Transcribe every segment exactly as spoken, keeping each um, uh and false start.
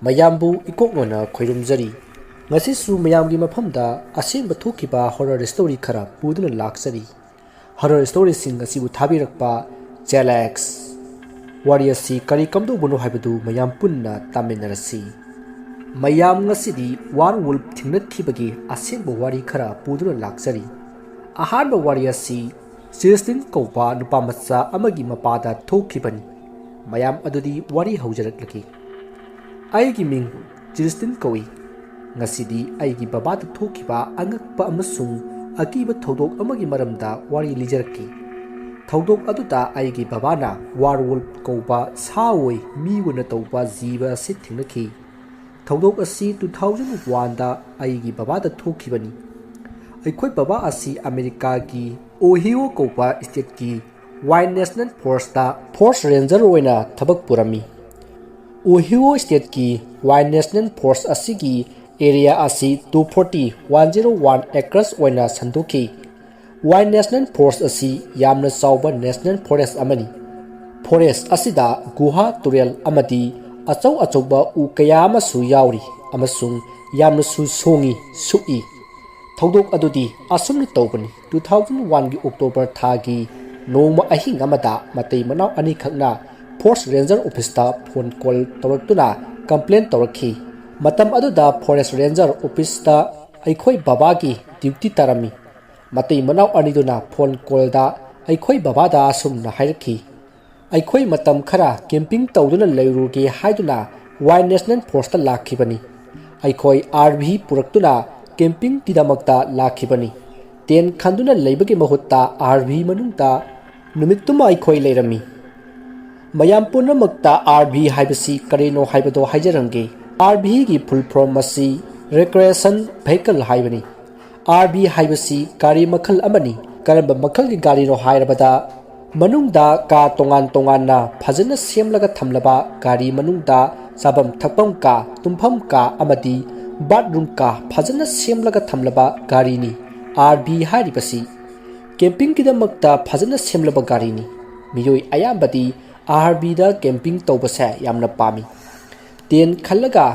ꯃꯌꯥꯝꯕꯨ ꯏꯀꯣꯛ ꯅꯣꯟꯅ ꯈꯣꯏꯔꯨꯝꯖꯔꯤ꯫ ꯉꯁꯤꯁꯨ ꯃꯌꯥꯝꯒꯤ ꯃꯐꯝꯗ ꯑꯁꯦꯡꯕ ꯊꯣꯛꯈꯤꯕ horror story ꯈꯔ ꯄꯨꯗꯨꯅ ꯂꯥꯛꯆꯔꯤ꯫ Horror storyꯁꯤꯡ ꯑꯁꯤꯕꯨ ꯊꯥꯕꯤꯔꯛꯄ ꯖꯦꯂꯦꯛꯁ꯫ ꯋꯥꯔꯤ ꯑꯁꯤ ꯀꯔꯤ ꯀꯝꯗꯧꯕꯅꯣ ꯍꯥꯏꯕꯗꯨ ꯃꯌꯥꯝ ꯄꯨꯟꯅ ꯇꯥꯃꯤꯟꯅꯔꯁꯤ꯫ ꯃꯌꯥꯝ, ꯉꯁꯤꯗꯤ werewolf ꯊꯦꯡꯅꯈꯤꯕꯒꯤ ꯑꯁꯦꯡꯕ ꯋꯥꯔꯤ ꯈꯔ ꯄꯨꯗꯨꯅ ꯂꯥꯛꯆꯔꯤ꯫ ꯑꯍꯥꯟꯕ ꯋꯥꯔꯤ ꯑꯁꯤ ꯖꯤꯁꯇꯤꯟ ꯀꯧꯕ ꯅꯨꯄꯥ ꯃꯆꯥ ꯑꯃꯒꯤ ꯃꯄꯥꯗ ꯊꯣꯛꯈꯤꯕꯅꯤ꯫ ꯃꯌꯥꯝ, ꯑꯗꯨꯗꯤ ꯋꯥꯔꯤ ꯍꯧꯖꯔꯛꯂꯒꯦ꯫ ꯑꯩꯒꯤ ꯃꯤꯡ ꯖꯤꯁꯇꯤꯟ ꯀꯧꯏ꯫ ꯉꯁꯤꯗꯤ ꯑꯩꯒꯤ ꯕꯕꯥꯗ ꯊꯣꯛꯈꯤꯕ ꯑꯉꯛꯄ ꯑꯃꯁꯨꯡ ꯑꯀꯤꯕ ꯊꯧꯗꯣꯛ ꯑꯃꯒꯤ ꯃꯔꯝꯗ ꯋꯥꯔꯤ ꯂꯤꯖꯔꯛꯀꯦ꯫ ꯊꯧꯗꯣꯛ ꯑꯗꯨꯗ ꯑꯩꯒꯤ ꯕꯕꯥꯅ werewolf ꯀꯧꯕ ꯁꯥ ꯑꯣꯏ ꯃꯤ ꯑꯣꯏꯅ ꯇꯧꯕ ꯖꯤꯕ ꯑꯁꯤ ꯊꯦꯡꯅꯈꯤ꯫ ꯊꯧꯗꯣꯛ ꯑꯁꯤ two thousand oneꯗ ꯑꯩꯒꯤ ꯕꯕꯥꯗ ꯊꯣꯛꯈꯤꯕꯅꯤ꯫ ꯑꯩꯈꯣꯏ ꯕꯕꯥ ꯑꯁꯤ ꯑꯃꯦꯔꯤꯀꯥꯒꯤ Ohio ꯀꯧꯕ stateꯀꯤ Wild National Forestꯇ forest ranger ꯑꯣꯏꯅ ꯊꯕꯛ ꯄꯨꯔꯝꯃꯤ꯫ Ohio stateꯀꯤ Wild National Forest ꯑꯁꯤꯒꯤ area ꯑꯁꯤ two forty one zero one acres ꯑꯣꯏꯅ ꯁꯟꯗꯣꯛꯈꯤ꯫ Wild National Forest ꯑꯁꯤ ꯌꯥꯝꯅ ꯆꯥꯎꯕ national forest ꯑꯃꯅꯤ꯫ Forest ꯑꯁꯤꯗ ꯒꯨꯍꯥ, ꯇꯨꯔꯦꯜ ꯑꯃꯗꯤ ꯑꯆꯧ ꯑꯆꯧꯕ ꯎ ꯀꯌꯥ ꯑꯃꯁꯨ ꯌꯥꯎꯔꯤ ꯑꯃꯁꯨꯡ ꯌꯥꯝꯅꯁꯨ ꯁꯣꯡꯏ, ꯁꯨꯛꯏ꯫ ꯊꯧꯗꯣꯛ ꯑꯗꯨꯗꯤ ꯑꯁꯨꯝꯅ ꯇꯧꯕꯅꯤ꯫ Two thousand oneꯒꯤ October ꯊꯥꯒꯤ ꯅꯣꯡꯃ ꯑꯍꯤꯡ ꯑꯃꯗ ꯃꯇꯩ ꯃꯅꯥꯎ ꯑꯅꯤꯈꯛꯅ forest ranger officeꯇ phone call ꯇꯧꯔꯛꯇꯨꯅ complain ꯇꯧꯔꯛꯈꯤ꯫ ꯃꯇꯝ ꯑꯗꯨꯗ forest ranger officeꯇ ꯑꯩꯈꯣꯏ ꯕꯕꯥꯒꯤ duty ꯇꯥꯔꯝꯃꯤ꯫ ꯃꯇꯩ ꯃꯅꯥꯎ ꯑꯅꯤꯗꯨꯅ phone callꯗ ꯑꯩꯈꯣꯏ ꯕꯕꯥꯗ ꯑꯁꯨꯝꯅ ꯍꯥꯏꯔꯛꯈꯤ, "ꯑꯩꯈꯣꯏ ꯃꯇꯝ ꯈꯔ camping ꯇꯧꯗꯨꯅ ꯂꯩꯔꯨꯒꯦ ꯍꯥꯏꯗꯨꯅ Wild National Forestꯇ ꯂꯥꯛꯈꯤꯕꯅꯤ꯫ ꯑꯩꯈꯣꯏ RV ꯄꯨꯔꯛꯇꯨꯅ campingꯒꯤꯗꯃꯛꯇ ꯂꯥꯛꯈꯤꯕꯅꯤ꯫ Tent ꯈꯟꯗꯨꯅ ꯂꯩꯕꯒꯤ ꯃꯍꯨꯠꯇ RV ꯃꯅꯨꯡꯗ ꯅꯨꯃꯤꯠꯇꯨꯃ ꯑꯩꯈꯣꯏ ꯂꯩꯔꯝꯃꯤ꯫" ꯃꯌꯥꯝ ꯄꯨꯝꯅꯃꯛꯇ RV ꯍꯥꯏꯕꯁꯤ ꯀꯔꯤꯅꯣ ꯍꯥꯏꯕꯗꯣ ꯍꯥꯏꯖꯔꯝꯒꯦ꯫ RVꯒꯤ full form ꯑꯁꯤ Recreation Vehicle ꯍꯥꯏꯕꯅꯤ꯫ RV ꯍꯥꯏꯕꯁꯤ ꯒꯥꯔꯤ ꯃꯈꯜ ꯑꯃꯅꯤ꯫ ꯀꯔꯝꯕ ꯃꯈꯜꯒꯤ ꯒꯥꯔꯤꯅꯣ ꯍꯥꯏꯔꯕꯗ, ꯃꯅꯨꯡꯗ ꯀꯥ ꯇꯣꯉꯥꯟ ꯇꯣꯉꯥꯟꯅ ꯐꯖꯅ ꯁꯦꯝꯂꯒ ꯊꯝꯂꯕ, ꯒꯥꯔꯤ ꯃꯅꯨꯡꯗ ꯆꯥꯐꯝ ꯊꯛꯐꯝ ꯀꯥ, ꯇꯨꯝꯐꯝ ꯀꯥ ꯑꯃꯗꯤ bathroom ꯀꯥ ꯐꯖꯅ ꯁꯦꯝꯂꯒ ꯊꯝꯂꯕ ꯒꯥꯔꯤꯅꯤ RV ꯍꯥꯏꯔꯤꯕꯁꯤ꯫ Campingꯒꯤꯗꯃꯛꯇ ꯐꯖꯅ ꯁꯦꯝꯂꯕ ꯒꯥꯔꯤꯅꯤ꯫ ꯃꯤꯑꯣꯏ ꯑꯌꯥꯝꯕꯗꯤ RVꯗ camping ꯇꯧꯕꯁꯦ ꯌꯥꯝꯅ ꯄꯥꯝꯃꯤ꯫ ꯇꯦꯟ ꯈꯜꯂꯒ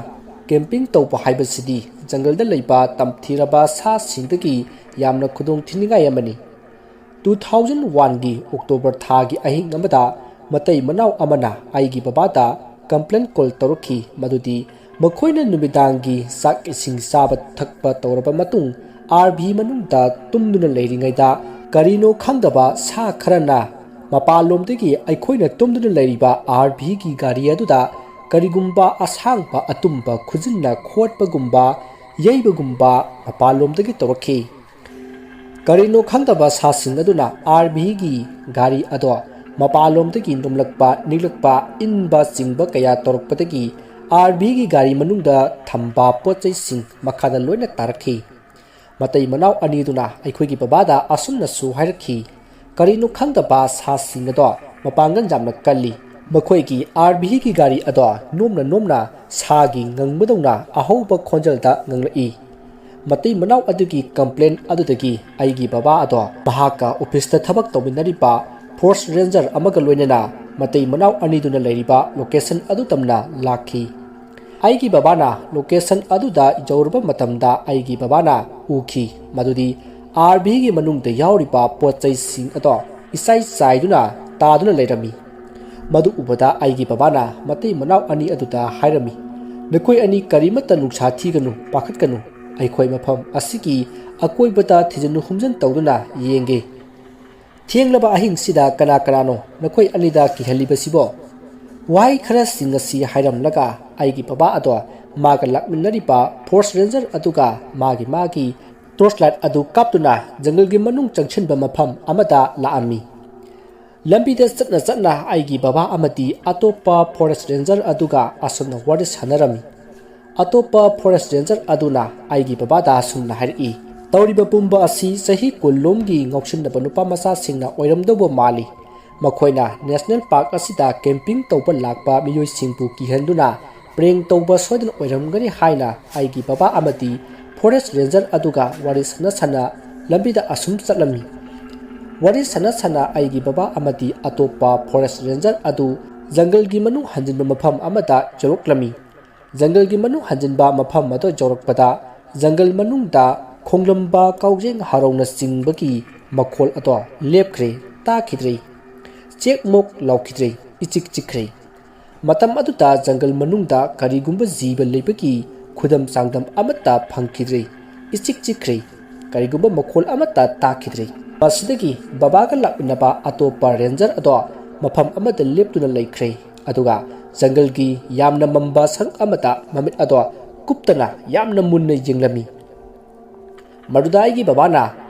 ꯀꯦꯝꯄꯤꯡ ꯇꯧꯕ ꯍꯥꯏꯕꯁꯤꯗꯤ ꯖꯪꯒꯜꯗ ꯂꯩꯕ ꯇꯝꯊꯤꯔꯕ ꯁꯥꯁꯤꯡꯗꯒꯤ ꯌꯥꯝꯅ ꯈꯨꯗꯣꯡ ꯊꯤꯅꯤꯡꯉꯥꯏ ꯑꯃꯅꯤ꯫ ꯇꯨ ꯊꯥꯎꯖꯟ ꯋꯥꯟꯒꯤ ꯑꯣꯛꯇꯣꯕꯔ ꯊꯥꯒꯤ ꯑꯍꯤꯡ ꯑꯃꯗ ꯃꯇꯩ ꯃꯅꯥꯎ ꯑꯃꯅ ꯑꯩꯒꯤ ꯕꯕꯥꯗ ꯀꯝꯄ꯭ꯂꯦꯟ ꯀꯣꯜ ꯇꯧꯔꯛꯈꯤ, ꯃꯗꯨꯗꯤ ꯃꯈꯣꯏꯅ ꯅꯨꯃꯤꯗꯥꯡꯒꯤ ꯆꯥꯛ ꯏꯁꯤꯡ ꯆꯥꯕ ꯊꯛꯄ ꯇꯧꯔꯕ ꯃꯇꯨꯡ, ꯑꯥꯔ ꯚꯤ ꯃꯅꯨꯡꯗ ꯇꯨꯝꯗꯨꯅ ꯂꯩꯔꯤꯉꯩꯗ ꯀꯔꯤꯅꯣ ꯈꯪꯗꯕ ꯁꯥ ꯈꯔꯅ ꯃꯄꯥꯟꯂꯣꯝꯗꯒꯤ ꯑꯩꯈꯣꯏꯅ ꯇꯨꯝꯗꯨꯅ ꯂꯩꯔꯤꯕ ꯑꯥꯔ ꯚꯤꯒꯤ ꯒꯥꯔꯤ ꯑꯗꯨꯗ ꯀꯔꯤꯒꯨꯝꯕ ꯑꯁꯥꯡꯕ ꯑꯇꯨꯝꯕ ꯈꯨꯖꯤꯟꯅ ꯈꯣꯠꯄꯒꯨꯝꯕ, ꯌꯩꯕꯒꯨꯝꯕ ꯃꯄꯥꯟꯂꯣꯝꯗꯒꯤ ꯇꯧꯔꯛꯈꯤ꯫ ꯀꯔꯤꯅꯣ ꯈꯪꯗꯕ ꯁꯥꯁꯤꯡ ꯑꯗꯨꯅ ꯑꯥꯔ ꯚꯤꯒꯤ ꯒꯥꯔꯤ ꯑꯗꯣ ꯃꯄꯥꯟꯂꯣꯝꯗꯒꯤ ꯅꯣꯝꯂꯛꯄ, ꯅꯤꯛꯂꯛꯄ, ꯏꯟꯕ ꯆꯤꯡꯕ ꯀꯌꯥ ꯇꯧꯔꯛꯄꯗꯒꯤ ꯑꯥꯔ ꯚꯤꯒꯤ ꯒꯥꯔꯤ ꯃꯅꯨꯡꯗ ꯊꯝꯕ ꯄꯣꯠ ꯆꯩꯁꯤꯡ ꯃꯈꯥꯗ ꯂꯣꯏꯅ ꯇꯥꯔꯛꯈꯤ꯫ ꯃꯇꯩ ꯃꯅꯥꯎ ꯑꯅꯤꯗꯨꯅ ꯑꯩꯈꯣꯏꯒꯤ ꯕꯕꯥꯗ ꯑꯁꯨꯝꯅꯁꯨ ꯍꯥꯏꯔꯛꯈꯤ, "ꯀꯔꯤꯅꯣ ꯈꯪꯗꯕ ꯁꯥꯁꯤꯡ ꯑꯗꯣ ꯃꯄꯥꯡꯒꯜ ꯌꯥꯝꯅ ꯀꯜꯂꯤ꯫ ꯃꯈꯣꯏꯒꯤ ꯑꯥꯔ ꯚꯤꯒꯤ ꯒꯥꯔꯤ ꯑꯗꯣ ꯅꯣꯝꯅ ꯅꯣꯝꯅ ꯁꯥꯒꯤ ꯉꯪꯕꯗꯧꯅ ꯑꯍꯧꯕ ꯈꯣꯟꯖꯦꯜꯗ ꯉꯪꯂꯛꯏ"꯫ ꯃꯇꯩ ꯃꯅꯥꯎ ꯑꯗꯨꯒꯤ ꯀꯝꯄ꯭ꯂꯦꯟ ꯑꯗꯨꯗꯒꯤ ꯑꯩꯒꯤ ꯕꯕꯥ ꯑꯗꯣ ꯃꯍꯥꯛꯀ ꯑꯣꯐꯤꯁꯇ ꯊꯕꯛ ꯇꯧꯃꯤꯟꯅꯔꯤꯕ ꯐꯣꯔꯦꯁ꯭ꯠ ꯔꯦꯟꯖꯔ ꯑꯃꯒ ꯂꯣꯏꯅꯅ ꯃꯇꯩ ꯃꯅꯥꯎ ꯑꯅꯤꯗꯨꯅ ꯂꯩꯔꯤꯕ ꯂꯣꯀꯦꯁꯟ ꯑꯗꯨ ꯇꯝꯅ ꯂꯥꯛꯈꯤ꯫ ꯑꯩꯒꯤ ꯕꯕꯥꯅ ꯂꯣꯀꯦꯁꯟ ꯑꯗꯨꯗ ꯌꯧꯔꯕ ꯃꯇꯝꯗ ꯑꯩꯒꯤ ꯕꯕꯥꯅ ꯎꯈꯤ ꯃꯗꯨꯗꯤ ꯑꯥꯔ ꯚꯤꯒꯤ ꯃꯅꯨꯡꯗ ꯌꯥꯎꯔꯤꯕ ꯄꯣꯠ ꯆꯩꯁꯤꯡ ꯑꯗꯣ ꯏꯆꯥꯏ ꯆꯥꯏꯗꯨꯅ ꯇꯥꯗꯨꯅ ꯂꯩꯔꯝꯃꯤ꯫ ꯃꯗꯨ ꯎꯕꯗ ꯑꯩꯒꯤ ꯕꯕꯥꯅ ꯃꯇꯩ ꯃꯅꯥꯎ ꯑꯅꯤ ꯑꯗꯨꯗ ꯍꯥꯏꯔꯝꯃꯤ, "ꯅꯈꯣꯏ ꯑꯅꯤ ꯀꯔꯤꯃꯠꯇ ꯅꯨꯡꯁꯥ ꯊꯤꯒꯅꯨ, ꯄꯥꯈꯠꯀꯅꯨ꯫ ꯑꯩꯈꯣꯏ ꯃꯐꯝ ꯑꯁꯤꯒꯤ ꯑꯀꯣꯏꯕꯗ ꯊꯤꯖꯤꯟ ꯍꯨꯝꯖꯤꯟ ꯇꯧꯗꯨꯅ ꯌꯦꯡꯒꯦ꯫ ꯊꯦꯡꯂꯕ ꯑꯍꯤꯡꯁꯤꯗ ꯀꯅꯥ ꯀꯅꯥꯅꯣ ꯅꯈꯣꯏ ꯑꯅꯤꯗ ꯀꯤꯍꯜꯂꯤꯕꯁꯤꯕꯣ?" ꯋꯥꯍꯩ ꯈꯔꯁꯤꯡ ꯑꯁꯤ ꯍꯥꯏꯔꯝꯂꯒ ꯑꯩꯒꯤ ꯕꯕꯥ ꯑꯗꯣ ꯃꯥꯒ ꯂꯥꯛꯃꯤꯟꯅꯔꯤꯕ ꯐꯣꯔꯦꯁ꯭ꯠ ꯔꯦꯟꯖꯔ ꯑꯗꯨꯒ ꯃꯥꯒꯤ ꯃꯥꯒꯤ ꯇꯣꯔꯆ ꯂꯥꯏꯠ ꯑꯗꯨ ꯀꯥꯞꯇꯨꯅ ꯖꯪꯒꯜꯒꯤ ꯃꯅꯨꯡ ꯆꯪꯁꯤꯟꯕ ꯃꯐꯝ ꯑꯃꯗ ꯂꯥꯛꯑꯝꯃꯤ꯫ ꯂꯝꯕꯤꯗ ꯆꯠꯅ ꯆꯠꯅ ꯑꯩꯒꯤ ꯕꯕꯥ ꯑꯃꯗꯤ ꯑꯇꯣꯞꯄ ꯐꯣꯔꯦꯁ꯭ꯠ ꯔꯦꯟꯖꯔ ꯑꯗꯨꯒ ꯑꯁꯨꯝꯅ ꯋꯥꯔꯤ ꯁꯥꯟꯅꯔꯝꯃꯤ꯫ ꯑꯇꯣꯞꯄ ꯐꯣꯔꯦꯁ꯭ꯠ ꯔꯦꯟꯖꯔ ꯑꯗꯨꯅ ꯑꯩꯒꯤ ꯕꯕꯥꯗ ꯑꯁꯨꯝꯅ ꯍꯥꯏꯔꯛꯏ, "ꯇꯧꯔꯤꯕ ꯄꯨꯝꯕ ꯑꯁꯤ ꯆꯍꯤ ꯀꯨꯟ ꯂꯣꯝꯒꯤ ꯉꯥꯎꯁꯤꯟꯅꯕ ꯅꯨꯄꯥ ꯃꯆꯥꯁꯤꯡꯅ ꯑꯣꯏꯔꯝꯗꯧꯕ ꯃꯥꯜꯂꯤ꯫ ꯃꯈꯣꯏꯅ ꯅꯦꯁꯅꯦꯜ ꯄꯥꯔꯛ ꯑꯁꯤꯗ ꯀꯦꯝꯄꯤꯡ ꯇꯧꯕ ꯂꯥꯛꯄ ꯃꯤꯑꯣꯏꯁꯤꯡꯕꯨ ꯀꯤꯍꯟꯗꯨꯅ ꯄ꯭ꯔꯦꯡ ꯇꯧꯕ ꯁꯣꯏꯗꯅ ꯑꯣꯏꯔꯝꯒꯅꯤ" ꯍꯥꯏꯅ ꯑꯩꯒꯤ ꯕꯕꯥ ꯑꯃꯗꯤ ꯐꯣꯔꯦꯁ꯭ꯠ ꯔꯦꯟꯖꯔ ꯑꯗꯨꯒ ꯋꯥꯔꯤ ꯁꯥꯟꯅ ꯁꯥꯟꯅ ꯂꯝꯕꯤꯗ ꯑꯁꯨꯝ ꯆꯠꯂꯝꯃꯤ꯫ ꯋꯥꯔꯤ ꯁꯥꯟꯅ ꯁꯥꯟꯅ ꯑꯩꯒꯤ ꯕꯕꯥ ꯑꯃꯗꯤ ꯑꯇꯣꯞꯄ ꯐꯣꯔꯦꯁ꯭ꯠ ꯔꯦꯟꯖꯔ ꯑꯗꯨ ꯖꯪꯒꯜꯒꯤ ꯃꯅꯨꯡ ꯍꯟꯖꯤꯟꯕ ꯃꯐꯝ ꯑꯃꯗ ꯌꯧꯔꯛꯂꯝꯃꯤ꯫ ꯖꯪꯒꯜꯒꯤ ꯃꯅꯨꯡ ꯍꯟꯖꯤꯟꯕ ꯃꯐꯝ ꯑꯗꯨ ꯌꯧꯔꯛꯄꯗ, ꯖꯪꯒꯜ ꯃꯅꯨꯡꯗ ꯈꯣꯡꯂꯝꯕ ꯀꯥꯎꯖꯦꯡ ꯍꯔꯥꯎꯅꯆꯤꯡꯕꯒꯤ ꯃꯈꯣꯜ ꯑꯗꯣ ꯂꯦꯞꯈ꯭ꯔꯦ, ꯇꯥꯈꯤꯗ꯭ꯔꯦ꯫ ꯆꯦꯛ ꯃꯣꯛ ꯂꯥꯎꯈꯤꯗ꯭ꯔꯦ, ꯏꯆꯤꯛ ꯆꯤꯛꯈ꯭ꯔꯦ꯫ ꯃꯇꯝ ꯑꯗꯨꯗ ꯖꯪꯒꯜ ꯃꯅꯨꯡꯗ ꯀꯔꯤꯒꯨꯝꯕ ꯖꯤꯕ ꯂꯩꯕꯒꯤ ꯈꯨꯗꯝ ꯆꯥꯡꯗꯝ ꯑꯃꯠꯇ ꯐꯪꯈꯤꯗ꯭ꯔꯦ, ꯏꯆꯤꯛ ꯆꯤꯛꯈ꯭ꯔꯦ꯫ ꯀꯔꯤꯒꯨꯝꯕ ꯃꯈꯣꯜ ꯑꯃꯠꯇ ꯇꯥꯈꯤꯗ꯭ꯔꯦ꯫ ꯃꯁꯤꯗꯒꯤ ꯕꯕꯥꯒ ꯂꯥꯛꯃꯤꯟꯅꯕ ꯑꯇꯣꯞꯄ ꯔꯦꯟꯖꯔ ꯑꯗꯣ ꯃꯐꯝ ꯑꯃꯗ ꯂꯦꯞꯇꯨꯅ ꯂꯩꯈ꯭ꯔꯦ, ꯑꯗꯨꯒ ꯖꯪꯒꯜꯒꯤ ꯌꯥꯝꯅ ꯃꯝꯕ ꯁꯔꯨꯛ ꯑꯃꯗ ꯃꯃꯤꯠ ꯑꯗꯣ ꯀꯨꯞꯇꯅ ꯌꯥꯝꯅ ꯃꯨꯟꯅ ꯌꯦꯡꯂꯝꯃꯤ꯫ ꯃꯗꯨꯗ ꯑꯩꯒꯤ ꯕꯕꯥꯅ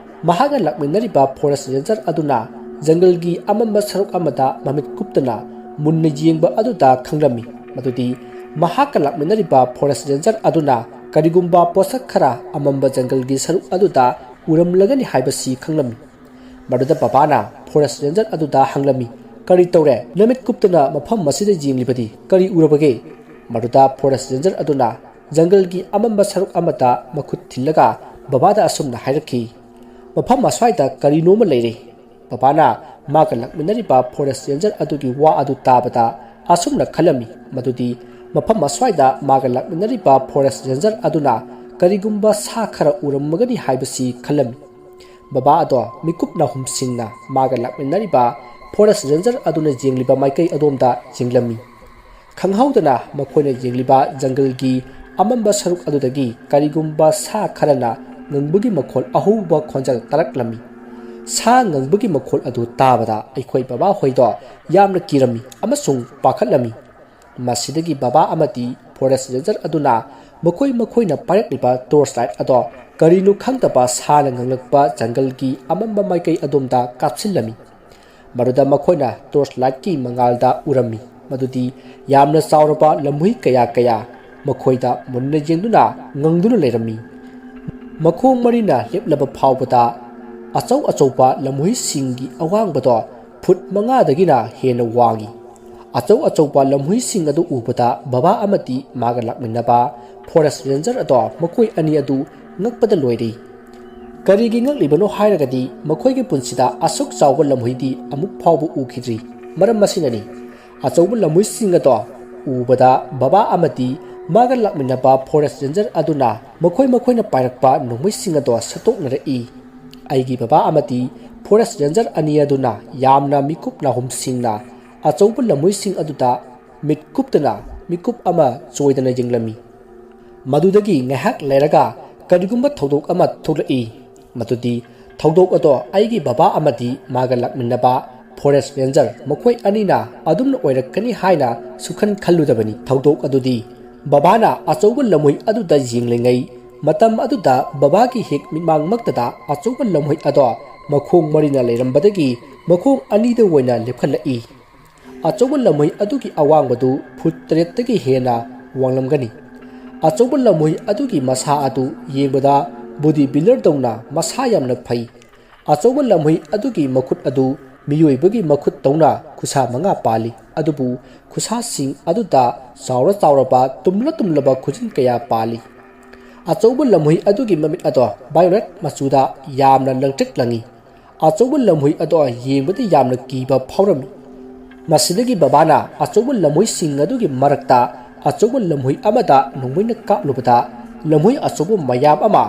ꯃꯍꯥꯛꯅ ꯂꯥꯛꯃꯤꯟꯅꯔꯤꯕ ꯐꯣꯔꯦꯁ ꯔꯦꯟꯖꯔ ꯑꯗꯨꯅ ꯖꯪꯒꯜꯒꯤ ꯑꯃꯝꯕ ꯁꯔꯨꯛ ꯑꯃꯗ ꯃꯃꯤꯠ ꯀꯨꯞꯇꯅ ꯃꯨꯟꯅ ꯌꯦꯡꯕ ꯑꯗꯨꯗ ꯈꯪꯂꯝꯃꯤ ꯃꯗꯨꯗꯤ ꯃꯍꯥꯛꯀ ꯂꯥꯛꯃꯤꯟꯅꯔꯤꯕ ꯐꯣꯔꯦꯁ ꯔꯦꯟꯖꯔ ꯑꯗꯨꯅ ꯀꯔꯤꯒꯨꯝꯕ ꯄꯣꯠꯁꯛ ꯈꯔ ꯑꯃꯝꯕ ꯖꯪꯒꯜꯒꯤ ꯁꯔꯨꯛ ꯑꯗꯨꯗ ꯎꯔꯝꯂꯒꯅꯤ ꯍꯥꯏꯕꯁꯤ ꯈꯪꯂꯝꯃꯤ꯫ ꯃꯗꯨꯗ ꯕꯕꯥꯅ ꯐꯣꯔꯦꯁ ꯔꯦꯟꯖꯔ ꯑꯗꯨꯗ ꯍꯪꯂꯝꯃꯤ, "ꯀꯔꯤ ꯇꯧꯔꯦ? ꯅꯃꯤꯠ ꯀꯨꯞꯇꯅ ꯃꯐꯝ ꯑꯁꯤꯗ ꯌꯦꯡꯂꯤꯕꯗꯤ ꯀꯔꯤ ꯎꯔꯕꯒꯦ?" ꯃꯗꯨꯗ ꯐꯣꯔꯦꯁ ꯔꯦꯟꯖꯔ ꯑꯗꯨꯅ ꯖꯪꯒꯜꯒꯤ ꯑꯃꯝꯕ ꯁꯔꯨꯛ ꯑꯃꯗ ꯃꯈꯨꯠ ꯊꯤꯜꯂꯒ ꯕꯕꯥꯗ ꯑꯁꯨꯝꯅ ꯍꯥꯏꯔꯛꯈꯤ, "ꯃꯐꯝ ꯑꯁ꯭ꯋꯥꯏꯗ ꯀꯔꯤꯅꯣꯃ ꯂꯩꯔꯦ꯫" ꯕꯕꯥꯅ ꯃꯥꯒ ꯂꯥꯛꯃꯤꯟꯅꯔꯤꯕ ꯐꯣꯔꯦꯁ ꯔꯦꯟꯖꯔ ꯑꯗꯨꯒꯤ ꯋꯥ ꯑꯗꯨ ꯇꯥꯕꯗ ꯑꯁꯨꯝꯅ ꯈꯜꯂꯝꯃꯤ ꯃꯗꯨꯗꯤ ꯃꯐꯝ ꯑꯁ꯭ꯋꯥꯏꯗ ꯃꯥꯒ ꯂꯥꯛꯃꯤꯟꯅꯔꯤꯕ ꯐꯣꯔꯦꯁ ꯔꯦꯟꯖꯔ ꯑꯗꯨꯅ ꯀꯔꯤꯒꯨꯝꯕ ꯁꯥ ꯈꯔ ꯎꯔꯝꯃꯒꯅꯤ ꯍꯥꯏꯕꯁꯤ ꯈꯜꯂꯝꯃꯤ꯫ ꯕꯕꯥ ꯑꯗꯣ ꯃꯤꯀꯨꯞ ꯅꯥꯍꯨꯝꯁꯤꯡꯅ ꯃꯥꯒ ꯂꯥꯛꯃꯤꯟꯅꯔꯤꯕ ꯐꯣꯔꯦꯁ ꯔꯦꯟꯖꯔ ꯑꯗꯨꯅ ꯌꯦꯡꯂꯤꯕ ꯃꯥꯏꯀꯩ ꯑꯗꯣꯝꯗ ꯌꯦꯡꯂꯝꯃꯤ꯫ ꯈꯪꯍꯧꯗꯅ ꯃꯈꯣꯏꯅ ꯌꯦꯡꯂꯤꯕ ꯖꯪꯒꯜꯒꯤ ꯑꯃꯝꯕ ꯁꯔꯨꯛ ꯑꯗꯨꯗꯒꯤ ꯀꯔꯤꯒꯨꯝꯕ ꯁꯥ ꯈꯔꯅ ꯉꯪꯕꯒꯤ ꯃꯈꯣꯜ, ꯑꯍꯧꯕ ꯈꯣꯟꯖꯦꯜ ꯇꯥꯔꯛꯂꯝꯃꯤ꯫ ꯁꯥ ꯉꯪꯕꯒꯤ ꯃꯈꯣꯜ ꯑꯗꯨ ꯇꯥꯕꯗ ꯑꯩꯈꯣꯏ ꯕꯕꯥ ꯍꯣꯏꯗꯣ ꯌꯥꯝꯅ ꯀꯤꯔꯝꯃꯤ ꯑꯃꯁꯨꯡ ꯄꯥꯈꯠꯂꯝꯃꯤ꯫ ꯃꯁꯤꯗꯒꯤ ꯕꯕꯥ ꯑꯃꯗꯤ ꯐꯣꯔꯦꯁ ꯔꯦꯟꯖꯔ ꯑꯗꯨꯅ ꯃꯈꯣꯏ ꯃꯈꯣꯏꯅ ꯄꯥꯏꯔꯛꯂꯤꯕ ꯇꯣꯔꯆ ꯂꯥꯏꯠ ꯑꯗꯣ ꯀꯔꯤꯅꯣ ꯈꯪꯗꯕ ꯁꯥꯅ ꯉꯪꯂꯛꯄ ꯖꯪꯒꯜꯒꯤ ꯑꯃꯝꯕ ꯃꯥꯏꯀꯩ ꯑꯗꯣꯝꯗ ꯀꯥꯞꯁꯤꯜꯂꯝꯃꯤ꯫ ꯃꯗꯨꯗ ꯃꯈꯣꯏꯅ ꯇꯣꯔꯆ ꯂꯥꯏꯠꯀꯤ ꯃꯉꯥꯜꯗ ꯎꯔꯝꯃꯤ ꯃꯗꯨꯗꯤ ꯌꯥꯝꯅ ꯆꯥꯎꯔꯕ ꯂꯝꯍꯨꯏ ꯀꯌꯥ ꯀꯌꯥ ꯃꯈꯣꯏꯗ ꯃꯨꯟꯅ ꯌꯦꯡꯗꯨꯅ ꯉꯪꯗꯨꯅ ꯂꯩꯔꯝꯃꯤ꯫ ꯃꯈꯣꯡ ꯃꯔꯤꯅ ꯂꯦꯞꯂꯕ ꯐꯥꯎꯕꯗ ꯑꯆꯧ ꯑꯆꯧꯕ ꯂꯝꯍꯨꯏꯁꯤꯡꯒꯤ ꯑꯋꯥꯡꯕꯗꯣ ꯐꯨꯠ ꯃꯉꯥꯗꯒꯤꯅ ꯍꯦꯟꯅ ꯋꯥꯡꯏ꯫ ꯑꯆꯧ ꯑꯆꯧꯕ ꯂꯝꯍꯨꯏꯁꯤꯡ ꯑꯗꯨ ꯎꯕꯗ ꯕꯕꯥ ꯑꯃꯗꯤ ꯃꯥꯒ ꯂꯥꯛꯃꯤꯟꯅꯕ ꯐꯣꯔꯦꯁ ꯔꯦꯟꯖꯔ ꯑꯗꯣ ꯃꯈꯣꯏ ꯑꯅꯤ ꯑꯗꯨ ꯉꯛꯄꯗ ꯂꯣꯏꯔꯦ꯫ ꯀꯔꯤꯒꯤ ꯉꯛꯂꯤꯕꯅꯣ ꯍꯥꯏꯔꯒꯗꯤ ꯃꯈꯣꯏꯒꯤ ꯄꯨꯟꯁꯤꯗ ꯑꯁꯨꯛ ꯆꯥꯎꯕ ꯂꯝꯍꯨꯏꯗꯤ ꯑꯃꯨꯛ ꯐꯥꯎꯕ ꯎꯈꯤꯗ꯭ꯔꯤ꯫ ꯃꯔꯝ ꯑꯁꯤꯅꯅꯤ꯫ ꯑꯆꯧꯕ ꯂꯝꯍꯨꯏꯁꯤꯡ ꯑꯗꯣ ꯎꯕꯗ ꯕꯕꯥ ꯑꯃꯗꯤ ꯃꯥꯒ ꯂꯥꯛꯃꯤꯟꯅꯕ ꯐꯣꯔꯦꯁ꯭ꯠ ꯔꯦꯟꯖꯔ ꯑꯗꯨꯅ ꯃꯈꯣꯏ ꯃꯈꯣꯏꯅ ꯄꯥꯏꯔꯛꯄ ꯅꯣꯡꯃꯩꯁꯤꯡ ꯑꯗꯣ ꯁꯠꯇꯣꯛꯅꯔꯛꯏ꯫ ꯑꯩꯒꯤ ꯕꯕꯥ ꯑꯃꯗꯤ ꯐꯣꯔꯦꯁ꯭ꯠ ꯔꯦꯟꯖꯔ ꯑꯅꯤ ꯑꯗꯨꯅ ꯌꯥꯝꯅ ꯃꯤꯀꯨꯞ ꯅꯥꯍꯨꯝꯁꯤꯡꯅ ꯑꯆꯧꯕ ꯂꯝꯍꯨꯏꯁꯤꯡ ꯑꯗꯨꯗ ꯃꯤꯠ ꯀꯨꯞꯇꯅ ꯃꯤꯀꯨꯞ ꯑꯃ ꯆꯣꯏꯗꯅ ꯌꯦꯡꯂꯝꯃꯤ꯫ ꯃꯗꯨꯗꯒꯤ ꯉꯥꯏꯍꯥꯛ ꯂꯩꯔꯒ ꯀꯔꯤꯒꯨꯝꯕ ꯊꯧꯗꯣꯛ ꯑꯃ ꯊꯣꯛꯂꯛꯏ꯫ ꯃꯗꯨꯗꯤ ꯊꯧꯗꯣꯛ ꯑꯗꯣ ꯑꯩꯒꯤ ꯕꯕꯥ ꯑꯃꯗꯤ ꯃꯥꯒ ꯂꯥꯛꯃꯤꯟꯅꯕ ꯐꯣꯔꯦꯁ꯭ꯠ ꯔꯦꯟꯖꯔ ꯃꯈꯣꯏ ꯑꯅꯤꯅ ꯑꯗꯨꯝꯅ ꯑꯣꯏꯔꯛꯀꯅꯤ ꯍꯥꯏꯅ ꯁꯨꯛꯈꯟ ꯈꯜꯂꯨꯗꯕꯅꯤ꯫ ꯊꯧꯗꯣꯛ ꯑꯗꯨꯗꯤ ꯕꯕꯥꯅ ꯑꯆꯧꯕ ꯂꯝꯍꯨꯏ ꯑꯗꯨꯗ ꯌꯦꯡꯂꯤꯉꯩ ꯃꯇꯝ ꯑꯗꯨꯗ ꯕꯕꯥꯒꯤ ꯍꯦꯛ ꯃꯤꯠꯃꯥꯡꯃꯛꯇꯗ ꯑꯆꯧꯕ ꯂꯝꯍꯨꯏ ꯑꯗꯣ ꯃꯈꯣꯡ ꯃꯔꯤꯅ ꯂꯩꯔꯝꯕꯗꯒꯤ ꯃꯈꯣꯡ ꯑꯅꯤꯗ ꯑꯣꯏꯅ ꯂꯦꯞꯈꯠꯂꯛꯏ꯫ ꯑꯆꯧꯕ ꯂꯝꯍꯨꯏ ꯑꯗꯨꯒꯤ ꯑꯋꯥꯡꯕꯗꯨ ꯐꯨꯠ ꯇꯔꯦꯠꯇꯒꯤ ꯍꯦꯟꯅ ꯋꯥꯡꯂꯝꯒꯅꯤ꯫ ꯑꯆꯧꯕ ꯂꯝꯍꯨꯏ ꯑꯗꯨꯒꯤ ꯃꯁꯥ ꯑꯗꯨ ꯌꯦꯡꯕꯗ ꯕꯣꯗꯤ ꯕꯤꯜꯗꯔꯗꯧꯅ ꯃꯁꯥ ꯌꯥꯝꯅ ꯐꯩ꯫ ꯑꯆꯧꯕ ꯂꯝꯍꯨꯏ ꯑꯗꯨꯒꯤ ꯃꯈꯨꯠ ꯑꯗꯨ ꯃꯤꯑꯣꯏꯕꯒꯤ ꯃꯈꯨꯠ ꯇꯧꯅ ꯈꯨꯠꯁꯥ ꯃꯉꯥ ꯄꯥꯜꯂꯤ, ꯑꯗꯨꯕꯨ ꯈꯨꯠꯁꯥꯁꯤꯡ ꯑꯗꯨꯗ ꯆꯥꯎꯔ ꯆꯥꯎꯔꯕ ꯇꯨꯝꯂ ꯇꯨꯝꯂꯕ ꯈꯨꯖꯤꯟ ꯀꯌꯥ ꯄꯥꯜꯂꯤ꯫ ꯑꯆꯧꯕ ꯂꯝꯍꯨꯏ ꯑꯗꯨꯒꯤ ꯃꯃꯤꯠ ꯑꯗꯣ ꯚꯥꯏꯌꯣꯂꯦꯠ ꯃꯆꯨꯗ ꯌꯥꯝꯅ ꯂꯪꯇ꯭ꯔꯤꯛ ꯂꯪꯏ꯫ ꯑꯆꯧꯕ ꯂꯝꯍꯨꯏ ꯑꯗꯣ ꯌꯦꯡꯕꯗ ꯌꯥꯝꯅ ꯀꯤꯕ ꯐꯥꯎꯔꯝꯃꯤ꯫ ꯃꯁꯤꯗꯒꯤ ꯕꯕꯥꯅ ꯑꯆꯧꯕ ꯂꯝꯍꯨꯏꯁꯤꯡ ꯑꯗꯨꯒꯤ ꯃꯔꯛꯇ ꯑꯆꯧꯕ ꯂꯝꯍꯨꯏ ꯑꯃꯗ ꯅꯣꯡꯃꯩꯅ ꯀꯥꯞꯂꯨꯕꯗ ꯂꯝꯍꯨꯏ ꯑꯆꯧꯕ ꯃꯌꯥꯝ ꯑꯃ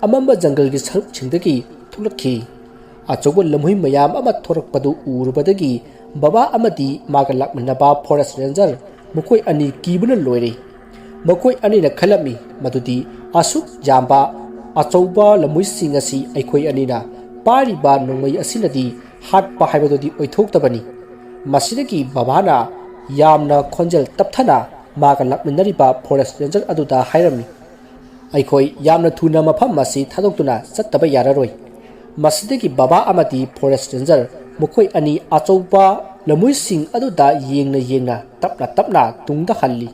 ꯑꯃꯝꯕ ꯖꯪꯒꯜꯒꯤ ꯁꯔꯨꯛꯁꯤꯡꯗꯒꯤ ꯊꯣꯛꯂꯛꯈꯤ꯫ ꯑꯆꯧꯕ ꯂꯝꯍꯨꯏ ꯃꯌꯥꯝ ꯑꯃ ꯊꯣꯔꯛꯄꯗꯨ ꯎꯔꯨꯕꯗꯒꯤ ꯕꯕꯥ ꯑꯃꯗꯤ ꯃꯥꯒ ꯂꯥꯛꯃꯤꯟꯅꯕ ꯐꯣꯔꯦꯁ꯭ꯠ ꯔꯦꯟꯖꯔ ꯃꯈꯣꯏ ꯑꯅꯤ ꯀꯤꯕꯅ ꯂꯣꯏꯔꯦ꯫ ꯃꯈꯣꯏ ꯑꯅꯤꯅ ꯈꯜꯂꯝꯃꯤ ꯃꯗꯨꯗꯤ ꯑꯁꯨꯛ ꯌꯥꯝꯕ ꯑꯆꯧꯕ ꯂꯝꯍꯨꯏꯁꯤꯡ ꯑꯁꯤ ꯑꯩꯈꯣꯏ ꯑꯅꯤꯅ ꯄꯥꯏꯔꯤꯕ ꯅꯣꯡꯃꯩ ꯑꯁꯤꯅꯗꯤ ꯍꯥꯠꯄ ꯍꯥꯏꯕꯗꯨꯗꯤ ꯑꯣꯏꯊꯣꯛꯇꯕꯅꯤ꯫ ꯃꯁꯤꯗꯒꯤ ꯕꯕꯥꯅ ꯌꯥꯝꯅ ꯈꯣꯟꯖꯦꯜ ꯇꯞꯊꯅ ꯃꯥꯒ ꯂꯥꯛꯃꯤꯟꯅꯔꯤꯕ ꯐꯣꯔꯦꯁ꯭ꯠ ꯔꯦꯟꯖꯔ ꯑꯗꯨꯗ ꯍꯥꯏꯔꯝꯃꯤ, "ꯑꯩꯈꯣꯏ ꯌꯥꯝꯅ ꯊꯨꯅ ꯃꯐꯝ ꯑꯁꯤ ꯊꯥꯗꯣꯛꯇꯨꯅ ꯆꯠꯇꯕ ꯌꯥꯔꯔꯣꯏ꯫" ꯃꯁꯤꯗꯒꯤ ꯕꯕꯥ ꯑꯃꯗꯤ ꯐꯣꯔꯦꯁ꯭ꯠ ꯔꯦꯟꯖꯔ ꯃꯈꯣꯏ ꯑꯅꯤ ꯑꯆꯧꯕ ꯂꯝꯍꯨꯏꯁꯤꯡ ꯑꯗꯨꯗ ꯌꯦꯡꯅ ꯌꯦꯡꯅ ꯇꯞꯅ ꯇꯞꯅ ꯇꯨꯡꯗ ꯍꯜꯂꯤ꯫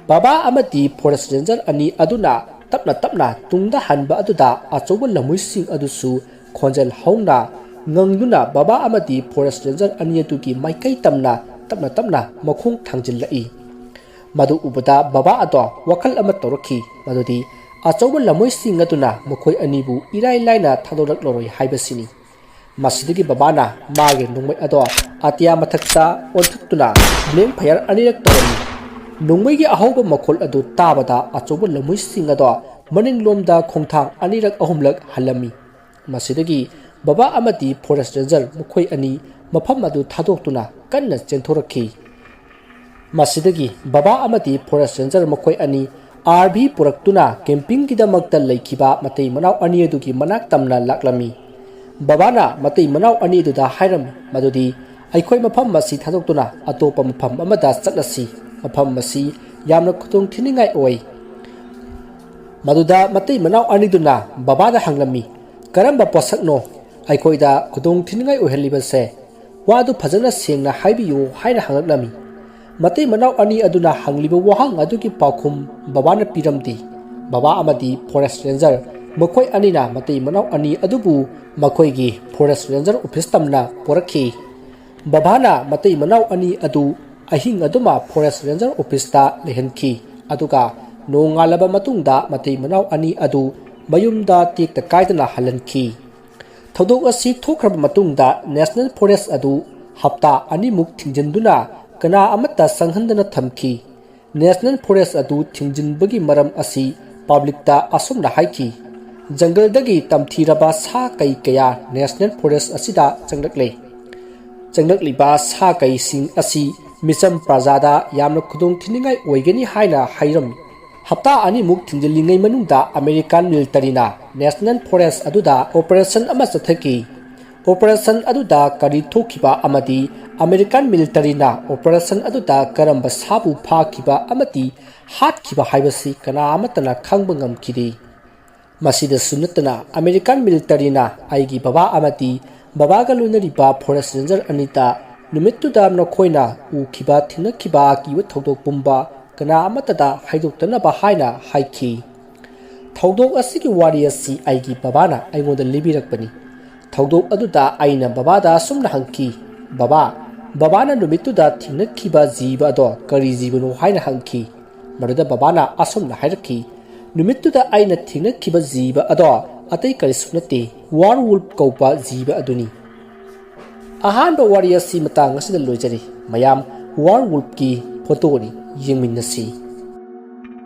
ꯕꯕꯥ ꯑꯃꯗꯤ ꯐꯣꯔꯦꯁ꯭ꯠ ꯔꯦꯟꯖꯔ ꯑꯅꯤ ꯑꯗꯨꯅ ꯇꯞꯅ ꯇꯞꯅ ꯇꯨꯡꯗ ꯍꯟꯕ ꯑꯗꯨꯗ ꯑꯆꯧꯕ ꯂꯝꯍꯨꯏꯁꯤꯡ ꯑꯗꯨꯁꯨ ꯈꯣꯟꯖꯦꯜ ꯍꯧꯅ ꯉꯪꯗꯨꯅ ꯕꯕꯥ ꯑꯃꯗꯤ ꯐꯣꯔꯦꯁ꯭ꯠ ꯔꯦꯟꯖꯔ ꯑꯅꯤ ꯑꯗꯨꯒꯤ ꯃꯥꯏꯀꯩ ꯇꯝꯅ ꯇꯞꯅ ꯇꯞꯅ ꯃꯈꯣꯡ ꯊꯥꯡꯖꯤꯜꯂꯛꯏ꯫ ꯃꯗꯨ ꯎꯕꯗ ꯕꯕꯥ ꯑꯗꯣ ꯋꯥꯈꯜ ꯑꯃ ꯇꯧꯔꯛꯈꯤ, ꯃꯗꯨꯗꯤ ꯑꯆꯧꯕ ꯂꯝꯍꯨꯏꯁꯤꯡ ꯑꯗꯨꯅ ꯃꯈꯣꯏ ꯑꯅꯤꯕꯨ ꯏꯔꯥꯏ ꯂꯥꯏꯅ ꯊꯥꯗꯣꯔꯛꯂꯔꯣꯏ ꯍꯥꯏꯕꯁꯤꯅꯤ꯫ ꯃꯁꯤꯗꯒꯤ ꯕꯕꯥꯅ ꯃꯥꯒꯤ ꯅꯣꯡꯃꯩ ꯑꯗꯣ ꯑꯇꯤꯌꯥ ꯃꯊꯛꯇ ꯑꯣꯟꯊꯣꯛꯇꯨꯅ ꯕ꯭ꯂꯦꯡ ꯐꯌꯥꯔ ꯑꯅꯤꯔꯛ ꯇꯧꯔꯝꯃꯤ꯫ ꯅꯣꯡꯃꯩꯒꯤ ꯑꯍꯧꯕ ꯃꯈꯣꯜ ꯑꯗꯨ ꯇꯥꯕꯗ ꯑꯆꯧꯕ ꯂꯝꯍꯨꯏꯁꯤꯡ ꯑꯗꯣ ꯃꯅꯤꯡꯂꯣꯝꯗ ꯈꯣꯡꯊꯥꯡ ꯑꯅꯤꯔꯛ ꯑꯍꯨꯝꯂꯛ ꯍꯜꯂꯝꯃꯤ꯫ ꯃꯁꯤꯗꯒꯤ ꯕꯕꯥ ꯑꯃꯗꯤ ꯐꯣꯔꯦꯁ꯭ꯠ ꯔꯦꯟꯖꯔ ꯃꯈꯣꯏ ꯑꯅꯤ ꯃꯐꯝ ꯑꯗꯨ ꯊꯥꯗꯣꯛꯇꯨꯅ ꯀꯟꯅ ꯆꯦꯟꯊꯣꯔꯛꯈꯤ꯫ ꯃꯁꯤꯗꯒꯤ ꯕꯕꯥ ꯑꯃꯗꯤ ꯐꯣꯔꯦꯁ꯭ꯠ ꯔꯦꯟꯖꯔ ꯃꯈꯣꯏ ꯑꯅꯤ ꯑꯥꯔ ꯚꯤ ꯄꯨꯔꯛꯇꯨꯅ ꯀꯦꯝꯄꯤꯡꯒꯤꯗꯃꯛꯇ ꯂꯩꯈꯤꯕ ꯃꯇꯩ ꯃꯅꯥꯎ ꯑꯅꯤ ꯑꯗꯨꯒꯤ ꯃꯅꯥꯛ ꯇꯝꯅ ꯂꯥꯛꯂꯝꯃꯤ꯫ ꯕꯕꯥꯅ ꯃꯇꯩ ꯃꯅꯥꯎ ꯑꯅꯤ ꯑꯗꯨꯗ ꯍꯥꯏꯔꯝꯃꯤ ꯃꯗꯨꯗꯤ, "ꯑꯩꯈꯣꯏ ꯃꯐꯝ ꯑꯁꯤ ꯊꯥꯗꯣꯛꯇꯨꯅ ꯑꯇꯣꯞꯄ ꯃꯐꯝ ꯑꯃꯗ ꯆꯠꯂꯁꯤ꯫ ꯃꯐꯝ ꯑꯁꯤ ꯌꯥꯝꯅ ꯈꯨꯗꯣꯡ ꯊꯤꯅꯤꯡꯉꯥꯏ ꯑꯣꯏ"꯫ ꯃꯗꯨꯗ ꯃꯇꯩ ꯃꯅꯥꯎ ꯑꯅꯤꯗꯨꯅ ꯕꯕꯥꯗ ꯍꯪꯂꯝꯃꯤ, "ꯀꯔꯝꯕ ꯄꯣꯠꯁꯛꯅꯣ ꯑꯩꯈꯣꯏꯗ ꯈꯨꯗꯣꯡ ꯊꯤꯅꯤꯡꯉꯥꯏ ꯑꯣꯏꯍꯜꯂꯤꯕꯁꯦ? ꯋꯥꯗꯨ ꯐꯖꯅ ꯁꯦꯡꯅ ꯍꯥꯏꯕꯤꯌꯨ" ꯍꯥꯏꯅ ꯍꯪꯂꯛꯂꯝꯃꯤ꯫ ꯃꯇꯩ ꯃꯅꯥꯎ ꯑꯅꯤ ꯑꯗꯨꯅ ꯍꯪꯂꯤꯕ ꯋꯥꯍꯪ ꯑꯗꯨꯒꯤ ꯄꯥꯎꯈꯨꯝ ꯕꯕꯥꯅ ꯄꯤꯔꯝꯗꯦ꯫ ꯕꯕꯥ ꯑꯃꯗꯤ ꯐꯣꯔꯦꯁ꯭ꯠ ꯔꯦꯟꯖꯔ ꯃꯈꯣꯏ ꯑꯅꯤꯅ ꯃꯇꯩ ꯃꯅꯥꯎ ꯑꯅꯤ ꯑꯗꯨꯕꯨ ꯃꯈꯣꯏꯒꯤ ꯐꯣꯔꯦꯁ꯭ꯠ ꯔꯦꯟꯖꯔ ꯑꯣꯐꯤꯁ ꯇꯝꯅ ꯄꯣꯔꯛꯈꯤ꯫ ꯕꯕꯥꯅ ꯃꯇꯩ ꯃꯅꯥꯎ ꯑꯅꯤ ꯑꯗꯨ ꯑꯍꯤꯡ ꯑꯗꯨꯃ ꯐꯣꯔꯦꯁ꯭ꯠ ꯔꯦꯟꯖꯔ ꯑꯣꯐꯤꯁꯇ ꯂꯩꯍꯟꯈꯤ, ꯑꯗꯨꯒ ꯅꯣꯡꯉꯥꯜꯂꯕ ꯃꯇꯨꯡꯗ ꯃꯇꯩ ꯃꯅꯥꯎ ꯑꯅꯤ ꯑꯗꯨ ꯃꯌꯨꯝꯗ ꯇꯦꯛꯇ ꯀꯥꯏꯗꯅ ꯍꯜꯍꯟꯈꯤ꯫ ꯊꯧꯗꯣꯛ ꯑꯁꯤ ꯊꯣꯛꯈ꯭ꯔꯕ ꯃꯇꯨꯡꯗ ꯅꯦꯁꯅꯦꯜ ꯐꯣꯔꯦꯁ꯭ꯠ ꯑꯗꯨ ꯍꯞꯇꯥ ꯑꯅꯤꯃꯨꯛ ꯊꯤꯡꯖꯤꯟꯗꯨꯅ ꯀꯅꯥ ꯑꯃꯠꯇ ꯆꯪꯍꯟꯗꯅ ꯊꯝꯈꯤ꯫ ꯅꯦꯁꯅꯦꯜ ꯐꯣꯔꯦꯁ꯭ꯠ ꯑꯗꯨ ꯊꯤꯡꯖꯤꯟꯕꯒꯤ ꯃꯔꯝ ꯑꯁꯤ ꯄꯕ꯭ꯂꯤꯛꯇ ꯑꯁꯨꯝꯅ ꯍꯥꯏꯈꯤ, "ꯖꯪꯒꯜꯗꯒꯤ ꯇꯝꯊꯤꯔꯕ ꯁꯥ ꯀꯩ ꯀꯌꯥ ꯅꯦꯁꯅꯦꯜ ꯐꯣꯔꯦꯁ꯭ꯠ ꯑꯁꯤꯗ ꯆꯪꯂꯛꯂꯦ꯫ ꯆꯪꯂꯛꯂꯤꯕ ꯁꯥ ꯀꯩꯁꯤꯡ ꯑꯁꯤ ꯃꯤꯆꯝ ꯄ꯭ꯔꯖꯥꯗ ꯌꯥꯝꯅ ꯈꯨꯗꯣꯡ ꯊꯤꯅꯤꯡꯉꯥꯏ ꯑꯣꯏꯒꯅꯤ" ꯍꯥꯏꯅ ꯍꯥꯏꯔꯝꯃꯤ꯫ ꯍꯞꯇꯥ ꯑꯅꯤꯃꯨꯛ ꯊꯤꯡꯖꯤꯜꯂꯤꯉꯩ ꯃꯅꯨꯡꯗ ꯑꯃꯦꯔꯤꯀꯥꯟ ꯃꯤꯂꯤꯇꯔꯤꯅ ꯅꯦꯁꯅꯦꯜ ꯐꯣꯔꯦꯁ꯭ꯠ ꯑꯗꯨꯗ ꯑꯣꯄꯔꯦꯁꯟ ꯑꯃ ꯆꯠꯊꯈꯤ꯫ ꯑꯣꯄꯔꯦꯁꯟ ꯑꯗꯨꯗ ꯀꯔꯤ ꯊꯣꯛꯈꯤꯕ ꯑꯃꯗꯤ ꯑꯃꯦꯔꯤꯀꯥꯟ ꯃꯤꯂꯤꯇꯔꯤꯅ ꯑꯣꯄꯔꯦꯁꯟ ꯑꯗꯨꯗ ꯀꯔꯝꯕ ꯁꯥꯕꯨ ꯐꯥꯈꯤꯕ ꯑꯃꯗꯤ ꯍꯥꯠꯈꯤꯕ ꯍꯥꯏꯕꯁꯤ ꯀꯅꯥ ꯑꯃꯠꯇꯅ ꯈꯪꯕ ꯉꯝꯈꯤꯗꯦ꯫ ꯃꯁꯤꯗꯁꯨ ꯅꯠꯇꯅ, ꯑꯃꯦꯔꯤꯀꯥꯟ ꯃꯤꯂꯤꯇꯔꯤꯅ ꯑꯩꯒꯤ ꯕꯕꯥ ꯑꯃꯗꯤ ꯕꯕꯥꯒ ꯂꯣꯏꯅꯔꯤꯕ ꯐꯣꯔꯦꯁ꯭ꯠ ꯔꯦꯟꯖꯔ ꯑꯅꯤꯗ ꯅꯨꯃꯤꯠꯇꯨꯗ ꯅꯈꯣꯏꯅ ꯎꯈꯤꯕ, ꯊꯦꯡꯅꯈꯤꯕ ꯑꯀꯤꯕ ꯊꯧꯗꯣꯛ ꯄꯨꯝꯕ ꯀꯅꯥ ꯑꯃꯠꯇꯗ ꯍꯥꯏꯗꯣꯛꯇꯅꯕ ꯍꯥꯏꯅ ꯍꯥꯏꯈꯤ꯫ ꯊꯧꯗꯣꯛ ꯑꯁꯤꯒꯤ ꯋꯥꯔꯤ ꯑꯁꯤ ꯑꯩꯒꯤ ꯕꯕꯥꯅ ꯑꯩꯉꯣꯟꯗ ꯂꯤꯕꯤꯔꯛꯄꯅꯤ꯫ ꯊꯧꯗꯣꯛ ꯑꯗꯨꯗ ꯑꯩꯅ ꯕꯕꯥꯗ ꯑꯁꯨꯝꯅ ꯍꯪꯈꯤ, "ꯕꯕꯥ, ꯕꯕꯥꯅ ꯅꯨꯃꯤꯠꯇꯨꯗ ꯊꯦꯡꯅꯈꯤꯕ ꯖꯤꯕ ꯑꯗꯣ ꯀꯔꯤ ꯖꯤꯕꯅꯣ?" ꯍꯥꯏꯅ ꯍꯪꯈꯤ꯫ ꯃꯗꯨꯗ ꯕꯕꯥꯅ ꯑꯁꯨꯝꯅ ꯍꯥꯏꯔꯛꯈꯤ, "ꯅꯨꯃꯤꯠꯇꯨꯗ ꯑꯩꯅ ꯊꯦꯡꯅꯈꯤꯕ ꯖꯤꯕ ꯑꯗꯣ ꯑꯇꯩ ꯀꯔꯤꯁꯨ ꯅꯠꯇꯦ, ꯋꯥꯔ ꯋꯨꯜꯐ ꯀꯧꯕ ꯖꯤꯕ ꯑꯗꯨꯅꯤ"꯫ ꯑꯍꯥꯟꯕ ꯋꯥꯔꯤ ꯑꯁꯤ ꯃꯇꯥꯡ ꯑꯁꯤꯗ ꯂꯣꯏꯖꯔꯤ꯫ ꯃꯌꯥꯝ ꯋꯥꯔ ꯋꯨꯜꯐꯀꯤ ꯐꯣꯇꯣꯅꯤ, ꯌꯦꯡꯃꯤꯟꯅꯁꯤ꯫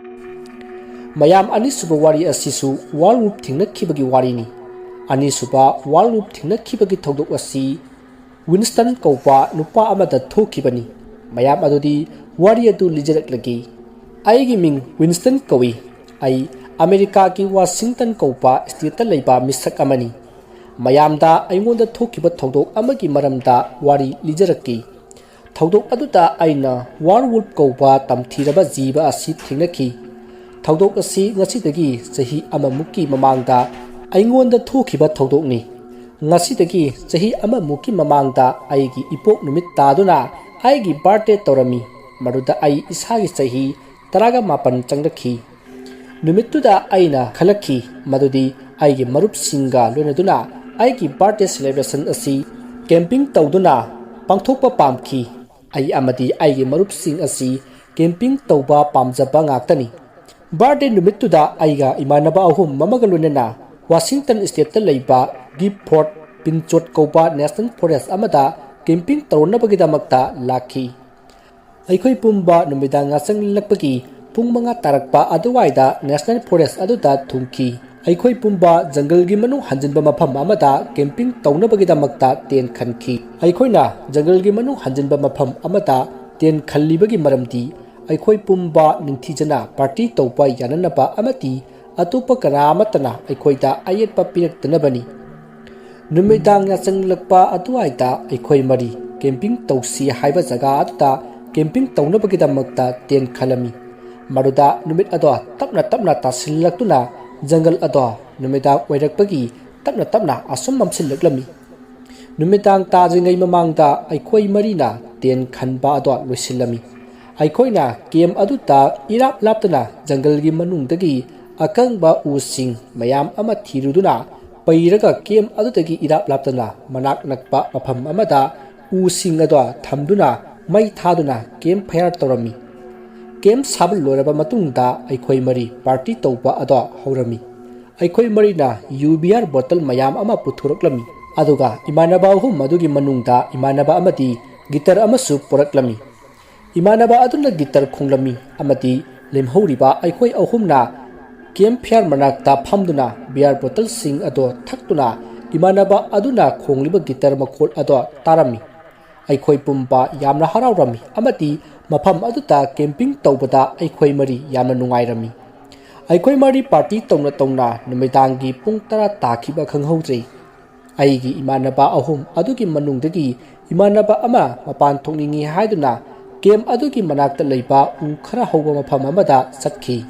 ꯃꯌꯥꯝ, ꯑꯅꯤꯁꯨꯕ ꯋꯥꯔꯤ ꯑꯁꯤꯁꯨ ꯋꯥꯔ ꯋꯨꯜꯐ ꯊꯦꯡꯅꯈꯤꯕꯒꯤ ꯋꯥꯔꯤꯅꯤ꯫ ꯑꯅꯤꯁꯨꯕ ꯋꯥꯔ ꯋꯨꯜꯐ ꯊꯦꯡꯅꯈꯤꯕꯒꯤ ꯊꯧꯗꯣꯛ ꯑꯁꯤ ꯋꯤꯟꯁꯇꯟ ꯀꯧꯕ ꯅꯨꯄꯥ ꯑꯃꯗ ꯊꯣꯛꯈꯤꯕꯅꯤ꯫ ꯃꯌꯥꯝ, ꯑꯗꯨꯗꯤ ꯋꯥꯔꯤ ꯑꯗꯨ ꯂꯤꯖꯔꯛꯂꯒꯦ꯫ ꯑꯩꯒꯤ ꯃꯤꯡ ꯋꯤꯟꯁꯇꯟ ꯀꯧꯏ꯫ ꯑꯩ ꯑꯃꯦꯔꯤꯀꯥꯒꯤ ꯋꯥꯁꯤꯡꯇꯟ ꯀꯧꯕ ꯁ꯭ꯇꯦꯠꯇ ꯂꯩꯕ ꯃꯤꯁꯛ ꯑꯃꯅꯤ꯫ ꯃꯌꯥꯝꯗ ꯑꯩꯉꯣꯟꯗ ꯊꯣꯛꯈꯤꯕ ꯊꯧꯗꯣꯛ ꯑꯃꯒꯤ ꯃꯔꯝꯗ ꯋꯥꯔꯤ ꯂꯤꯖꯔꯛꯀꯦ꯫ ꯊꯧꯗꯣꯛ ꯑꯗꯨꯗ ꯑꯩꯅ ꯋꯥꯔ ꯋꯨꯜꯐ ꯀꯧꯕ ꯇꯝꯊꯤꯔꯕ ꯖꯤꯕ ꯑꯁꯤ ꯊꯦꯡꯅꯈꯤ꯫ ꯊꯧꯗꯣꯛ ꯑꯁꯤ ꯉꯁꯤꯗꯒꯤ ꯆꯍꯤ ꯑꯃꯃꯨꯛꯀꯤ ꯃꯃꯥꯡꯗ ꯑꯩꯉꯣꯟꯗ ꯊꯣꯛꯈꯤꯕ ꯊꯧꯗꯣꯛꯅꯤ꯫ ꯉꯁꯤꯗꯒꯤ ꯆꯍꯤ ꯑꯃꯃꯨꯛꯀꯤ ꯃꯃꯥꯡꯗ ꯑꯩꯒꯤ ꯏꯄꯣꯛ ꯅꯨꯃꯤꯠ ꯇꯥꯗꯨꯅ ꯑꯩꯒꯤ ꯕꯥꯔꯊꯗꯦ ꯇꯧꯔꯝꯃꯤ꯫ ꯃꯗꯨꯗ ꯑꯩ ꯏꯁꯥꯒꯤ ꯆꯍꯤ ꯇꯔꯥꯒ ꯃꯥꯄꯟ ꯆꯪꯂꯛꯈꯤ꯫ ꯅꯨꯃꯤꯠꯇꯨꯗ ꯑꯩꯅ ꯈꯜꯂꯛꯈꯤ ꯃꯗꯨꯗꯤ ꯑꯩꯒꯤ ꯃꯔꯨꯞꯁꯤꯡꯒ ꯂꯣꯏꯅꯗꯨꯅ ꯑꯩꯒꯤ ꯕꯥꯔꯊꯗꯦ ꯁꯦꯂꯦꯕ꯭ꯔꯦꯁꯟ ꯑꯁꯤ ꯀꯦꯝꯄꯤꯡ ꯇꯧꯗꯨꯅ ꯄꯥꯡꯊꯣꯛꯄ ꯄꯥꯝꯈꯤ꯫ ꯑꯩ ꯑꯃꯗꯤ ꯑꯩꯒꯤ ꯃꯔꯨꯞꯁꯤꯡ ꯑꯁꯤ ꯀꯦꯝꯄꯤꯡ ꯇꯧꯕ ꯄꯥꯝꯖꯕ ꯉꯥꯛꯇꯅꯤ꯫ ꯕꯥꯔꯊꯗꯦ ꯅꯨꯃꯤꯠꯇꯨꯗ ꯑꯩꯒ ꯏꯃꯥꯟꯅꯕ ꯑꯍꯨꯝ ꯑꯃꯒ ꯂꯣꯏꯅꯅ ꯋꯥꯁꯤꯡꯇꯟ ꯁ꯭ꯇꯦꯠꯇ ꯂꯩꯕ ꯒꯤꯐꯣꯔꯠ ꯄꯤꯟꯆꯣꯠ ꯀꯧꯕ ꯅꯦꯁꯅꯦꯜ ꯐꯣꯔꯦꯁ꯭ꯠ ꯑꯃꯗ ꯀꯦꯝꯄꯤꯡ ꯇꯧꯅꯕꯒꯤꯗꯃꯛꯇ ꯂꯥꯛꯈꯤ꯫ ꯑꯩꯈꯣꯏ ꯄꯨꯝꯕ ꯅꯨꯃꯤꯗꯥꯡ ꯌꯥꯆꯪꯂꯛꯄꯒꯤ ꯄꯨꯡ ꯃꯉꯥ ꯇꯥꯔꯛꯄ ꯑꯗꯨꯋꯥꯏꯗ ꯅꯦꯁꯅꯦꯜ ꯐꯣꯔꯦꯁ꯭ꯠ ꯑꯗꯨꯗ ꯊꯨꯡꯈꯤ꯫ ꯑꯩꯈꯣꯏ ꯄꯨꯝꯕ ꯖꯪꯒꯜꯒꯤ ꯃꯅꯨꯡ ꯍꯟꯖꯤꯟꯕ ꯃꯐꯝ ꯑꯃꯗ ꯀꯦꯝꯄꯤꯡ ꯇꯧꯅꯕꯒꯤꯗꯃꯛꯇ ꯇꯦꯟꯠ ꯈꯟꯈꯤ꯫ ꯑꯩꯈꯣꯏꯅ ꯖꯪꯒꯜꯒꯤ ꯃꯅꯨꯡ ꯍꯟꯖꯤꯟꯕ ꯃꯐꯝ ꯑꯃꯗ ꯇꯦꯟꯠ ꯈꯜꯂꯤꯕꯒꯤ ꯃꯔꯝꯗꯤ ꯑꯩꯈꯣꯏ ꯄꯨꯝꯕ ꯅꯤꯡꯊꯤꯖꯅ ꯄꯥꯔꯇꯤ ꯇꯧꯕ ꯌꯥꯅꯅꯕ ꯑꯃꯗꯤ ꯑꯇꯣꯞꯄ ꯀꯅꯥ ꯑꯃꯠꯇꯅ ꯑꯩꯈꯣꯏꯗ ꯑꯌꯦꯠꯄ ꯄꯤꯔꯛꯇꯅꯕꯅꯤ꯫ ꯅꯨꯃꯤꯗꯥꯡ ꯌꯥꯆꯪꯂꯛꯄ ꯑꯗꯨꯋꯥꯏꯗ ꯑꯩꯈꯣꯏ ꯃꯔꯤ ꯀꯦꯝꯄꯤꯡ ꯇꯧꯁꯤ ꯍꯥꯏꯕ ꯖꯒꯥ ꯑꯗꯨꯗ ꯀꯦꯝꯄꯤꯡ ꯇꯧꯅꯕꯒꯤꯗꯃꯛꯇ ꯇꯦꯟꯠ ꯈꯜꯂꯝꯃꯤ꯫ ꯃꯗꯨꯗ ꯅꯨꯃꯤꯠ ꯑꯗꯣ ꯇꯞꯅ ꯇꯞꯅ ꯇꯥꯁꯤꯜꯂꯛꯇꯨꯅ ꯖꯪꯒꯜ ꯑꯗꯣ ꯅꯨꯃꯤꯗꯥꯡ ꯑꯣꯏꯔꯛꯄꯒꯤ ꯇꯞꯅ ꯇꯞꯅ ꯑꯁꯨꯝ ꯃꯝꯁꯤꯜꯂꯛꯂꯝꯃꯤ꯫ ꯅꯨꯃꯤꯗꯥꯡ ꯇꯥꯗ꯭ꯔꯤꯉꯩ ꯃꯃꯥꯡꯗ ꯑꯩꯈꯣꯏ ꯃꯔꯤꯅ ꯇꯦꯟꯠ ꯈꯟꯕ ꯑꯗꯣ ꯂꯣꯏꯁꯤꯜꯂꯝꯃꯤ꯫ ꯑꯩꯈꯣꯏꯅ ꯀꯦꯝꯞ ꯑꯗꯨꯗ ꯏꯔꯥꯞ ꯂꯥꯞꯇꯅ ꯖꯪꯒꯜꯒꯤ ꯃꯅꯨꯡꯗꯒꯤ ꯑꯀꯪꯕ ꯎꯁꯤꯡ ꯃꯌꯥꯝ ꯑꯃ ꯊꯤꯔꯨꯗꯨꯅ ꯄꯩꯔꯒ ꯀꯦꯝꯞ ꯑꯗꯨꯗꯒꯤ ꯏꯔꯥꯞ ꯂꯥꯞꯇꯅ ꯃꯅꯥꯛ ꯅꯛꯄ ꯃꯐꯝ ꯑꯃꯗ ꯎꯁꯤꯡ ꯑꯗꯣ ꯊꯝꯗꯨꯅ ꯃꯩ ꯊꯥꯗꯨꯅ ꯀꯦꯝꯞ ꯐꯥꯌꯔ ꯇꯧꯔꯝꯃꯤ꯫ ꯀꯦꯝꯞ ꯁꯥꯕ ꯂꯣꯏꯔꯕ ꯃꯇꯨꯡꯗ ꯑꯩꯈꯣꯏ ꯃꯔꯤ ꯄꯥꯔꯇꯤ ꯇꯧꯕ ꯑꯗꯣ ꯍꯧꯔꯝꯃꯤ꯫ ꯑꯩꯈꯣꯏ ꯃꯔꯤꯅ ꯌꯨ ꯕꯤꯌꯔ ꯕꯣꯇꯜ ꯃꯌꯥꯝ ꯑꯃ ꯄꯨꯊꯣꯔꯛꯂꯝꯃꯤ꯫ ꯑꯗꯨꯒ ꯏꯃꯥꯟꯅꯕ ꯑꯍꯨꯝ ꯑꯗꯨꯒꯤ ꯃꯅꯨꯡꯗ ꯏꯃꯥꯟꯅꯕ ꯑꯃꯗꯤ ꯒꯤꯇꯔ ꯑꯃꯁꯨ ꯄꯨꯔꯛꯂꯝꯃꯤ꯫ ꯏꯃꯥꯟꯅꯕ ꯑꯗꯨꯅ ꯒꯤꯇꯔ ꯈꯣꯡꯂꯝꯃꯤ ꯑꯃꯗꯤ ꯂꯦꯝꯍꯧꯔꯤꯕ ꯑꯩꯈꯣꯏ ꯑꯍꯨꯝꯅ ꯀꯦꯝ ꯐꯤꯌꯥꯔ ꯃꯅꯥꯛꯇ ꯐꯝꯗꯨꯅ ꯕꯤꯌꯥꯔ ꯕꯣꯇꯜꯁꯤꯡ ꯑꯗꯣ ꯊꯛꯇꯨꯅ ꯏꯃꯥꯟꯅꯕ ꯑꯗꯨꯅ ꯈꯣꯡꯂꯤꯕ ꯒꯤꯇꯔ ꯃꯈꯣꯜ ꯑꯗꯣ ꯇꯥꯔꯝꯃꯤ꯫ ꯑꯩꯈꯣꯏ ꯄꯨꯝꯕ ꯌꯥꯝꯅ ꯍꯔꯥꯎꯔꯝꯃꯤ ꯑꯃꯗꯤ ꯃꯐꯝ ꯑꯗꯨꯗ ꯀꯦꯝꯄꯤꯡ ꯇꯧꯕꯗ ꯑꯩꯈꯣꯏ ꯃꯔꯤ ꯌꯥꯝꯅ ꯅꯨꯡꯉꯥꯏꯔꯝꯃꯤ꯫ ꯑꯩꯈꯣꯏ ꯃꯔꯤ ꯄꯥꯔꯇꯤ ꯇꯧꯅ ꯇꯧꯅ ꯅꯨꯃꯤꯗꯥꯡꯒꯤ ꯄꯨꯡ ꯇꯔꯥ ꯇꯥꯈꯤꯕ ꯈꯪꯍꯧꯗ꯭ꯔꯦ꯫ ꯑꯩꯒꯤ ꯏꯃꯥꯟꯅꯕ ꯑꯍꯨꯝ ꯑꯗꯨꯒꯤ ꯃꯅꯨꯡꯗꯒꯤ ꯏꯃꯥꯟꯅꯕ ꯑꯃ ꯃꯄꯥꯟ ꯊꯣꯛꯅꯤꯡꯏ ꯍꯥꯏꯗꯨꯅ ꯀꯦꯝ ꯑꯗꯨꯒꯤ ꯃꯅꯥꯛꯇ ꯂꯩꯕ ꯎ ꯈꯔ ꯍꯧꯕ ꯃꯐꯝ ꯑꯃꯗ ꯆꯠꯈꯤ꯫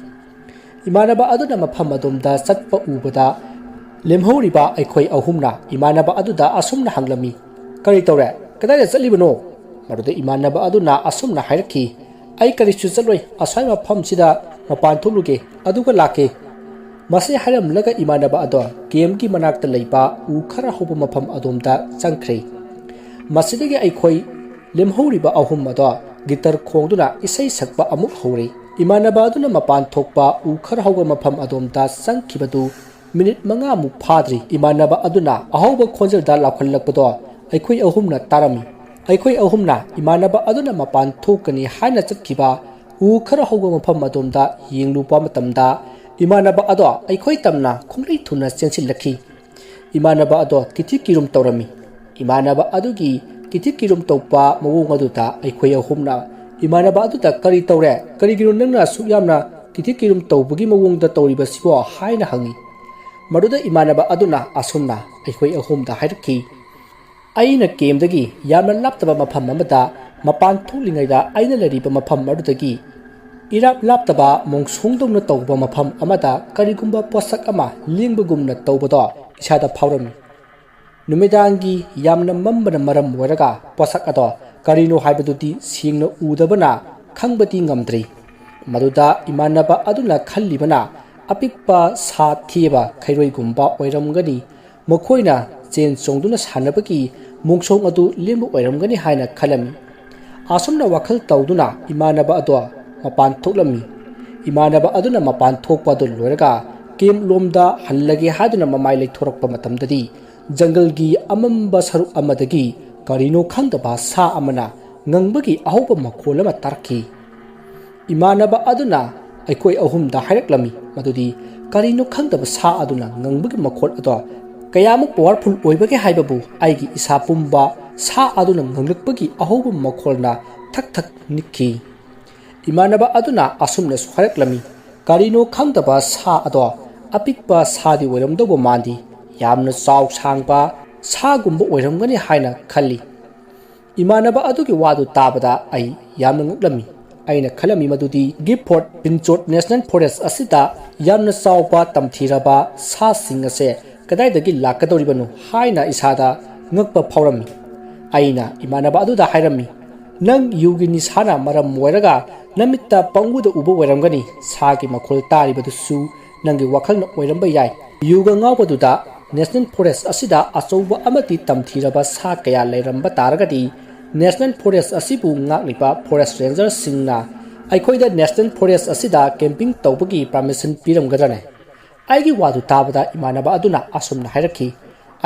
ꯏꯃꯥꯟꯅꯕ ꯑꯗꯨꯅ ꯃꯐꯝ ꯑꯗꯣꯝꯗ ꯆꯠꯄ ꯎꯕꯗ ꯂꯦꯝꯍꯧꯔꯤꯕ ꯑꯩꯈꯣꯏ ꯑꯍꯨꯝꯅ ꯏꯃꯥꯟꯅꯕ ꯑꯗꯨꯗ ꯑꯁꯨꯝꯅ ꯍꯪꯂꯝꯃꯤ, "ꯀꯔꯤ ꯇꯧꯔꯦ? ꯀꯗꯥꯏꯗ ꯆꯠꯂꯤꯕꯅꯣ?" ꯃꯗꯨꯗ ꯏꯃꯥꯟꯅꯕ ꯑꯗꯨꯅ ꯑꯁꯨꯝꯅ ꯍꯥꯏꯔꯛꯈꯤ, "ꯑꯩ ꯀꯔꯤꯁꯨ ꯆꯠꯂꯣꯏ, ꯑꯁ꯭ꯋꯥꯏ ꯃꯐꯝꯁꯤꯗ ꯃꯄꯥꯟ ꯊꯣꯛꯂꯨꯒꯦ, ꯑꯗꯨꯒ ꯂꯥꯛꯀꯦ"꯫ ꯃꯁꯤ ꯍꯥꯏꯔꯝꯂꯒ ꯏꯃꯥꯟꯅꯕ ꯑꯗꯣ ꯀꯦꯝꯒꯤ ꯃꯅꯥꯛꯇ ꯂꯩꯕ ꯎ ꯈꯔ ꯍꯧꯕ ꯃꯐꯝ ꯑꯗꯣꯝꯗ ꯆꯪꯈ꯭ꯔꯦ꯫ ꯃꯁꯤꯗꯒꯤ ꯑꯩꯈꯣꯏ ꯂꯦꯝꯍꯧꯔꯤꯕ ꯑꯍꯨꯝ ꯑꯗꯣ ꯒꯤꯇꯔ ꯈꯣꯡꯗꯨꯅ ꯏꯁꯩ ꯁꯛꯄ ꯑꯃꯨꯛ ꯍꯧꯔꯦ꯫ ꯏꯃꯥꯟꯅꯕ ꯑꯗꯨꯅ ꯃꯄꯥꯟ ꯊꯣꯛꯄ ꯎ ꯈꯔ ꯍꯧꯕ ꯃꯐꯝ ꯑꯗꯣꯝꯗ ꯆꯪꯈꯤꯕꯗꯨ ꯃꯤꯅꯤꯠ ꯃꯉꯥꯃꯨꯛ ꯐꯥꯗ꯭ꯔꯤ꯫ ꯏꯃꯥꯟꯅꯕ ꯑꯗꯨꯅ ꯑꯍꯧꯕ ꯈꯣꯟꯖꯦꯜꯗ ꯂꯥꯎꯈꯠꯂꯛꯄꯗꯣ ꯑꯩꯈꯣꯏ ꯑꯍꯨꯝꯅ ꯇꯥꯔꯝꯃꯤ꯫ ꯑꯩꯈꯣꯏ ꯑꯍꯨꯝꯅ ꯏꯃꯥꯟꯅꯕ ꯑꯗꯨꯅ ꯃꯄꯥꯟ ꯊꯣꯛꯀꯅꯤ ꯍꯥꯏꯅ ꯆꯠꯈꯤꯕ ꯎ ꯈꯔ ꯍꯧꯕ ꯃꯐꯝ ꯑꯗꯣꯝꯗ ꯌꯦꯡꯂꯨꯕ ꯃꯇꯝꯗ ꯏꯃꯥꯟꯅꯕ ꯑꯗꯣ ꯑꯩꯈꯣꯏ ꯇꯝꯅ ꯈꯣꯡꯂꯩ ꯊꯨꯅ ꯆꯦꯟꯁꯤꯜꯂꯛꯈꯤ꯫ ꯏꯃꯥꯟꯅꯕ ꯑꯗꯣ ꯀꯤꯊꯤ ꯀꯤꯔꯨꯝ ꯇꯧꯔꯝꯃꯤ꯫ ꯏꯃꯥꯟꯅꯕ ꯑꯗꯨꯒꯤ ꯀꯤꯊꯤ ꯀꯤꯔꯨꯝ ꯇꯧꯕ ꯃꯑꯣꯡ ꯑꯗꯨꯗ ꯑꯩꯈꯣꯏ ꯑꯍꯨꯝꯅ ꯏꯃꯥꯟꯅꯕ ꯑꯗꯨꯗ, "ꯀꯔꯤ ꯇꯧꯔꯦ? ꯀꯔꯤꯒꯤꯅꯣ ꯅꯪꯅ ꯑꯁꯨꯛ ꯌꯥꯝꯅ ꯀꯤꯊꯤ ꯀꯤꯔꯨꯝ ꯇꯧꯕꯒꯤ ꯃꯑꯣꯡꯗ ꯇꯧꯔꯤꯕꯁꯤꯕꯣ?" ꯍꯥꯏꯅ ꯍꯪꯉꯤ꯫ ꯃꯗꯨꯗ ꯏꯃꯥꯟꯅꯕ ꯑꯗꯨꯅ ꯑꯁꯨꯝꯅ ꯑꯩꯈꯣꯏ ꯑꯍꯨꯝꯗ ꯍꯥꯏꯔꯛꯈꯤ, "ꯑꯩꯅ ꯀꯦꯝꯗꯒꯤ ꯌꯥꯝꯅ ꯂꯥꯞꯇꯕ ꯃꯐꯝ ꯑꯃꯗ ꯃꯄꯥꯟ ꯊꯣꯛꯂꯤꯉꯩꯗ ꯑꯩꯅ ꯂꯩꯔꯤꯕ ꯃꯐꯝ ꯑꯗꯨꯗꯒꯤ ꯏꯔꯥꯞ ꯂꯥꯞꯇꯕ ꯃꯣꯡꯁꯣꯡꯗꯧꯅ ꯇꯧꯕ ꯃꯐꯝ ꯑꯃꯗ ꯀꯔꯤꯒꯨꯝꯕ ꯄꯣꯠꯁꯛ ꯑꯃ ꯂꯦꯡꯕꯒꯨꯝꯅ ꯇꯧꯕꯗꯣ ꯏꯁꯥꯗ ꯐꯥꯎꯔꯝꯃꯤ꯫ ꯅꯨꯃꯤꯗꯥꯡꯒꯤ ꯌꯥꯝꯅ ꯃꯝꯕꯅ ꯃꯔꯝ ꯑꯣꯏꯔꯒ ꯄꯣꯠꯁꯛ ꯑꯗꯣ ꯀꯔꯤꯅꯣ ꯍꯥꯏꯕꯗꯨꯗꯤ ꯁꯦꯡꯅ ꯎꯗꯕꯅ ꯈꯪꯕꯗꯤ ꯉꯝꯗ꯭ꯔꯤ꯫ ꯃꯗꯨꯗ ꯏꯃꯥꯟꯅꯕ ꯑꯗꯨꯅ ꯈꯜꯂꯤꯕꯅ ꯑꯄꯤꯛꯄ ꯁꯥ ꯊꯤꯕ ꯈꯩꯔꯣꯏꯒꯨꯝꯕ ꯑꯣꯏꯔꯝꯒꯅꯤ, ꯃꯈꯣꯏꯅ ꯆꯦꯟ ꯆꯣꯡꯗꯨꯅ ꯁꯥꯟꯅꯕꯒꯤ ꯃꯣꯡꯁꯣꯡ ꯑꯗꯨ ꯂꯦꯝꯕ ꯑꯣꯏꯔꯝꯒꯅꯤ ꯍꯥꯏꯅ ꯈꯜꯂꯝꯃꯤ꯫ ꯑꯁꯨꯝꯅ ꯋꯥꯈꯜ ꯇꯧꯗꯨꯅ ꯏꯃꯥꯟꯅꯕ ꯑꯗꯣ ꯃꯄꯥꯟ ꯊꯣꯛꯂꯝꯃꯤ꯫ ꯏꯃꯥꯟꯅꯕ ꯑꯗꯨꯅ ꯃꯄꯥꯟ ꯊꯣꯛꯄ ꯑꯗꯨ ꯂꯣꯏꯔꯒ ꯀꯦꯝ ꯂꯣꯝꯗ ꯍꯜꯂꯒꯦ ꯍꯥꯏꯗꯨꯅ ꯃꯃꯥꯏ ꯂꯩꯊꯣꯔꯛꯄ ꯃꯇꯝꯗꯗꯤ ꯖꯪꯒꯜꯒꯤ ꯑꯃꯝꯕ ꯁꯔꯨꯛ ꯑꯃꯗꯒꯤ ꯀꯔꯤꯅꯣ ꯈꯪꯗꯕ ꯁꯥ ꯑꯃꯅ ꯉꯪꯕꯒꯤ ꯑꯍꯧꯕ ꯃꯈꯣꯜ ꯑꯃ ꯇꯥꯔꯛꯈꯤ꯫ ꯏꯃꯥꯟꯅꯕ ꯑꯗꯨꯅ ꯑꯩꯈꯣꯏ ꯑꯍꯨꯝꯗ ꯍꯥꯏꯔꯛꯂꯝꯃꯤ ꯃꯗꯨꯗꯤ ꯀꯔꯤꯅꯣ ꯈꯪꯗꯕ ꯁꯥ ꯑꯗꯨꯅ ꯉꯪꯕꯒꯤ ꯃꯈꯣꯜ ꯑꯗꯣ ꯀꯌꯥꯃꯨꯛ powerful ꯑꯣꯏꯕꯒꯦ ꯍꯥꯏꯕꯕꯨ ꯑꯩꯒꯤ ꯏꯁꯥ ꯄꯨꯝꯕ ꯁꯥ ꯑꯗꯨꯅ ꯉꯪꯂꯛꯄꯒꯤ ꯑꯍꯧꯕ ꯃꯈꯣꯜꯅ ꯊꯛ ꯊꯛ ꯅꯤꯛꯈꯤ꯫ ꯏꯃꯥꯟꯅꯕ ꯑꯗꯨꯅ ꯑꯁꯨꯝꯅꯁꯨ ꯍꯥꯏꯔꯛꯂꯝꯃꯤ, "ꯀꯔꯤꯅꯣ ꯈꯪꯗꯕ ꯁꯥ ꯑꯗꯣ ꯑꯄꯤꯛꯄ ꯁꯥꯗꯤ ꯑꯣꯏꯔꯝꯗꯧꯕ ꯃꯥꯟꯗꯦ, ꯌꯥꯝꯅ ꯆꯥꯎ ꯁꯥꯡꯕ ꯁꯥꯒꯨꯝꯕ ꯑꯣꯏꯔꯝꯒꯅꯤ ꯍꯥꯏꯅ ꯈꯜꯂꯤ꯫" ꯏꯃꯥꯟꯅꯕ ꯑꯗꯨꯒꯤ ꯋꯥꯗꯨ ꯇꯥꯕꯗ ꯑꯩ ꯌꯥꯝꯅ ꯉꯛꯂꯝꯃꯤ꯫ ꯑꯩꯅ ꯈꯜꯂꯝꯃꯤ ꯃꯗꯨꯗꯤ ꯒꯤꯐꯣꯔꯠ ꯄꯤꯟꯆꯣꯠ ꯅꯦꯁꯅꯦꯜ ꯐꯣꯔꯦꯁ ꯑꯁꯤꯗ ꯌꯥꯝꯅ ꯆꯥꯎꯕ ꯇꯝꯊꯤꯔꯕ ꯁꯥꯁꯤꯡ ꯑꯁꯦ ꯀꯗꯥꯏꯗꯒꯤ ꯂꯥꯛꯀꯗꯧꯔꯤꯕꯅꯣ ꯍꯥꯏꯅ ꯏꯁꯥꯗ ꯉꯛꯄ ꯐꯥꯎꯔꯝꯃꯤ꯫ ꯑꯩꯅ ꯏꯃꯥꯟꯅꯕ ꯑꯗꯨꯗ ꯍꯥꯏꯔꯝꯃꯤ, "ꯅꯪ ꯌꯨꯒꯤ ꯅꯤꯁꯥꯅ ꯃꯔꯝ ꯑꯣꯏꯔꯒ ꯅꯃꯤꯠꯇ ꯄꯪꯎꯗ ꯎꯕ ꯑꯣꯏꯔꯝꯒꯅꯤ, ꯁꯥꯒꯤ ꯃꯈꯣꯜ ꯇꯥꯔꯤꯕꯗꯨꯁꯨ ꯅꯪꯒꯤ ꯋꯥꯈꯜꯅ ꯑꯣꯏꯔꯝꯕ ꯌꯥꯏ꯫ ꯌꯨꯒ ꯉꯥꯎꯕꯗꯨꯗ ꯅꯦꯁꯅꯦꯜ ꯐꯣꯔꯦꯁ ꯑꯁꯤꯗ ꯑꯆꯧꯕ ꯑꯃꯗꯤ ꯇꯝꯊꯤꯔꯕ ꯁꯥ ꯀꯌꯥ ꯂꯩꯔꯝꯕ ꯇꯥꯔꯒꯗꯤ ꯅꯦꯁꯅꯦꯜ ꯐꯣꯔꯦꯁ ꯑꯁꯤꯕꯨ ꯉꯥꯛꯂꯤꯕ ꯐꯣꯔꯦꯁ ꯔꯦꯟꯖꯔꯁꯤꯡꯅ ꯑꯩꯈꯣꯏꯗ ꯅꯦꯁꯅꯦꯜ ꯐꯣꯔꯦꯁ ꯑꯁꯤꯗ ꯀꯦꯝꯄꯤꯡ ꯇꯧꯕꯒꯤ ꯄꯥꯔꯃꯤꯁꯟ ꯄꯤꯔꯝꯒꯗ꯭ꯔꯅꯦ?" ꯑꯩꯒꯤ ꯋꯥꯗꯨ ꯇꯥꯕꯗ ꯏꯃꯥꯟꯅꯕ ꯑꯗꯨꯅ ꯑꯁꯨꯝꯅ ꯍꯥꯏꯔꯛꯈꯤ,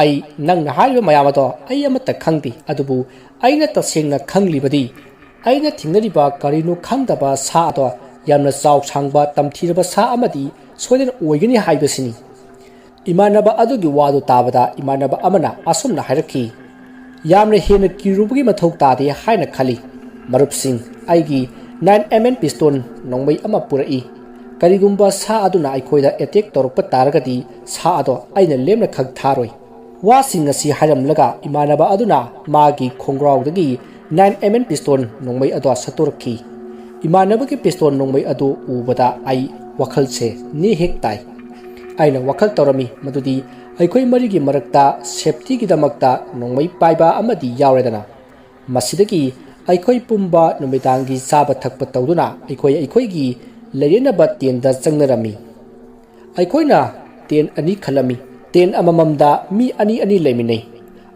"ꯑꯩ ꯅꯪꯅ ꯍꯥꯏꯔꯤꯕ ꯃꯌꯥꯝ ꯑꯗꯣ ꯑꯩ ꯑꯃꯠꯇ ꯈꯪꯗꯦ, ꯑꯗꯨꯕꯨ ꯑꯩꯅ ꯇꯁꯦꯡꯅ ꯈꯪꯂꯤꯕꯗꯤ ꯑꯩꯅ ꯊꯦꯡꯅꯔꯤꯕ ꯀꯔꯤꯅꯣ ꯈꯪꯗꯕ ꯁꯥ ꯑꯗꯣ ꯌꯥꯝꯅ ꯆꯥꯎ ꯁꯥꯡꯕ ꯇꯝꯊꯤꯔꯕ ꯁꯥ ꯑꯃꯗꯤ ꯁꯣꯏꯗꯅ ꯑꯣꯏꯒꯅꯤ ꯍꯥꯏꯕꯁꯤꯅꯤ꯫" ꯏꯃꯥꯟꯅꯕ ꯑꯗꯨꯒꯤ ꯋꯥꯗꯨ ꯇꯥꯕꯗ ꯏꯃꯥꯟꯅꯕ ꯑꯃꯅ ꯑꯁꯨꯝꯅ ꯍꯥꯏꯔꯛꯈꯤ, "ꯌꯥꯝꯅ ꯍꯦꯟꯅ ꯀꯤꯔꯨꯕꯒꯤ ꯃꯊꯧ ꯇꯥꯗꯦ ꯍꯥꯏꯅ ꯈꯜꯂꯤ꯫ ꯃꯔꯨꯞꯁꯤꯡ, ꯑꯩꯒꯤ nine M M pistol ꯅꯣꯡꯃꯩ ꯑꯃ ꯄꯨꯔꯛꯏ꯫ ꯀꯔꯤꯒꯨꯝꯕ ꯁꯥ ꯑꯗꯨꯅ ꯑꯩꯈꯣꯏꯗ ꯑꯦꯇꯦꯛ ꯇꯧꯔꯛꯄ ꯇꯥꯔꯒꯗꯤ ꯁꯥ ꯑꯗꯣ ꯑꯩꯅ ꯂꯦꯝꯅ ꯈꯛ ꯊꯥꯔꯣꯏ꯫" ꯋꯥꯁꯤꯡ ꯑꯁꯤ ꯍꯥꯏꯔꯝꯂꯒ ꯏꯃꯥꯟꯅꯕ ꯑꯗꯨꯅ ꯃꯥꯒꯤ ꯈꯣꯡꯒ꯭ꯔꯥꯎꯗꯒꯤ nine M M pistol ꯅꯣꯡꯃꯩ ꯑꯗꯣ ꯁꯠꯇꯣꯔꯛꯈꯤ꯫ ꯏꯃꯥꯟꯅꯕꯒꯤ pistol ꯅꯣꯡꯃꯩ ꯑꯗꯨ ꯎꯕꯗ ꯑꯩ ꯋꯥꯈꯜꯁꯦ ꯅꯦ ꯍꯦꯛ ꯇꯥꯏ꯫ ꯑꯩꯅ ꯋꯥꯈꯜ ꯇꯧꯔꯝꯃꯤ ꯃꯗꯨꯗꯤ ꯑꯩꯈꯣꯏ ꯃꯔꯤꯒꯤ ꯃꯔꯛꯇ safetyꯒꯤꯗꯃꯛꯇ ꯅꯣꯡꯃꯩ ꯄꯥꯏꯕ ꯑꯃꯗꯤ ꯌꯥꯎꯔꯦꯗꯅ꯫ ꯃꯁꯤꯗꯒꯤ ꯑꯩꯈꯣꯏ ꯄꯨꯝꯕ ꯅꯨꯃꯤꯗꯥꯡꯒꯤ ꯆꯥꯕ ꯊꯛꯄ ꯇꯧꯗꯨꯅ ꯑꯩꯈꯣꯏ ꯑꯩꯈꯣꯏꯒꯤ ꯂꯩꯔꯦꯅꯕ tentꯇ ꯆꯪꯅꯔꯝꯃꯤ꯫ ꯑꯩꯈꯣꯏꯅ tent ꯑꯅꯤ ꯈꯜꯂꯝꯃꯤ꯫ Tent ꯑꯃꯃꯝꯗ ꯃꯤ ꯑꯅꯤ ꯑꯅꯤ ꯂꯩꯃꯤꯟꯅꯩ꯫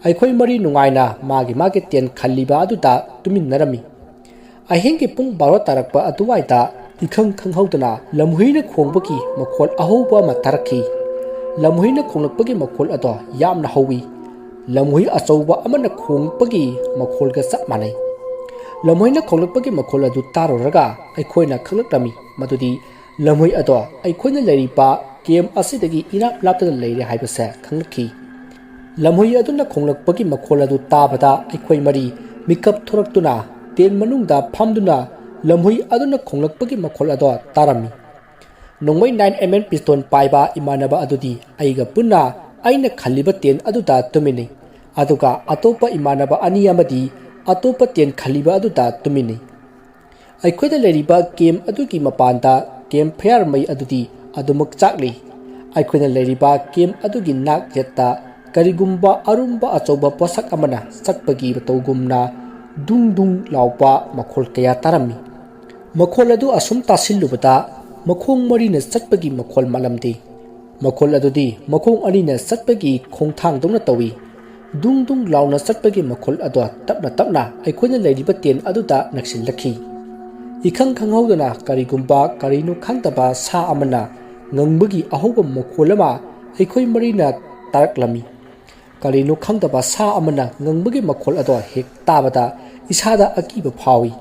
ꯑꯩꯈꯣꯏ ꯃꯔꯤ ꯅꯨꯡꯉꯥꯏꯅ ꯃꯥꯒꯤ ꯃꯥꯒꯤ tent ꯈꯜꯂꯤꯕ ꯑꯗꯨꯗ ꯇꯨꯃꯤꯟꯅꯔꯝꯃꯤ꯫ ꯑꯍꯤꯡꯒꯤ ꯄꯨꯡ ꯕꯥꯔꯣ ꯇꯥꯔꯛꯄ ꯑꯗꯨꯋꯥꯏꯗ ꯏꯈꯪ ꯈꯪꯍꯧꯗꯅ ꯂꯝꯍꯨꯏꯅ ꯈꯣꯡꯕꯒꯤ ꯃꯈꯣꯜ ꯑꯍꯧꯕ ꯑꯃ ꯇꯥꯔꯛꯈꯤ꯫ ꯂꯝꯍꯨꯏꯅ ꯈꯣꯡꯂꯛꯄꯒꯤ ꯃꯈꯣꯜ ꯑꯗꯣ ꯌꯥꯝꯅ ꯍꯧꯋꯤ꯫ ꯂꯝꯍꯨꯏ ꯑꯆꯧꯕ ꯑꯃꯅ ꯈꯣꯡꯂꯛꯄꯒꯤ ꯃꯈꯣꯜꯒ ꯆꯞ ꯃꯥꯟꯅꯩ꯫ ꯂꯝꯍꯨꯏꯅ ꯈꯣꯡꯂꯛꯄꯒꯤ ꯃꯈꯣꯜ ꯑꯗꯨ ꯇꯥꯔꯨꯔꯒ ꯑꯩꯈꯣꯏꯅ ꯈꯪꯂꯛꯂꯝꯃꯤ ꯃꯗꯨꯗꯤ ꯂꯝꯍꯨꯏ ꯑꯗꯣ ꯑꯩꯈꯣꯏꯅ ꯂꯩꯔꯤꯕ ꯀꯦꯝ ꯑꯁꯤꯗꯒꯤ ꯏꯅꯥꯛ ꯂꯥꯞꯇꯅ ꯂꯩꯔꯦ ꯍꯥꯏꯕꯁꯦ ꯈꯪꯂꯛꯈꯤ꯫ ꯂꯝꯍꯨꯏ ꯑꯗꯨꯅ ꯈꯣꯡꯂꯛꯄꯒꯤ ꯃꯈꯣꯜ ꯑꯗꯨ ꯇꯥꯕꯗ ꯑꯩꯈꯣꯏ ꯃꯔꯤ ꯃꯤꯀꯞ ꯊꯣꯔꯛꯇꯨꯅ ꯇꯦꯟ ꯃꯅꯨꯡꯗ ꯐꯝꯗꯨꯅ ꯂꯝꯍꯨꯏ ꯑꯗꯨꯅ ꯈꯣꯡꯂꯛꯄꯒꯤ ꯃꯈꯣꯜ ꯑꯗꯣ ꯇꯥꯔꯝꯃꯤ꯫ ꯅꯣꯡꯃꯩ ꯅꯥꯏꯟ ꯑꯦꯝ ꯑꯦꯝ ꯄꯤꯁꯇꯣꯟ ꯄꯥꯏꯕ ꯏꯃꯥꯟꯅꯕ ꯑꯗꯨꯗꯤ ꯑꯩꯒ ꯄꯨꯟꯅ ꯑꯩꯅ ꯈꯜꯂꯤꯕ ꯇꯦꯟ ꯑꯗꯨꯗ ꯇꯨꯝꯃꯤꯟꯅꯩ, ꯑꯗꯨꯒ ꯑꯇꯣꯞꯄ ꯏꯃꯥꯟꯅꯕ ꯑꯅꯤ ꯑꯃꯗꯤ ꯑꯇꯣꯞꯄ ꯇꯦꯟ ꯈꯜꯂꯤꯕ ꯑꯗꯨꯗ ꯇꯨꯝꯃꯤꯟꯅꯩ꯫ ꯑꯩꯈꯣꯏꯅ ꯂꯩꯔꯤꯕ ꯀꯦꯝ ꯑꯗꯨꯒꯤ ꯃꯄꯥꯟꯗ ꯀꯦꯝ ꯐꯌꯥꯔ ꯃꯩ ꯑꯗꯨꯗꯤ ꯑꯗꯨꯃꯛ ꯆꯥꯛꯂꯤ꯫ ꯑꯩꯈꯣꯏꯅ ꯂꯩꯔꯤꯕ ꯀꯦꯝ ꯑꯗꯨꯒꯤ ꯅꯥꯛ ꯌꯦꯠꯇ ꯀꯔꯤꯒꯨꯝꯕ ꯑꯔꯨꯝꯕ ꯑꯆꯧꯕ ꯄꯣꯠꯁꯛ ꯑꯃꯅ ꯆꯠꯄꯒꯤ ꯃꯇꯧꯒꯨꯝꯅ ꯗꯨꯡ ꯗꯨꯡ ꯂꯥꯎꯕ ꯃꯈꯣꯜ ꯀꯌꯥ ꯇꯥꯔꯝꯃꯤ꯫ ꯃꯈꯣꯜ ꯑꯗꯨ ꯑꯁꯨꯝ ꯇꯥꯁꯤꯜꯂꯨꯕꯗ ꯃꯈꯣꯡ ꯃꯔꯤꯅ ꯆꯠꯄꯒꯤ ꯃꯈꯣꯜ ꯃꯥꯜꯂꯝꯗꯦ꯫ ꯃꯈꯣꯜ ꯑꯗꯨꯗꯤ ꯃꯈꯣꯡ ꯑꯅꯤꯅ ꯆꯠꯄꯒꯤ ꯈꯣꯡꯊꯥꯡꯗꯧꯅ ꯇꯧꯏ꯫ ꯗꯨꯡ ꯗꯨꯡ ꯂꯥꯎꯅ ꯆꯠꯄꯒꯤ ꯃꯈꯣꯜ ꯑꯗꯣ ꯇꯞꯅ ꯇꯞꯅ ꯑꯩꯈꯣꯏꯅ ꯂꯩꯔꯤꯕ ꯇꯦꯟ ꯑꯗꯨꯗ ꯅꯛꯁꯤꯜꯂꯛꯈꯤ꯫ ꯏꯈꯪ ꯈꯪꯍꯧꯗꯅ ꯀꯔꯤꯒꯨꯝꯕ ꯀꯔꯤꯅꯣ ꯈꯪꯗꯕ ꯁꯥ ꯑꯃꯅ ꯉꯪꯕꯒꯤ ꯑꯍꯧꯕ ꯃꯈꯣꯜ ꯑꯃ ꯑꯩꯈꯣꯏ ꯃꯔꯤꯅ ꯇꯥꯔꯛꯂꯝꯃꯤ꯫ ꯀꯔꯤꯅꯣ ꯈꯪꯗꯕ ꯁꯥ ꯑꯃꯅ ꯉꯪꯕꯒꯤ ꯃꯈꯣꯜ ꯑꯗꯣ ꯍꯦꯛ ꯇꯥꯕꯗ ꯏꯁꯥꯗ ꯑꯀꯤꯕ ꯐꯥꯎꯏ꯫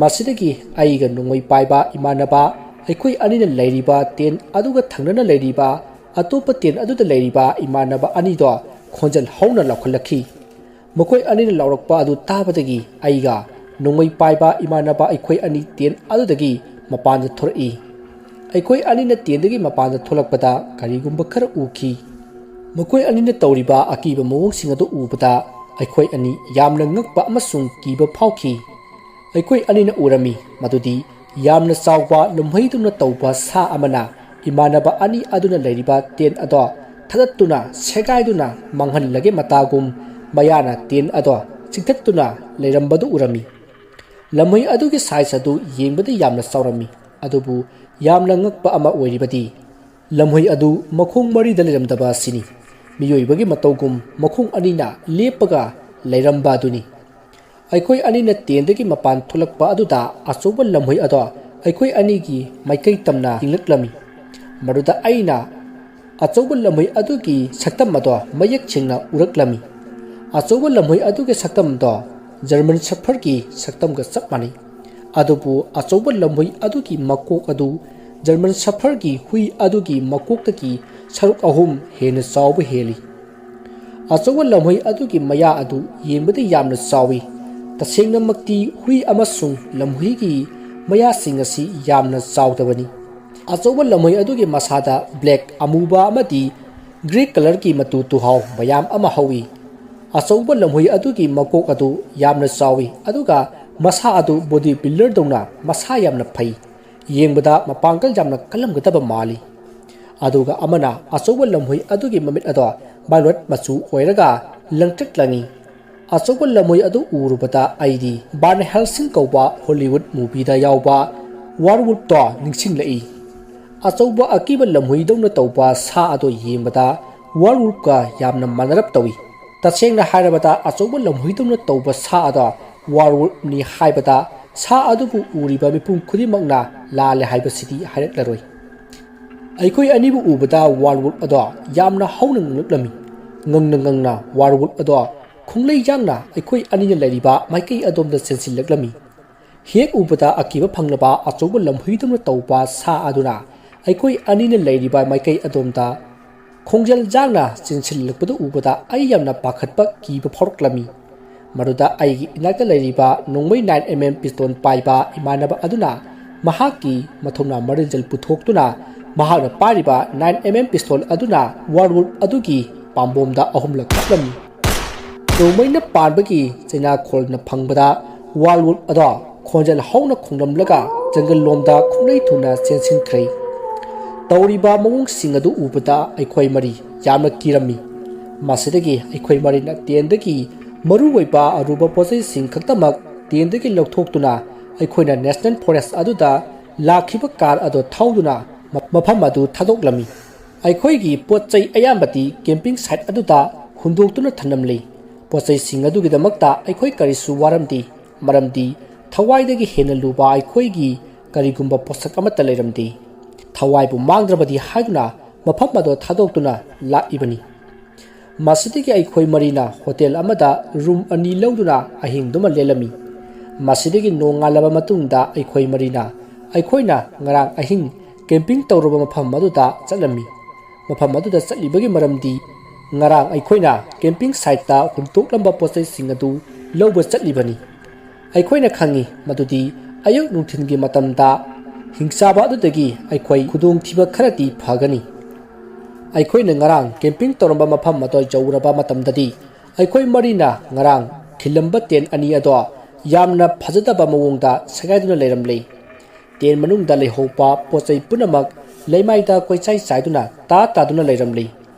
ꯃꯁꯤꯗꯒꯤ ꯑꯩꯒ ꯅꯣꯡꯃꯩ ꯄꯥꯏꯕ ꯏꯃꯥꯟꯅꯕ, ꯑꯩꯈꯣꯏ ꯑꯅꯤꯅ ꯂꯩꯔꯤꯕ ꯇꯦꯟ ꯑꯗꯨꯒ ꯊꯪꯅꯅ ꯂꯩꯔꯤꯕ ꯑꯇꯣꯞꯄ ꯇꯦꯟ ꯑꯗꯨꯗ ꯂꯩꯔꯤꯕ ꯏꯃꯥꯟꯅꯕ ꯑꯅꯤꯗꯣ ꯈꯣꯟꯖꯦꯜ ꯍꯧꯅ ꯂꯥꯎꯈꯠꯂꯛꯈꯤ꯫ ꯃꯈꯣꯏ ꯑꯅꯤꯅ ꯂꯥꯎꯔꯛꯄ ꯑꯗꯨ ꯇꯥꯕꯗꯒꯤ ꯑꯩꯒ ꯅꯣꯡꯃꯩ ꯄꯥꯏꯕ ꯏꯃꯥꯟꯅꯕ ꯑꯩꯈꯣꯏ ꯑꯅꯤ ꯇꯦꯟ ꯑꯗꯨꯗꯒꯤ ꯃꯄꯥꯟꯗ ꯊꯣꯔꯛꯏ꯫ ꯑꯩꯈꯣꯏ ꯑꯅꯤꯅ ꯇꯦꯟꯗꯒꯤ ꯃꯄꯥꯟꯗ ꯊꯣꯛꯂꯛꯄꯗ ꯀꯔꯤꯒꯨꯝꯕ ꯈꯔ ꯎꯈꯤ꯫ ꯃꯈꯣꯏ ꯑꯅꯤꯅ ꯇꯧꯔꯤꯕ ꯑꯀꯤꯕ ꯃꯑꯣꯡꯁꯤꯡ ꯑꯗꯨ ꯎꯕꯗ ꯑꯩꯈꯣꯏ ꯑꯅꯤ ꯌꯥꯝꯅ ꯉꯛꯄ ꯑꯃꯁꯨꯡ ꯀꯤꯕ ꯐꯥꯎꯈꯤ꯫ ꯑꯩꯈꯣꯏ ꯑꯅꯤꯅ ꯎꯔꯝꯃꯤ ꯃꯗꯨꯗꯤ ꯌꯥꯝꯅ ꯆꯥꯎꯕ ꯂꯨꯝꯍꯩꯗꯧꯅ ꯇꯧꯕ ꯁꯥ ꯑꯃꯅ ꯏꯃꯥꯟꯅꯕ ꯑꯅꯤ ꯑꯗꯨꯅ ꯂꯩꯔꯤꯕ ꯇꯦꯟ ꯑꯗꯣ ꯊꯗꯠꯇꯨꯅ ꯁꯦꯒꯥꯏꯗꯨꯅ ꯃꯥꯡꯍꯜꯂꯒꯦ ꯃꯇꯥꯒꯨꯝ ꯃꯌꯥꯅ ꯇꯦꯟ ꯑꯗꯣ ꯆꯤꯛꯊꯠꯇꯨꯅ ꯂꯩꯔꯝꯕꯗꯨ ꯎꯔꯝꯃꯤ꯫ ꯂꯝꯍꯩ ꯑꯗꯨꯒꯤ ꯁꯥꯏꯖ ꯑꯗꯨ ꯌꯦꯡꯕꯗ ꯌꯥꯝꯅ ꯆꯥꯎꯔꯝꯃꯤ, ꯑꯗꯨꯕꯨ ꯌꯥꯝꯅ ꯉꯛꯄ ꯑꯃ ꯑꯣꯏꯔꯤꯕꯗꯤ ꯂꯝꯍꯩ ꯑꯗꯨ ꯃꯈꯣꯡ ꯃꯔꯤꯗ ꯂꯩꯔꯝꯗꯕ ꯑꯁꯤꯅꯤ꯫ ꯃꯤꯑꯣꯏꯕꯒꯤ ꯃꯇꯧꯒꯨꯝ ꯃꯈꯣꯡ ꯑꯅꯤꯅ ꯂꯦꯞꯄꯒ ꯂꯩꯔꯝꯕ ꯑꯗꯨꯅꯤ꯫ ꯑꯩꯈꯣꯏ ꯑꯅꯤꯅ ꯇꯦꯟꯗꯒꯤ ꯃꯄꯥꯟ ꯊꯣꯛꯂꯛꯄ ꯑꯗꯨꯗ ꯑꯆꯧꯕ ꯂꯝꯍꯩ ꯑꯗꯣ ꯑꯩꯈꯣꯏ ꯑꯅꯤꯒꯤ ꯃꯥꯏꯀꯩ ꯇꯝꯅ ꯌꯦꯡꯂꯛꯂꯝꯃꯤ꯫ ꯃꯗꯨꯗ ꯑꯩꯅ ꯑꯆꯧꯕ ꯂꯝꯍꯨꯏ ꯑꯗꯨꯒꯤ ꯁꯛꯇꯝ ꯑꯗꯣ ꯃꯌꯦꯛ ꯁꯦꯡꯅ ꯎꯔꯛꯂꯝꯃꯤ꯫ ꯑꯆꯧꯕ ꯂꯝꯍꯨꯏ ꯑꯗꯨꯒꯤ ꯁꯛꯇꯝ ꯑꯗꯣ ꯖꯔꯃꯟ ꯁꯦꯐꯔꯒꯤ ꯁꯛꯇꯝꯒ ꯆꯞ ꯃꯥꯟꯅꯩ꯫ ꯑꯗꯨꯕꯨ ꯑꯆꯧꯕ ꯂꯝꯍꯨꯏ ꯑꯗꯨꯒꯤ ꯃꯀꯣꯛ ꯑꯗꯨ ꯖꯔꯃꯟ ꯁꯦꯐꯔꯒꯤ ꯍꯨꯏ ꯑꯗꯨꯒꯤ ꯃꯀꯣꯛꯇꯒꯤ ꯁꯔꯨꯛ ꯑꯍꯨꯝ ꯍꯦꯟꯅ ꯆꯥꯎꯕ ꯍꯦꯜꯂꯤ꯫ ꯑꯆꯧꯕ ꯂꯝꯍꯨꯏ ꯑꯗꯨꯒꯤ ꯃꯌꯥ ꯑꯗꯨ ꯌꯦꯡꯕꯗ ꯌꯥꯝꯅ ꯆꯥꯎꯏ꯫ ꯇꯁꯦꯡꯅꯃꯛꯇꯤ ꯍꯨꯏ ꯑꯃꯁꯨꯡ ꯂꯝꯍꯨꯏꯒꯤ ꯃꯌꯥꯁꯤꯡ ꯑꯁꯤ ꯌꯥꯝꯅ ꯆꯥꯎꯗꯕꯅꯤ꯫ ꯑꯆꯧꯕ ꯂꯝꯍꯨꯏ ꯑꯗꯨꯒꯤ ꯃꯁꯥꯗ ꯕ꯭ꯂꯦꯛ ꯑꯃꯨꯕ ꯑꯃꯗꯤ ꯒ꯭ꯔꯦ ꯀꯂꯔꯒꯤ ꯃꯇꯨ ꯇꯨꯍꯥꯎ ꯃꯌꯥꯝ ꯑꯃ ꯍꯧꯏ꯫ ꯑꯆꯧꯕ ꯂꯝꯍꯨꯏ ꯑꯗꯨꯒꯤ ꯃꯀꯣꯛ ꯑꯗꯨ ꯌꯥꯝꯅ ꯆꯥꯎꯏ, ꯑꯗꯨꯒ ꯃꯁꯥ ꯑꯗꯨ ꯕꯣꯗꯤ ꯕꯤꯜꯗꯔꯗꯧꯅ ꯃꯁꯥ ꯌꯥꯝꯅ ꯐꯩ꯫ ꯌꯦꯡꯕꯗ ꯃꯄꯥꯡꯒꯜ ꯌꯥꯝꯅ ꯀꯜꯂꯝꯒꯗꯕ ꯃꯥꯜꯂꯤ꯫ ꯑꯗꯨꯒ ꯑꯃꯅ ꯑꯆꯧꯕ ꯂꯝꯍꯨꯏ ꯑꯗꯨꯒꯤ ꯃꯃꯤꯠ ꯑꯗꯣ ꯚꯥꯏꯌꯣꯂꯦꯠ ꯃꯆꯨ ꯑꯣꯏꯔꯒ ꯂꯪꯇ꯭ꯔꯤꯛ ꯂꯪꯏ꯫ ꯑꯆꯧꯕ ꯂꯝꯍꯨꯏ ꯑꯗꯨ ꯎꯔꯨꯕꯗ ꯑꯩꯗꯤ ꯚꯥꯟ ꯍꯦꯜꯁꯤꯡ ꯀꯧꯕ ꯍꯣꯂꯤꯋꯨꯗ ꯃꯨꯚꯤꯗ ꯌꯥꯎꯕ ꯋꯥꯔꯋꯨꯜꯐꯇꯣ ꯅꯤꯡꯁꯤꯡꯂꯛꯏ꯫ ꯑꯆꯧꯕ ꯑꯀꯤꯕ ꯂꯝꯍꯨꯏꯗꯧꯅ ꯇꯧꯕ ꯁꯥ ꯑꯗꯣ ꯌꯦꯡꯕꯗ ꯋꯥꯔꯋꯨꯜꯐꯀ ꯌꯥꯝꯅ ꯃꯥꯟꯅꯔꯞ ꯇꯧꯏ꯫ ꯇꯁꯦꯡꯅ ꯍꯥꯏꯔꯕꯗ ꯑꯆꯧꯕ ꯂꯝꯍꯨꯏꯗꯧꯅ ꯇꯧꯕ ꯁꯥ ꯑꯗꯣ ꯋꯥꯔꯋꯨꯜꯐꯅꯤ ꯍꯥꯏꯕꯗ ꯁꯥ ꯑꯗꯨꯕꯨ ꯎꯔꯤꯕ ꯃꯤꯄꯨꯝ ꯈꯨꯗꯤꯡꯃꯛꯅ ꯂꯥꯜꯂꯦ ꯍꯥꯏꯕꯁꯤꯗꯤ ꯍꯥꯏꯔꯛꯂꯔꯣꯏ꯫ ꯑꯩꯈꯣꯏ ꯑꯅꯤꯕꯨ ꯎꯕꯗ ꯋꯥꯔꯋꯨꯜꯐ ꯑꯗꯣ ꯌꯥꯝꯅ ꯍꯧꯅ ꯉꯪꯂꯛꯂꯝꯃꯤ꯫ ꯉꯪꯅ ꯉꯪꯅ ꯋꯥꯔꯋꯨꯜꯐ ꯑꯗꯣ ꯈꯣꯡꯂꯩ ꯌꯥꯡꯅ ꯑꯩꯈꯣꯏ ꯑꯅꯤꯅ ꯂꯩꯔꯤꯕ ꯃꯥꯏꯀꯩ ꯑꯗꯣꯝꯗ ꯆꯦꯟꯁꯤꯜꯂꯛꯂꯝꯃꯤ꯫ ꯍꯦꯛ ꯎꯕꯗ ꯑꯀꯤꯕ ꯐꯪꯂꯕ ꯑꯆꯧꯕ ꯂꯝꯍꯨꯏꯗꯧꯅ ꯇꯧꯕ ꯁꯥ ꯑꯗꯨꯅ ꯑꯩꯈꯣꯏ ꯑꯅꯤꯅ ꯂꯩꯔꯤꯕ ꯃꯥꯏꯀꯩ ꯑꯗꯣꯝꯗ ꯈꯣꯡꯖꯦꯜ ꯌꯥꯡꯅ ꯆꯦꯟꯁꯤꯜꯂꯛꯄꯗꯨ ꯎꯕꯗ ꯑꯩ ꯌꯥꯝꯅ ꯄꯥꯈꯠꯄ ꯀꯤꯕ ꯐꯥꯎꯔꯛꯂꯝꯃꯤ꯫ ꯃꯗꯨꯗ ꯑꯩꯒꯤ ꯏꯅꯥꯛꯇ ꯂꯩꯔꯤꯕ ꯅꯣꯡꯃꯩ ꯅꯥꯏꯟ ꯑꯦꯝ ꯑꯦꯝ ꯄꯤꯁꯇꯣꯜ ꯄꯥꯏꯕ ꯏꯃꯥꯟꯅꯕ ꯑꯗꯨꯅ ꯃꯍꯥꯛꯀꯤ ꯃꯊꯧꯅꯥ ꯃꯔꯤꯟꯖꯦꯜ ꯄꯨꯊꯣꯛꯇꯨꯅ ꯃꯍꯥꯛꯅ ꯄꯥꯏꯔꯤꯕ ꯅꯥꯏꯟ ꯑꯦꯝ ꯑꯦꯝ ꯄꯤꯁꯇꯣꯜ ꯑꯗꯨꯅ ꯋꯥꯔꯋꯨꯜꯐ ꯑꯗꯨꯒꯤ ꯄꯥꯝꯕꯣꯝꯗ ꯑꯍꯨꯝꯂꯛ ꯀꯥꯞꯂꯝꯃꯤ꯫ ꯅꯣꯡꯃꯩꯅ ꯄꯥꯟꯕꯒꯤ ꯆꯩꯅꯥꯈꯣꯜꯅ ꯐꯪꯕꯗ ꯋꯥꯔꯋꯨꯜꯐ ꯑꯗꯣ ꯈꯣꯟꯖꯦꯜ ꯍꯧꯅ ꯈꯣꯡꯂꯝꯂꯒ ꯖꯪꯒꯜ ꯂꯣꯝꯗ ꯈꯣꯡꯂꯩ ꯊꯨꯅ ꯆꯦꯟꯁꯤꯟꯈ꯭ꯔꯦ꯫ ꯇꯧꯔꯤꯕ ꯃꯑꯣꯡꯁꯤꯡ ꯑꯗꯨ ꯎꯕꯗ ꯑꯩꯈꯣꯏ ꯃꯔꯤ ꯌꯥꯝꯅ ꯀꯤꯔꯝꯃꯤ꯫ ꯃꯁꯤꯗꯒꯤ ꯑꯩꯈꯣꯏ ꯃꯔꯤꯅ ꯇꯦꯟꯗꯒꯤ ꯃꯔꯨꯑꯣꯏꯕ ꯑꯔꯨꯕ ꯄꯣꯠꯆꯩꯁꯤꯡ ꯈꯛꯇꯃꯛ ꯇꯦꯟꯗꯒꯤ ꯂꯧꯊꯣꯛꯇꯨꯅ ꯑꯩꯈꯣꯏꯅ ꯅꯦꯁꯅꯦꯜ ꯐꯣꯔꯦꯁ꯭ꯠ ꯑꯗꯨꯗ ꯂꯥꯛꯈꯤꯕ ꯀꯥꯔ ꯑꯗꯨ ꯊꯧꯗꯨꯅ ꯃ-, ꯃꯐꯝ ꯑꯗꯨ ꯊꯥꯗꯣꯛꯂꯝꯃꯤ꯫ ꯑꯩꯈꯣꯏꯒꯤ ꯄꯣꯠ ꯆꯩ ꯑꯌꯥꯝꯕꯗꯤ ꯀꯦꯝꯄꯤꯡ ꯁꯥꯏꯠ ꯑꯗꯨꯗ ꯍꯨꯟꯗꯣꯛꯇꯨꯅ ꯊꯝꯂꯝꯂꯤ꯫ ꯄꯣꯠ ꯆꯩꯁꯤꯡ ꯑꯗꯨꯒꯤꯗꯃꯛꯇ ꯑꯩꯈꯣꯏ ꯀꯔꯤꯁꯨ ꯋꯥꯔꯝꯗꯦ, ꯃꯔꯝꯗꯤ ꯊꯋꯥꯏꯗꯒꯤ ꯍꯦꯟꯅ ꯂꯨꯕ ꯑꯩꯈꯣꯏꯒꯤ ꯀꯔꯤꯒꯨꯝꯕ ꯄꯣꯠꯁꯛ ꯑꯃꯠꯇ ꯂꯩꯔꯝꯗꯦ꯫ ꯊꯋꯥꯏꯕꯨ ꯃꯥꯡꯗ꯭ꯔꯕꯗꯤ ꯍꯥꯏꯗꯨꯅ ꯃꯐꯝ ꯑꯗꯨ ꯊꯥꯗꯣꯛꯇꯨꯅ ꯂꯥꯛꯏꯕꯅꯤ꯫ ꯃꯁꯤꯗꯒꯤ ꯑꯩꯈꯣꯏ ꯃꯔꯤꯅ ꯍꯣꯇꯦꯜ ꯑꯃꯗ ꯔꯨꯝ ꯑꯅꯤ ꯂꯧꯗꯨꯅ ꯑꯍꯤꯡꯗꯨꯃ ꯂꯦꯜꯂꯝꯃꯤ꯫ ꯃꯁꯤꯗꯒꯤ ꯅꯣꯡꯉꯥꯜꯂꯕ ꯃꯇꯨꯡꯗ ꯑꯩꯈꯣꯏ ꯃꯔꯤꯅ ꯑꯩꯈꯣꯏꯅ ꯉꯔꯥꯡ ꯑꯍꯤꯡ ꯀꯦꯝꯄꯤꯡ ꯇꯧꯔꯨꯕ ꯃꯐꯝ ꯑꯗꯨꯗ ꯆꯠꯂꯝꯃꯤ꯫ ꯃꯐꯝ ꯑꯗꯨꯗ ꯆꯠꯂꯤꯕꯒꯤ ꯃꯔꯝꯗꯤ ꯉꯔꯥꯡ ꯑꯩꯈꯣꯏꯅ ꯀꯦꯝꯄꯤꯡ ꯁꯥꯏꯠꯇ ꯍꯨꯟꯇꯣꯛꯂꯝꯕ ꯄꯣꯠꯆꯩꯁꯤꯡ ꯑꯗꯨ ꯂꯧꯕ ꯆꯠꯂꯤꯕꯅꯤ꯫ ꯑꯩꯈꯣꯏꯅ ꯈꯪꯏ ꯃꯗꯨꯗꯤ ꯑꯌꯨꯛ ꯅꯨꯡꯊꯤꯜꯒꯤ ꯃꯇꯝꯗ ꯍꯤꯡꯆꯥꯕ ꯑꯗꯨꯗꯒꯤ ꯑꯩꯈꯣꯏ ꯈꯨꯗꯣꯡꯊꯤꯕ ꯈꯔꯗꯤ ꯐꯒꯅꯤ꯫ ꯑꯩꯈꯣꯏꯅ ꯉꯔꯥꯡ ꯀꯦꯝꯄꯤꯡ ꯇꯧꯔꯝꯕ ꯃꯐꯝ ꯑꯗꯨ ꯌꯧꯔꯕ ꯃꯇꯝꯗꯗꯤ ꯑꯩꯈꯣꯏ ꯃꯔꯤꯅ ꯉꯔꯥꯡ ꯈꯤꯜꯂꯝꯕ ꯇꯦꯟ ꯑꯅꯤ ꯑꯗꯣ ꯌꯥꯝꯅ ꯐꯖꯗꯕ ꯃꯑꯣꯡꯗ ꯁꯦꯒꯥꯏꯗꯨꯅ ꯂꯩꯔꯝꯂꯦ꯫ ꯇꯦꯟ ꯃꯅꯨꯡꯗ ꯂꯩꯍꯧꯕ ꯄꯣꯠ ꯆꯩ ꯄꯨꯝꯅꯃꯛ ꯂꯩꯃꯥꯏꯗ ꯀꯣꯏꯆꯥꯏ ꯆꯥꯏꯗꯨꯅ ꯇꯥ ꯇꯥꯗꯨꯅ ꯂꯩꯔꯝꯂꯤ꯫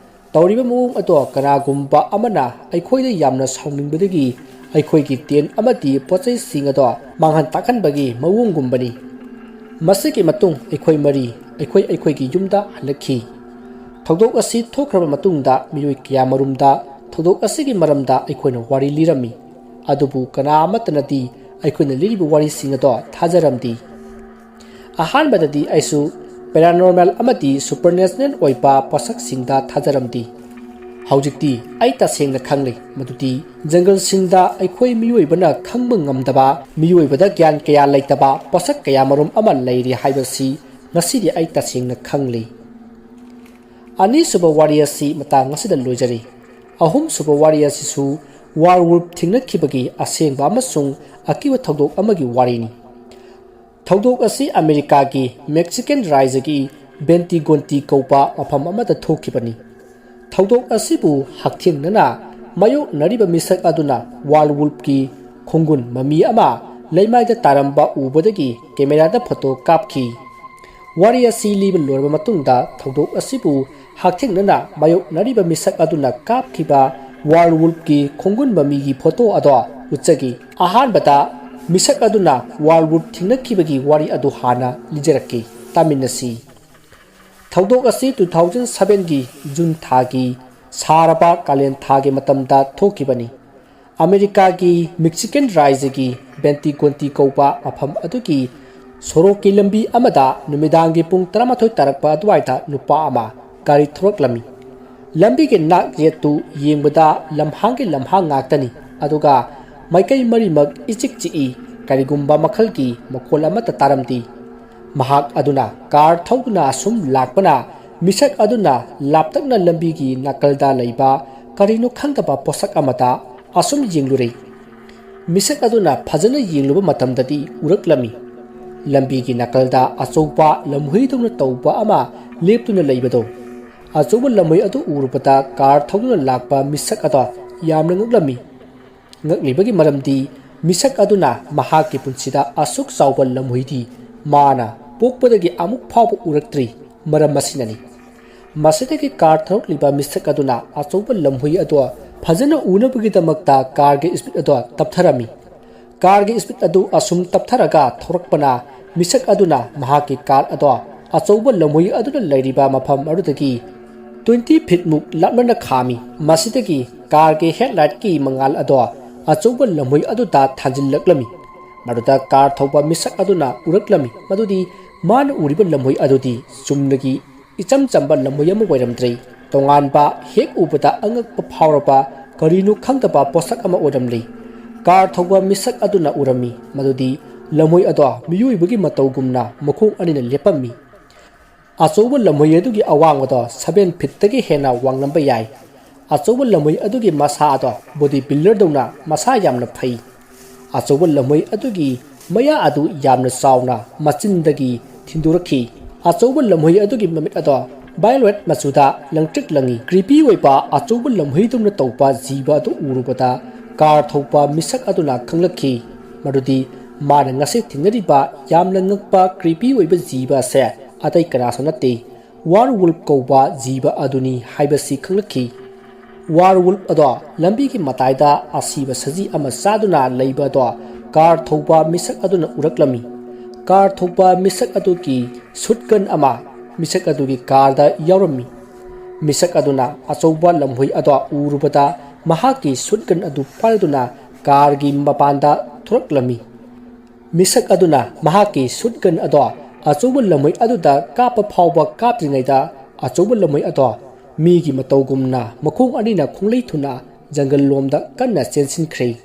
ꯇꯧꯔꯤꯕ ꯃꯑꯣꯡ ꯑꯗꯣ ꯀꯅꯥꯒꯨꯝꯕ ꯑꯃꯅ ꯑꯩꯈꯣꯏꯗ ꯌꯥꯝꯅ ꯁꯥꯎꯅꯤꯡꯕꯗꯒꯤ ꯑꯩꯈꯣꯏꯒꯤ ꯇꯦꯟ ꯑꯃꯗꯤ ꯄꯣꯠ ꯆꯩꯁꯤꯡ ꯑꯗꯣ ꯃꯥꯡꯍꯟ ꯇꯥꯛꯍꯟꯕꯒꯤ ꯃꯑꯣꯡꯒꯨꯝꯕꯅꯤ꯫ ꯃꯁꯤꯒꯤ ꯃꯇꯨꯡ ꯑꯩꯈꯣꯏ ꯃꯔꯤ ꯑꯩꯈꯣꯏ ꯑꯩꯈꯣꯏꯒꯤ ꯌꯨꯝꯗ ꯍꯜꯂꯛꯈꯤ꯫ ꯊꯧꯗꯣꯛ ꯑꯁꯤ ꯊꯣꯛꯈ꯭ꯔꯕ ꯃꯇꯨꯡꯗ ꯃꯤꯑꯣꯏ ꯀꯌꯥꯃꯔꯨꯝꯗ ꯊꯧꯗꯣꯛ ꯑꯁꯤꯒꯤ ꯃꯔꯝꯗ ꯑꯩꯈꯣꯏꯅ ꯋꯥꯔꯤ ꯂꯤꯔꯝꯃꯤ꯫ ꯑꯗꯨꯕꯨ ꯀꯅꯥ ꯑꯃꯠꯇꯅꯗꯤ ꯑꯩꯈꯣꯏꯅ ꯂꯤꯔꯤꯕ ꯋꯥꯔꯤꯁꯤꯡ ꯑꯗꯣ ꯊꯥꯖꯔꯝꯗꯦ꯫ ꯑꯍꯥꯟꯕꯗꯗꯤ ꯑꯩꯁꯨ ꯄꯦꯔꯥꯅꯣꯔꯃꯦꯜ ꯑꯃꯗꯤ ꯁꯨꯄꯔꯅꯦꯆꯔꯦꯜ ꯑꯣꯏꯕ ꯄꯣꯠꯁꯛꯁꯤꯡꯗ ꯊꯥꯖꯔꯝꯗꯦ꯫ ꯍꯧꯖꯤꯛꯇꯤ ꯑꯩ ꯇꯁꯦꯡꯅ ꯈꯪꯂꯦ ꯃꯗꯨꯗꯤ ꯖꯪꯒꯜꯁꯤꯡꯗ ꯑꯩꯈꯣꯏ ꯃꯤꯑꯣꯏꯕꯅ ꯈꯪꯕ ꯉꯝꯗꯕ, ꯃꯤꯑꯣꯏꯕꯗ ꯒ꯭ꯌꯥꯟ ꯀꯌꯥ ꯂꯩꯇꯕ ꯄꯣꯠꯁꯛ ꯀꯌꯥꯃꯔꯨꯝ ꯑꯃ ꯂꯩꯔꯤ ꯍꯥꯏꯕꯁꯤ ꯉꯁꯤꯗꯤ ꯑꯩ ꯇꯁꯦꯡꯅ ꯈꯪꯂꯦ꯫ ꯑꯅꯤꯁꯨꯕ ꯋꯥꯔꯤ ꯑꯁꯤ ꯃꯇꯥꯡ ꯑꯁꯤꯗ ꯂꯣꯏꯖꯔꯦ꯫ ꯑꯍꯨꯝꯁꯨꯕ ꯋꯥꯔꯤ ꯑꯁꯤꯁꯨ ꯋꯥꯔ ꯋꯨꯜꯐ ꯊꯦꯡꯅꯈꯤꯕꯒꯤ ꯑꯁꯦꯡꯕ ꯑꯃꯁꯨꯡ ꯑꯀꯤꯕ ꯊꯧꯗꯣꯛ ꯑꯃꯒꯤ ꯋꯥꯔꯤꯅꯤ꯫ ꯊꯧꯗꯣꯛ ꯑꯁꯤ ꯑꯃꯦꯔꯤꯀꯥꯒꯤ ꯃꯦꯛꯁꯤꯀꯥꯟ ꯔꯥꯖ꯭ꯌꯒꯤ ꯕꯦꯟꯇꯤꯒꯣꯟꯇꯤ ꯀꯧꯕ ꯃꯐꯝ ꯑꯃꯗ ꯊꯣꯛꯈꯤꯕꯅꯤ꯫ ꯊꯧꯗꯣꯛ ꯑꯁꯤꯕꯨ ꯍꯛꯊꯦꯡꯅꯅ ꯃꯥꯌꯣꯛꯅꯔꯤꯕ ꯃꯤꯁꯛ ꯑꯗꯨꯅ ꯋꯥꯔ ꯋꯨꯜꯐꯀꯤ ꯈꯣꯡꯒꯨꯟ ꯃꯃꯤ ꯑꯃ ꯂꯩꯃꯥꯏꯗ ꯇꯥꯔꯝꯕ ꯎꯕꯗꯒꯤ ꯀꯦꯃꯦꯔꯥꯗ ꯐꯣꯇꯣ ꯀꯥꯞꯈꯤ꯫ ꯋꯥꯔꯤ ꯑꯁꯤ ꯂꯤꯕ ꯂꯣꯏꯔꯕ ꯃꯇꯨꯡꯗ ꯊꯧꯗꯣꯛ ꯑꯁꯤꯕꯨ ꯍꯛꯊꯦꯡꯅꯅ ꯃꯥꯌꯣꯛꯅꯔꯤꯕ ꯃꯤꯁꯛ ꯑꯗꯨꯅ ꯀꯥꯞꯈꯤꯕ ꯋꯥꯔ ꯋꯨꯜꯐꯀꯤ ꯈꯣꯡꯒꯨꯟ ꯃꯃꯤꯒꯤ ꯐꯣꯇꯣ ꯑꯗꯣ ꯎꯠꯆꯈꯤ꯫ ꯑꯍꯥꯟꯕꯗ ꯃꯤꯁꯛ ꯑꯗꯨꯅ ꯋꯥꯔ ꯋꯨꯜꯐ ꯊꯦꯡꯅꯈꯤꯕꯒꯤ ꯋꯥꯔꯤ ꯑꯗꯨ ꯍꯥꯟꯅ ꯂꯤꯖꯔꯛꯀꯦ꯫ ꯇꯥꯃꯤꯟꯅꯁꯤ꯫ ꯊꯧꯗꯣꯛ ꯑꯁꯤ ꯇꯨ ꯊꯥꯎꯖꯟ ꯁꯕꯦꯟꯒꯤ ꯖꯨꯟ ꯊꯥꯒꯤ ꯁꯥꯔꯕ ꯀꯥꯂꯦꯟ ꯊꯥꯒꯤ ꯃꯇꯝꯗ ꯊꯣꯛꯈꯤꯕꯅꯤ꯫ ꯑꯃꯦꯔꯤꯀꯥꯒꯤ ꯃꯦꯛꯁꯤꯀꯥꯟ ꯔꯥꯖ꯭ꯌꯒꯤ ꯕꯦꯟꯇꯤꯒꯣꯟꯇꯤ ꯀꯧꯕ ꯃꯐꯝ ꯑꯗꯨꯒꯤ ꯁꯣꯔꯣꯛꯀꯤ ꯂꯝꯕꯤ ꯑꯃꯗ ꯅꯨꯃꯤꯗꯥꯡꯒꯤ ꯄꯨꯡ ꯇꯔꯥꯃꯥꯊꯣꯏ ꯇꯥꯔꯛꯄ ꯑꯗꯨꯋꯥꯏꯗ ꯅꯨꯄꯥ ꯑꯃ ꯒꯥꯔꯤ ꯊꯧꯔꯛꯂꯝꯃꯤ꯫ ꯂꯝꯕꯤꯒꯤ ꯅꯥꯛ ꯌꯦꯠꯇꯨ ꯌꯦꯡꯕꯗ ꯂꯝꯍꯥꯡꯒꯤ ꯂꯝꯍꯥꯡ ꯉꯥꯛꯇꯅꯤ, ꯑꯗꯨꯒ ꯃꯥꯏꯀꯩ ꯃꯔꯤꯃꯛ ꯏꯆꯤꯛ ꯆꯤꯛꯏ꯫ ꯀꯔꯤꯒꯨꯝꯕ ꯃꯈꯜꯒꯤ ꯃꯈꯣꯜ ꯑꯃꯠꯇ ꯇꯥꯔꯝꯗꯦ꯫ ꯃꯍꯥꯛ ꯑꯗꯨꯅ ꯀꯥꯔ ꯊꯧꯗꯨꯅ ꯑꯁꯨꯝ ꯂꯥꯛꯄꯅ, ꯃꯤꯁꯛ ꯑꯗꯨꯅ ꯂꯥꯞꯇꯛꯅ ꯂꯝꯕꯤꯒꯤ ꯅꯥꯀꯜꯗ ꯂꯩꯕ ꯀꯔꯤꯅꯣ ꯈꯪꯗꯕ ꯄꯣꯠꯁꯛ ꯑꯃꯗ ꯑꯁꯨꯝ ꯌꯦꯡꯂꯨꯔꯦ꯫ ꯃꯤꯁꯛ ꯑꯗꯨꯅ ꯐꯖꯅ ꯌꯦꯡꯂꯨꯕ ꯃꯇꯝꯗꯗꯤ ꯎꯔꯛꯂꯝꯃꯤ꯫ ꯂꯝꯕꯤꯒꯤ ꯅꯥꯀꯜꯗ ꯑꯆꯧꯕ ꯂꯝꯍꯨꯏꯗꯧꯅ ꯇꯧꯕ ꯑꯃ ꯂꯦꯞꯇꯨꯅ ꯂꯩꯕꯗꯣ꯫ ꯑꯆꯧꯕ ꯂꯝꯍꯨꯏ ꯑꯗꯨ ꯎꯔꯨꯕꯗ ꯀꯥꯔ ꯊꯧꯗꯨꯅ ꯂꯥꯛꯄ ꯃꯤꯁꯛ ꯑꯗꯣ ꯌꯥꯝꯅ ꯉꯛꯂꯝꯃꯤ꯫ ꯉꯛꯂꯤꯕꯒꯤ ꯃꯔꯝꯗꯤ ꯃꯤꯁꯛ ꯑꯗꯨꯅ ꯃꯍꯥꯛꯀꯤ ꯄꯨꯟꯁꯤꯗ ꯑꯁꯨꯛ ꯆꯥꯎꯕ ꯂꯝꯍꯨꯏꯗꯤ ꯃꯥꯅ ꯄꯣꯛꯄꯗꯒꯤ ꯑꯃꯨꯛ ꯐꯥꯎꯕ ꯎꯔꯛꯇ꯭ꯔꯤ꯫ ꯃꯔꯝ ꯑꯁꯤꯅꯅꯤ꯫ ꯃꯁꯤꯗꯒꯤ ꯀꯥꯔ ꯊꯧꯔꯛꯂꯤꯕ ꯃꯤꯁꯛ ꯑꯗꯨꯅ ꯑꯆꯧꯕ ꯂꯝꯍꯨꯏ ꯑꯗꯣ ꯐꯖꯅ ꯎꯅꯕꯒꯤꯗꯃꯛꯇ ꯀꯥꯔꯒꯤ ꯁ꯭ꯄꯤꯗ ꯑꯗꯣ ꯇꯞꯊꯔꯝꯃꯤ꯫ ꯀꯥꯔꯒꯤ ꯁ꯭ꯄꯤꯗ ꯑꯗꯨ ꯑꯁꯨꯝ ꯇꯞꯊꯔꯒ ꯊꯧꯔꯛꯄꯅ ꯃꯤꯁꯛ ꯑꯗꯨꯅ ꯃꯍꯥꯛꯀꯤ ꯀꯥꯔ ꯑꯗꯣ ꯑꯆꯧꯕ ꯂꯝꯍꯨꯏ ꯑꯗꯨꯅ ꯂꯩꯔꯤꯕ ꯃꯐꯝ ꯑꯗꯨꯗꯒꯤ ꯇ꯭ꯋꯦꯟꯇꯤ ꯐꯤꯠꯃꯨꯛ ꯂꯥꯞꯅꯅ ꯈꯥꯝꯃꯤ꯫ ꯃꯁꯤꯗꯒꯤ ꯀꯥꯔꯒꯤ ꯍꯦꯗꯂꯥꯏꯠꯀꯤ ꯃꯉꯥꯜ ꯑꯗꯣ ꯑꯆꯧꯕ ꯂꯝꯍꯨꯏ ꯑꯗꯨꯗ ꯊꯥꯟꯖꯤꯜꯂꯛꯂꯝꯃꯤ꯫ ꯃꯗꯨꯗ ꯀꯥꯔ ꯊꯧꯕ ꯃꯤꯁꯛ ꯑꯗꯨꯅ ꯎꯔꯛꯂꯝꯃꯤ ꯃꯗꯨꯗꯤ ꯃꯥꯅ ꯎꯔꯤꯕ ꯂꯝꯍꯨꯏ ꯑꯗꯨꯗꯤ ꯆꯨꯝꯅꯒꯤ ꯏꯆꯝ ꯆꯝꯕ ꯂꯝꯍꯨꯏ ꯑꯃ ꯑꯣꯏꯔꯝꯗ꯭ꯔꯦ꯫ ꯇꯣꯉꯥꯟꯕ, ꯍꯦꯛ ꯎꯕꯗ ꯑꯉꯛꯄ ꯐꯥꯎꯔꯕ, ꯀꯔꯤꯅꯣ ꯈꯪꯗꯕ ꯄꯣꯠꯁꯛ ꯑꯃ ꯑꯣꯏꯔꯝꯂꯤ꯫ ꯀꯥꯔ ꯊꯧꯕ ꯃꯤꯁꯛ ꯑꯗꯨꯅ ꯎꯔꯝꯃꯤ ꯃꯗꯨꯗꯤ ꯂꯝꯍꯨꯏ ꯑꯗꯣ ꯃꯤꯑꯣꯏꯕꯒꯤ ꯃꯇꯧꯒꯨꯝꯅ ꯃꯈꯣꯡ ꯑꯅꯤꯅ ꯂꯦꯞꯄꯝꯃꯤ꯫ ꯑꯆꯧꯕ ꯂꯝꯍꯨꯏ ꯑꯗꯨꯒꯤ ꯑꯋꯥꯡꯕꯗꯣ ꯁꯚꯦꯟ ꯐꯤꯠꯇꯒꯤ ꯍꯦꯟꯅ ꯋꯥꯡꯂꯝꯕ ꯌꯥꯏ꯫ ꯑꯆꯧꯕ ꯂꯝꯍꯨꯏ ꯑꯗꯨꯒꯤ ꯃꯁꯥ ꯑꯗꯣ ꯕꯣꯗꯤ ꯕꯤꯜꯗꯔꯗꯧꯅ ꯃꯁꯥ ꯌꯥꯝꯅ ꯐꯩ꯫ ꯑꯆꯧꯕ ꯂꯝꯍꯨꯏ ꯑꯗꯨꯒꯤ ꯃꯌꯥ ꯑꯗꯨ ꯌꯥꯝꯅ ꯆꯥꯎꯅ ꯃꯆꯤꯟꯗꯒꯤ ꯊꯤꯟꯗꯣꯔꯛꯈꯤ꯫ ꯑꯆꯧꯕ ꯂꯝꯍꯨꯏ ꯑꯗꯨꯒꯤ ꯃꯃꯤꯠ ꯑꯗꯣ ꯚꯥꯏꯌꯣꯂꯦꯠ ꯃꯆꯨꯗ ꯂꯪꯇ꯭ꯔꯤꯛ ꯂꯪꯏ꯫ ꯀ꯭ꯔꯤꯄꯤ ꯑꯣꯏꯕ ꯑꯆꯧꯕ ꯂꯝꯍꯨꯏꯗꯧꯅ ꯇꯧꯕ ꯖꯤꯕ ꯑꯗꯨ ꯎꯔꯨꯕꯗ ꯀꯥꯔ ꯊꯧꯕ ꯃꯤꯁꯛ ꯑꯗꯨꯅ ꯈꯪꯂꯛꯈꯤ ꯃꯗꯨꯗꯤ ꯃꯥꯅ ꯉꯁꯤ ꯊꯦꯡꯅꯔꯤꯕ ꯌꯥꯝꯅ ꯉꯛꯄ ꯀ꯭ꯔꯤꯄꯤ ꯑꯣꯏꯕ ꯖꯤꯕ ꯑꯁꯦ ꯑꯇꯩ ꯀꯅꯥꯁꯨ ꯅꯠꯇꯦ, ꯋꯥꯔ ꯋꯨꯜꯐ ꯀꯧꯕ ꯖꯤꯕ ꯑꯗꯨꯅꯤ ꯍꯥꯏꯕꯁꯤ ꯈꯪꯂꯛꯈꯤ꯫ ꯋꯥꯔ ꯋꯨꯜꯐ ꯑꯗꯣ ꯂꯝꯕꯤꯒꯤ ꯃꯇꯥꯏꯗ ꯑꯁꯤꯕ ꯁꯖꯤ ꯑꯃ ꯆꯥꯗꯨꯅ ꯂꯩꯕ ꯑꯗꯣ ꯀꯥꯔ ꯊꯧꯕ ꯃꯤꯁꯛ ꯑꯗꯨꯅ ꯎꯔꯛꯂꯝꯃꯤ꯫ ꯀꯥꯔ ꯊꯧꯕ ꯃꯤꯁꯛ ꯑꯗꯨꯒꯤ ꯁꯨꯠꯒꯟ ꯑꯃ ꯃꯤꯁꯛ ꯑꯗꯨꯒꯤ ꯀꯥꯔꯗ ꯌꯥꯎꯔꯝꯃꯤ꯫ ꯃꯤꯁꯛ ꯑꯗꯨꯅ ꯑꯆꯧꯕ ꯂꯝꯍꯨꯏ ꯑꯗꯣ ꯎꯔꯨꯕꯗ ꯃꯍꯥꯛꯀꯤ ꯁꯨꯠꯒꯟ ꯑꯗꯨ ꯄꯥꯏꯗꯨꯅ ꯀꯥꯔꯒꯤ ꯃꯄꯥꯟꯗ ꯊꯣꯔꯛꯂꯝꯃꯤ꯫ ꯃꯤꯁꯛ ꯑꯗꯨꯅ ꯃꯍꯥꯛꯀꯤ ꯁꯨꯠꯒꯟ ꯑꯗꯣ ꯑꯆꯧꯕ ꯂꯝꯍꯨꯏ ꯑꯗꯨꯗ ꯀꯥꯞꯄ ꯐꯥꯎꯕ ꯀꯥꯞꯇ꯭ꯔꯤꯉꯩꯗ ꯑꯆꯧꯕ ꯂꯝꯃꯩ ꯑꯗꯣ ꯃꯤꯒꯤ ꯃꯇꯧꯒꯨꯝꯅ ꯃꯈꯣꯡ ꯑꯅꯤꯅ ꯈꯣꯡꯂꯩ ꯊꯨꯅ ꯖꯪꯒꯜ ꯂꯣꯝꯗ ꯀꯟꯅ ꯆꯦꯟꯁꯤꯟꯈ꯭ꯔꯦ꯫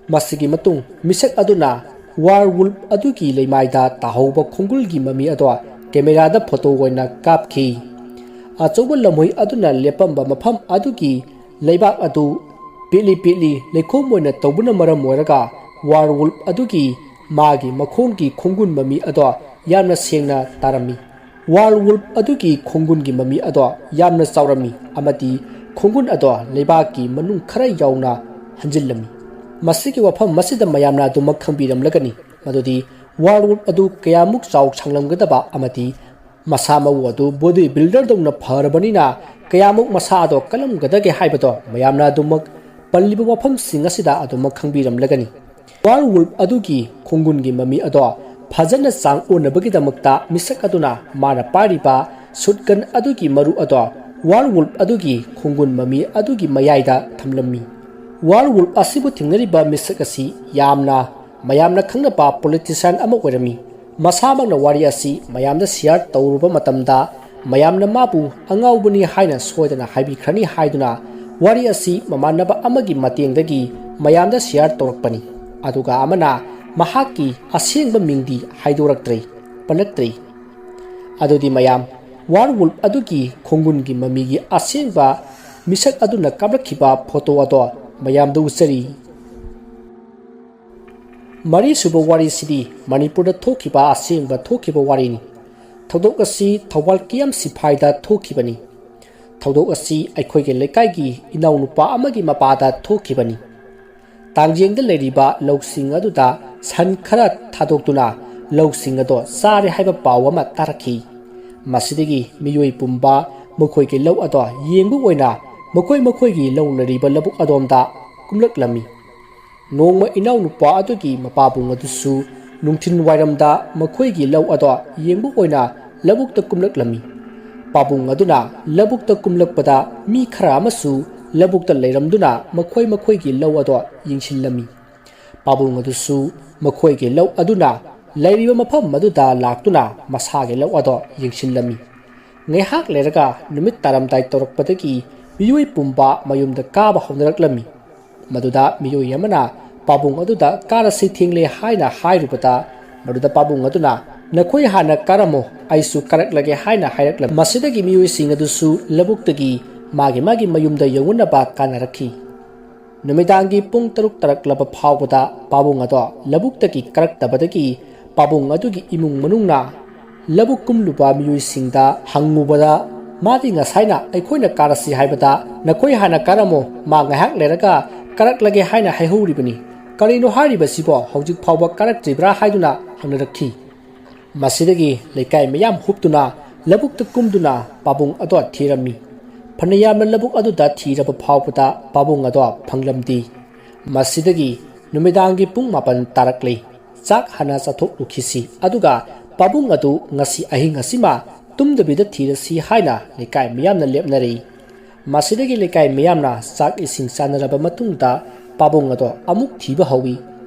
ꯃꯁꯤꯒꯤ ꯃꯇꯨꯡ ꯃꯤꯁꯛ ꯑꯗꯨꯅ werewolf ꯑꯗꯨꯒꯤ ꯂꯩꯃꯥꯏꯗ ꯇꯥꯍꯧꯕ ꯈꯣꯡꯒꯨꯜꯒꯤ ꯃꯃꯤ ꯑꯗꯣ ꯀꯦꯃꯦꯔꯥꯗ ꯐꯣꯇꯣ ꯑꯣꯏꯅ ꯀꯥꯞꯈꯤ꯫ ꯑꯆꯧꯕ ꯂꯝꯍꯨꯏ ꯑꯗꯨꯅ ꯂꯦꯞꯄꯝꯕ ꯃꯐꯝ ꯑꯗꯨꯒꯤ ꯂꯩꯕꯥꯛ ꯑꯗꯨ ꯄꯤꯛꯂꯤ ꯄꯤꯛꯂꯤ ꯂꯩꯈꯣꯝ ꯑꯣꯏꯅ ꯇꯧꯕꯅ ꯃꯔꯝ ꯑꯣꯏꯔꯒ werewolf ꯑꯗꯨꯒꯤ ꯃꯥꯒꯤ ꯃꯈꯣꯡꯒꯤ ꯈꯣꯡꯒꯨꯟ ꯃꯃꯤ ꯑꯗꯣ ꯌꯥꯝꯅ ꯁꯦꯡꯅ ꯇꯥꯔꯝꯃꯤ꯫ Werewolf ꯑꯗꯨꯒꯤ ꯈꯣꯡꯒꯨꯟꯒꯤ ꯃꯃꯤ ꯑꯗꯣ ꯌꯥꯝꯅ ꯆꯥꯎꯔꯝꯃꯤ ꯑꯃꯗꯤ ꯈꯣꯡꯒꯨꯟ ꯑꯗꯣ ꯂꯩꯕꯥꯛꯀꯤ ꯃꯅꯨꯡ ꯈꯔ ꯌꯥꯎꯅ ꯍꯟꯖꯤꯜꯂꯝꯃꯤ꯫ ꯃꯁꯤꯒꯤ ꯋꯥꯐꯝ ꯑꯁꯤꯗ ꯃꯌꯥꯝꯅ ꯑꯗꯨꯃꯛ ꯈꯪꯕꯤꯔꯝꯂꯒꯅꯤ ꯃꯗꯨꯗꯤ werewolf ꯑꯗꯨ ꯀꯌꯥꯃꯨꯛ ꯆꯥꯎ ꯁꯥꯡꯂꯝꯒꯗꯕ ꯑꯃꯗꯤ ꯃꯁꯥ ꯃꯎ ꯑꯗꯨ body builder ꯗꯧꯅ ꯐꯔꯕꯅꯤꯅ ꯀꯌꯥꯃꯨꯛ ꯃꯁꯥ ꯑꯗꯣ ꯀꯜꯂꯝꯒꯗꯒꯦ ꯍꯥꯏꯕꯗꯣ ꯃꯌꯥꯝꯅ ꯑꯗꯨꯃꯛ ꯄꯜꯂꯤꯕ ꯋꯥꯐꯝꯁꯤꯡ ꯑꯁꯤꯗ ꯑꯗꯨꯃꯛ ꯈꯪꯕꯤꯔꯝꯂꯒꯅꯤ꯫ Werewolf ꯑꯗꯨꯒꯤ ꯈꯣꯡꯒꯨꯟꯒꯤ ꯃꯃꯤ ꯑꯗꯣ ꯐꯖꯅ ꯆꯥꯡ ꯑꯣꯟꯅꯕꯒꯤꯗꯃꯛꯇ ꯃꯤꯁꯛ ꯑꯗꯨꯅ ꯃꯥꯅ ꯄꯥꯏꯔꯤꯕ shotgun ꯑꯗꯨꯒꯤ ꯃꯔꯨ ꯑꯗꯣ werewolf ꯑꯗꯨꯒꯤ ꯈꯣꯡꯒꯨꯟ ꯃꯃꯤ ꯑꯗꯨꯒꯤ ꯃꯌꯥꯏꯗ ꯊꯝꯂꯝꯃꯤ꯫ Werewolf ꯑꯁꯤꯕꯨ ꯊꯦꯡꯅꯔꯤꯕ ꯃꯤꯁꯛ ꯑꯁꯤ ꯌꯥꯝꯅ ꯃꯌꯥꯝꯅ ꯈꯪꯅꯕ politician ꯑꯃ ꯑꯣꯏꯔꯝꯃꯤ꯫ ꯃꯁꯥꯃꯛꯅ ꯋꯥꯔꯤ ꯑꯁꯤ ꯃꯌꯥꯝꯗ share ꯇꯧꯔꯨꯕ ꯃꯇꯝꯗ ꯃꯌꯥꯝꯅ ꯃꯥꯕꯨ ꯑꯉꯥꯎꯕꯅꯤ ꯍꯥꯏꯅ ꯁꯣꯏꯗꯅ ꯍꯥꯏꯕꯤꯈ꯭ꯔꯅꯤ ꯍꯥꯏꯗꯨꯅ ꯋꯥꯔꯤ ꯑꯁꯤ ꯃꯃꯥꯟꯅꯕ ꯑꯃꯒꯤ ꯃꯇꯦꯡꯗꯒꯤ ꯃꯌꯥꯝꯗ share ꯇꯧꯔꯛꯄꯅꯤ꯫ ꯑꯗꯨꯒ ꯑꯃꯅ ꯃꯍꯥꯛꯀꯤ ꯑꯁꯦꯡꯕ ꯃꯤꯡꯗꯤ ꯍꯥꯏꯗꯣꯔꯛꯇ꯭ꯔꯦ, ꯄꯜꯂꯛꯇ꯭ꯔꯦ꯫ ꯑꯗꯨꯗꯤ ꯃꯌꯥꯝ, werewolf ꯑꯗꯨꯒꯤ ꯈꯣꯡꯒꯨꯟꯒꯤ ꯃꯃꯤꯒꯤ ꯑꯁꯦꯡꯕ ꯃꯤꯁꯛ ꯑꯗꯨꯅ ꯀꯥꯞꯂꯛꯈꯤꯕ ꯐꯣꯇꯣ ꯑꯗꯣ ꯃꯌꯥꯝꯗ ꯎꯠꯆꯔꯤ꯫ ꯃꯔꯤꯁꯨꯕ ꯋꯥꯔꯤꯁꯤꯗꯤ ꯃꯅꯤꯄꯨꯔꯗ ꯊꯣꯛꯈꯤꯕ ꯑꯁꯦꯡꯕ ꯊꯣꯛꯈꯤꯕ ꯋꯥꯔꯤꯅꯤ꯫ ꯊꯧꯗꯣꯛ ꯑꯁꯤ ꯊꯧꯕꯥꯜ ꯀꯦ ꯑꯦꯝ ꯁꯤꯐꯥꯏꯗ ꯊꯣꯛꯈꯤꯕꯅꯤ꯫ ꯊꯧꯗꯣꯛ ꯑꯁꯤ ꯑꯩꯈꯣꯏꯒꯤ ꯂꯩꯀꯥꯏꯒꯤ ꯏꯅꯥꯎꯅꯨꯄꯥ ꯑꯃꯒꯤ ꯃꯄꯥꯗ ꯊꯣꯛꯈꯤꯕꯅꯤ꯫ ꯇꯥꯡꯖꯦꯡꯗ ꯂꯩꯔꯤꯕ ꯂꯧꯁꯤꯡ ꯑꯗꯨꯗ ꯁꯟ ꯈꯔ ꯊꯥꯗꯣꯛꯇꯨꯅ ꯂꯧꯁꯤꯡ ꯑꯗꯣ ꯆꯥꯔꯦ ꯍꯥꯏꯕ ꯄꯥꯎ ꯑꯃ ꯇꯥꯔꯛꯈꯤ꯫ ꯃꯁꯤꯗꯒꯤ ꯃꯤꯑꯣꯏ ꯄꯨꯝꯕ ꯃꯈꯣꯏꯒꯤ ꯂꯧ ꯑꯗꯣ ꯌꯦꯡꯕ ꯑꯣꯏꯅ ꯃꯈꯣꯏ ꯃꯈꯣꯏꯒꯤ ꯂꯧ ꯂꯩꯔꯤꯕ ꯂꯧꯕꯨꯛ ꯑꯗꯣꯝꯗ ꯀꯨꯝꯂꯛꯂꯝꯃꯤ꯫ ꯅꯣꯡꯃ ꯏꯅꯥꯎꯅꯨꯄꯥ ꯑꯗꯨꯒꯤ ꯃꯄꯥꯕꯨꯡ ꯑꯗꯨꯁꯨ ꯅꯨꯡꯊꯤꯜ ꯋꯥꯏꯔꯝꯗ ꯃꯈꯣꯏꯒꯤ ꯂꯧ ꯑꯗꯣ ꯌꯦꯡꯕ ꯑꯣꯏꯅ ꯂꯧꯕꯨꯛꯇ ꯀꯨꯝꯂꯛꯂꯝꯃꯤ꯫ ꯄꯥꯕꯨꯡ ꯑꯗꯨꯅ ꯂꯧꯕꯨꯛꯇ ꯀꯨꯝꯂꯛꯄꯗ ꯃꯤ ꯈꯔ ꯑꯃꯁꯨ ꯂꯧꯕꯨꯛꯇ ꯂꯩꯔꯝꯗꯨꯅ ꯃꯈꯣꯏ ꯃꯈꯣꯏꯒꯤ ꯂꯧ ꯑꯗꯣ ꯌꯦꯡꯁꯤꯜꯂꯝꯃꯤ꯫ ꯄꯥꯕꯨꯡ ꯑꯗꯨꯁꯨ ꯃꯈꯣꯏꯒꯤ ꯂꯧ ꯑꯗꯨꯅ ꯂꯩꯔꯤꯕ ꯃꯐꯝ ꯑꯗꯨꯗ ꯂꯥꯛꯇꯨꯅ ꯃꯁꯥꯒꯤ ꯂꯧ ꯑꯗꯣ ꯌꯦꯡꯁꯤꯜꯂꯝꯃꯤ꯫ ꯉꯥꯏꯍꯥꯛ ꯂꯩꯔꯒ ꯅꯨꯃꯤꯠ ꯇꯥꯔꯝꯗꯥꯏ ꯇꯧꯔꯛꯄꯗꯒꯤ ꯃꯤꯑꯣꯏ ꯄꯨꯝꯕ ꯃꯌꯨꯝꯗ ꯀꯥꯕ ꯍꯧꯅꯔꯛꯂꯝꯃꯤ꯫ ꯃꯗꯨꯗ ꯃꯤꯑꯣꯏ ꯑꯃꯅ ꯄꯥꯕꯨꯡ ꯑꯗꯨꯗ "ꯀꯥꯔꯁꯤ, ꯊꯦꯡꯂꯦ" ꯍꯥꯏꯅ ꯍꯥꯏꯔꯨꯕꯗ, ꯃꯗꯨꯗ ꯄꯥꯕꯨꯡ ꯑꯗꯨꯅ "ꯅꯈꯣꯏ ꯍꯥꯟꯅ ꯀꯥꯔꯝꯃꯣ, ꯑꯩꯁꯨ ꯀꯥꯔꯛꯂꯒꯦ" ꯍꯥꯏꯅ ꯍꯥꯏꯔꯛꯂꯝꯃꯤ꯫ ꯃꯁꯤꯗꯒꯤ ꯃꯤꯑꯣꯏꯁꯤꯡ ꯑꯗꯨꯁꯨ ꯂꯧꯕꯨꯛꯇꯒꯤ ꯃꯥꯒꯤ ꯃꯥꯒꯤ ꯃꯌꯨꯝꯗ ꯌꯧꯅꯅꯕ ꯀꯥꯅꯔꯛꯈꯤ꯫ ꯅꯨꯃꯤꯗꯥꯡꯒꯤ ꯄꯨꯡ ꯇꯔꯨꯛ ꯇꯥꯔꯛꯂꯕ ꯐꯥꯎꯕꯗ ꯄꯥꯕꯨꯡ ꯑꯗꯣ ꯂꯧꯕꯨꯛꯇꯒꯤ ꯀꯥꯔꯛꯇꯕꯗꯒꯤ ꯄꯥꯕꯨꯡ ꯑꯗꯨꯒꯤ ꯏꯃꯨꯡ ꯃꯅꯨꯡꯅ ꯂꯧꯕꯨꯛ ꯀꯨꯝꯂꯨꯕ ꯃꯤꯑꯣꯏꯁꯤꯡꯗ ꯍꯪꯉꯨꯕꯗ, "ꯃꯥꯗꯤ ꯉꯁꯥꯏꯅ ꯑꯩꯈꯣꯏꯅ ꯀꯥꯔꯁꯤ ꯍꯥꯏꯕꯗ ꯅꯈꯣꯏ ꯍꯥꯟꯅ ꯀꯥꯔꯝꯃꯣ, ꯃꯥ ꯉꯥꯏꯍꯥꯛ ꯂꯩꯔꯒ ꯀꯥꯔꯛꯂꯒꯦ ꯍꯥꯏꯅ ꯍꯥꯏꯍꯧꯔꯤꯕꯅꯤ꯫ ꯀꯔꯤꯅꯣ ꯍꯥꯏꯔꯤꯕꯁꯤꯕꯣ? ꯍꯧꯖꯤꯛ ꯐꯥꯎꯕ ꯀꯥꯔꯛꯇ꯭ꯔꯤꯕ꯭ꯔꯥ?" ꯍꯥꯏꯗꯨꯅ ꯍꯪꯅꯔꯛꯈꯤ꯫ ꯃꯁꯤꯗꯒꯤ ꯂꯩꯀꯥꯏ ꯃꯤꯌꯥꯝ ꯍꯨꯞꯇꯨꯅ ꯂꯧꯕꯨꯛꯇ ꯀꯨꯝꯗꯨꯅ ꯄꯥꯕꯨꯡ ꯑꯗꯣ ꯊꯤꯔꯝꯃꯤ꯫ ꯐꯅꯌꯥꯝꯅ ꯂꯧꯕꯨꯛ ꯑꯗꯨꯗ ꯊꯤꯔꯕ ꯐꯥꯎꯕꯗ ꯄꯥꯕꯨꯡ ꯑꯗꯣ ꯐꯪꯂꯝꯗꯦ꯫ ꯃꯁꯤꯗꯒꯤ ꯅꯨꯃꯤꯗꯥꯡꯒꯤ ꯄꯨꯡ ꯃꯥꯄꯟ ꯇꯥꯔꯛꯂꯦ꯫ "ꯆꯥꯛ ꯍꯥꯟꯅ ꯆꯥꯊꯣꯛꯂꯨꯈꯤꯁꯤ, ꯑꯗꯨꯒ ꯄꯥꯕꯨꯡ ꯑꯗꯨ ꯉꯁꯤ ꯑꯍꯤꯡ ꯑꯁꯤꯃ ꯇꯨꯝꯗꯕꯤꯗ ꯊꯤꯔꯁꯤ" ꯍꯥꯏꯅ ꯂꯩꯀꯥꯏ ꯃꯤꯌꯥꯝꯅ ꯂꯦꯞꯅꯔꯦ꯫ ꯃꯁꯤꯗꯒꯤ ꯂꯩꯀꯥꯏ ꯃꯤꯌꯥꯝꯅ ꯆꯥꯛ ꯏꯁꯤꯡ ꯆꯥꯅꯔꯕ ꯃꯇꯨꯡꯗ ꯄꯥꯕꯨꯡ ꯑꯗꯣ ꯑꯃꯨꯛ ꯊꯤꯕ ꯍꯧꯏ꯫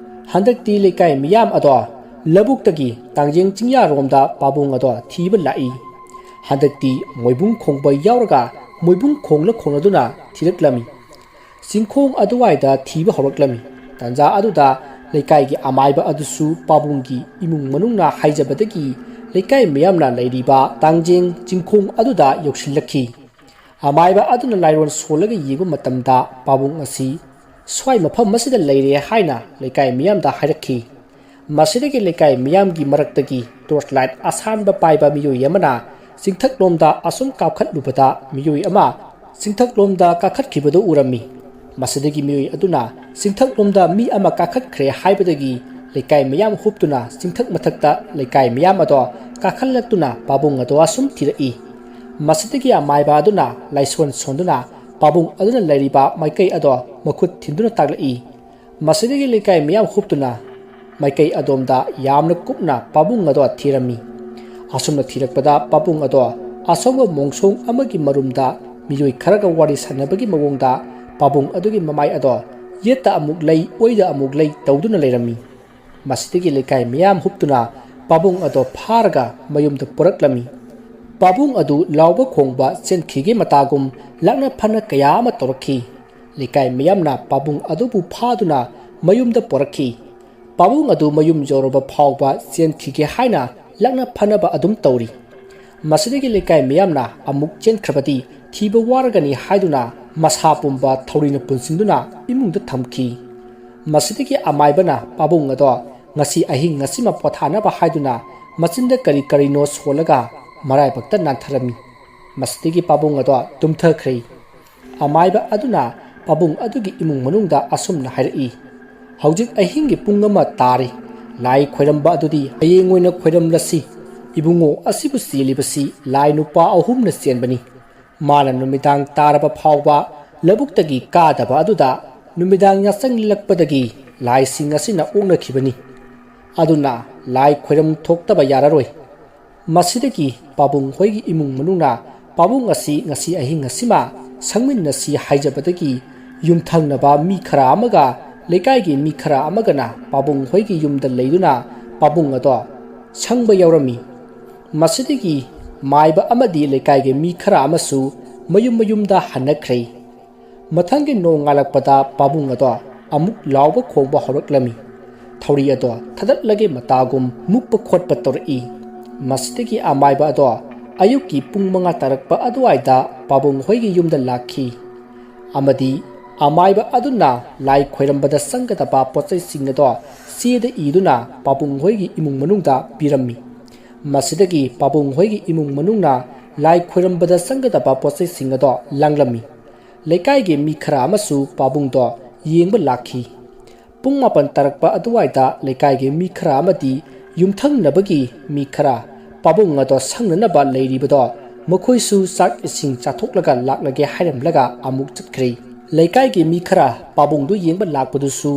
ꯍꯟꯗꯛꯇꯤ ꯂꯩꯀꯥꯏ ꯃꯤꯌꯥꯝ ꯑꯗꯣ ꯂꯧꯕꯨꯛꯇꯒꯤ ꯇꯥꯡꯖꯦꯡ ꯆꯤꯡꯌꯥꯔꯣꯝꯗ ꯄꯥꯕꯨꯡ ꯑꯗꯣ ꯊꯤꯕ ꯂꯥꯛꯏ꯫ ꯍꯟꯗꯛꯇꯤ ꯃꯣꯏꯕꯨꯡ ꯈꯣꯡꯕ ꯌꯥꯎꯔꯒ ꯃꯣꯏꯕꯨꯡ ꯈꯣꯡꯂ ꯈꯣꯡꯂꯗꯨꯅ ꯊꯤꯔꯛꯂꯝꯃꯤ꯫ ꯆꯤꯡꯈꯣꯡ ꯑꯗꯨꯋꯥꯏꯗ ꯊꯤꯕ ꯍꯧꯔꯛꯂꯝꯃꯤ꯫ ꯇꯥꯟꯖꯥ ꯑꯗꯨꯗ ꯂꯩꯀꯥꯏꯒꯤ ꯑꯃꯥꯏꯕ ꯑꯗꯨꯁꯨ ꯄꯥꯕꯨꯡꯒꯤ ꯏꯃꯨꯡ ꯃꯅꯨꯡꯅ ꯍꯥꯏꯖꯕꯗꯒꯤ ꯂꯩꯀꯥꯏ ꯃꯤꯌꯥꯝꯅ ꯂꯩꯔꯤꯕ ꯇꯥꯡꯖꯦꯡ ꯆꯤꯡꯈꯣꯡ ꯑꯗꯨꯗ ꯌꯧꯁꯤꯜꯂꯛꯈꯤ꯫ ꯑꯃꯥꯏꯕ ꯑꯗꯨꯅ ꯂꯥꯏꯔꯣꯟ ꯁꯣꯜꯂꯒ ꯌꯦꯡꯕ ꯃꯇꯝꯗ ꯄꯥꯕꯨꯡ ꯑꯁꯤ ꯁ꯭ꯋꯥꯏ ꯃꯐꯝ ꯑꯁꯤꯗ ꯂꯩꯔꯦ ꯍꯥꯏꯅ ꯂꯩꯀꯥꯏ ꯃꯤꯌꯥꯝꯗ ꯍꯥꯏꯔꯛꯈꯤ꯫ ꯃꯁꯤꯗꯒꯤ ꯂꯩꯀꯥꯏ ꯃꯤꯌꯥꯝꯒꯤ ꯃꯔꯛꯇꯒꯤ torch light ꯑꯁꯥꯟꯕ ꯄꯥꯏꯕ ꯃꯤꯑꯣꯏ ꯑꯃꯅ ꯆꯤꯡꯊꯛꯂꯣꯝꯗ ꯑꯁꯨꯝ ꯀꯥꯞꯈꯠꯂꯨꯕꯗ ꯃꯤꯑꯣꯏ ꯑꯃ ꯆꯤꯡꯊꯛꯂꯣꯝꯗ ꯀꯥꯈꯠꯈꯤꯕꯗꯨ ꯎꯔꯝꯃꯤ꯫ ꯃꯁꯤꯗꯒꯤ ꯃꯤꯑꯣꯏ ꯑꯗꯨꯅ ꯆꯤꯡꯊꯛꯂꯣꯝꯗ ꯃꯤ ꯑꯃ ꯀꯥꯈꯠꯈ꯭ꯔꯦ ꯍꯥꯏꯕꯗꯒꯤ ꯂꯩꯀꯥꯏ ꯃꯤꯌꯥꯝ ꯍꯨꯞꯇꯨꯅ ꯆꯤꯡꯊꯛ ꯃꯊꯛꯇ ꯂꯩꯀꯥꯏ ꯃꯤꯌꯥꯝ ꯑꯗꯣ ꯀꯥꯈꯠꯂꯛꯇꯨꯅ ꯄꯥꯕꯨꯡ ꯑꯗꯣ ꯑꯁꯨꯝ ꯊꯤꯔꯛꯏ꯫ ꯃꯁꯤꯗꯒꯤ ꯑꯃꯥꯏꯕ ꯑꯗꯨꯅ ꯂꯥꯏꯁꯣꯟ ꯁꯣꯟꯗꯨꯅ ꯄꯥꯕꯨꯡ ꯑꯗꯨꯅ ꯂꯩꯔꯤꯕ ꯃꯥꯏꯀꯩ ꯑꯗꯣ ꯃꯈꯨꯠ ꯊꯤꯟꯗꯨꯅ ꯇꯥꯛꯂꯛꯏ꯫ ꯃꯁꯤꯗꯒꯤ ꯂꯩꯀꯥꯏ ꯃꯤꯌꯥꯝ ꯍꯨꯞꯇꯨꯅ ꯃꯥꯏꯀꯩ ꯑꯗꯣꯝꯗ ꯌꯥꯝꯅ ꯀꯨꯞꯅ ꯄꯥꯕꯨꯡ ꯑꯗꯣ ꯊꯤꯔꯝꯃꯤ꯫ ꯑꯁꯨꯝꯅ ꯊꯤꯔꯛꯄꯗ ꯄꯥꯕꯨꯡ ꯑꯗꯣ ꯑꯁꯣꯡꯕ ꯃꯣꯡꯁꯣꯡ ꯑꯃꯒꯤ ꯃꯔꯨꯝꯗ ꯃꯤꯑꯣꯏ ꯈꯔꯒ ꯋꯥꯔꯤ ꯁꯥꯟꯅꯕꯒꯤ ꯃꯑꯣꯡꯗ ꯄꯥꯕꯨꯡ ꯑꯗꯨꯒꯤ ꯃꯃꯥꯏ ꯑꯗꯣ ꯌꯦꯠꯇ ꯑꯃꯨꯛ ꯂꯩ, ꯑꯣꯏꯗ ꯑꯃꯨꯛ ꯂꯩ ꯇꯧꯗꯨꯅ ꯂꯩꯔꯝꯃꯤ꯫ ꯃꯁꯤꯗꯒꯤ ꯂꯩꯀꯥꯏ ꯃꯤꯌꯥꯝ ꯍꯨꯞꯇꯨꯅ ꯄꯥꯕꯨꯡ ꯑꯗꯣ ꯐꯥꯔꯒ ꯃꯌꯨꯝꯗ ꯄꯨꯔꯛꯂꯝꯃꯤ꯫ ꯄꯥꯕꯨꯡ ꯑꯗꯨ ꯂꯥꯎꯕ ꯈꯣꯡꯕ ꯆꯦꯟꯈꯤꯒꯦ ꯃꯇꯥꯒꯨꯝ ꯂꯥꯛꯅ ꯐꯅ ꯀꯌꯥ ꯑꯃ ꯇꯧꯔꯛꯈꯤ꯫ ꯂꯩꯀꯥꯏ ꯃꯤꯌꯥꯝꯅ ꯄꯥꯕꯨꯡ ꯑꯗꯨꯕꯨ ꯐꯥꯗꯨꯅ ꯃꯌꯨꯝꯗ ꯄꯣꯔꯛꯈꯤ꯫ ꯄꯥꯕꯨꯡ ꯑꯗꯨ ꯃꯌꯨꯝ ꯌꯧꯔꯕ ꯐꯥꯎꯕ ꯆꯦꯟꯈꯤꯒꯦ ꯍꯥꯏꯅ ꯂꯥꯛꯅ ꯐꯅꯕ ꯑꯗꯨꯝ ꯇꯧꯔꯤ꯫ ꯃꯁꯤꯗꯒꯤ ꯂꯩꯀꯥꯏ ꯃꯤꯌꯥꯝꯅ ꯑꯃꯨꯛ ꯆꯦꯟꯈ꯭ꯔꯕꯗꯤ ꯊꯤꯕ ꯋꯥꯔꯒꯅꯤ ꯍꯥꯏꯗꯨꯅ ꯃꯁꯥ ꯄꯨꯝꯕ ꯊꯧꯔꯤꯅ ꯄꯨꯟꯁꯤꯟꯗꯨꯅ ꯏꯃꯨꯡꯗ ꯊꯝꯈꯤ꯫ ꯃꯁꯤꯗꯒꯤ ꯑꯃꯥꯏꯕꯅ ꯄꯥꯕꯨꯡ ꯑꯗꯣ ꯉꯁꯤ ꯑꯍꯤꯡ ꯉꯁꯤꯃ ꯄꯣꯊꯥꯅꯕ ꯍꯥꯏꯗꯨꯅ ꯃꯆꯤꯟꯗ ꯀꯔꯤ ꯀꯔꯤꯅꯣ ꯁꯣꯜꯂꯒ ꯃꯔꯥꯏꯕꯛꯇ ꯅꯥꯟꯊꯔꯝꯃꯤ꯫ ꯃꯁꯤꯗꯒꯤ ꯄꯥꯕꯨꯡ ꯑꯗꯣ ꯇꯨꯝꯊꯈ꯭ꯔꯦ꯫ ꯑꯃꯥꯏꯕ ꯑꯗꯨꯅ ꯄꯥꯕꯨꯡ ꯑꯗꯨꯒꯤ ꯏꯃꯨꯡ ꯃꯅꯨꯡꯗ ꯑꯁꯨꯝꯅ ꯍꯥꯏꯔꯛꯏ, "ꯍꯧꯖꯤꯛ ꯑꯍꯤꯡꯒꯤ ꯄꯨꯡ ꯑꯃ ꯇꯥꯔꯦ꯫ ꯂꯥꯏ ꯈꯣꯏꯔꯝꯕ ꯑꯗꯨꯗꯤ ꯍꯌꯦꯡ ꯑꯣꯏꯅ ꯈꯣꯏꯔꯝꯂꯁꯤ꯫ ꯏꯕꯨꯡꯉꯣ ꯑꯁꯤꯕꯨ ꯆꯦꯜꯂꯤꯕꯁꯤ ꯂꯥꯏ ꯅꯨꯄꯥ ꯑꯍꯨꯝꯅ ꯆꯦꯟꯕꯅꯤ꯫ ꯃꯥꯅ ꯅꯨꯃꯤꯗꯥꯡ ꯇꯥꯔꯕ ꯐꯥꯎꯕ ꯂꯧꯕꯨꯛꯇꯒꯤ ꯀꯥꯗꯕ ꯑꯗꯨꯗ ꯅꯨꯃꯤꯗꯥꯡ ꯌꯥꯆꯪꯂꯛꯄꯗꯒꯤ ꯂꯥꯏꯁꯤꯡ ꯑꯁꯤꯅ ꯑꯣꯛꯅꯈꯤꯕꯅꯤ꯫ ꯑꯗꯨꯅ ꯂꯥꯏ ꯈꯣꯏꯔꯝ ꯊꯣꯛꯇꯕ ꯌꯥꯔꯔꯣꯏ꯫" ꯃꯁꯤꯗꯒꯤ ꯄꯥꯕꯨꯡ ꯍꯣꯏꯒꯤ ꯏꯃꯨꯡ ꯃꯅꯨꯡꯅ ꯄꯥꯕꯨꯡ ꯑꯁꯤ ꯉꯁꯤ ꯑꯍꯤꯡ ꯑꯁꯤꯃ ꯁꯪꯃꯤꯟꯅꯁꯤ ꯍꯥꯏꯖꯕꯗꯒꯤ ꯌꯨꯝꯊꯪꯅꯕ ꯃꯤ ꯈꯔ ꯑꯃꯒ ꯂꯩꯀꯥꯏꯒꯤ ꯃꯤ ꯈꯔ ꯑꯃꯒꯅ ꯄꯥꯕꯨꯡ ꯍꯣꯏꯒꯤ ꯌꯨꯝꯗ ꯂꯩꯗꯨꯅ ꯄꯥꯕꯨꯡ ꯑꯗꯣ ꯁꯪꯕ ꯌꯥꯎꯔꯝꯃꯤ꯫ ꯃꯁꯤꯗꯒꯤ ꯃꯥꯏꯕ ꯑꯃꯗꯤ ꯂꯩꯀꯥꯏꯒꯤ ꯃꯤ ꯈꯔ ꯑꯃꯁꯨ ꯃꯌꯨꯝ ꯃꯌꯨꯝꯗ ꯍꯟꯅꯈ꯭ꯔꯦ꯫ ꯃꯊꯪꯒꯤ ꯅꯣꯡꯉꯥꯜꯂꯛꯄꯗ ꯄꯥꯕꯨꯡ ꯑꯗꯣ ꯑꯃꯨꯛ ꯂꯥꯎꯕ ꯈꯣꯡꯕ ꯍꯧꯔꯛꯂꯝꯃꯤ꯫ ꯊꯧꯔꯤ ꯑꯗꯣ ꯊꯥꯗꯠꯂꯒꯦ ꯃꯇꯥꯒꯨꯝ ꯃꯨꯛꯄ ꯈꯣꯠꯄ ꯇꯧꯔꯛꯏ꯫ ꯃꯁꯤꯗꯒꯤ ꯑꯃꯥꯏꯕ ꯑꯗꯣ ꯑꯌꯨꯛꯀꯤ ꯄꯨꯡ ꯃꯉꯥ ꯇꯥꯔꯛꯄ ꯑꯗꯨꯋꯥꯏꯗ ꯄꯥꯕꯨꯡ ꯍꯣꯏꯒꯤ ꯌꯨꯝꯗ ꯂꯥꯛꯈꯤ꯫ ꯑꯃꯗꯤ ꯑꯃꯥꯏꯕ ꯑꯗꯨꯅ ꯂꯥꯏ ꯈꯣꯏꯔꯝꯕꯗ ꯆꯪꯒꯗꯕ ꯄꯣꯠꯆꯩꯁꯤꯡ ꯑꯗꯣ ꯆꯦꯗ ꯏꯗꯨꯅ ꯄꯥꯕꯨꯡ ꯍꯣꯏꯒꯤ ꯏꯃꯨꯡ ꯃꯅꯨꯡꯗ ꯄꯤꯔꯝꯃꯤ꯫ ꯃꯁꯤꯗꯒꯤ ꯄꯥꯕꯨꯡ ꯍꯣꯏꯒꯤ ꯏꯃꯨꯡ ꯃꯅꯨꯡꯅ ꯂꯥꯏ ꯈꯣꯏꯔꯝꯕꯗ ꯆꯪꯒꯗꯕ ꯄꯣꯠꯆꯩꯁꯤꯡ ꯑꯗꯣ ꯂꯥꯡꯂꯝꯃꯤ꯫ ꯂꯩꯀꯥꯏꯒꯤ ꯃꯤ ꯈꯔ ꯑꯃꯁꯨ ꯄꯥꯕꯨꯡꯗꯣ ꯌꯦꯡꯕ ꯂꯥꯛꯈꯤ꯫ ꯄꯨꯡ ꯃꯥꯄꯟ ꯇꯥꯔꯛꯄ ꯑꯗꯨꯋꯥꯏꯗ ꯂꯩꯀꯥꯏꯒꯤ ꯃꯤ ꯈꯔ ꯑꯃꯗꯤ ꯌꯨꯝꯊꯪꯅꯕꯒꯤ ꯃꯤ ꯈꯔ ꯄꯥꯕꯨꯡ ꯑꯗꯣ ꯁꯪꯅꯅꯕ ꯂꯩꯔꯤꯕꯗꯣ ꯃꯈꯣꯏꯁꯨ ꯆꯥꯛ ꯏꯁꯤꯡ ꯆꯥꯊꯣꯛꯂꯒ ꯂꯥꯛꯂꯒꯦ ꯍꯥꯏꯔꯝꯂꯒ ꯑꯃꯨꯛ ꯆꯠꯈ꯭ꯔꯦ꯫ ꯂꯩꯀꯥꯏꯒꯤ ꯃꯤ ꯈꯔ ꯄꯥꯕꯨꯡꯗꯨ ꯌꯦꯡꯕ ꯂꯥꯛꯄꯗꯨꯁꯨ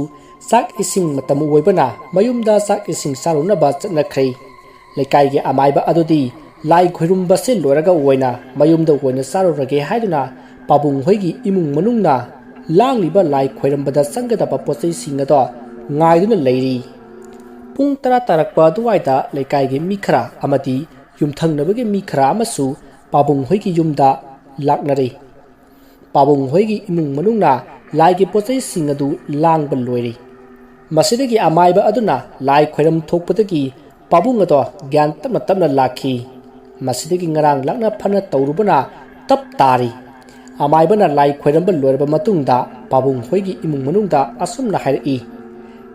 ꯆꯥꯛ ꯏꯁꯤꯡ ꯃꯇꯝ ꯑꯣꯏꯕꯅ ꯃꯌꯨꯝꯗ ꯆꯥꯛ ꯏꯁꯤꯡ ꯆꯥꯔꯨꯅꯕ ꯆꯠꯅꯈ꯭ꯔꯦ꯫ ꯂꯩꯀꯥꯏꯒꯤ ꯑꯃꯥꯏꯕ ꯑꯗꯨꯗꯤ ꯂꯥꯏ ꯈꯣꯏꯔꯨꯝꯕꯁꯦ ꯂꯣꯏꯔꯒ ꯑꯣꯏꯅ ꯃꯌꯨꯝꯗ ꯑꯣꯏꯅ ꯆꯥꯔꯨꯔꯒꯦ ꯍꯥꯏꯗꯨꯅ ꯄꯥꯕꯨꯡ ꯍꯣꯏꯒꯤ ꯏꯃꯨꯡ ꯃꯅꯨꯡꯅ ꯂꯥꯡꯂꯤꯕ ꯂꯥꯏ ꯈꯣꯏꯔꯝꯕꯗ ꯆꯪꯒꯗꯕ ꯄꯣꯠꯆꯩꯁꯤꯡ ꯑꯗꯣ ꯉꯥꯏꯗꯨꯅ ꯂꯩꯔꯤ꯫ ꯄꯨꯡ ꯇꯔꯥ ꯇꯥꯔꯛꯄ ꯑꯗꯨꯋꯥꯏꯗ ꯂꯩꯀꯥꯏꯒꯤ ꯃꯤ ꯈꯔ ꯑꯃꯗꯤ ꯌꯨꯝꯊꯪꯅꯕꯒꯤ ꯃꯤ ꯈꯔ ꯑꯃꯁꯨ ꯄꯥꯕꯨꯡ ꯍꯣꯏꯒꯤ ꯌꯨꯝꯗ ꯂꯥꯛꯅꯔꯦ꯫ ꯄꯥꯕꯨꯡ ꯍꯣꯏꯒꯤ ꯏꯃꯨꯡ ꯃꯅꯨꯡꯅ ꯂꯥꯏꯒꯤ ꯄꯣꯠꯆꯩꯁꯤꯡ ꯑꯗꯨ ꯂꯥꯡꯕ ꯂꯣꯏꯔꯦ꯫ ꯃꯁꯤꯗꯒꯤ ꯑꯃꯥꯏꯕ ꯑꯗꯨꯅ ꯂꯥꯏ ꯈꯣꯏꯔꯝ ꯊꯣꯛꯄꯗꯒꯤ ꯄꯥꯕꯨꯡ ꯑꯗꯣ ꯒ꯭ꯌꯥꯟ ꯇꯞꯅ ꯇꯞꯅ ꯂꯥꯛꯈꯤ꯫ ꯃꯁꯤꯗꯒꯤ ꯉꯔꯥꯡ ꯂꯥꯛꯅ ꯐꯅ ꯇꯧꯔꯨꯕꯅ ꯇꯞ ꯇꯥꯔꯤ꯫ ꯑꯃꯥꯏꯕꯅ ꯂꯥꯏ ꯈꯣꯏꯔꯝꯕ ꯂꯣꯏꯔꯕ ꯃꯇꯨꯡꯗ ꯄꯥꯕꯨꯡ ꯍꯣꯏꯒꯤ ꯏꯃꯨꯡ ꯃꯅꯨꯡꯗ ꯑꯁꯨꯝꯅ ꯍꯥꯏꯔꯛꯏ,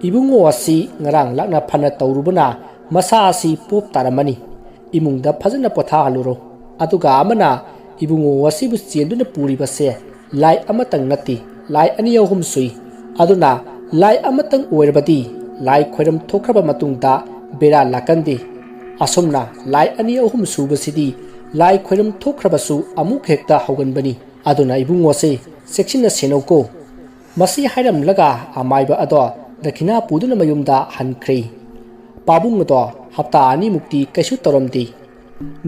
"ꯏꯕꯨꯡꯉꯣ ꯑꯁꯤ ꯉꯔꯥꯡ ꯂꯥꯛꯅ ꯐꯅ ꯇꯧꯔꯨꯕꯅ ꯃꯁꯥ ꯑꯁꯤ ꯄꯣꯞ ꯇꯥꯔꯝꯃꯅꯤ꯫ ꯏꯃꯨꯡꯗ ꯐꯖꯅ ꯄꯣꯊꯥꯍꯜꯂꯨꯔꯣ꯫ ꯑꯗꯨꯒ ꯑꯃꯅ ꯏꯕꯨꯡꯉꯣ ꯑꯁꯤꯕꯨ ꯆꯦꯟꯗꯨꯅ ꯄꯨꯔꯤꯕꯁꯦ ꯂꯥꯏ ꯑꯃꯇꯪ ꯅꯠꯇꯦ, ꯂꯥꯏ ꯑꯅꯤ ꯑꯍꯨꯝ ꯁꯨꯏ꯫ ꯑꯗꯨꯅ ꯂꯥꯏ ꯑꯃꯇꯪ ꯑꯣꯏꯔꯕꯗꯤ ꯂꯥꯏ ꯈꯣꯏꯔꯝ ꯊꯣꯛꯈ꯭ꯔꯕ ꯃꯇꯨꯡꯗ ꯕꯦꯔꯥ ꯂꯥꯛꯀꯟꯗꯦ꯫ ꯑꯁꯨꯝꯅ ꯂꯥꯏ ꯑꯅꯤ ꯑꯍꯨꯝ ꯁꯨꯕꯁꯤꯗꯤ ꯂꯥꯏ ꯈꯣꯏꯔꯝ ꯊꯣꯛꯈ꯭ꯔꯕꯁꯨ ꯑꯃꯨꯛ ꯍꯦꯛꯇ ꯍꯧꯒꯟꯕꯅꯤ꯫ ꯑꯗꯨꯅ ꯏꯕꯨꯡꯉꯣꯁꯦ ꯆꯦꯛꯁꯤꯟꯅ ꯁꯦꯟꯅꯧꯀꯣ꯫" ꯃꯁꯤ ꯍꯥꯏꯔꯝꯂꯒ ꯑꯃꯥꯏꯕ ꯑꯗꯣ ꯗꯈꯤꯅꯥ ꯄꯨꯗꯨꯅ ꯃꯌꯨꯝꯗ ꯍꯟꯈ꯭ꯔꯦ꯫ ꯄꯥꯕꯨꯡ ꯑꯗꯣ ꯍꯞꯇꯥ ꯑꯅꯤꯃꯨꯛꯇꯤ ꯀꯩꯁꯨ ꯇꯧꯔꯝꯗꯦ꯫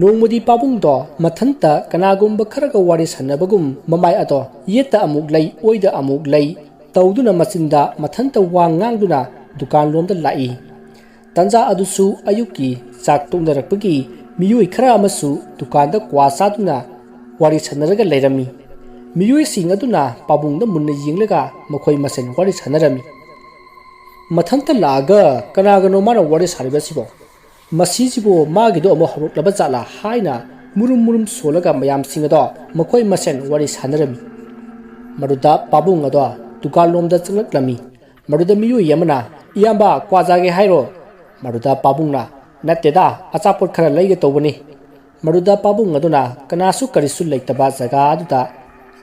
ꯅꯣꯡꯃꯗꯤ ꯄꯥꯕꯨꯡꯗꯣ ꯃꯊꯟꯇ ꯀꯅꯥꯒꯨꯝꯕ ꯈꯔꯒ ꯋꯥꯔꯤ ꯁꯥꯟꯅꯕꯒꯨꯝ ꯃꯃꯥꯏ ꯑꯗꯣ ꯌꯦꯠꯇ ꯑꯃꯨꯛ ꯂꯩ, ꯑꯣꯏꯗ ꯑꯃꯨꯛ ꯂꯩ ꯇꯧꯗꯨꯅ ꯃꯆꯤꯟꯗ ꯃꯊꯟꯇ ꯋꯥ ꯉꯥꯡꯗꯨꯅ ꯗꯨꯀꯥꯟꯂꯣꯝꯗ ꯂꯥꯛꯏ꯫ ꯇꯟꯖꯥ ꯑꯗꯨꯁꯨ ꯑꯌꯨꯛꯀꯤ ꯆꯥꯛ ꯇꯣꯛꯅꯔꯛꯄꯒꯤ ꯃꯤꯑꯣꯏ ꯈꯔ ꯑꯃꯁꯨ ꯗꯨꯀꯥꯟꯗ ꯀ꯭ꯋꯥ ꯆꯥꯗꯨꯅ ꯋꯥꯔꯤ ꯁꯥꯟꯅꯔꯒ ꯂꯩꯔꯝꯃꯤ꯫ ꯃꯤꯑꯣꯏꯁꯤꯡ ꯑꯗꯨꯅ ꯄꯥꯕꯨꯡꯗ ꯃꯨꯟꯅ ꯌꯦꯡꯂꯒ ꯃꯈꯣꯏ ꯃꯁꯦꯟ ꯋꯥꯔꯤ ꯁꯥꯟꯅꯔꯝꯃꯤ꯫ "ꯃꯊꯟꯇ ꯂꯥꯛꯑꯒ ꯀꯅꯥꯒꯅꯣ ꯃꯥꯅ ꯋꯥꯔꯤ ꯁꯥꯔꯤꯕꯁꯤꯕꯣ? ꯃꯁꯤꯁꯤꯕꯨ ꯃꯥꯒꯤꯗꯣ ꯑꯃꯨꯛ ꯍꯧꯔꯛꯂꯕ ꯖꯥꯠꯂꯥ?" ꯍꯥꯏꯅ ꯃꯨꯔꯨꯝ ꯃꯨꯔꯨꯝ ꯁꯣꯜꯂꯒ ꯃꯌꯥꯝꯁꯤꯡ ꯑꯗꯣ ꯃꯈꯣꯏ ꯃꯁꯦꯟ ꯋꯥꯔꯤ ꯁꯥꯟꯅꯔꯝꯃꯤ꯫ ꯃꯗꯨꯗ ꯄꯥꯕꯨꯡ ꯑꯗꯣ ꯗꯨꯀꯥꯟꯂꯣꯝꯗ ꯆꯪꯂꯛꯂꯝꯃꯤ꯫ ꯃꯗꯨꯗ ꯃꯤꯑꯣꯏ ꯑꯃꯅ, "ꯏꯌꯥꯝꯕ, ꯀ꯭ꯋꯥ ꯆꯥꯒꯦ ꯍꯥꯏꯔꯣ?" ꯃꯗꯨꯗ ꯄꯥꯕꯨꯡꯅ, "ꯅꯠꯇꯦꯗ, ꯑꯆꯥꯄꯣꯠ ꯈꯔ ꯂꯩꯒꯦ ꯇꯧꯕꯅꯤ꯫" ꯃꯗꯨꯗ ꯄꯥꯕꯨꯡ ꯑꯗꯨꯅ ꯀꯅꯥꯁꯨ ꯀꯔꯤꯁꯨ ꯂꯩꯇꯕ ꯖꯒꯥ ꯑꯗꯨꯗ,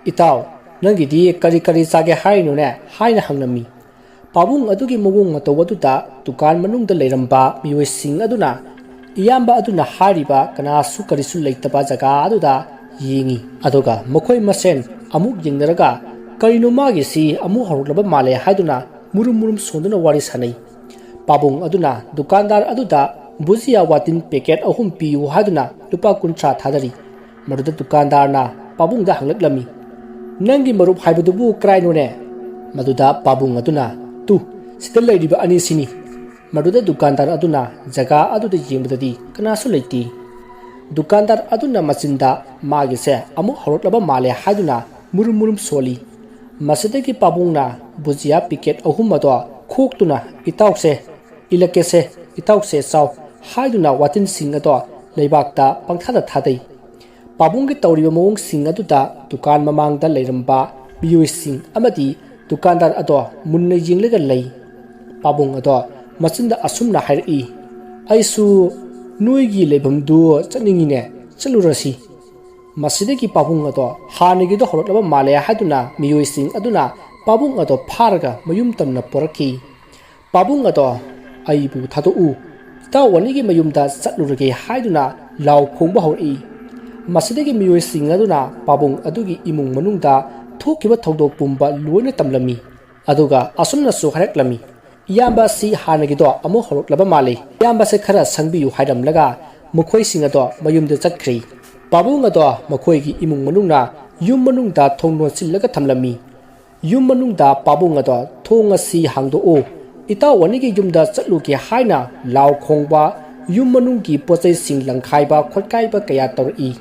"ꯏꯇꯥꯎ, ꯅꯪꯒꯤꯗꯤ ꯀꯔꯤ ꯀꯔꯤ ꯆꯥꯒꯦ ꯍꯥꯏꯔꯤꯅꯣꯅꯦ?" ꯍꯥꯏꯅ ꯍꯪꯂꯝꯃꯤ꯫ ꯄꯥꯕꯨꯡ ꯑꯗꯨꯒꯤ ꯃꯑꯣꯡ ꯃꯇꯧ ꯑꯗꯨꯗ ꯗꯨꯀꯥꯟ ꯃꯅꯨꯡꯗ ꯂꯩꯔꯝꯕ ꯃꯤꯑꯣꯏꯁꯤꯡ ꯑꯗꯨꯅ ꯏꯌꯥꯝꯕ ꯑꯗꯨꯅ ꯍꯥꯏꯔꯤꯕ ꯀꯅꯥꯁꯨ ꯀꯔꯤꯁꯨ ꯂꯩꯇꯕ ꯖꯒꯥ ꯑꯗꯨꯗ ꯌꯦꯡꯉꯤ꯫ ꯑꯗꯨꯒ ꯃꯈꯣꯏ ꯃꯁꯦꯟ ꯑꯃꯨꯛ ꯌꯦꯡꯅꯔꯒ, "ꯀꯔꯤꯅꯣ ꯃꯥꯒꯤꯁꯤ ꯑꯃꯨꯛ ꯍꯧꯔꯛꯂꯕ ꯃꯥꯜꯂꯦ?" ꯍꯥꯏꯗꯨꯅ ꯃꯨꯔꯨꯝ ꯃꯨꯔꯨꯝ ꯁꯣꯟꯗꯨꯅ ꯋꯥꯔꯤ ꯁꯥꯟꯅꯩ꯫ ꯄꯥꯕꯨꯡ ꯑꯗꯨꯅ ꯗꯨꯀꯥꯟꯗꯥꯔ ꯑꯗꯨꯗ ꯕꯨꯖꯤꯌꯥ ꯋꯥꯇꯤꯟ ꯄꯦꯀꯦꯠ ꯑꯍꯨꯝ ꯄꯤꯌꯨ ꯍꯥꯏꯗꯨꯅ ꯂꯨꯄꯥ ꯀꯨꯟꯊ꯭ꯔꯥ ꯊꯥꯗꯔꯤ꯫ ꯃꯗꯨꯗ ꯗꯨꯀꯥꯟꯗꯥꯔꯅ ꯄꯥꯕꯨꯡꯗ ꯍꯪꯂꯛꯂꯝꯃꯤ, "ꯅꯪꯒꯤ ꯃꯔꯨꯞ ꯍꯥꯏꯕꯗꯨꯕꯨ ꯀꯔꯥꯏꯅꯣꯅꯦ?" ꯃꯗꯨꯗ ꯄꯥꯕꯨꯡ ꯑꯗꯨꯅ, "ꯇꯨ, ꯁꯤꯗ ꯂꯩꯔꯤꯕ ꯑꯅꯤꯁꯤꯅꯤ꯫" ꯃꯗꯨꯗ ꯗꯨꯀꯥꯟꯗꯥꯔ ꯑꯗꯨꯅ ꯖꯒꯥ ꯑꯗꯨꯗ ꯌꯦꯡꯕꯗꯗꯤ ꯀꯅꯥꯁꯨ ꯂꯩꯇꯦ꯫ ꯗꯨꯀꯥꯟꯗꯥꯔ ꯑꯗꯨꯅ ꯃꯆꯤꯟꯗ ꯃꯥꯒꯤꯁꯦ ꯑꯃꯨꯛ ꯍꯧꯔꯛꯂꯕ ꯃꯥꯜꯂꯦ ꯍꯥꯏꯗꯨꯅ ꯃꯨꯔꯨꯝ ꯃꯨꯔꯨꯝ ꯁꯣꯜꯂꯤ꯫ ꯃꯁꯤꯗꯒꯤ ꯄꯥꯕꯨꯡꯅ ꯕꯨꯖꯤꯌꯥ ꯄꯤꯀꯦꯠ ꯑꯍꯨꯝ ꯑꯗꯣ ꯈꯣꯛꯇꯨꯅ, "ꯏꯇꯥꯎꯁꯦ, ꯏꯂꯛꯀꯦꯁꯦ, ꯏꯇꯥꯎꯁꯦ ꯆꯥꯎ" ꯍꯥꯏꯗꯨꯅ ꯋꯥꯇꯤꯟꯁꯤꯡ ꯑꯗꯣ ꯂꯩꯕꯥꯛꯇ ꯄꯪꯊꯥꯗ ꯊꯥꯗꯩ꯫ ꯄꯥꯕꯨꯡꯒꯤ ꯇꯧꯔꯤꯕ ꯃꯑꯣꯡꯁꯤꯡ ꯑꯗꯨꯗ ꯗꯨꯀꯥꯟ ꯃꯃꯥꯡꯗ ꯂꯩꯔꯝꯕ ꯃꯤꯑꯣꯏꯁꯤꯡ ꯑꯃꯗꯤ ꯗꯨꯀꯥꯟꯗꯥꯔ ꯑꯗꯣ ꯃꯨꯟꯅ ꯌꯦꯡꯂꯒ ꯂꯩ꯫ ꯄꯥꯕꯨꯡ ꯑꯗꯣ ꯃꯆꯤꯟꯗ ꯑꯁꯨꯝꯅ ꯍꯥꯏꯔꯛꯏ, "ꯑꯩꯁꯨ ꯅꯣꯏꯒꯤ ꯂꯩꯐꯝꯗꯨ ꯆꯠꯅꯤꯡꯉꯤꯅꯦ, ꯆꯠꯂꯨꯔꯁꯤ"꯫ ꯃꯁꯤꯗꯒꯤ ꯄꯥꯕꯨꯡ ꯑꯗꯣ ꯍꯥꯟꯅꯒꯤꯗꯣ ꯍꯧꯔꯛꯂꯕ ꯃꯥꯜꯂꯦ ꯍꯥꯏꯗꯨꯅ ꯃꯤꯑꯣꯏꯁꯤꯡ ꯑꯗꯨꯅ ꯄꯥꯕꯨꯡ ꯑꯗꯣ ꯐꯥꯔꯒ ꯃꯌꯨꯝ ꯇꯝꯅ ꯄꯣꯔꯛꯈꯤ꯫ ꯄꯥꯕꯨꯡ ꯑꯗꯣ, "ꯑꯩꯕꯨ ꯊꯥꯗꯣꯛꯎ, ꯏꯇꯥꯎ ꯑꯅꯤꯒꯤ ꯃꯌꯨꯝꯗ ꯆꯠꯂꯨꯔꯒꯦ" ꯍꯥꯏꯗꯨꯅ ꯂꯥꯎ ꯈꯣꯡꯕ ꯍꯧꯔꯛꯏ꯫ ꯃꯁꯤꯗꯒꯤ ꯃꯤꯑꯣꯏꯁꯤꯡ ꯑꯗꯨꯅ ꯄꯥꯕꯨꯡ ꯑꯗꯨꯒꯤ ꯏꯃꯨꯡ ꯃꯅꯨꯡꯗ ꯊꯣꯛꯈꯤꯕ ꯊꯧꯗꯣꯛ ꯄꯨꯝꯕ ꯂꯣꯏꯅ ꯇꯝꯂꯝꯃꯤ꯫ ꯑꯗꯨꯒ ꯑꯁꯨꯝꯅꯁꯨ ꯍꯥꯏꯔꯛꯂꯝꯃꯤ, "ꯏꯌꯥꯝꯕ ꯑꯁꯤ ꯍꯥꯟꯅꯒꯤꯗꯣ ꯑꯃꯨꯛ ꯍꯧꯔꯛꯂꯕ ꯃꯥꯜꯂꯤ, ꯏꯌꯥꯝꯕꯁꯦ ꯈꯔ ꯁꯪꯕꯤꯌꯨ" ꯍꯥꯏꯔꯝꯂꯒ ꯃꯈꯣꯏꯁꯤꯡ ꯑꯗꯣ ꯃꯌꯨꯝꯗ ꯆꯠꯈ꯭ꯔꯤ꯫ ꯄꯥꯕꯨꯡ ꯑꯗꯣ ꯃꯈꯣꯏꯒꯤ ꯏꯃꯨꯡ ꯃꯅꯨꯡꯅ ꯌꯨꯝ ꯃꯅꯨꯡꯗ ꯊꯣꯡ ꯂꯣꯟꯁꯤꯜꯂꯒ ꯊꯝꯂꯝꯃꯤ꯫ ꯌꯨꯝ ꯃꯅꯨꯡꯗ ꯄꯥꯕꯨꯡ ꯑꯗꯣ, "ꯊꯣꯡ ꯑꯁꯤ ꯍꯥꯡꯗꯣꯛꯎ, ꯏꯇꯥꯎ ꯑꯅꯤꯒꯤ ꯌꯨꯝꯗ ꯆꯠꯂꯨꯒꯦ" ꯍꯥꯏꯅ ꯂꯥꯎ ꯈꯣꯡꯕ, ꯌꯨꯝ ꯃꯅꯨꯡꯒꯤ ꯄꯣꯠꯆꯩꯁꯤꯡ ꯂꯪꯈꯥꯏꯕ ꯈꯣꯠꯀꯥꯏꯕ ꯀꯌꯥ ꯇꯧꯔꯛꯏ꯫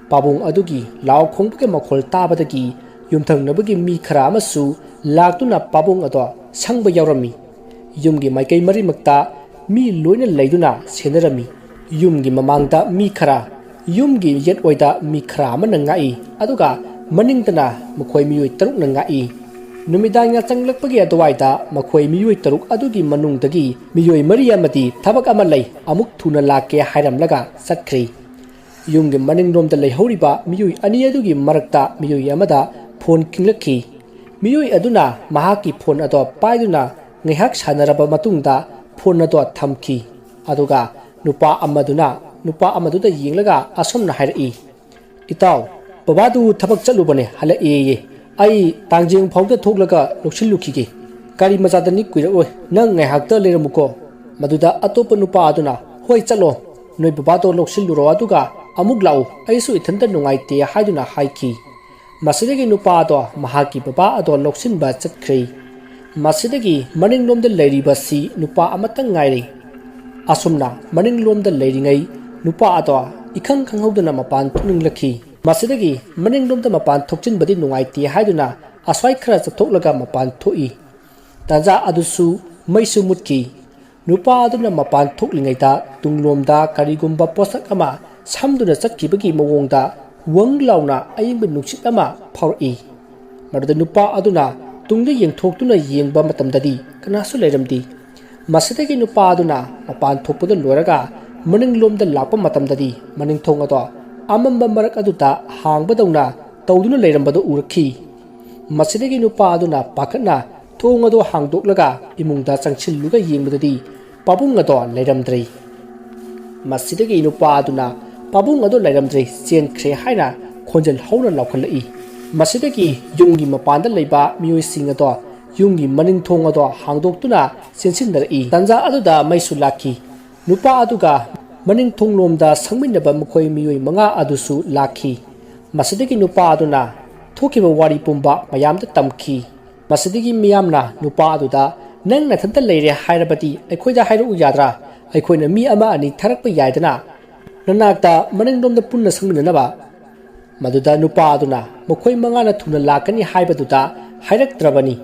ꯄꯥꯕꯨꯡ ꯑꯗꯨꯒꯤ ꯂꯥꯎ ꯈꯣꯡꯕꯒꯤ ꯃꯈꯣꯜ ꯇꯥꯕꯗꯒꯤ ꯌꯨꯝꯊꯪꯅꯕꯒꯤ ꯃꯤ ꯈꯔ ꯑꯃꯁꯨ ꯂꯥꯛꯇꯨꯅ ꯄꯥꯕꯨꯡ ꯑꯗꯣ ꯁꯪꯕ ꯌꯥꯎꯔꯝꯃꯤ꯫ ꯌꯨꯝꯒꯤ ꯃꯥꯏꯀꯩ ꯃꯔꯤꯃꯛꯇ ꯃꯤ ꯂꯣꯏꯅ ꯂꯩꯗꯨꯅ ꯁꯦꯟꯅꯔꯝꯃꯤ꯫ ꯌꯨꯝꯒꯤ ꯃꯃꯥꯡꯗ ꯃꯤ ꯈꯔ, ꯌꯨꯝꯒꯤ ꯌꯦꯠ ꯑꯣꯏꯗ ꯃꯤ ꯈꯔ ꯑꯃꯅ ꯉꯥꯛꯏ, ꯑꯗꯨꯒ ꯃꯅꯤꯡꯗꯅ ꯃꯈꯣꯏ ꯃꯤꯑꯣꯏ ꯇꯔꯨꯛꯅ ꯉꯥꯛꯏ꯫ ꯅꯨꯃꯤꯗꯥꯡ ꯌꯥꯆꯪꯂꯛꯄꯒꯤ ꯑꯗꯨꯋꯥꯏꯗ ꯃꯈꯣꯏ ꯃꯤꯑꯣꯏ ꯇꯔꯨꯛ ꯑꯗꯨꯒꯤ ꯃꯅꯨꯡꯗꯒꯤ ꯃꯤꯑꯣꯏ ꯃꯔꯤ ꯑꯃꯗꯤ "ꯊꯕꯛ ꯑꯃ ꯂꯩ, ꯑꯃꯨꯛ ꯊꯨꯅ ꯂꯥꯛꯀꯦ" ꯍꯥꯏꯔꯝꯂꯒ ꯆꯠꯈ꯭ꯔꯤ꯫ ꯌꯨꯝꯒꯤ ꯃꯅꯤꯡꯂꯣꯝꯗ ꯂꯩꯍꯧꯔꯤꯕ ꯃꯤꯑꯣꯏ ꯑꯅꯤ ꯑꯗꯨꯒꯤ ꯃꯔꯛꯇ ꯃꯤꯑꯣꯏ ꯑꯃꯗ ꯐꯣꯟ ꯈꯤꯡꯂꯛꯈꯤ꯫ ꯃꯤꯑꯣꯏ ꯑꯗꯨꯅ ꯃꯍꯥꯛꯀꯤ ꯐꯣꯟ ꯑꯗꯣ ꯄꯥꯏꯗꯨꯅ ꯉꯥꯏꯍꯥꯛ ꯁꯥꯟꯅꯔꯕ ꯃꯇꯨꯡꯗ ꯐꯣꯟ ꯑꯗꯣ ꯊꯝꯈꯤ꯫ ꯑꯗꯨꯒ ꯅꯨꯄꯥ ꯑꯃꯗꯨꯅ ꯅꯨꯄꯥ ꯑꯃꯗꯨꯗ ꯌꯦꯡꯂꯒ ꯑꯁꯨꯝꯅ ꯍꯥꯏꯔꯛꯏ, "ꯏꯇꯥꯎ, ꯕꯕꯥꯗꯨ ꯊꯕꯛ ꯆꯠꯂꯨꯕꯅꯦ, ꯍꯜꯂꯛꯑꯦꯌꯦ꯫ ꯑꯩ ꯇꯥꯡꯖꯦꯡ ꯐꯥꯎꯗ ꯊꯣꯛꯂꯒ ꯂꯧꯁꯤꯜꯂꯨꯈꯤꯒꯦ꯫ ꯒꯥꯔꯤ ꯃꯆꯥꯗꯅꯤ, ꯀꯨꯏꯔꯛꯑꯣꯏ꯫ ꯅꯪ ꯉꯥꯏꯍꯥꯛꯇ ꯂꯩꯔꯝꯃꯨꯀꯣ"꯫ ꯃꯗꯨꯗ ꯑꯇꯣꯞꯄ ꯅꯨꯄꯥ ꯑꯗꯨꯅ, "ꯍꯣꯏ, ꯆꯠꯂꯣ, ꯅꯣꯏ ꯕꯕꯥꯗꯣ ꯂꯧꯁꯤꯜꯂꯨꯔꯣ, ꯑꯗꯨꯒ ꯑꯃꯨꯛ ꯂꯥꯛꯎ, ꯑꯩꯁꯨ ꯏꯊꯟꯇ ꯅꯨꯡꯉꯥꯏꯇꯦ" ꯍꯥꯏꯗꯨꯅ ꯍꯥꯏꯈꯤ꯫ ꯃꯁꯤꯗꯒꯤ ꯅꯨꯄꯥ ꯑꯗꯣ ꯃꯍꯥꯛꯀꯤ ꯕꯕꯥ ꯑꯗꯣ ꯂꯧꯁꯤꯟꯕ ꯆꯠꯈ꯭ꯔꯦ꯫ ꯃꯁꯤꯗꯒꯤ ꯃꯅꯤꯡꯂꯣꯝꯗ ꯂꯩꯔꯤꯕꯁꯤ ꯅꯨꯄꯥ ꯑꯃꯇꯪ ꯉꯥꯏꯔꯦ꯫ ꯑꯁꯨꯝꯅ ꯃꯅꯤꯡꯂꯣꯝꯗ ꯂꯩꯔꯤꯉꯩ ꯅꯨꯄꯥ ꯑꯗꯣ ꯏꯈꯪ ꯈꯪꯍꯧꯗꯅ ꯃꯄꯥꯟ ꯊꯣꯛꯅꯤꯡꯂꯛꯈꯤ꯫ ꯃꯁꯤꯗꯒꯤ ꯃꯅꯤꯡꯂꯣꯝꯗ ꯃꯄꯥꯟ ꯊꯣꯛꯆꯤꯟꯕꯗꯤ ꯅꯨꯡꯉꯥꯏꯇꯦ ꯍꯥꯏꯗꯨꯅ ꯑꯁ꯭ꯋꯥꯏ ꯈꯔ ꯆꯠꯊꯣꯛꯂꯒ ꯃꯄꯥꯟ ꯊꯣꯛꯏ꯫ ꯇꯥꯟꯖꯥ ꯑꯗꯨꯁꯨ ꯃꯩꯁꯨ ꯃꯨꯠꯈꯤ꯫ ꯅꯨꯄꯥ ꯑꯗꯨꯅ ꯃꯄꯥꯟ ꯊꯣꯛꯂꯤꯉꯩꯗ ꯇꯨꯡꯂꯣꯝꯗ ꯀꯔꯤꯒꯨꯝꯕ ꯄꯣꯠꯁꯛ ꯑꯃ ꯁꯝꯗꯨꯅ ꯆꯠꯈꯤꯕꯒꯤ ꯃꯑꯣꯡꯗ ꯋꯪ ꯂꯥꯎꯅ ꯑꯏꯪꯕ ꯅꯨꯡꯁꯤꯠ ꯑꯃ ꯐꯥꯎꯔꯛꯏ꯫ ꯃꯗꯨꯗ ꯅꯨꯄꯥ ꯑꯗꯨꯅ ꯇꯨꯡꯗ ꯌꯦꯡꯊꯣꯛꯇꯨꯅ ꯌꯦꯡꯕ ꯃꯇꯝꯗꯗꯤ ꯀꯅꯥꯁꯨ ꯂꯩꯔꯝꯗꯦ꯫ ꯃꯁꯤꯗꯒꯤ ꯅꯨꯄꯥ ꯑꯗꯨꯅ ꯃꯄꯥꯟ ꯊꯣꯛꯄꯗꯨ ꯂꯣꯏꯔꯒ ꯃꯅꯤꯡꯂꯣꯝꯗ ꯂꯥꯛꯄ ꯃꯇꯝꯗꯗꯤ ꯃꯅꯤꯡꯊꯣꯡ ꯑꯗꯣ ꯑꯃꯝꯕ ꯃꯔꯛ ꯑꯗꯨꯗ ꯍꯥꯡꯕꯗꯧꯅ ꯇꯧꯗꯨꯅ ꯂꯩꯔꯝꯕꯗꯨ ꯎꯔꯛꯈꯤ꯫ ꯃꯁꯤꯗꯒꯤ ꯅꯨꯄꯥ ꯑꯗꯨꯅ ꯄꯥꯈꯠꯅ ꯊꯣꯡ ꯑꯗꯨ ꯍꯥꯡꯗꯣꯛꯂꯒ ꯏꯃꯨꯡꯗ ꯆꯪꯁꯤꯜꯂꯨꯒ ꯌꯦꯡꯕꯗꯗꯤ ꯄꯥꯕꯨꯡ ꯑꯗꯣ ꯂꯩꯔꯝꯗ꯭ꯔꯦ꯫ ꯃꯁꯤꯗꯒꯤ ꯅꯨꯄꯥ ꯑꯗꯨꯅ ꯄꯥꯕꯨꯡ ꯑꯗꯨ ꯂꯩꯔꯝꯗ꯭ꯔꯦ, ꯆꯦꯟꯈ꯭ꯔꯦ ꯍꯥꯏꯅ ꯈꯣꯟꯖꯦꯜ ꯍꯧꯅ ꯂꯥꯎꯈꯠꯂꯛꯏ꯫ ꯃꯁꯤꯗꯒꯤ ꯌꯨꯝꯒꯤ ꯃꯄꯥꯟꯗ ꯂꯩꯕ ꯃꯤꯑꯣꯏꯁꯤꯡ ꯑꯗꯣ ꯌꯨꯝꯒꯤ ꯃꯅꯤꯡ ꯊꯣꯡ ꯑꯗꯣ ꯍꯥꯡꯗꯣꯛꯇꯨꯅ ꯆꯦꯟꯁꯤꯟꯅꯔꯛꯏ꯫ ꯇꯥꯟꯖꯥ ꯑꯗꯨꯗ ꯃꯩꯁꯨ ꯂꯥꯛꯈꯤ꯫ ꯅꯨꯄꯥ ꯑꯗꯨꯒ ꯃꯅꯤꯡ ꯊꯣꯡꯂꯣꯝꯗ ꯁꯪꯃꯤꯟꯅꯕ ꯃꯈꯣꯏ ꯃꯤꯑꯣꯏ ꯃꯉꯥ ꯑꯗꯨꯁꯨ ꯂꯥꯛꯈꯤ꯫ ꯃꯁꯤꯗꯒꯤ ꯅꯨꯄꯥ ꯑꯗꯨꯅ ꯊꯣꯛꯈꯤꯕ ꯋꯥꯔꯤ ꯄꯨꯝꯕ ꯃꯌꯥꯝꯗ ꯇꯝꯈꯤ꯫ ꯃꯁꯤꯗꯒꯤ ꯃꯤꯌꯥꯝꯅ ꯅꯨꯄꯥ ꯑꯗꯨꯗ, "ꯅꯪ ꯅꯊꯟꯇ ꯂꯩꯔꯦ ꯍꯥꯏꯔꯕꯗꯤ ꯑꯩꯈꯣꯏꯗ ꯍꯥꯏꯔꯛꯎ ꯌꯥꯗ꯭ꯔꯥ? ꯑꯩꯈꯣꯏꯅ ꯃꯤ ꯑꯃ ꯑꯅꯤ ꯊꯥꯔꯛꯄ ꯌꯥꯏꯗꯅ, ꯅꯅꯥꯛꯇ ꯃꯅꯤꯡꯂꯣꯝꯗ ꯄꯨꯟꯅ ꯁꯪꯃꯤꯟꯅꯅꯕ?" ꯃꯗꯨꯗ ꯅꯨꯄꯥ ꯑꯗꯨꯅ, "ꯃꯈꯣꯏ ꯃꯉꯥꯅ ꯊꯨꯅ ꯂꯥꯛꯀꯅꯤ ꯍꯥꯏꯕꯗꯨꯗ ꯍꯥꯏꯔꯛꯇ꯭ꯔꯕꯅꯤ꯫"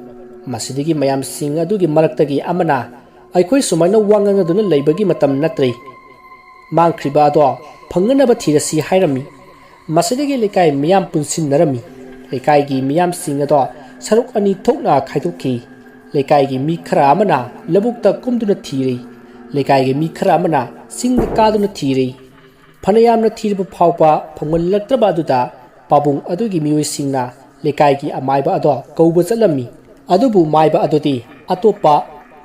ꯃꯁꯤꯗꯒꯤ ꯃꯌꯥꯝꯁꯤꯡ ꯑꯗꯨꯒꯤ ꯃꯔꯛꯇꯒꯤ ꯑꯃꯅ, "ꯑꯩꯈꯣꯏ ꯁꯨꯃꯥꯏꯅ ꯋꯥ ꯉꯥꯡꯅꯗꯨꯅ ꯂꯩꯕꯒꯤ ꯃꯇꯝ ꯅꯠꯇ꯭ꯔꯦ꯫ ꯃꯥꯡꯈ꯭ꯔꯤꯕ ꯑꯗꯣ ꯐꯪꯅꯅꯕ ꯊꯤꯔꯁꯤ" ꯍꯥꯏꯔꯝꯃꯤ꯫ ꯃꯁꯤꯗꯒꯤ ꯂꯩꯀꯥꯏ ꯃꯤꯌꯥꯝ ꯄꯨꯟꯁꯤꯟꯅꯔꯝꯃꯤ꯫ ꯂꯩꯀꯥꯏꯒꯤ ꯃꯤꯌꯥꯝꯁꯤꯡ ꯑꯗꯣ ꯁꯔꯨꯛ ꯑꯅꯤ ꯊꯣꯛꯅ ꯈꯥꯏꯗꯣꯛꯈꯤ꯫ ꯂꯩꯀꯥꯏꯒꯤ ꯃꯤ ꯈꯔ ꯑꯃꯅ ꯂꯧꯕꯨꯛꯇ ꯀꯨꯝꯗꯨꯅ ꯊꯤꯔꯦ꯫ ꯂꯩꯀꯥꯏꯒꯤ ꯃꯤ ꯈꯔ ꯑꯃꯅ ꯆꯤꯡꯗ ꯀꯥꯗꯨꯅ ꯊꯤꯔꯦ꯫ ꯐꯅꯌꯥꯝꯅ ꯊꯤꯔꯕ ꯐꯥꯎꯕ ꯐꯪꯍꯜꯂꯛꯇ꯭ꯔꯕ ꯑꯗꯨꯗ ꯄꯥꯕꯨꯡ ꯑꯗꯨꯒꯤ ꯃꯤꯑꯣꯏꯁꯤꯡꯅ ꯂꯩꯀꯥꯏꯒꯤ ꯑꯃꯥꯏꯕ ꯑꯗꯣ ꯀꯧꯕ ꯆꯠꯂꯝꯃꯤ꯫ ꯑꯗꯨꯕꯨ ꯃꯥꯏꯕ ꯑꯗꯨꯗꯤ ꯑꯇꯣꯞꯄ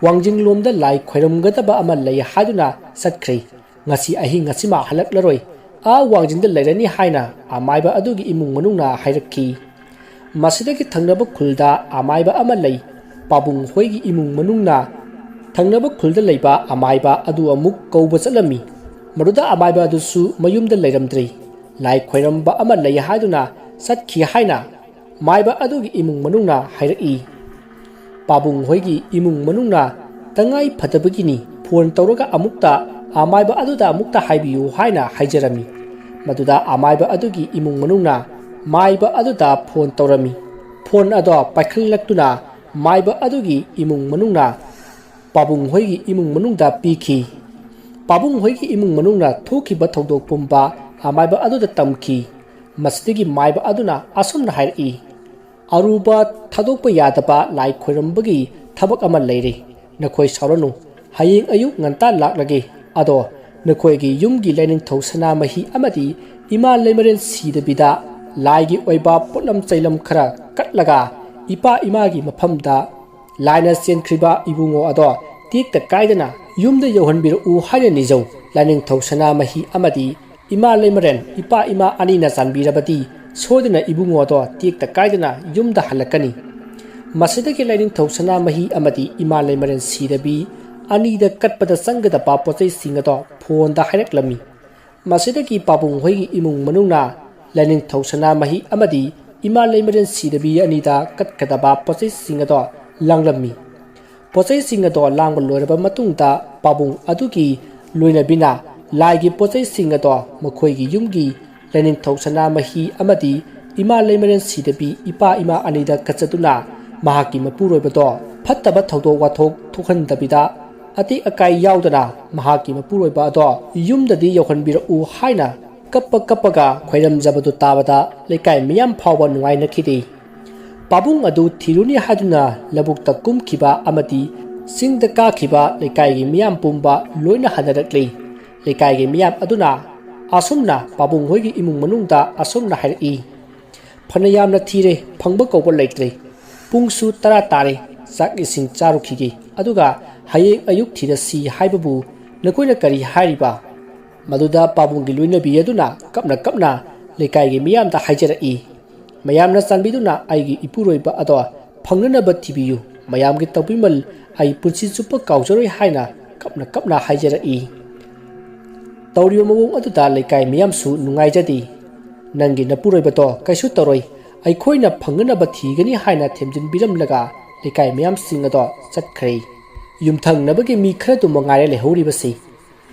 ꯋꯥꯡꯖꯤꯡꯂꯣꯝꯗ ꯂꯥꯏ ꯈꯣꯏꯔꯝꯒꯗꯕ ꯑꯃ ꯂꯩ ꯍꯥꯏꯗꯨꯅ ꯆꯠꯈ꯭ꯔꯦ꯫ "ꯉꯁꯤ ꯑꯍꯤꯡ ꯑꯁꯤꯃ ꯍꯜꯂꯛꯂꯔꯣꯏ, ꯑꯥ ꯋꯥꯡꯖꯤꯡꯗ ꯂꯩꯔꯅꯤ" ꯍꯥꯏꯅ ꯑꯃꯥꯏꯕ ꯑꯗꯨꯒꯤ ꯏꯃꯨꯡ ꯃꯅꯨꯡꯅ ꯍꯥꯏꯔꯛꯈꯤ꯫ ꯃꯁꯤꯗꯒꯤ ꯊꯪꯅꯕ ꯈꯨꯜꯗ ꯑꯃꯥꯏꯕ ꯑꯃ ꯂꯩ꯫ ꯄꯥꯕꯨꯡ ꯍꯣꯏꯒꯤ ꯏꯃꯨꯡ ꯃꯅꯨꯡꯅ ꯊꯪꯅꯕ ꯈꯨꯜꯗ ꯂꯩꯕ ꯑꯃꯥꯏꯕ ꯑꯗꯨ ꯑꯃꯨꯛ ꯀꯧꯕ ꯆꯠꯂꯝꯃꯤ꯫ ꯃꯗꯨꯗ ꯑꯃꯥꯏꯕ ꯑꯗꯨꯁꯨ ꯃꯌꯨꯝꯗ ꯂꯩꯔꯝꯗ꯭ꯔꯦ꯫ ꯂꯥꯏ ꯈꯣꯏꯔꯝꯕ ꯑꯃ ꯂꯩ ꯍꯥꯏꯗꯨꯅ ꯆꯠꯈꯤ ꯍꯥꯏꯅ ꯃꯥꯏꯕ ꯑꯗꯨꯒꯤ ꯏꯃꯨꯡ ꯃꯅꯨꯡꯅ ꯍꯥꯏꯔꯛꯏ꯫ ꯄꯥꯕꯨꯡ ꯍꯣꯏꯒꯤ ꯏꯃꯨꯡ ꯃꯅꯨꯡꯅ ꯇꯉꯥꯏ ꯐꯗꯕꯒꯤꯅꯤ ꯐꯣꯟ ꯇꯧꯔꯒ ꯑꯃꯨꯛꯇ ꯑꯃꯥꯏꯕ ꯑꯗꯨꯗ ꯑꯃꯨꯛꯇ ꯍꯥꯏꯕꯤꯌꯨ ꯍꯥꯏꯅ ꯍꯥꯏꯖꯔꯝꯃꯤ꯫ ꯃꯗꯨꯗ ꯑꯃꯥꯏꯕ ꯑꯗꯨꯒꯤ ꯏꯃꯨꯡ ꯃꯅꯨꯡꯅ ꯃꯥꯏꯕ ꯑꯗꯨꯗ ꯐꯣꯟ ꯇꯧꯔꯝꯃꯤ꯫ ꯐꯣꯟ ꯑꯗꯣ ꯄꯥꯏꯈꯠꯂꯛꯇꯨꯅ ꯃꯥꯏꯕ ꯑꯗꯨꯒꯤ ꯏꯃꯨꯡ ꯃꯅꯨꯡꯅ ꯄꯥꯕꯨꯡ ꯍꯣꯏꯒꯤ ꯏꯃꯨꯡ ꯃꯅꯨꯡꯗ ꯄꯤꯈꯤ꯫ ꯄꯥꯕꯨꯡ ꯍꯣꯏꯒꯤ ꯏꯃꯨꯡ ꯃꯅꯨꯡꯅ ꯊꯣꯛꯈꯤꯕ ꯊꯧꯗꯣꯛ ꯄꯨꯝꯕ ꯑꯃꯥꯏꯕ ꯑꯗꯨꯗ ꯇꯝꯈꯤ꯫ ꯃꯁꯤꯗꯒꯤ ꯃꯥꯏꯕ ꯑꯗꯨꯅ ꯑꯁꯨꯝꯅ ꯍꯥꯏꯔꯛꯏ, "ꯑꯔꯨꯕ, ꯊꯥꯗꯣꯛꯄ ꯌꯥꯗꯕ ꯂꯥꯏ ꯈꯣꯏꯔꯝꯕꯒꯤ ꯊꯕꯛ ꯑꯃ ꯂꯩꯔꯦ꯫ ꯅꯈꯣꯏ ꯁꯥꯎꯔꯅꯨ꯫ ꯍꯌꯦꯡ ꯑꯌꯨꯛ ꯉꯟꯇꯥ ꯂꯥꯛꯂꯒꯦ꯫ ꯑꯗꯣ ꯅꯈꯣꯏꯒꯤ ꯌꯨꯝꯒꯤ ꯂꯥꯏꯅꯤꯡꯊꯧ ꯁꯅꯥꯃꯍꯤ ꯑꯃꯗꯤ ꯏꯃꯥ ꯂꯩꯃꯔꯦꯟ ꯁꯤꯗꯕꯤꯗ ꯂꯥꯏꯒꯤ ꯑꯣꯏꯕ ꯄꯣꯠꯂꯝ ꯆꯩꯂꯝ ꯈꯔ ꯀꯠꯂꯒ ꯏꯄꯥ ꯏꯃꯥꯒꯤ ꯃꯐꯝꯗ ꯂꯥꯏꯅ ꯆꯦꯟꯈ꯭ꯔꯤꯕ ꯏꯕꯨꯡꯉꯣ ꯑꯗꯣ ꯇꯦꯛꯇ ꯀꯥꯏꯗꯅ ꯌꯨꯝꯗ ꯌꯧꯍꯟꯕꯤꯔꯛꯎ ꯍꯥꯏꯅ ꯅꯤꯖꯧ꯫ ꯂꯥꯏꯅꯤꯡꯊꯧ ꯁꯅꯥꯃꯍꯤ ꯑꯃꯗꯤ ꯏꯃꯥ ꯂꯩꯃꯔꯦꯟ ꯏꯄꯥ ꯏꯃꯥ ꯑꯅꯤꯅ ꯆꯥꯟꯕꯤꯔꯕꯗꯤ ꯁꯣꯏꯗꯅ ꯏꯕꯨꯡꯉꯣ ꯑꯗꯣ ꯇꯦꯛꯇ ꯀꯥꯏꯗꯅ ꯌꯨꯝꯗ ꯍꯜꯂꯛꯀꯅꯤ꯫" ꯃꯁꯤꯗꯒꯤ ꯂꯥꯏꯅꯤꯡꯊꯧ ꯁꯅꯥꯃꯍꯤ ꯑꯃꯗꯤ ꯏꯃꯥ ꯂꯩꯃꯔꯦꯟ ꯁꯤꯗꯕꯤ ꯑꯅꯤꯗ ꯀꯠꯄꯗ ꯆꯪꯒꯗꯕ ꯄꯣꯠꯆꯩꯁꯤꯡ ꯑꯗꯣ ꯐꯣꯟꯗ ꯍꯥꯏꯔꯛꯂꯝꯃꯤ꯫ ꯃꯁꯤꯗꯒꯤ ꯄꯥꯕꯨꯡ ꯍꯣꯏꯒꯤ ꯏꯃꯨꯡ ꯃꯅꯨꯡꯅ ꯂꯥꯏꯅꯤꯡꯊꯧ ꯁꯅꯥꯃꯍꯤ ꯑꯃꯗꯤ ꯏꯃꯥ ꯂꯩꯃꯔꯦꯟ ꯁꯤꯗꯕꯤ ꯑꯅꯤꯗ ꯀꯠꯀꯗꯕ ꯄꯣꯠꯆꯩꯁꯤꯡ ꯑꯗꯣ ꯂꯥꯡꯂꯝꯃꯤ꯫ ꯄꯣꯠꯆꯩꯁꯤꯡ ꯑꯗꯣ ꯂꯥꯡꯕ ꯂꯣꯏꯔꯕ ꯃꯇꯨꯡꯗ ꯄꯥꯕꯨꯡ ꯑꯗꯨꯒꯤ ꯂꯣꯏꯅꯕꯤꯅ ꯂꯥꯏꯒꯤ ꯄꯣꯠꯆꯩꯁꯤꯡ ꯑꯗꯣ ꯃꯈꯣꯏꯒꯤ ꯌꯨꯝꯒꯤ ꯂꯥꯏꯅꯤꯡꯊꯧ ꯁꯅꯥꯃꯍꯤ ꯑꯃꯗꯤ ꯏꯃꯥ ꯂꯩꯃꯔꯦꯟ ꯁꯤꯗꯕꯤ ꯏꯄꯥ ꯏꯃꯥ ꯑꯅꯤꯗ ꯀꯠꯆꯗꯨꯅ ꯃꯍꯥꯛꯀꯤ ꯃꯄꯨꯔꯣꯏꯕꯗꯣ ꯐꯠꯇꯕ ꯊꯧꯗꯣꯛ ꯋꯥꯊꯣꯛ ꯊꯣꯛꯍꯟꯗꯕꯤꯗ ꯑꯇꯦꯛ ꯑꯀꯥꯏ ꯌꯥꯎꯗꯅ ꯃꯍꯥꯛꯀꯤ ꯃꯄꯨꯔꯣꯏꯕ ꯑꯗꯣ ꯌꯨꯝꯗꯗꯤ ꯌꯧꯍꯟꯕꯤꯔꯛꯎ ꯍꯥꯏꯅ ꯀꯞꯄ ꯀꯞꯄꯒ ꯈꯣꯏꯔꯝꯖꯕꯗꯨ ꯇꯥꯕꯗ ꯂꯩꯀꯥꯏ ꯃꯤꯌꯥꯝ ꯐꯥꯎꯕ ꯅꯨꯡꯉꯥꯏꯅꯈꯤꯗꯦ꯫ ꯄꯥꯕꯨꯡ ꯑꯗꯨ ꯊꯤꯔꯨꯅꯤ ꯍꯥꯏꯗꯨꯅ ꯂꯧꯕꯨꯛꯇ ꯀꯨꯝꯈꯤꯕ ꯑꯃꯗꯤ ꯆꯤꯡꯗ ꯀꯥꯈꯤꯕ ꯂꯩꯀꯥꯏꯒꯤ ꯃꯤꯌꯥꯝ ꯄꯨꯝꯕ ꯂꯣꯏꯅ ꯍꯟꯅꯔꯛꯂꯤ꯫ ꯂꯩꯀꯥꯏꯒꯤ ꯃꯤꯌꯥꯝ ꯑꯗꯨꯅ ꯑꯁꯨꯝꯅ ꯄꯥꯕꯨꯡ ꯍꯣꯏꯒꯤ ꯏꯃꯨꯡ ꯃꯅꯨꯡꯗ ꯑꯁꯨꯝꯅ ꯍꯥꯏꯔꯛꯏ, "ꯐꯅ ꯌꯥꯝꯅ ꯊꯤꯔꯦ, ꯐꯪꯕ ꯀꯧꯕ ꯂꯩꯇ꯭ꯔꯦ꯫ ꯄꯨꯡꯁꯨ ꯇꯔꯥ ꯇꯥꯔꯦ, ꯆꯥꯛ ꯏꯁꯤꯡ ꯆꯥꯔꯨꯈꯤꯒꯦ, ꯑꯗꯨꯒ ꯍꯌꯦꯡ ꯑꯌꯨꯛ ꯊꯤꯔꯁꯤ ꯍꯥꯏꯕꯕꯨ ꯅꯈꯣꯏꯅ ꯀꯔꯤ ꯍꯥꯏꯔꯤꯕ?" ꯃꯗꯨꯗ ꯄꯥꯕꯨꯡꯒꯤ ꯂꯣꯏꯅꯕꯤ ꯑꯗꯨꯅ ꯀꯞꯅ ꯀꯞꯅ ꯂꯩꯀꯥꯏꯒꯤ ꯃꯤꯌꯥꯝꯗ ꯍꯥꯏꯖꯔꯛꯏ, "ꯃꯌꯥꯝꯅ ꯆꯥꯟꯕꯤꯗꯨꯅ ꯑꯩꯒꯤ ꯏꯄꯨꯔꯣꯏꯕ ꯑꯗꯣ ꯐꯪꯅꯅꯕ ꯊꯤꯕꯤꯌꯨ꯫ ꯃꯌꯥꯝꯒꯤ ꯇꯧꯕꯤꯃꯜ ꯑꯩ ꯄꯨꯟꯁꯤ ꯆꯨꯞꯄ ꯀꯥꯎꯖꯔꯣꯏ" ꯍꯥꯏꯅ ꯀꯞꯅ ꯀꯞꯅ ꯍꯥꯏꯖꯔꯛꯏ꯫ ꯇꯧꯔꯤꯕ ꯃꯑꯣꯡ ꯑꯗꯨꯗ ꯂꯩꯀꯥꯏ ꯃꯤꯌꯥꯝꯁꯨ ꯅꯨꯡꯉꯥꯏꯖꯗꯦ꯫ "ꯅꯪꯒꯤ ꯅꯄꯨꯔꯣꯏꯕꯗꯣ ꯀꯩꯁꯨ ꯇꯧꯔꯣꯏ, ꯑꯩꯈꯣꯏꯅ ꯐꯪꯅꯅꯕ ꯊꯤꯒꯅꯤ" ꯍꯥꯏꯅ ꯊꯦꯝꯖꯤꯟꯕꯤꯔꯝꯂꯒ ꯂꯩꯀꯥꯏ ꯃꯤꯌꯥꯝꯁꯤꯡ ꯑꯗꯣ ꯆꯠꯈ꯭ꯔꯦ꯫ ꯌꯨꯝꯊꯪꯅꯕꯒꯤ ꯃꯤ ꯈꯔꯗꯨ ꯃꯉꯥꯏꯔꯦ ꯂꯩꯍꯧꯔꯤꯕꯁꯤ꯫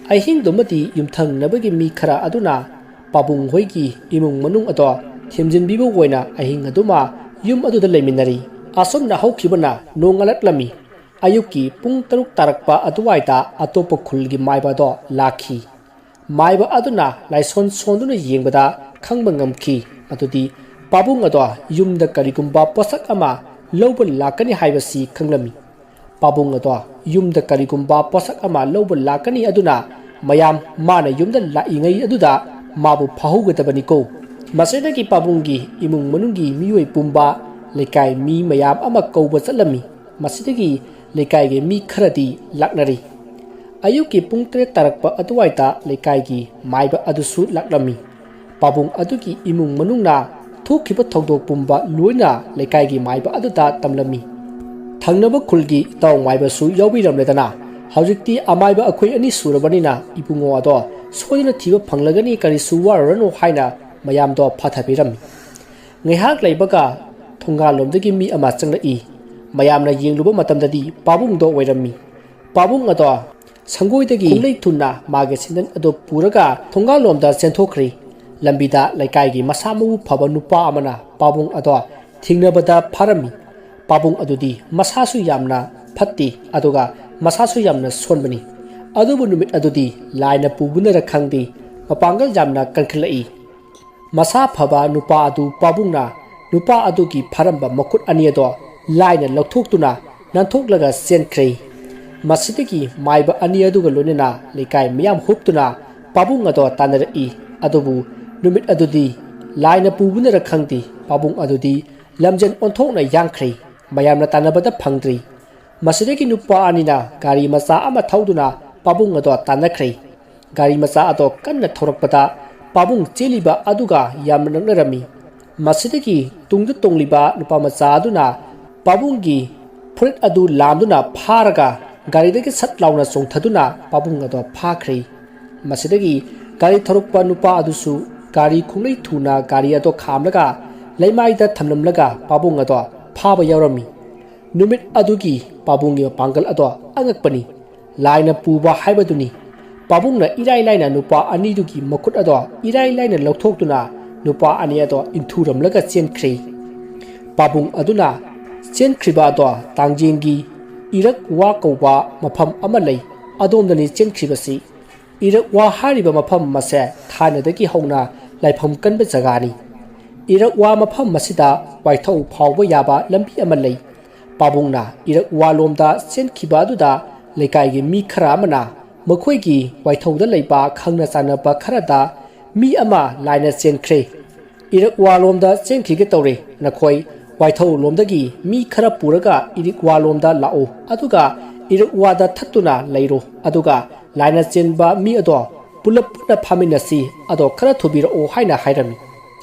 ꯑꯍꯤꯡꯗꯨꯃꯗꯤ ꯌꯨꯝꯊꯪꯅꯕꯒꯤ ꯃꯤ ꯈꯔ ꯑꯗꯨꯅ ꯄꯥꯕꯨꯡ ꯍꯣꯏꯒꯤ ꯏꯃꯨꯡ ꯃꯅꯨꯡ ꯑꯗꯣ ꯊꯦꯝꯖꯤꯟꯕꯤꯕ ꯑꯣꯏꯅ ꯑꯍꯤꯡ ꯑꯗꯨꯃ ꯌꯨꯝ ꯑꯗꯨꯗ ꯂꯩꯃꯤꯟꯅꯔꯤ꯫ ꯑꯁꯨꯝꯅ ꯍꯧꯈꯤꯕꯅ ꯅꯣꯡꯉꯥꯜꯂꯛꯂꯝꯃꯤ꯫ ꯑꯌꯨꯛꯀꯤ ꯄꯨꯡ ꯇꯔꯨꯛ ꯇꯥꯔꯛꯄ ꯑꯗꯨꯋꯥꯏꯗ ꯑꯇꯣꯞꯄ ꯈꯨꯜꯒꯤ ꯃꯥꯏꯕ ꯑꯗꯣ ꯂꯥꯛꯈꯤ꯫ ꯃꯥꯏꯕ ꯑꯗꯨꯅ ꯂꯥꯏꯁꯣꯟ ꯁꯣꯟꯗꯨꯅ ꯌꯦꯡꯕꯗ ꯈꯪꯕ ꯉꯝꯈꯤ ꯃꯗꯨꯗꯤ ꯄꯥꯕꯨꯡ ꯑꯗꯣ ꯌꯨꯝꯗ ꯀꯔꯤꯒꯨꯝꯕ ꯄꯣꯠꯁꯛ ꯑꯃ ꯂꯧꯕ ꯂꯥꯛꯀꯅꯤ ꯍꯥꯏꯕꯁꯤ ꯈꯪꯂꯝꯃꯤ꯫ ꯄꯥꯕꯨꯡ ꯑꯗꯣ ꯌꯨꯝꯗ ꯀꯔꯤꯒꯨꯝꯕ ꯄꯣꯠꯁꯛ ꯑꯃ ꯂꯧꯕ ꯂꯥꯛꯀꯅꯤ ꯑꯗꯨꯅ ꯃꯌꯥꯝ ꯃꯥꯅ ꯌꯨꯝꯗ ꯂꯥꯛꯏꯉꯩ ꯑꯗꯨꯗ ꯃꯥꯕꯨ ꯐꯥꯍꯧꯒꯗꯕꯅꯤꯀꯣ꯫ ꯃꯁꯤꯗꯒꯤ ꯄꯥꯕꯨꯡꯒꯤ ꯏꯃꯨꯡ ꯃꯅꯨꯡꯒꯤ ꯃꯤꯑꯣꯏ ꯄꯨꯝꯕ, ꯂꯩꯀꯥꯏ ꯃꯤ ꯃꯌꯥꯝ ꯑꯃ ꯀꯧꯕ ꯆꯠꯂꯝꯃꯤ꯫ ꯃꯁꯤꯗꯒꯤ ꯂꯩꯀꯥꯏꯒꯤ ꯃꯤ ꯈꯔꯗꯤ ꯂꯥꯛꯅꯔꯤ꯫ ꯑꯌꯨꯛꯀꯤ ꯄꯨꯡ ꯇꯔꯦꯠ ꯇꯥꯔꯛꯄ ꯑꯗꯨꯋꯥꯏꯗ ꯂꯩꯀꯥꯏꯒꯤ ꯃꯥꯏꯕ ꯑꯗꯨꯁꯨ ꯂꯥꯛꯂꯝꯃꯤ꯫ ꯄꯥꯕꯨꯡ ꯑꯗꯨꯒꯤ ꯏꯃꯨꯡ ꯃꯅꯨꯡꯅ ꯊꯣꯛꯈꯤꯕ ꯊꯧꯗꯣꯛ ꯄꯨꯝꯕ ꯂꯣꯏꯅ ꯂꯩꯀꯥꯏꯒꯤ ꯃꯥꯏꯕ ꯑꯗꯨꯗ ꯇꯝꯂꯝꯃꯤ꯫ ꯊꯪꯅꯕ ꯈꯨꯜꯒꯤ ꯏꯇꯥꯎ ꯃꯥꯏꯕꯁꯨ ꯌꯥꯎꯕꯤꯔꯝꯂꯦꯗꯅ꯫ ꯍꯧꯖꯤꯛꯇꯤ ꯑꯃꯥꯏꯕ ꯑꯩꯈꯣꯏ ꯑꯅꯤ ꯁꯨꯔꯕꯅꯤꯅ ꯏꯕꯨꯡꯉꯣ ꯑꯗꯣ ꯁꯣꯏꯗꯅ ꯊꯤꯕ ꯐꯪꯂꯒꯅꯤ, ꯀꯔꯤꯁꯨ ꯋꯥꯔꯨꯔꯅꯨ ꯍꯥꯏꯅ ꯃꯌꯥꯝꯗꯣ ꯐꯥꯊꯕꯤꯔꯝꯃꯤ꯫ ꯉꯥꯏꯍꯥꯛ ꯂꯩꯕꯒ ꯊꯣꯡꯒꯥꯜꯂꯣꯝꯗꯒꯤ ꯃꯤ ꯑꯃ ꯆꯪꯂꯛꯏ꯫ ꯃꯌꯥꯝꯅ ꯌꯦꯡꯂꯨꯕ ꯃꯇꯝꯗꯗꯤ ꯄꯥꯕꯨꯡꯗꯣ ꯑꯣꯏꯔꯝꯃꯤ꯫ ꯄꯥꯕꯨꯡ ꯑꯗꯣ ꯁꯪꯒꯣꯏꯗꯒꯤ ꯈꯣꯡꯂꯩ ꯊꯨꯅ ꯃꯥꯒꯤ ꯁꯦꯟꯗꯟ ꯑꯗꯨ ꯄꯨꯔꯒ ꯊꯣꯡꯒꯥꯜꯂꯣꯝꯗ ꯆꯦꯟꯊꯣꯛꯈ꯭ꯔꯦ꯫ ꯂꯝꯕꯤꯗ ꯂꯩꯀꯥꯏꯒꯤ ꯃꯁꯥ ꯃꯎ ꯐꯕ ꯅꯨꯄꯥ ꯑꯃꯅ ꯄꯥꯕꯨꯡ ꯑꯗꯣ ꯊꯦꯡꯅꯕꯗ ꯐꯥꯔꯝꯃꯤ꯫ ꯄꯥꯕꯨꯡ ꯑꯗꯨꯗꯤ ꯃꯁꯥꯁꯨ ꯌꯥꯝꯅ ꯐꯠꯇꯦ, ꯑꯗꯨꯒ ꯃꯁꯥꯁꯨ ꯌꯥꯝꯅ ꯁꯣꯟꯕꯅꯤ꯫ ꯑꯗꯨꯕꯨ ꯅꯨꯃꯤꯠ ꯑꯗꯨꯗꯤ ꯂꯥꯏꯅ ꯄꯨꯕꯅꯔ ꯈꯪꯗꯦ, ꯃꯄꯥꯡꯒꯜ ꯌꯥꯝꯅ ꯀꯟꯈꯠꯂꯛꯏ꯫ ꯃꯁꯥ ꯐꯕ ꯅꯨꯄꯥ ꯑꯗꯨ ꯄꯥꯕꯨꯡꯅ ꯅꯨꯄꯥ ꯑꯗꯨꯒꯤ ꯐꯥꯔꯝꯕ ꯃꯈꯨꯠ ꯑꯅꯤ ꯑꯗꯣ ꯂꯥꯏꯅ ꯂꯧꯊꯣꯛꯇꯨꯅ ꯅꯥꯟꯊꯣꯛꯂꯒ ꯆꯦꯟꯈ꯭ꯔꯦ꯫ ꯃꯁꯤꯗꯒꯤ ꯃꯥꯏꯕ ꯑꯅꯤ ꯑꯗꯨꯒ ꯂꯣꯏꯅꯅ ꯂꯩꯀꯥꯏ ꯃꯤꯌꯥꯝ ꯍꯨꯞꯇꯨꯅ ꯄꯥꯕꯨꯡ ꯑꯗꯣ ꯇꯥꯟꯅꯔꯛꯏ꯫ ꯑꯗꯨꯕꯨ ꯅꯨꯃꯤꯠ ꯑꯗꯨꯗꯤ ꯂꯥꯏꯅ ꯄꯨꯕꯅꯔ ꯈꯪꯗꯦ, ꯄꯥꯕꯨꯡ ꯑꯗꯨꯗꯤ ꯂꯝꯖꯦꯟ ꯑꯣꯟꯊꯣꯛꯅ ꯌꯥꯡꯈ꯭ꯔꯦ꯫ ꯃꯌꯥꯝꯅ ꯇꯥꯟꯅꯕꯗ ꯐꯪꯗ꯭ꯔꯤ꯫ ꯃꯁꯤꯗꯒꯤ ꯅꯨꯄꯥ ꯑꯅꯤꯅ ꯒꯥꯔꯤ ꯃꯆꯥ ꯑꯃ ꯊꯧꯗꯨꯅ ꯄꯥꯕꯨꯡ ꯑꯗꯣ ꯇꯥꯟꯅꯈ꯭ꯔꯦ꯫ ꯒꯥꯔꯤ ꯃꯆꯥ ꯑꯗꯣ ꯀꯟꯅ ꯊꯧꯔꯛꯄꯗ ꯄꯥꯕꯨꯡ ꯆꯦꯜꯂꯤꯕ ꯑꯗꯨꯒ ꯌꯥꯝꯅ ꯅꯛꯅꯔꯝꯃꯤ꯫ ꯃꯁꯤꯗꯒꯤ ꯇꯨꯡꯗ ꯇꯣꯡꯂꯤꯕ ꯅꯨꯄꯥ ꯃꯆꯥ ꯑꯗꯨꯅ ꯄꯥꯕꯨꯡꯒꯤ ꯐꯨꯔꯤꯠ ꯑꯗꯨ ꯂꯥꯝꯗꯨꯅ ꯐꯥꯔꯒ ꯒꯥꯔꯤꯗꯒꯤ ꯁꯠ ꯂꯥꯎꯅ ꯆꯣꯡꯊꯗꯨꯅ ꯄꯥꯕꯨꯡ ꯑꯗꯣ ꯐꯥꯈ꯭ꯔꯦ꯫ ꯃꯁꯤꯗꯒꯤ ꯒꯥꯔꯤ ꯊꯧꯔꯛꯄ ꯅꯨꯄꯥ ꯑꯗꯨꯁꯨ ꯒꯥꯔꯤ ꯈꯣꯡꯂꯩ ꯊꯨꯅ ꯒꯥꯔꯤ ꯑꯗꯣ ꯈꯥꯝꯂꯒ ꯂꯩꯃꯥꯏꯗ ꯊꯝꯂꯝꯂꯒ ꯄꯥꯕꯨꯡ ꯑꯗꯣ ꯐꯥꯕ ꯌꯥꯎꯔꯝꯃꯤ꯫ ꯅꯨꯃꯤꯠ ꯑꯗꯨꯒꯤ ꯄꯥꯕꯨꯡꯒꯤ ꯃꯄꯥꯡꯒꯜ ꯑꯗꯣ ꯑꯉꯛꯄꯅꯤ꯫ ꯂꯥꯏꯅ ꯄꯨꯕ ꯍꯥꯏꯕꯗꯨꯅꯤ꯫ ꯄꯥꯕꯨꯡꯅ ꯏꯔꯥꯏ ꯂꯥꯏꯅ ꯅꯨꯄꯥ ꯑꯅꯤꯗꯨꯒꯤ ꯃꯈꯨꯠ ꯑꯗꯣ ꯏꯔꯥꯏ ꯂꯥꯏꯅ ꯂꯧꯊꯣꯛꯇꯨꯅ ꯅꯨꯄꯥ ꯑꯅꯤ ꯑꯗꯣ ꯏꯟꯊꯨꯔꯝꯂꯒ ꯆꯦꯟꯈ꯭ꯔꯦ꯫ ꯄꯥꯕꯨꯡ ꯑꯗꯨꯅ ꯆꯦꯟꯈ꯭ꯔꯤꯕ ꯑꯗꯣ ꯇꯥꯡꯖꯦꯡꯒꯤ ꯏꯔꯛ ꯋꯥ ꯀꯧꯕ ꯃꯐꯝ ꯑꯃ ꯂꯩ, ꯑꯗꯣꯝꯗꯅꯤ ꯆꯦꯟꯈ꯭ꯔꯤꯕꯁꯤ꯫ ꯏꯔꯛ ꯋꯥ ꯍꯥꯏꯔꯤꯕ ꯃꯐꯝ ꯑꯁꯦ ꯊꯥꯏꯅꯗꯒꯤ ꯍꯧꯅ ꯂꯥꯏꯐꯝ ꯀꯟꯕ ꯖꯒꯥꯅꯤ꯫ ꯏꯔꯛ ꯋꯥ ꯃꯐꯝ ꯑꯁꯤꯗ ꯋꯥꯏꯊꯧ ꯐꯥꯎꯕ ꯌꯥꯕ ꯂꯝꯕꯤ ꯑꯃ ꯂꯩ꯫ ꯄꯥꯕꯨꯡꯅ ꯏꯔꯛ ꯋꯥꯂꯣꯝꯗ ꯆꯦꯟꯈꯤꯕ ꯑꯗꯨꯗ ꯂꯩꯀꯥꯏꯒꯤ ꯃꯤ ꯈꯔ ꯑꯃꯅ ꯃꯈꯣꯏꯒꯤ ꯋꯥꯏꯊꯧꯗ ꯂꯩꯕ ꯈꯪꯅ ꯆꯥꯟꯅꯕ ꯈꯔꯗ ꯃꯤ ꯑꯃ ꯂꯥꯏꯅ ꯆꯦꯟꯈ꯭ꯔꯦ꯫ ꯏꯔꯛ ꯋꯥꯂꯣꯝꯗ ꯆꯦꯟꯈꯤꯒꯦ ꯇꯧꯔꯦ, ꯅꯈꯣꯏ ꯋꯥꯏꯊꯧ ꯂꯣꯝꯗꯒꯤ ꯃꯤ ꯈꯔ ꯄꯨꯔꯒ ꯏꯔꯤꯛ ꯋꯥꯂꯣꯝꯗ ꯂꯥꯛꯎ, ꯑꯗꯨꯒ ꯏꯔꯛ ꯋꯥꯗ ꯊꯠꯇꯨꯅ ꯂꯩꯔꯣ, ꯑꯗꯨꯒ ꯂꯥꯏꯅ ꯆꯦꯟꯕ ꯃꯤ ꯑꯗꯣ ꯄꯨꯂꯞ ꯄꯨꯟꯅ ꯐꯥꯃꯤꯟꯅꯁꯤ, ꯑꯗꯣ ꯈꯔ ꯊꯨꯕꯤꯔꯛꯑꯣ ꯍꯥꯏꯅ ꯍꯥꯏꯔꯝꯃꯤ꯫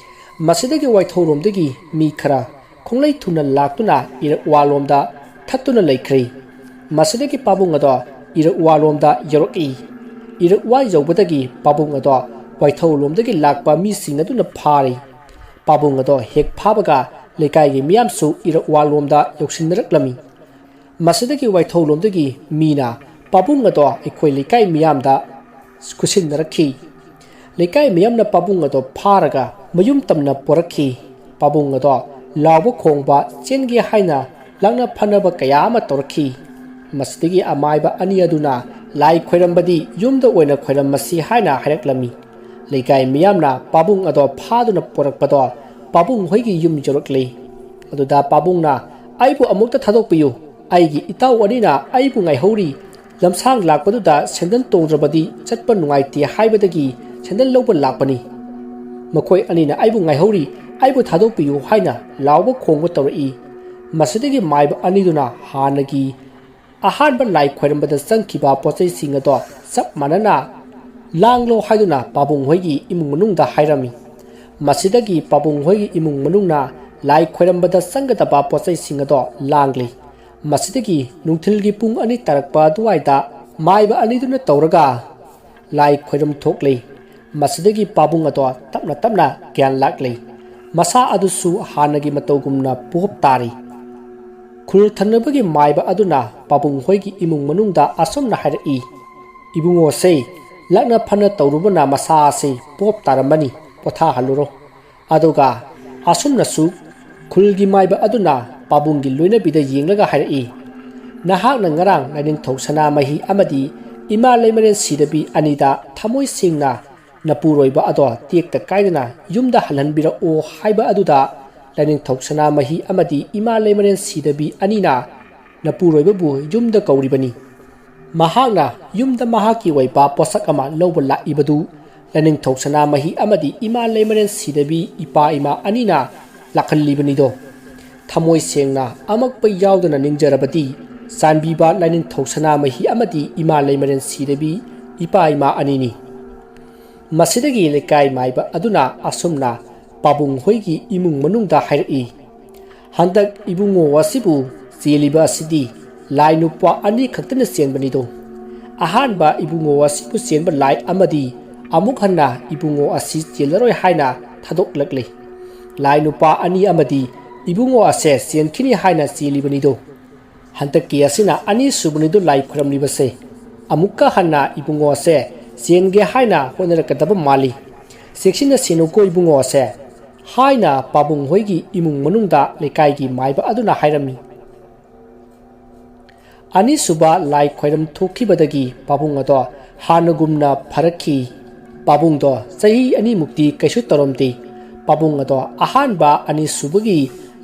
ꯃꯁꯤꯗꯒꯤ ꯋꯥꯏꯊꯧꯔꯣꯝꯗꯒꯤ ꯃꯤ ꯈꯔ ꯈꯣꯡꯂꯩ ꯊꯨꯅ ꯂꯥꯛꯇꯨꯅ ꯏꯔꯛ ꯋꯥꯂꯣꯝꯗ ꯊꯠꯇꯨꯅ ꯂꯩꯈ꯭ꯔꯦ꯫ ꯃꯁꯤꯗꯒꯤ ꯄꯥꯕꯨꯡ ꯑꯗꯣ ꯏꯔꯛ ꯋꯥꯂꯣꯝꯗ ꯌꯧꯔꯛꯏ꯫ ꯏꯔꯛ ꯋꯥ ꯌꯧꯕꯗꯒꯤ ꯄꯥꯕꯨꯡ ꯑꯗꯣ ꯋꯥꯏꯊꯧꯔꯣꯝꯗꯒꯤ ꯂꯥꯛꯄ ꯃꯤꯁꯤꯡ ꯑꯗꯨꯅ ꯐꯥꯔꯤ꯫ ꯄꯥꯕꯨꯡ ꯑꯗꯣ ꯍꯦꯛ ꯐꯥꯕꯒ ꯂꯩꯀꯥꯏꯒꯤ ꯃꯤꯌꯥꯝꯁꯨ ꯏꯔꯛ ꯋꯥꯂꯣꯝꯗ ꯌꯧꯁꯤꯟꯅꯔꯛꯂꯝꯃꯤ꯫ ꯃꯁꯤꯗꯒꯤ ꯋꯥꯏꯊꯧꯂꯣꯝꯗꯒꯤ ꯃꯤꯅ ꯄꯥꯕꯨꯡ ꯑꯗꯣ ꯑꯩꯈꯣꯏ ꯂꯩꯀꯥꯏ ꯃꯤꯌꯥꯝꯗ ꯈꯨꯠꯁꯤꯟꯅꯔꯛꯈꯤ꯫ ꯂꯩꯀꯥꯏ ꯃꯤꯌꯥꯝꯅ ꯄꯥꯕꯨꯡ ꯑꯗꯣ ꯐꯥꯔꯒ ꯃꯌꯨꯝ ꯇꯝꯅ ꯄꯨꯔꯛꯈꯤ꯫ ꯄꯥꯕꯨꯡ ꯑꯗꯣ ꯂꯥꯎꯕ ꯈꯣꯡꯕ ꯆꯦꯟꯒꯦ ꯍꯥꯏꯅ ꯂꯥꯛꯅ ꯐꯅꯕ ꯀꯌꯥ ꯑꯃ ꯇꯧꯔꯛꯈꯤ꯫ ꯃꯁꯤꯗꯒꯤ ꯑꯃꯥꯏꯕ ꯑꯅꯤ ꯑꯗꯨꯅ ꯂꯥꯏ ꯈꯣꯏꯔꯝꯕꯗꯤ ꯌꯨꯝꯗ ꯑꯣꯏꯅ ꯈꯣꯏꯔꯝꯃꯁꯤ ꯍꯥꯏꯅ ꯍꯥꯏꯔꯛꯂꯝꯃꯤ꯫ ꯂꯩꯀꯥꯏ ꯃꯤꯌꯥꯝꯅ ꯄꯥꯕꯨꯡ ꯑꯗꯣ ꯐꯥꯗꯨꯅ ꯄꯨꯔꯛꯄꯗꯣ ꯄꯥꯕꯨꯡ ꯍꯣꯏꯒꯤ ꯌꯨꯝ ꯌꯧꯔꯛꯂꯦ꯫ ꯑꯗꯨꯗ ꯄꯥꯕꯨꯡꯅ, "ꯑꯩꯕꯨ ꯑꯃꯨꯛꯇ ꯊꯥꯗꯣꯛꯄꯤꯌꯨ, ꯑꯩꯒꯤ ꯏꯇꯥꯎ ꯑꯅꯤꯅ ꯑꯩꯕꯨ ꯉꯥꯏꯍꯧꯔꯤ, ꯂꯝꯁꯥꯡ ꯂꯥꯛꯄꯗꯨꯗ ꯁꯦꯟꯗꯜ ꯇꯣꯡꯗ꯭ꯔꯕꯗꯤ ꯆꯠꯄ ꯅꯨꯡꯉꯥꯏꯇꯦ ꯍꯥꯏꯕꯗꯒꯤ ꯁꯦꯟꯗꯜ ꯂꯧꯕ ꯂꯥꯛꯄꯅꯤ꯫ ꯃꯈꯣꯏ ꯑꯅꯤꯅ ꯑꯩꯕꯨ ꯉꯥꯏꯍꯧꯔꯤ, ꯑꯩꯕꯨ ꯊꯥꯗꯣꯛꯄꯤꯌꯨ" ꯍꯥꯏꯅ ꯂꯥꯎꯕ ꯈꯣꯡꯕ ꯇꯧꯔꯛꯏ꯫ ꯃꯁꯤꯗꯒꯤ ꯃꯥꯏꯕ ꯑꯅꯤꯗꯨꯅ ꯍꯥꯟꯅꯒꯤ ꯑꯍꯥꯟꯕ ꯂꯥꯏ ꯈꯣꯏꯔꯝꯕꯗ ꯆꯪꯈꯤꯕ ꯄꯣꯠꯆꯩꯁꯤꯡ ꯑꯗꯣ ꯆꯞ ꯃꯥꯟꯅꯅ ꯂꯥꯡꯂꯣ ꯍꯥꯏꯗꯨꯅ ꯄꯥꯕꯨꯡ ꯍꯣꯏꯒꯤ ꯏꯃꯨꯡ ꯃꯅꯨꯡꯗ ꯍꯥꯏꯔꯝꯃꯤ꯫ ꯃꯁꯤꯗꯒꯤ ꯄꯥꯕꯨꯡ ꯍꯣꯏꯒꯤ ꯏꯃꯨꯡ ꯃꯅꯨꯡꯅ ꯂꯥꯏ ꯈꯣꯏꯔꯝꯕꯗ ꯆꯪꯒꯗꯕ ꯄꯣꯠꯆꯩꯁꯤꯡ ꯑꯗꯣ ꯂꯥꯡꯂꯤ꯫ ꯃꯁꯤꯗꯒꯤ ꯅꯨꯡꯊꯤꯜꯒꯤ ꯄꯨꯡ ꯑꯅꯤ ꯇꯥꯔꯛꯄ ꯑꯗꯨꯋꯥꯏꯗ ꯃꯥꯏꯕ ꯑꯅꯤꯗꯨꯅ ꯇꯧꯔꯒ ꯂꯥꯏ ꯈꯣꯏꯔꯝ ꯊꯣꯛꯂꯤ꯫ ꯃꯁꯤꯗꯒꯤ ꯄꯥꯕꯨꯡ ꯑꯗꯣ ꯇꯞꯅ ꯇꯞꯅ ꯒ꯭ꯌꯥꯟ ꯂꯥꯛꯂꯤ꯫ ꯃꯁꯥ ꯑꯗꯨꯁꯨ ꯍꯥꯟꯅꯒꯤ ꯃꯇꯧꯒꯨꯝꯅ ꯄꯣꯞ ꯇꯥꯔꯤ꯫ ꯈꯨꯜ ꯊꯪꯅꯕꯒꯤ ꯃꯥꯏꯕ ꯑꯗꯨꯅ ꯄꯥꯕꯨꯡ ꯍꯣꯏꯒꯤ ꯏꯃꯨꯡ ꯃꯅꯨꯡꯗ ꯑꯁꯨꯝꯅ ꯍꯥꯏꯔꯛꯏ, "ꯏꯕꯨꯡꯉꯣꯁꯦ, ꯂꯛꯅ ꯐꯅ ꯇꯧꯔꯨꯕꯅ ꯃꯁꯥ ꯑꯁꯤ ꯄꯣꯞ ꯇꯥꯔꯝꯃꯅꯤ, ꯄꯣꯊꯥꯍꯜꯂꯨꯔꯣ"꯫ ꯑꯗꯨꯒ ꯑꯁꯨꯝꯅꯁꯨ ꯈꯨꯜꯒꯤ ꯃꯥꯏꯕ ꯑꯗꯨꯅ ꯄꯥꯕꯨꯡꯒꯤ ꯂꯣꯏꯅꯕꯤꯗ ꯌꯦꯡꯂꯒ ꯍꯥꯏꯔꯛꯏ, "ꯅꯍꯥꯛꯅ ꯉꯔꯥꯡ ꯂꯥꯏꯅꯤꯡꯊꯧ ꯁꯅꯥꯃꯍꯤ ꯑꯃꯗꯤ ꯏꯃꯥ ꯂꯩꯃꯔꯦꯟ ꯁꯤꯗꯕꯤ ꯑꯅꯤꯗ ꯊꯃꯣꯏ ꯁꯦꯡꯅ ꯅꯄꯨꯔꯣꯏꯕ ꯑꯗꯣ ꯇꯦꯛꯇ ꯀꯥꯏꯗꯅ ꯌꯨꯝꯗ ꯍꯜꯍꯟꯕꯤꯔꯛꯑꯣ ꯍꯥꯏꯕ ꯑꯗꯨꯗ ꯂꯥꯏꯅꯤꯡꯊꯧ ꯁꯅꯥꯃꯍꯤ ꯑꯃꯗꯤ ꯏꯃꯥ ꯂꯩꯃꯔꯦꯟ ꯁꯤꯗꯕꯤ ꯑꯅꯤꯅ ꯅꯄꯨꯔꯣꯏꯕꯕꯨ ꯌꯨꯝꯗ ꯀꯧꯔꯤꯕꯅꯤ꯫ ꯃꯍꯥꯛꯅ ꯌꯨꯝꯗ ꯃꯍꯥꯛꯀꯤ ꯑꯣꯏꯕ ꯄꯣꯠꯁꯛ ꯑꯃ ꯂꯧꯕ ꯂꯥꯛꯏꯕꯗꯨ ꯂꯥꯏꯅꯤꯡꯊꯧ ꯁꯅꯥꯃꯍꯤ ꯑꯃꯗꯤ ꯏꯃꯥ ꯂꯩꯃꯔꯦꯟ ꯁꯤꯗꯕꯤ ꯏꯄꯥ ꯏꯃꯥ ꯑꯅꯤꯅ ꯂꯥꯛꯍꯜꯂꯤꯕꯅꯤꯗꯣ꯫ ꯊꯃꯣꯏ ꯁꯦꯡꯅ ꯑꯃꯛꯄ ꯌꯥꯎꯗꯅ ꯅꯤꯡꯖꯔꯕꯗꯤ ꯆꯥꯟꯕꯤꯕ ꯂꯥꯏꯅꯤꯡꯊꯧ ꯁꯅꯥꯃꯍꯤ ꯑꯃꯗꯤ ꯏꯃꯥ ꯂꯩꯃꯔꯦꯟ ꯁꯤꯗꯕꯤ ꯏꯄꯥ ꯏꯃꯥ ꯑꯅꯤꯅꯤ"꯫ ꯃꯁꯤꯗꯒꯤ ꯂꯩꯀꯥꯏ ꯃꯥꯏꯕ ꯑꯗꯨꯅ ꯑꯁꯨꯝꯅ ꯄꯥꯕꯨꯡ ꯍꯣꯏꯒꯤ ꯏꯃꯨꯡ ꯃꯅꯨꯡꯗ ꯍꯥꯏꯔꯛꯏ, "ꯍꯟꯗꯛ ꯏꯕꯨꯡꯉꯣ ꯑꯁꯤꯕꯨ ꯆꯦꯜꯂꯤꯕ ꯑꯁꯤꯗꯤ ꯂꯥꯏ ꯅꯨꯄꯥ ꯑꯅꯤ ꯈꯛꯇꯅ ꯆꯦꯟꯕꯅꯤꯗꯣ꯫ ꯑꯍꯥꯟꯕ ꯏꯕꯨꯡꯉꯣ ꯑꯁꯤꯕꯨ ꯆꯦꯟꯕ ꯂꯥꯏ ꯑꯃꯗꯤ ꯑꯃꯨꯛ ꯍꯟꯅ ꯏꯕꯨꯡꯉꯣ ꯑꯁꯤ ꯆꯦꯜꯂꯔꯣꯏ ꯍꯥꯏꯅ ꯊꯥꯗꯣꯛꯂꯛꯂꯦ꯫ ꯂꯥꯏ ꯅꯨꯄꯥ ꯑꯅꯤ ꯑꯃꯗꯤ ꯏꯕꯨꯡꯉꯣ ꯑꯁꯦ ꯆꯦꯟꯈꯤꯅꯤ ꯍꯥꯏꯅ ꯆꯦꯜꯂꯤꯕꯅꯤꯗꯣ꯫ ꯍꯟꯗꯛꯀꯤ ꯑꯁꯤꯅ ꯑꯅꯤꯁꯨꯕꯅꯤꯗꯣ ꯂꯥꯏ ꯈꯨꯔꯝꯂꯤꯕꯁꯦ꯫ ꯑꯃꯨꯛꯀ ꯍꯟꯅ ꯏꯕꯨꯡꯉꯣ ꯑꯁꯦ ꯆꯦꯟꯒꯦ ꯍꯥꯏꯅ ꯍꯣꯠꯅꯔꯛꯀꯗꯕ ꯃꯥꯜꯂꯤ꯫ ꯆꯦꯛꯁꯤꯟꯅ ꯁꯦꯟꯅꯧꯀꯣ ꯏꯕꯨꯡꯉꯣ ꯑꯁꯦ" ꯍꯥꯏꯅ ꯄꯥꯕꯨꯡ ꯍꯣꯏꯒꯤ ꯏꯃꯨꯡ ꯃꯅꯨꯡꯗ ꯂꯩꯀꯥꯏꯒꯤ ꯃꯥꯏꯕ ꯑꯗꯨꯅ ꯍꯥꯏꯔꯝꯃꯤ꯫ ꯑꯅꯤꯁꯨꯕ ꯂꯥꯏ ꯈꯣꯏꯔꯝ ꯊꯣꯛꯈꯤꯕꯗꯒꯤ ꯄꯥꯕꯨꯡ ꯑꯗꯣ ꯍꯥꯟꯅꯒꯨꯝꯅ ꯐꯔꯛꯈꯤ꯫ ꯄꯥꯕꯨꯡꯗꯣ ꯆꯍꯤ ꯑꯅꯤꯃꯨꯛꯇꯤ ꯀꯩꯁꯨ ꯇꯧꯔꯝꯗꯦ꯫ ꯄꯥꯕꯨꯡ ꯑꯗꯣ ꯑꯍꯥꯟꯕ ꯑꯅꯤꯁꯨꯕꯒꯤ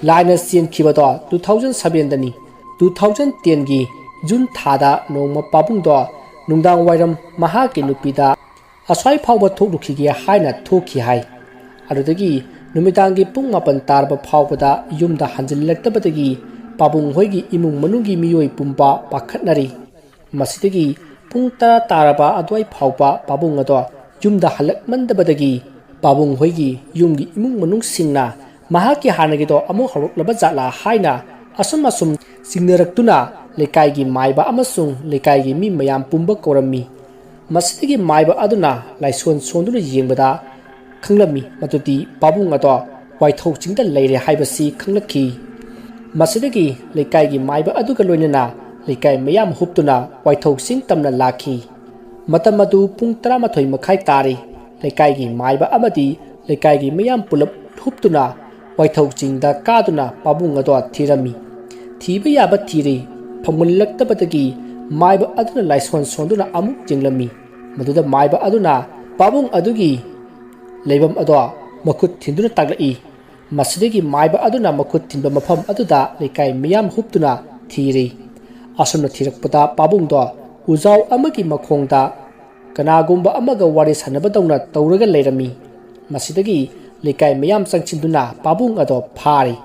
ꯂꯥꯏꯅ ꯆꯦꯟꯈꯤꯕꯗꯣ two thousand sevenꯗꯅꯤ꯫ Two thousand tenꯒꯤ June ꯊꯥꯗ ꯅꯣꯡꯃ ꯄꯥꯕꯨꯡꯗꯣ ꯅꯨꯡꯗꯥꯡ ꯋꯥꯏꯔꯝ ꯃꯍꯥꯛꯀꯤ ꯅꯨꯄꯤꯗ "ꯑꯁ꯭ꯋꯥꯏ ꯐꯥꯎꯕ ꯊꯣꯛꯂꯨꯈꯤꯒꯦ" ꯍꯥꯏꯅ ꯊꯣꯛꯈꯤ ꯍꯥꯏ꯫ ꯑꯗꯨꯗꯒꯤ ꯅꯨꯃꯤꯗꯥꯡꯒꯤ ꯄꯨꯡ ꯃꯥꯄꯟ ꯇꯥꯔꯕ ꯐꯥꯎꯕꯗ ꯌꯨꯝꯗ ꯍꯟꯖꯤꯜꯂꯛꯇꯕꯗꯒꯤ ꯄꯥꯕꯨꯡ ꯍꯣꯏꯒꯤ ꯏꯃꯨꯡ ꯃꯅꯨꯡꯒꯤ ꯃꯤꯑꯣꯏ ꯄꯨꯝꯕ ꯄꯥꯈꯠꯅꯔꯤ꯫ ꯃꯁꯤꯗꯒꯤ ꯄꯨꯡ ꯇꯔꯥ ꯇꯥꯔꯕ ꯑꯗꯨꯋꯥꯏ ꯐꯥꯎꯕ ꯄꯥꯕꯨꯡ ꯑꯗꯣ ꯌꯨꯝꯗ ꯍꯜꯂꯛꯃꯟꯗꯕꯗꯒꯤ ꯄꯥꯕꯨꯡ ꯍꯣꯏꯒꯤ ꯌꯨꯝꯒꯤ ꯏꯃꯨꯡ ꯃꯅꯨꯡꯁꯤꯡꯅ ꯃꯍꯥꯛꯀꯤ ꯍꯥꯟꯅꯒꯤꯗꯣ ꯑꯃꯨꯛ ꯍꯧꯔꯛꯂꯕ ꯖꯥꯠꯂꯥ ꯍꯥꯏꯅ ꯑꯁꯨꯝ ꯑꯁꯨꯝ ꯆꯤꯡꯅꯔꯛꯇꯨꯅ ꯂꯩꯀꯥꯏꯒꯤ ꯃꯥꯏꯕ ꯑꯃꯁꯨꯡ ꯂꯩꯀꯥꯏꯒꯤ ꯃꯤ ꯃꯌꯥꯝ ꯄꯨꯝꯕ ꯀꯧꯔꯝꯃꯤ꯫ ꯃꯁꯤꯗꯒꯤ ꯃꯥꯏꯕ ꯑꯗꯨꯅ ꯂꯥꯏꯁꯣꯟ ꯁꯣꯟꯗꯨꯅ ꯌꯦꯡꯕꯗ ꯈꯪꯂꯝꯃꯤ ꯃꯗꯨꯗꯤ ꯄꯥꯕꯨꯡ ꯑꯗꯣ ꯋꯥꯏꯊꯧ ꯆꯤꯡꯗ ꯂꯩꯔꯦ ꯍꯥꯏꯕꯁꯤ ꯈꯪꯂꯛꯈꯤ꯫ ꯃꯁꯤꯗꯒꯤ ꯂꯩꯀꯥꯏꯒꯤ ꯃꯥꯏꯕ ꯑꯗꯨꯒ ꯂꯣꯏꯅꯅ ꯂꯩꯀꯥꯏ ꯃꯌꯥꯝ ꯍꯨꯞꯇꯨꯅ ꯋꯥꯏꯊꯧ ꯆꯤꯡ ꯇꯝꯅ ꯂꯥꯛꯈꯤ꯫ ꯃꯇꯝ ꯑꯗꯨ ꯄꯨꯡ ꯇꯔꯥꯃꯥꯊꯣꯏ ꯃꯈꯥꯏ ꯇꯥꯔꯦ꯫ ꯂꯩꯀꯥꯏꯒꯤ ꯃꯥꯏꯕ ꯑꯃꯗꯤ ꯂꯩꯀꯥꯏꯒꯤ ꯃꯤꯌꯥꯝ ꯄꯨꯂꯞ ꯍꯨꯞꯇꯨꯅ ꯋꯥꯏꯊꯧ ꯆꯤꯡꯗ ꯀꯥꯗꯨꯅ ꯄꯥꯕꯨꯡ ꯑꯗꯣ ꯊꯤꯔꯝꯃꯤ꯫ ꯊꯤꯕ ꯌꯥꯕ ꯊꯤꯔꯦ꯫ ꯐꯪꯃꯜꯂꯛꯇꯕꯗꯒꯤ ꯃꯥꯏꯕ ꯑꯗꯨꯅ ꯂꯥꯏꯁꯣꯟ ꯁꯣꯟꯗꯨꯅ ꯑꯃꯨꯛ ꯌꯦꯡꯂꯝꯃꯤ꯫ ꯃꯗꯨꯗ ꯃꯥꯏꯕ ꯑꯗꯨꯅ ꯄꯥꯕꯨꯡ ꯑꯗꯨꯒꯤ ꯂꯩꯐꯝ ꯑꯗꯣ ꯃꯈꯨꯠ ꯊꯤꯟꯗꯨꯅ ꯇꯥꯛꯂꯛꯏ꯫ ꯃꯁꯤꯗꯒꯤ ꯃꯥꯏꯕ ꯑꯗꯨꯅ ꯃꯈꯨꯠ ꯊꯤꯟꯕ ꯃꯐꯝ ꯑꯗꯨꯗ ꯂꯩꯀꯥꯏ ꯃꯤꯌꯥꯝ ꯍꯨꯞꯇꯨꯅ ꯊꯤꯔꯤ꯫ ꯑꯁꯨꯝꯅ ꯊꯤꯔꯛꯄꯗ ꯄꯥꯕꯨꯡꯗꯣ ꯎꯖꯥꯎ ꯑꯃꯒꯤ ꯃꯈꯣꯡꯗ ꯀꯅꯥꯒꯨꯝꯕ ꯑꯃꯒ ꯋꯥꯔꯤ ꯁꯥꯟꯅꯕꯗꯧꯅ ꯇꯧꯔꯒ ꯂꯩꯔꯝꯃꯤ꯫ ꯃꯁꯤꯗꯒꯤ ꯂꯩꯀꯥꯏ ꯃꯤꯌꯥꯝ ꯆꯪꯁꯤꯟꯗꯨꯅ ꯄꯥꯕꯨꯡ ꯑꯗꯣ ꯐꯥꯔꯤ꯫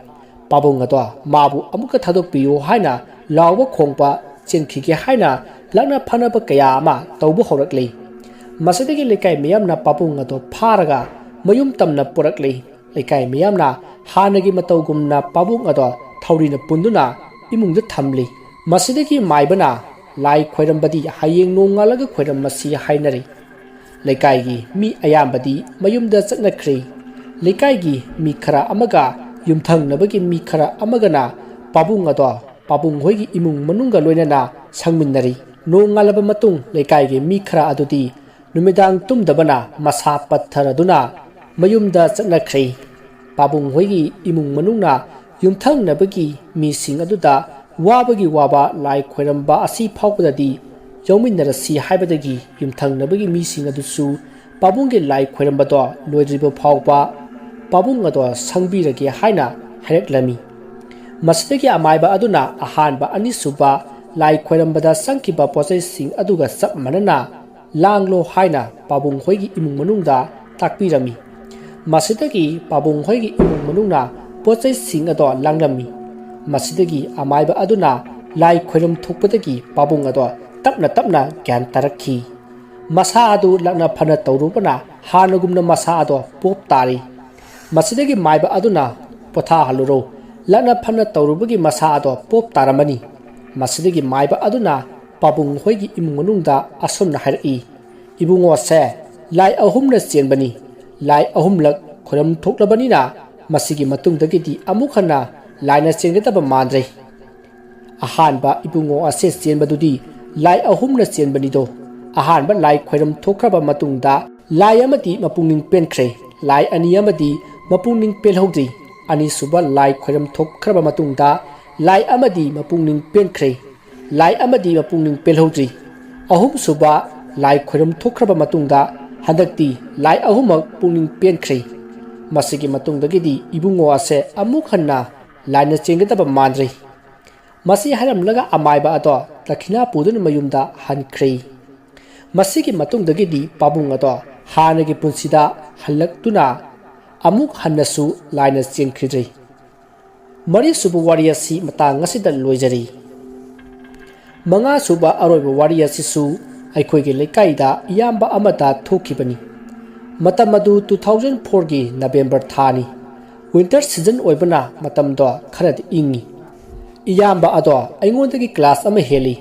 ꯄꯥꯕꯨꯡ ꯑꯗꯣ ꯃꯥꯕꯨ ꯑꯃꯨꯛꯀ ꯊꯥꯗꯣꯛꯄꯤꯌꯨ ꯍꯥꯏꯅ ꯂꯥꯎꯕ ꯈꯣꯡꯕ ꯆꯦꯟꯈꯤꯒꯦ ꯍꯥꯏꯅ ꯂꯥꯛꯅ ꯐꯅꯕ ꯀꯌꯥ ꯑꯃ ꯇꯧꯕ ꯍꯧꯔꯛꯂꯤ꯫ ꯃꯁꯤꯗꯒꯤ ꯂꯩꯀꯥꯏ ꯃꯤꯌꯥꯝꯅ ꯄꯥꯕꯨꯡ ꯑꯗꯣ ꯐꯥꯔꯒ ꯃꯌꯨꯝ ꯇꯝꯅ ꯄꯨꯔꯛꯂꯤ꯫ ꯂꯩꯀꯥꯏ ꯃꯤꯌꯥꯝꯅ ꯍꯥꯟꯅꯒꯤ ꯃꯇꯧꯒꯨꯝꯅ ꯄꯥꯕꯨꯡ ꯑꯗꯣ ꯊꯧꯔꯤꯅ ꯄꯨꯟꯗꯨꯅ ꯏꯃꯨꯡꯗ ꯊꯝꯂꯤ꯫ ꯃꯁꯤꯗꯒꯤ ꯃꯥꯏꯕꯅ ꯂꯥꯏ ꯈꯣꯏꯔꯝꯕꯗꯤ ꯍꯌꯦꯡ ꯅꯣꯡꯉꯥꯜꯂꯒ ꯈꯣꯏꯔꯝꯃꯁꯤ ꯍꯥꯏꯅꯔꯤ꯫ ꯂꯩꯀꯥꯏꯒꯤ ꯃꯤ ꯑꯌꯥꯝꯕꯗꯤ ꯃꯌꯨꯝꯗ ꯆꯠꯅꯈ꯭ꯔꯦ꯫ ꯂꯩꯀꯥꯏꯒꯤ ꯃꯤ ꯈꯔ ꯑꯃꯒ ꯌꯨꯝꯊꯪꯅꯕꯒꯤ ꯃꯤ ꯈꯔ ꯑꯃꯒꯅ ꯄꯥꯕꯨꯡ ꯑꯗꯣ ꯄꯥꯕꯨꯡ ꯍꯣꯏꯒꯤ ꯏꯃꯨꯡ ꯃꯅꯨꯡꯒ ꯂꯣꯏꯅꯅ ꯁꯪꯃꯤꯟꯅꯔꯤ꯫ ꯅꯣꯡꯉꯥꯜꯂꯕ ꯃꯇꯨꯡ ꯂꯩꯀꯥꯏꯒꯤ ꯃꯤ ꯈꯔ ꯑꯗꯨꯗꯤ ꯅꯨꯃꯤꯗꯥꯡ ꯇꯨꯝꯗꯕꯅ ꯃꯁꯥ ꯄꯠꯊꯔꯗꯨꯅ ꯃꯌꯨꯝꯗ ꯆꯠꯅꯈ꯭ꯔꯦ꯫ ꯄꯥꯕꯨꯡ ꯍꯣꯏꯒꯤ ꯏꯃꯨꯡ ꯃꯅꯨꯡꯅ ꯌꯨꯝꯊꯪꯅꯕꯒꯤ ꯃꯤꯁꯤꯡ ꯑꯗꯨꯗ ꯋꯥꯕꯒꯤ ꯋꯥꯕ ꯂꯥꯏ ꯈꯣꯏꯔꯝꯕ ꯑꯁꯤ ꯐꯥꯎꯕꯗꯗꯤ ꯌꯥꯎꯃꯤꯟꯅꯔꯁꯤ ꯍꯥꯏꯕꯗꯒꯤ ꯌꯨꯝꯊꯪꯅꯕꯒꯤ ꯃꯤꯁꯤꯡ ꯑꯗꯨꯁꯨ ꯄꯥꯕꯨꯡꯒꯤ ꯂꯥꯏ ꯈꯣꯏꯔꯝꯕꯗꯣ ꯂꯣꯏꯗ꯭ꯔꯤꯕ ꯐꯥꯎꯕ ꯄꯥꯕꯨꯡ ꯑꯗꯣ ꯁꯪꯕꯤꯔꯒꯦ ꯍꯥꯏꯅ ꯍꯥꯏꯔꯛꯂꯝꯃꯤ꯫ ꯃꯁꯤꯗꯒꯤ ꯑꯃꯥꯏꯕ ꯑꯗꯨꯅ ꯑꯍꯥꯟꯕ ꯑꯅꯤꯁꯨꯕ ꯂꯥꯏ ꯈꯣꯏꯔꯝꯕꯗ ꯆꯪꯈꯤꯕ ꯄꯣꯠꯆꯩꯁꯤꯡ ꯑꯗꯨꯒ ꯆꯞ ꯃꯥꯟꯅꯅ ꯂꯥꯡꯂꯣ ꯍꯥꯏꯅ ꯄꯥꯕꯨꯡ ꯍꯣꯏꯒꯤ ꯏꯃꯨꯡ ꯃꯅꯨꯡꯗ ꯇꯥꯛꯄꯤꯔꯝꯃꯤ꯫ ꯃꯁꯤꯗꯒꯤ ꯄꯥꯕꯨꯡ ꯍꯣꯏꯒꯤ ꯏꯃꯨꯡ ꯃꯅꯨꯡꯅ ꯄꯣꯠꯆꯩꯁꯤꯡ ꯑꯗꯣ ꯂꯥꯡꯂꯝꯃꯤ꯫ ꯃꯁꯤꯗꯒꯤ ꯑꯃꯥꯏꯕ ꯑꯗꯨꯅ ꯂꯥꯏ ꯈꯣꯏꯔꯝ ꯊꯣꯛꯄꯗꯒꯤ ꯄꯥꯕꯨꯡ ꯑꯗꯣ ꯇꯞꯅ ꯇꯞꯅ ꯒ꯭ꯌꯥꯟ ꯇꯥꯔꯛꯈꯤ꯫ ꯃꯁꯥ ꯑꯗꯨ ꯂꯛꯅ ꯐꯅ ꯇꯧꯔꯨꯕꯅ ꯍꯥꯟꯅꯒꯨꯝꯅ ꯃꯁꯥ ꯑꯗꯣ ꯄꯣꯞ ꯇꯥꯔꯤ꯫ ꯃꯁꯤꯗꯒꯤ ꯃꯥꯏꯕ ꯑꯗꯨꯅ ꯄꯣꯊꯥꯍꯜꯂꯨꯔꯣ, ꯂꯛꯅ ꯐꯅ ꯇꯧꯔꯨꯕꯒꯤ ꯃꯁꯥ ꯑꯗꯣ ꯄꯣꯞ ꯇꯥꯔꯝꯃꯅꯤ꯫ ꯃꯁꯤꯗꯒꯤ ꯃꯥꯏꯕ ꯑꯗꯨꯅ ꯄꯥꯕꯨꯡ ꯍꯣꯏꯒꯤ ꯏꯃꯨꯡ ꯃꯅꯨꯡꯗ ꯑꯁꯨꯝꯅ ꯍꯥꯏꯔꯛꯏ, ꯏꯕꯨꯡꯉꯣꯁꯦ ꯂꯥꯏ ꯑꯍꯨꯝꯅ ꯆꯦꯟꯕꯅꯤ꯫ ꯂꯥꯏ ꯑꯍꯨꯝꯂꯛ ꯈꯣꯏꯔꯝ ꯊꯣꯛꯂꯕꯅꯤꯅ ꯃꯁꯤꯒꯤ ꯃꯇꯨꯡꯗꯒꯤꯗꯤ ꯑꯃꯨꯛ ꯍꯟꯅ ꯂꯥꯏꯅ ꯆꯦꯟꯒꯗꯕ ꯃꯥꯟꯗ꯭ꯔꯦ꯫ ꯑꯍꯥꯟꯕ ꯏꯕꯨꯡꯉꯣ ꯑꯁꯦ ꯆꯦꯟꯕꯗꯨꯗꯤ ꯂꯥꯏ ꯑꯍꯨꯝꯅ ꯆꯦꯟꯕꯅꯤꯗꯣ꯫ ꯑꯍꯥꯟꯕ ꯂꯥꯏ ꯈꯣꯏꯔꯝ ꯊꯣꯛꯈ꯭ꯔꯕ ꯃꯇꯨꯡꯗ ꯂꯥꯏ ꯑꯃꯗꯤ ꯃꯄꯨꯛꯅꯤꯡ ꯄꯦꯟꯈ꯭ꯔꯦ꯫ ꯂꯥꯏ ꯑꯅꯤ ꯑꯃꯗꯤ ꯃꯄꯨꯛꯅꯤꯡ ꯄꯦꯜꯍꯧꯗ꯭ꯔꯤ꯫ ꯑꯅꯤꯁꯨꯕ ꯂꯥꯏ ꯈꯣꯏꯔꯝ ꯊꯣꯛꯈ꯭ꯔꯕ ꯃꯇꯨꯡꯗ ꯂꯥꯏ ꯑꯃꯗꯤ ꯃꯄꯨꯛꯅꯤꯡ ꯄꯦꯟꯈ꯭ꯔꯦ꯫ ꯂꯥꯏ ꯑꯃꯗꯤ ꯃꯄꯨꯛꯅꯤꯡ ꯄꯦꯜꯍꯧꯗ꯭ꯔꯤ꯫ ꯑꯍꯨꯝꯁꯨꯕ ꯂꯥꯏ ꯈꯣꯏꯔꯝ ꯊꯣꯛꯈ꯭ꯔꯕ ꯃꯇꯨꯡꯗ ꯍꯟꯗꯛꯇꯤ ꯂꯥꯏ ꯑꯍꯨꯝꯃꯛ ꯄꯨꯛꯅꯤꯡ ꯄꯦꯟꯈ꯭ꯔꯦ꯫ ꯃꯁꯤꯒꯤ ꯃꯇꯨꯡꯗꯒꯤꯗꯤ ꯏꯕꯨꯡꯉꯣ ꯑꯁꯦ ꯑꯃꯨꯛ ꯍꯟꯅ ꯂꯥꯏꯅ ꯆꯦꯟꯒꯗꯕ ꯃꯥꯟꯗ꯭ꯔꯦ꯫ ꯃꯁꯤ ꯍꯥꯏꯔꯝꯂꯒ ꯑꯃꯥꯏꯕ ꯑꯗꯣ ꯗꯈꯤꯅꯥ ꯄꯨꯗꯨꯅ ꯃꯌꯨꯝꯗ ꯍꯟꯈ꯭ꯔꯦ꯫ ꯃꯁꯤꯒꯤ ꯃꯇꯨꯡꯗꯒꯤꯗꯤ ꯄꯥꯕꯨꯡ ꯑꯗꯣ ꯍꯥꯟꯅꯒꯤ ꯄꯨꯟꯁꯤꯗ ꯍꯜꯂꯛꯇꯨꯅ ꯑꯃꯨꯛ ꯍꯟꯅꯁꯨ ꯂꯥꯏꯅ ꯆꯦꯟꯈꯤꯗ꯭ꯔꯦ꯫ ꯃꯔꯤꯁꯨꯕ ꯋꯥꯔꯤ ꯑꯁꯤ ꯃꯇꯥꯡ ꯑꯁꯤꯗ ꯂꯣꯏꯖꯔꯤ꯫ ꯃꯉꯥꯁꯨꯕ ꯑꯔꯣꯏꯕ ꯋꯥꯔꯤ ꯑꯁꯤꯁꯨ ꯑꯩꯈꯣꯏꯒꯤ ꯂꯩꯀꯥꯏꯗ ꯏꯌꯥꯝꯕ ꯑꯃꯗ ꯊꯣꯛꯈꯤꯕꯅꯤ꯫ ꯃꯇꯝ ꯑꯗꯨ two thousand fourꯒꯤ November ꯊꯥꯅꯤ꯫ Winter season ꯑꯣꯏꯕꯅ ꯃꯇꯝꯗꯣ ꯈꯔꯗꯤ ꯏꯪꯉꯤ꯫ ꯏꯌꯥꯝꯕ ꯑꯗꯣ ꯑꯩꯉꯣꯟꯗꯒꯤ class ꯑꯃ ꯍꯦꯜꯂꯤ꯫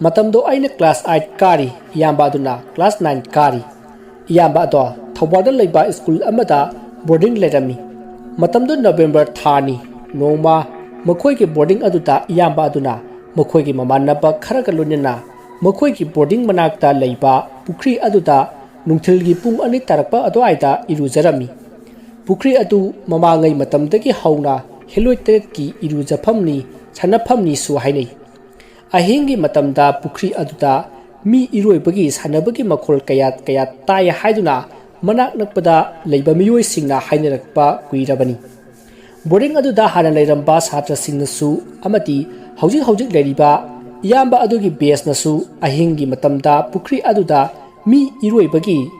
ꯃꯇꯝꯗꯣ ꯑꯩꯅ class eight ꯀꯥꯔꯤ, ꯏꯌꯥꯝꯕ ꯑꯗꯨꯅ class nine ꯀꯥꯔꯤ꯫ ꯏꯌꯥꯝꯕ ꯑꯗꯣ ꯊꯧꯕꯥꯜꯗ ꯂꯩꯕ school ꯑꯃꯗ boarding ꯂꯩꯔꯝꯃꯤ꯫ ꯃꯇꯝꯗꯨ November ꯊꯥꯅꯤ꯫ ꯅꯣꯡꯃ ꯃꯈꯣꯏꯒꯤ boarding ꯑꯗꯨꯗ ꯏꯌꯥꯝꯕ ꯑꯗꯨꯅ ꯃꯈꯣꯏꯒꯤ ꯃꯃꯥꯟꯅꯕ ꯈꯔꯒ ꯂꯣꯏꯅꯅ ꯃꯈꯣꯏꯒꯤ boarding ꯃꯅꯥꯛꯇ ꯂꯩꯕ ꯄꯨꯈ꯭ꯔꯤ ꯑꯗꯨꯗ ꯅꯨꯡꯊꯤꯜꯒꯤ ꯄꯨꯡ ꯑꯅꯤ ꯇꯥꯔꯛꯄ ꯑꯗꯨꯋꯥꯏꯗ ꯏꯔꯨꯖꯔꯝꯃꯤ꯫ ꯄꯨꯈ꯭ꯔꯤ ꯑꯗꯨ ꯃꯃꯥꯡꯉꯩ ꯃꯇꯝꯗꯒꯤ ꯍꯧꯅ ꯍꯦꯂꯣꯏ ꯇꯔꯦꯠꯀꯤ ꯏꯔꯨꯖꯐꯝꯅꯤ, ꯁꯥꯟꯅꯐꯝꯅꯤꯁꯨ ꯍꯥꯏꯅꯩ꯫ ꯑꯍꯤꯡꯒꯤ ꯃꯇꯝꯗ ꯄꯨꯈ꯭ꯔꯤ ꯑꯗꯨꯗ ꯃꯤ ꯏꯔꯣꯏꯕꯒꯤ, ꯁꯥꯟꯅꯕꯒꯤ ꯃꯈꯣꯜ ꯀꯌꯥ ꯀꯌꯥ ꯇꯥꯏ ꯍꯥꯏꯗꯨꯅ ꯃꯅꯥꯛ ꯅꯛꯄꯗ ꯂꯩꯕ ꯃꯤꯑꯣꯏꯁꯤꯡꯅ ꯍꯥꯏꯅꯔꯛꯄ ꯀꯨꯏꯔꯕꯅꯤ꯫ Boarding ꯑꯗꯨꯗ ꯍꯥꯟꯅ ꯂꯩꯔꯝꯕ ꯁꯥꯇ꯭ꯔꯁꯤꯡꯅꯁꯨ ꯑꯃꯗꯤ ꯍꯧꯖꯤꯛ ꯍꯧꯖꯤꯛ ꯂꯩꯔꯤꯕ ꯏꯌꯥꯝꯕ ꯑꯗꯨꯒꯤ batchꯅꯁꯨ ꯑꯍꯤꯡꯒꯤ ꯃꯇꯝꯗ ꯄꯨꯈ꯭ꯔꯤ ꯑꯗꯨꯗ ꯃꯤ ꯏꯔꯣꯏꯕꯒꯤ,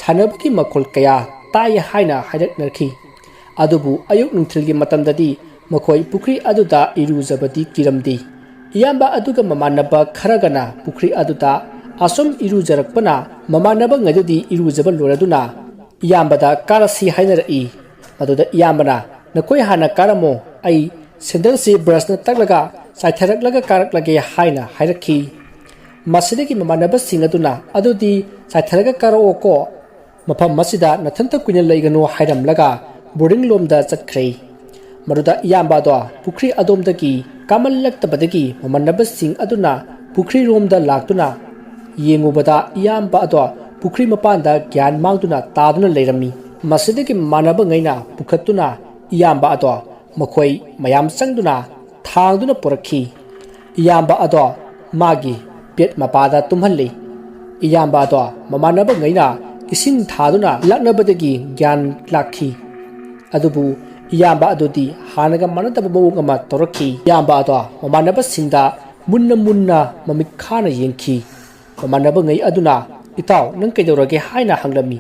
ꯁꯥꯟꯅꯕꯒꯤ ꯃꯈꯣꯜ ꯀꯌꯥ ꯇꯥꯏ ꯍꯥꯏꯅ ꯍꯥꯏꯔꯛꯅꯈꯤ꯫ ꯑꯗꯨꯕꯨ ꯑꯌꯨꯛ ꯅꯨꯡꯊꯤꯜꯒꯤ ꯃꯇꯝꯗꯗꯤ ꯃꯈꯣꯏ ꯄꯨꯈ꯭ꯔꯤ ꯑꯗꯨꯗ ꯏꯔꯨꯖꯕꯗꯤ ꯀꯤꯔꯝꯗꯦ꯫ ꯏꯌꯥꯝꯕ ꯑꯗꯨꯒ ꯃꯃꯥꯟꯅꯕ ꯈꯔꯒꯅ ꯄꯨꯈ꯭ꯔꯤ ꯑꯗꯨꯗ ꯑꯁꯨꯝ ꯏꯔꯨꯖꯔꯛꯄꯅ ꯃꯃꯥꯟꯅꯕꯉꯩꯗꯨꯗꯤ ꯏꯔꯨꯖꯕ ꯂꯣꯏꯔꯗꯨꯅ ꯏꯌꯥꯝꯕꯗ ꯀꯥꯔꯁꯤ ꯍꯥꯏꯅꯔꯛꯏ꯫ ꯃꯗꯨꯗ ꯏꯌꯥꯝꯕꯅ, "ꯅꯈꯣꯏ ꯍꯥꯟꯅ ꯀꯥꯔꯝꯃꯣ, ꯑꯩ sandalꯁꯤ brushꯅ ꯇꯛꯂꯒ ꯆꯥꯏꯊꯔꯛꯂꯒ ꯀꯥꯔꯛꯂꯒꯦ" ꯍꯥꯏꯅ ꯍꯥꯏꯔꯛꯈꯤ꯫ ꯃꯁꯤꯗꯒꯤ ꯃꯃꯥꯟꯅꯕꯁꯤꯡ ꯑꯗꯨꯅ, "ꯑꯗꯨꯗꯤ ꯆꯥꯏꯊꯔꯒ ꯀꯥꯔꯛꯑꯣꯀꯣ, ꯃꯐꯝ ꯑꯁꯤꯗ ꯅꯊꯟꯇ ꯀꯨꯏꯅ ꯂꯩꯒꯅꯨ" ꯍꯥꯏꯔꯝꯂꯒ boarding ꯂꯣꯝꯗ ꯆꯠꯈ꯭ꯔꯦ꯫ ꯃꯗꯨꯗ ꯏꯌꯥꯝꯕ ꯑꯗꯣ ꯄꯨꯈ꯭ꯔꯤ ꯑꯗꯣꯝꯗꯒꯤ ꯀꯥꯃꯜꯂꯛꯇꯕꯗꯒꯤ ꯃꯃꯥꯟꯅꯕꯁꯤꯡ ꯑꯗꯨꯅ ꯄꯨꯈ꯭ꯔꯤꯔꯣꯝꯗ ꯂꯥꯛꯇꯨꯅ ꯌꯦꯡꯉꯨꯕꯗ ꯏꯌꯥꯝꯕ ꯑꯗꯣ ꯄꯨꯈ꯭ꯔꯤ ꯃꯄꯥꯟꯗ ꯒ꯭ꯌꯥꯟ ꯃꯥꯡꯗꯨꯅ ꯇꯥꯗꯨꯅ ꯂꯩꯔꯝꯃꯤ꯫ ꯃꯁꯤꯗꯒꯤ ꯃꯃꯥꯟꯅꯕꯉꯩꯅ ꯄꯨꯈꯠꯇꯨꯅ ꯏꯌꯥꯝꯕ ꯑꯗꯣ ꯃꯈꯣꯏ ꯃꯌꯥꯝ ꯆꯪꯗꯨꯅ ꯊꯥꯡꯗꯨꯅ ꯄꯨꯔꯛꯈꯤ꯫ ꯏꯌꯥꯝꯕ ꯑꯗꯣ ꯃꯥꯒꯤ ꯕꯦꯗ ꯃꯄꯥꯗ ꯇꯨꯝꯍꯜꯂꯤ꯫ ꯏꯌꯥꯝꯕ ꯑꯗꯣ ꯃꯃꯥꯟꯅꯕꯉꯩꯅ ꯏꯁꯤꯡ ꯊꯥꯗꯨꯅ ꯂꯥꯛꯅꯕꯗꯒꯤ ꯒ꯭ꯌꯥꯟ ꯂꯥꯛꯈꯤ꯫ ꯑꯗꯨꯕꯨ ꯏꯌꯥꯝꯕ ꯑꯗꯨꯗꯤ ꯍꯥꯟꯅꯒ ꯃꯥꯟꯅꯗꯕ ꯃꯑꯣꯡ ꯑꯃ ꯇꯧꯔꯛꯈꯤ꯫ ꯏꯌꯥꯝꯕ ꯑꯗꯣ ꯃꯃꯥꯟꯅꯕꯁꯤꯡꯗ ꯃꯨꯟꯅ ꯃꯨꯟꯅ ꯃꯃꯤꯠ ꯈꯥꯅ ꯌꯦꯡꯈꯤ꯫ ꯃꯃꯥꯟꯅꯕꯉꯩ ꯑꯗꯨꯅ, "ꯏꯇꯥꯎ, ꯅꯪ ꯀꯩꯗꯧꯔꯒꯦ?" ꯍꯥꯏꯅ ꯍꯪꯂꯝꯃꯤ꯫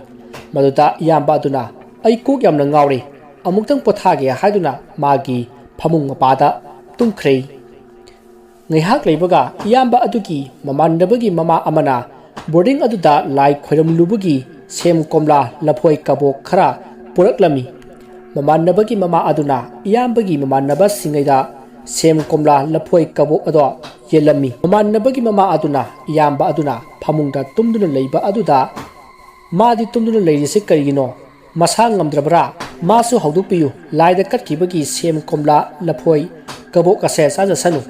ꯃꯗꯨꯗ ꯏꯌꯥꯝꯕ ꯑꯗꯨꯅ, "ꯑꯩ ꯀꯣꯛ ꯌꯥꯝꯅ ꯉꯥꯎꯔꯦ, ꯑꯃꯨꯛꯇꯪ ꯄꯣꯊꯥꯒꯦ" ꯍꯥꯏꯗꯨꯅ ꯃꯥꯒꯤ ꯐꯃꯨꯡ ꯃꯄꯥꯗ ꯇꯨꯝꯈ꯭ꯔꯦ꯫ ꯉꯥꯏꯍꯥꯛ ꯂꯩꯕꯒ ꯏꯌꯥꯝꯕ ꯑꯗꯨꯒꯤ ꯃꯃꯥꯟꯅꯕꯒꯤ ꯃꯃꯥ ꯑꯃꯅ ꯕꯣꯔꯗꯤꯡ ꯑꯗꯨꯗ ꯂꯥꯏ ꯈꯣꯏꯔꯝꯂꯨꯕꯒꯤ ꯁꯦꯝ, ꯀꯣꯝꯂꯥ, ꯂꯐꯣꯏ ꯀꯕꯣꯛ ꯈꯔ ꯄꯨꯔꯛꯂꯝꯃꯤ꯫ ꯃꯃꯥꯟꯅꯕꯒꯤ ꯃꯃꯥ ꯑꯗꯨꯅ ꯏꯌꯥꯝꯕꯒꯤ ꯃꯃꯥꯟꯅꯕꯁꯤꯡꯉꯩꯗ ꯁꯦꯝ, ꯀꯣꯝꯂꯥ, ꯂꯐꯣꯏ ꯀꯕꯣꯛ ꯑꯗꯣ ꯌꯦꯜꯂꯝꯃꯤ꯫ ꯃꯃꯥꯟꯅꯕꯒꯤ ꯃꯃꯥ ꯑꯗꯨꯅ ꯏꯌꯥꯝꯕ ꯑꯗꯨꯅ ꯐꯃꯨꯡꯗ ꯇꯨꯝꯗꯨꯅ ꯂꯩꯕ ꯑꯗꯨꯗ, "ꯃꯥꯗꯤ ꯇꯨꯝꯗꯨꯅ ꯂꯩꯔꯤꯁꯤ ꯀꯔꯤꯒꯤꯅꯣ? ꯃꯁꯥ ꯉꯝꯗ꯭ꯔꯕ꯭ꯔꯥ? ꯃꯥꯁꯨ ꯍꯧꯗꯣꯛꯄꯤꯌꯨ, ꯂꯥꯏꯗ ꯀꯠꯈꯤꯕꯒꯤ ꯁꯦꯝ, ꯀꯣꯝꯂꯥ, ꯂꯐꯣꯏ ꯀꯕꯣꯛ ꯑꯁꯦ ꯆꯥꯖꯁꯅꯨ"꯫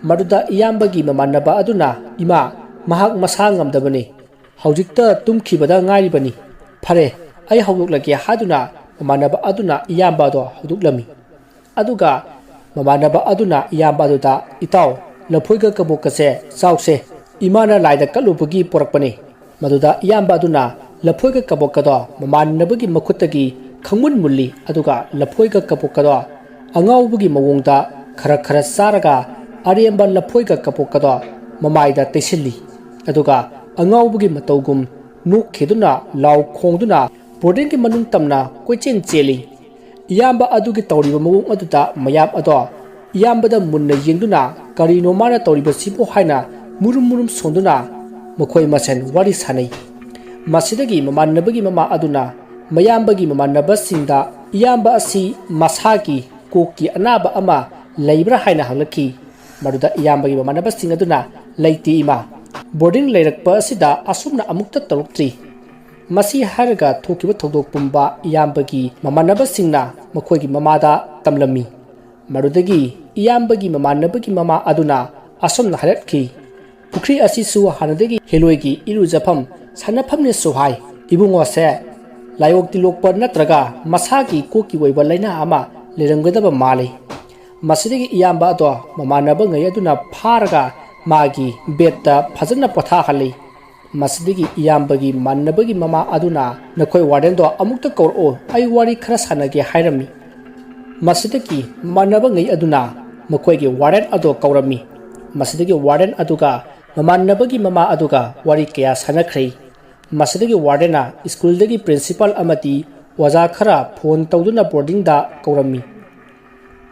ꯃꯗꯨꯗ ꯏꯌꯥꯝꯕꯒꯤ ꯃꯃꯥꯟꯅꯕ ꯑꯗꯨꯅ, "ꯏꯃꯥ, ꯃꯍꯥꯛ ꯃꯁꯥ ꯉꯝꯗꯕꯅꯤ, ꯍꯧꯖꯤꯛꯇ ꯇꯨꯝꯈꯤꯕꯗ ꯉꯥꯏꯔꯤꯕꯅꯤ꯫ ꯐꯔꯦ, ꯑꯩ ꯍꯧꯗꯣꯛꯂꯒꯦ" ꯍꯥꯏꯗꯨꯅ ꯃꯃꯥꯟꯅꯕ ꯑꯗꯨꯅ ꯏꯌꯥꯝꯕ ꯑꯗꯣ ꯍꯧꯗꯣꯛꯂꯝꯃꯤ꯫ ꯑꯗꯨꯒ ꯃꯃꯥꯟꯅꯕ ꯑꯗꯨꯅ ꯏꯌꯥꯝꯕ ꯑꯗꯨꯗ, "ꯏꯇꯥꯎ, ꯂꯐꯣꯏꯒ ꯀꯕꯣꯛꯀꯁꯦ ꯆꯥꯎꯁꯦ, ꯏꯃꯥꯅ ꯂꯥꯏꯗ ꯀꯠꯂꯨꯕꯒꯤ ꯄꯣꯔꯛꯄꯅꯤ"꯫ ꯃꯗꯨꯗ ꯏꯌꯥꯝꯕ ꯑꯗꯨꯅ ꯂꯐꯣꯏꯒ ꯀꯕꯣꯛꯀꯗꯣ ꯃꯃꯥꯟꯅꯕꯒꯤ ꯃꯈꯨꯠꯇꯒꯤ ꯈꯪꯃꯨꯟ ꯃꯨꯜꯂꯤ, ꯑꯗꯨꯒ ꯂꯐꯣꯏꯒ ꯀꯕꯣꯛꯀꯗꯣ ꯑꯉꯥꯎꯕꯒꯤ ꯃꯑꯣꯡꯗ ꯈꯔ ꯈꯔ ꯆꯥꯔꯒ ꯑꯔꯦꯝꯕ ꯂꯐꯣꯏꯒ ꯀꯕꯣꯛꯀꯗꯣ ꯃꯃꯥꯏꯗ ꯇꯩꯁꯤꯜꯂꯤ꯫ ꯑꯗꯨꯒ ꯑꯉꯥꯎꯕꯒꯤ ꯃꯇꯧꯒꯨꯝ ꯅꯣꯛꯈꯤꯗꯨꯅ, ꯂꯥꯎ ꯈꯣꯡꯗꯨꯅ ꯕꯣꯔꯗꯤꯡꯒꯤ ꯃꯅꯨꯡ ꯇꯝꯅ ꯀꯣꯏꯆꯦꯟ ꯆꯦꯜꯂꯤ꯫ ꯏꯌꯥꯝꯕ ꯑꯗꯨꯒꯤ ꯇꯧꯔꯤꯕ ꯃꯑꯣꯡ ꯑꯗꯨꯗ ꯃꯌꯥꯝ ꯑꯗꯣ ꯏꯌꯥꯝꯕꯗ ꯃꯨꯟꯅ ꯌꯦꯡꯗꯨꯅ, "ꯀꯔꯤꯅꯣ ꯃꯥꯅ ꯇꯧꯔꯤꯕꯁꯤꯕꯨ?" ꯍꯥꯏꯅ ꯃꯨꯔꯨꯝ ꯃꯨꯔꯨꯝ ꯁꯣꯟꯗꯨꯅ ꯃꯈꯣꯏ ꯃꯁꯦꯟ ꯋꯥꯔꯤ ꯁꯥꯅꯩ꯫ ꯃꯁꯤꯗꯒꯤ ꯃꯃꯥꯟꯅꯕꯒꯤ ꯃꯃꯥ ꯑꯗꯨꯅ ꯃꯌꯥꯝꯕꯒꯤ ꯃꯃꯥꯟꯅꯕꯁꯤꯡꯗ, "ꯏꯌꯥꯝꯕ ꯑꯁꯤ ꯃꯁꯥꯒꯤ ꯀꯣꯛꯀꯤ ꯑꯅꯥꯕ ꯑꯃ ꯂꯩꯕ꯭ꯔꯥ?" ꯍꯥꯏꯅ ꯍꯪꯂꯛꯈꯤ꯫ ꯃꯗꯨꯗ ꯏꯌꯥꯝꯕꯒꯤ ꯃꯃꯥꯟꯅꯕꯁꯤꯡ ꯑꯗꯨꯅ, "ꯂꯩꯇꯦ ꯏꯃꯥ, ꯕꯣꯔꯗꯤꯡ ꯂꯩꯔꯛꯄ ꯑꯁꯤꯗ ꯑꯁꯨꯝꯅ ꯑꯃꯨꯛꯇ ꯇꯧꯔꯛꯇ꯭ꯔꯤ"꯫ ꯃꯁꯤ ꯍꯥꯏꯔꯒ ꯊꯣꯛꯈꯤꯕ ꯊꯧꯗꯣꯛ ꯄꯨꯝꯕ ꯏꯌꯥꯝꯕꯒꯤ ꯃꯃꯥꯟꯅꯕꯁꯤꯡꯅ ꯃꯈꯣꯏꯒꯤ ꯃꯃꯥꯗ ꯇꯝꯂꯝꯃꯤ꯫ ꯃꯗꯨꯗꯒꯤ ꯏꯌꯥꯝꯕꯒꯤ ꯃꯃꯥꯟꯅꯕꯒꯤ ꯃꯃꯥ ꯑꯗꯨꯅ ꯑꯁꯨꯝꯅ ꯍꯥꯏꯔꯛꯈꯤ, ꯄꯨꯈ꯭ꯔꯤ ꯑꯁꯤꯁꯨ ꯍꯥꯟꯅꯗꯒꯤ ꯍꯦꯂꯣꯏꯒꯤ ꯏꯔꯨꯖꯐꯝ, ꯁꯥꯟꯅꯐꯝꯅꯦꯁꯨ ꯍꯥꯏ꯫ ꯏꯕꯨꯡꯉꯣꯁꯦ ꯂꯥꯏꯑꯣꯛ ꯇꯤꯂꯣꯛꯄ ꯅꯠꯇ꯭ꯔꯒ ꯃꯁꯥꯒꯤ ꯀꯣꯛꯀꯤ ꯑꯣꯏꯕ ꯂꯥꯏꯅꯥ ꯑꯃ ꯂꯩꯔꯝꯒꯗꯕ ꯃꯥꯜꯂꯤ꯫ ꯃꯁꯤꯗꯒꯤ ꯏꯌꯥꯝꯕ ꯑꯗꯣ ꯃꯃꯥꯟꯅꯕꯉꯩ ꯑꯗꯨꯅ ꯐꯥꯔꯒ ꯃꯥꯒꯤ ꯕꯦꯗꯇ ꯐꯖꯅ ꯄꯣꯊꯥꯍꯜꯂꯤ꯫ ꯃꯁꯤꯗꯒꯤ ꯏꯌꯥꯝꯕꯒꯤ ꯃꯃꯥꯟꯅꯕꯒꯤ ꯃꯃꯥ ꯑꯗꯨꯅ, "ꯅꯈꯣꯏ ꯋꯥꯔꯗꯦꯟꯗꯣ ꯑꯃꯨꯛꯇ ꯀꯧꯔꯛꯑꯣ, ꯑꯩ ꯋꯥꯔꯤ ꯈꯔ ꯁꯥꯟꯅꯒꯦ" ꯍꯥꯏꯔꯝꯃꯤ꯫ ꯃꯁꯤꯗꯒꯤ ꯃꯃꯥꯟꯅꯕꯉꯩ ꯑꯗꯨꯅ ꯃꯈꯣꯏꯒꯤ ꯋꯥꯔꯗꯦꯟ ꯑꯗꯣ ꯀꯧꯔꯝꯃꯤ꯫ ꯃꯁꯤꯗꯒꯤ ꯋꯥꯔꯗꯦꯟ ꯑꯗꯨꯒ ꯃꯃꯥꯟꯅꯕꯒꯤ ꯃꯃꯥ ꯑꯗꯨꯒ ꯋꯥꯔꯤ ꯀꯌꯥ ꯁꯥꯟꯅꯈ꯭ꯔꯦ꯫ ꯃꯁꯤꯗꯒꯤ ꯋꯥꯔꯗꯦꯟꯅ ꯁ꯭ꯀꯨꯜꯗꯒꯤ ꯄ꯭ꯔꯤꯟꯁꯤꯄꯥꯜ ꯑꯃꯗꯤ ꯑꯣꯖꯥ ꯈꯔ ꯐꯣꯟ ꯇꯧꯗꯨꯅ ꯕꯣꯔꯗꯤꯡꯗ ꯀꯧꯔꯝꯃꯤ꯫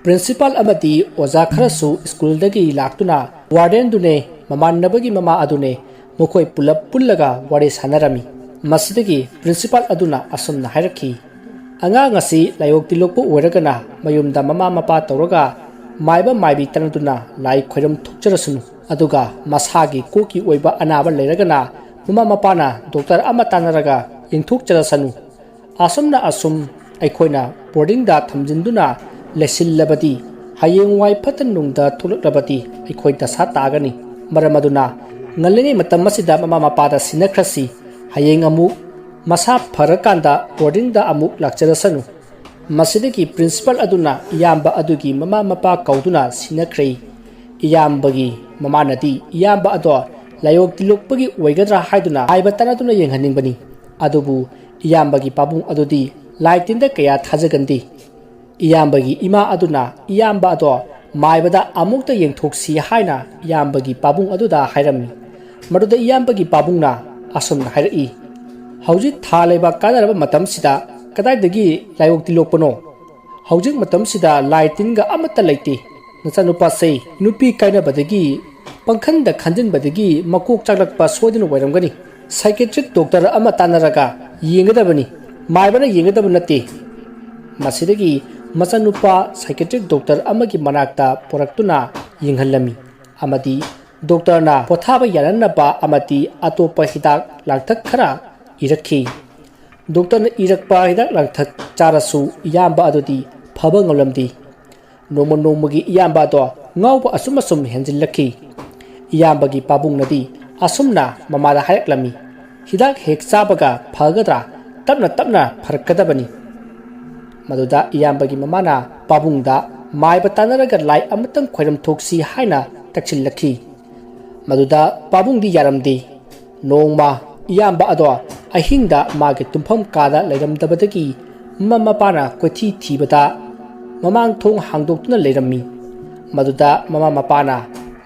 ꯄ꯭ꯔꯤꯟꯁꯤꯄꯥꯜ ꯑꯃꯗꯤ ꯑꯣꯖꯥ ꯈꯔꯁꯨ ꯁ꯭ꯀꯨꯜꯗꯒꯤ ꯂꯥꯛꯇꯨꯅ ꯋꯥꯔꯗꯦꯟꯗꯨꯅꯦ ꯃꯃꯥꯟꯅꯕꯒꯤ ꯃꯃꯥ ꯑꯗꯨꯅꯦ ꯃꯈꯣꯏ ꯄꯨꯂꯞ ꯄꯨꯜꯂꯒ ꯋꯥꯔꯤ ꯁꯥꯟꯅꯔꯝꯃꯤ꯫ ꯃꯁꯤꯗꯒꯤ ꯄ꯭ꯔꯤꯟꯁꯤꯄꯥꯜ ꯑꯗꯨꯅ ꯑꯁꯨꯝꯅ ꯍꯥꯏꯔꯛꯈꯤ, "ꯑꯉꯥꯡ ꯑꯁꯤ ꯂꯥꯏꯑꯣꯛ ꯇꯤꯂꯣꯛꯄ ꯑꯣꯏꯔꯒꯅ ꯃꯌꯨꯝꯗ ꯃꯃꯥ ꯃꯄꯥ ꯇꯧꯔꯒ ꯃꯥꯏꯕ ꯃꯥꯏꯕꯤ ꯇꯥꯟꯅꯗꯨꯅ ꯂꯥꯏ ꯈꯣꯏꯔꯝ ꯊꯣꯛꯆꯔꯁꯅꯨ꯫ ꯑꯗꯨꯒ ꯃꯁꯥꯒꯤ ꯀꯣꯛꯀꯤ ꯑꯣꯏꯕ ꯑꯅꯥꯕ ꯂꯩꯔꯒꯅ ꯃꯃꯥ ꯃꯄꯥꯅ ꯗꯣꯛꯇꯔ ꯑꯃ ꯇꯥꯟꯅꯔꯒ ꯌꯦꯡꯊꯣꯛꯆꯔꯁꯅꯨ꯫ ꯑꯁꯨꯝꯅ ꯑꯁꯨꯝ ꯑꯩꯈꯣꯏꯅ ꯕꯣꯔꯗꯤꯡꯗ ꯊꯝꯖꯤꯟꯗꯨꯅ ꯂꯩꯁꯤꯜꯂꯕꯗꯤ ꯍꯌꯦꯡꯋꯥꯏ ꯐꯠꯇ ꯅꯨꯡꯗ ꯊꯣꯛꯂꯛꯂꯕꯗꯤ ꯑꯩꯈꯣꯏ ꯗꯁꯥ ꯇꯥꯒꯅꯤ꯫ ꯃꯔꯝ ꯑꯗꯨꯅ ꯉꯜꯂꯤꯉꯩ ꯃꯇꯝ ꯑꯁꯤꯗ ꯃꯃꯥ ꯃꯄꯥꯗ ꯁꯤꯟꯅꯈ꯭ꯔꯁꯤ꯫ ꯍꯌꯦꯡ ꯑꯃꯨꯛ ꯃꯁꯥ ꯐꯔꯀꯥꯟꯗ ꯕꯣꯔꯗꯤꯡꯗ ꯑꯃꯨꯛ ꯂꯥꯛꯆꯔꯁꯅꯨ"꯫ ꯃꯁꯤꯗꯒꯤ ꯄ꯭ꯔꯤꯟꯁꯤꯄꯥꯜ ꯑꯗꯨꯅ ꯏꯌꯥꯝꯕ ꯑꯗꯨꯒꯤ ꯃꯃꯥ ꯃꯄꯥ ꯀꯧꯗꯨꯅ ꯁꯤꯟꯅꯈ꯭ꯔꯦ꯫ ꯏꯌꯥꯝꯕꯒꯤ ꯃꯃꯥꯅꯗꯤ ꯏꯌꯥꯝꯕ ꯑꯗꯣ ꯂꯥꯏꯑꯣꯛ ꯇꯤꯜꯂꯣꯛꯄꯒꯤ ꯑꯣꯏꯒꯗ꯭ꯔꯥ ꯍꯥꯏꯗꯨꯅ ꯃꯥꯏꯕ ꯇꯥꯟꯅꯗꯨꯅ ꯌꯦꯡꯍꯟꯅꯤꯡꯕꯅꯤ꯫ ꯑꯗꯨꯕꯨ ꯏꯌꯥꯝꯕꯒꯤ ꯄꯥꯕꯨꯡ ꯑꯗꯨꯗꯤ ꯂꯥꯏ ꯇꯤꯟꯗ ꯀꯌꯥ ꯊꯥꯖꯒꯟꯗꯦ꯫ ꯏꯌꯥꯝꯕꯒꯤ ꯏꯃꯥ ꯑꯗꯨꯅ ꯏꯌꯥꯝꯕ ꯑꯗꯣ ꯃꯥꯏꯕꯗ ꯑꯃꯨꯛꯇ ꯌꯦꯡꯊꯣꯛꯁꯤ ꯍꯥꯏꯅ ꯏꯌꯥꯝꯕꯒꯤ ꯄꯥꯕꯨꯡ ꯑꯗꯨꯗ ꯍꯥꯏꯔꯝꯃꯤ꯫ ꯃꯗꯨꯗ ꯏꯌꯥꯝꯕꯒꯤ ꯄꯥꯕꯨꯡꯅ ꯑꯁꯨꯝꯅ ꯍꯥꯏꯔꯛꯏ, "ꯍꯧꯖꯤꯛ ꯊꯥ ꯂꯩꯕꯥꯛ ꯀꯥꯟꯅꯔꯕ ꯃꯇꯝꯁꯤꯗ ꯀꯗꯥꯏꯗꯒꯤ ꯂꯥꯏꯑꯣꯛ ꯇꯤꯜꯂꯣꯛꯄꯅꯣ? ꯍꯧꯖꯤꯛ ꯃꯇꯝꯁꯤꯗ ꯂꯥꯏ ꯇꯤꯟꯒ ꯑꯃꯠꯇ ꯂꯩꯇꯦ꯫ ꯅꯆꯥꯅꯨꯄꯥꯁꯦ ꯅꯨꯄꯤ ꯀꯥꯏꯅꯕꯗꯒꯤ, ꯄꯪꯈꯟꯗ ꯈꯟꯖꯤꯟꯕꯗꯒꯤ ꯃꯀꯣꯛ ꯆꯥꯛꯂꯛꯄ ꯁꯣꯏꯗꯅ ꯑꯣꯏꯔꯝꯒꯅꯤ꯫ ꯁꯥꯏꯀꯦꯇ꯭ꯔꯤꯛ ꯗꯣꯛꯇꯔ ꯑꯃ ꯇꯥꯟꯅꯔꯒ ꯌꯦꯡꯒꯗꯕꯅꯤ, ꯃꯥꯏꯕꯅ ꯌꯦꯡꯒꯗꯕ ꯅꯠꯇꯦ"꯫ ꯃꯁꯤꯗꯒꯤ ꯃꯆꯥꯅꯨꯄꯥ ꯁꯥꯏꯀꯦꯇ꯭ꯔꯤꯛ ꯗꯣꯛꯇꯔ ꯑꯃꯒꯤ ꯃꯅꯥꯛꯇ ꯄꯨꯔꯛꯇꯨꯅ ꯌꯦꯡꯍꯜꯂꯝꯃꯤ ꯑꯃꯗꯤ ꯗꯣꯛꯇꯔꯅ ꯄꯣꯊꯥꯕ ꯌꯥꯅꯅꯕ ꯑꯃꯗꯤ ꯑꯇꯣꯞꯄ ꯍꯤꯗꯥꯛ ꯂꯥꯡꯊꯛ ꯈꯔ ꯏꯔꯛꯈꯤ꯫ ꯗꯣꯛꯇꯔꯅ ꯏꯔꯛꯄ ꯍꯤꯗꯥꯛ ꯂꯥꯡꯊꯛ ꯆꯥꯔꯁꯨ ꯏꯌꯥꯝꯕ ꯑꯗꯨꯗꯤ ꯐꯕ ꯉꯝꯂꯝꯗꯦ꯫ ꯅꯣꯡꯃ ꯅꯣꯡꯃꯒꯤ ꯏꯌꯥꯝꯕ ꯑꯗꯣ ꯉꯥꯎꯕ ꯑꯁꯨꯝ ꯑꯁꯨꯝ ꯍꯦꯟꯖꯤꯜꯂꯛꯈꯤ꯫ ꯏꯌꯥꯝꯕꯒꯤ ꯄꯥꯕꯨꯡꯅꯗꯤ ꯑꯁꯨꯝꯅ ꯃꯃꯥꯗ ꯍꯥꯏꯔꯛꯂꯝꯃꯤ, "ꯍꯤꯗꯥꯛ ꯍꯦꯛ ꯆꯥꯕꯒ ꯐꯒꯗ꯭ꯔꯥ? ꯇꯞꯅ ꯇꯞꯅ ꯐꯔꯛꯀꯗꯕꯅꯤ꯫" ꯃꯗꯨꯗ ꯏꯌꯥꯝꯕꯒꯤ ꯃꯃꯥꯅ ꯄꯥꯕꯨꯡꯗ ꯃꯥꯏꯕ ꯇꯥꯟꯅꯔꯒ ꯂꯥꯏ ꯑꯃꯇꯪ ꯈꯣꯏꯔꯝ ꯊꯣꯛꯁꯤ ꯍꯥꯏꯅ ꯇꯛꯁꯤꯜꯂꯛꯈꯤ꯫ ꯃꯗꯨꯗ ꯄꯥꯕꯨꯡꯗꯤ ꯌꯥꯔꯝꯗꯦ꯫ ꯅꯣꯡꯃ ꯏꯌꯥꯝꯕ ꯑꯗꯣ ꯑꯍꯤꯡꯗ ꯃꯥꯒꯤ ꯇꯨꯝꯐꯝ ꯀꯥꯗ ꯂꯩꯔꯝꯗꯕꯗꯒꯤ ꯃꯃꯥ ꯃꯄꯥꯅ ꯀꯣꯏꯊꯤ ꯊꯤꯕꯗ ꯃꯃꯥꯡ ꯊꯣꯡ ꯍꯥꯡꯗꯣꯛꯇꯨꯅ ꯂꯩꯔꯝꯃꯤ꯫ ꯃꯗꯨꯗ ꯃꯃꯥ ꯃꯄꯥꯅ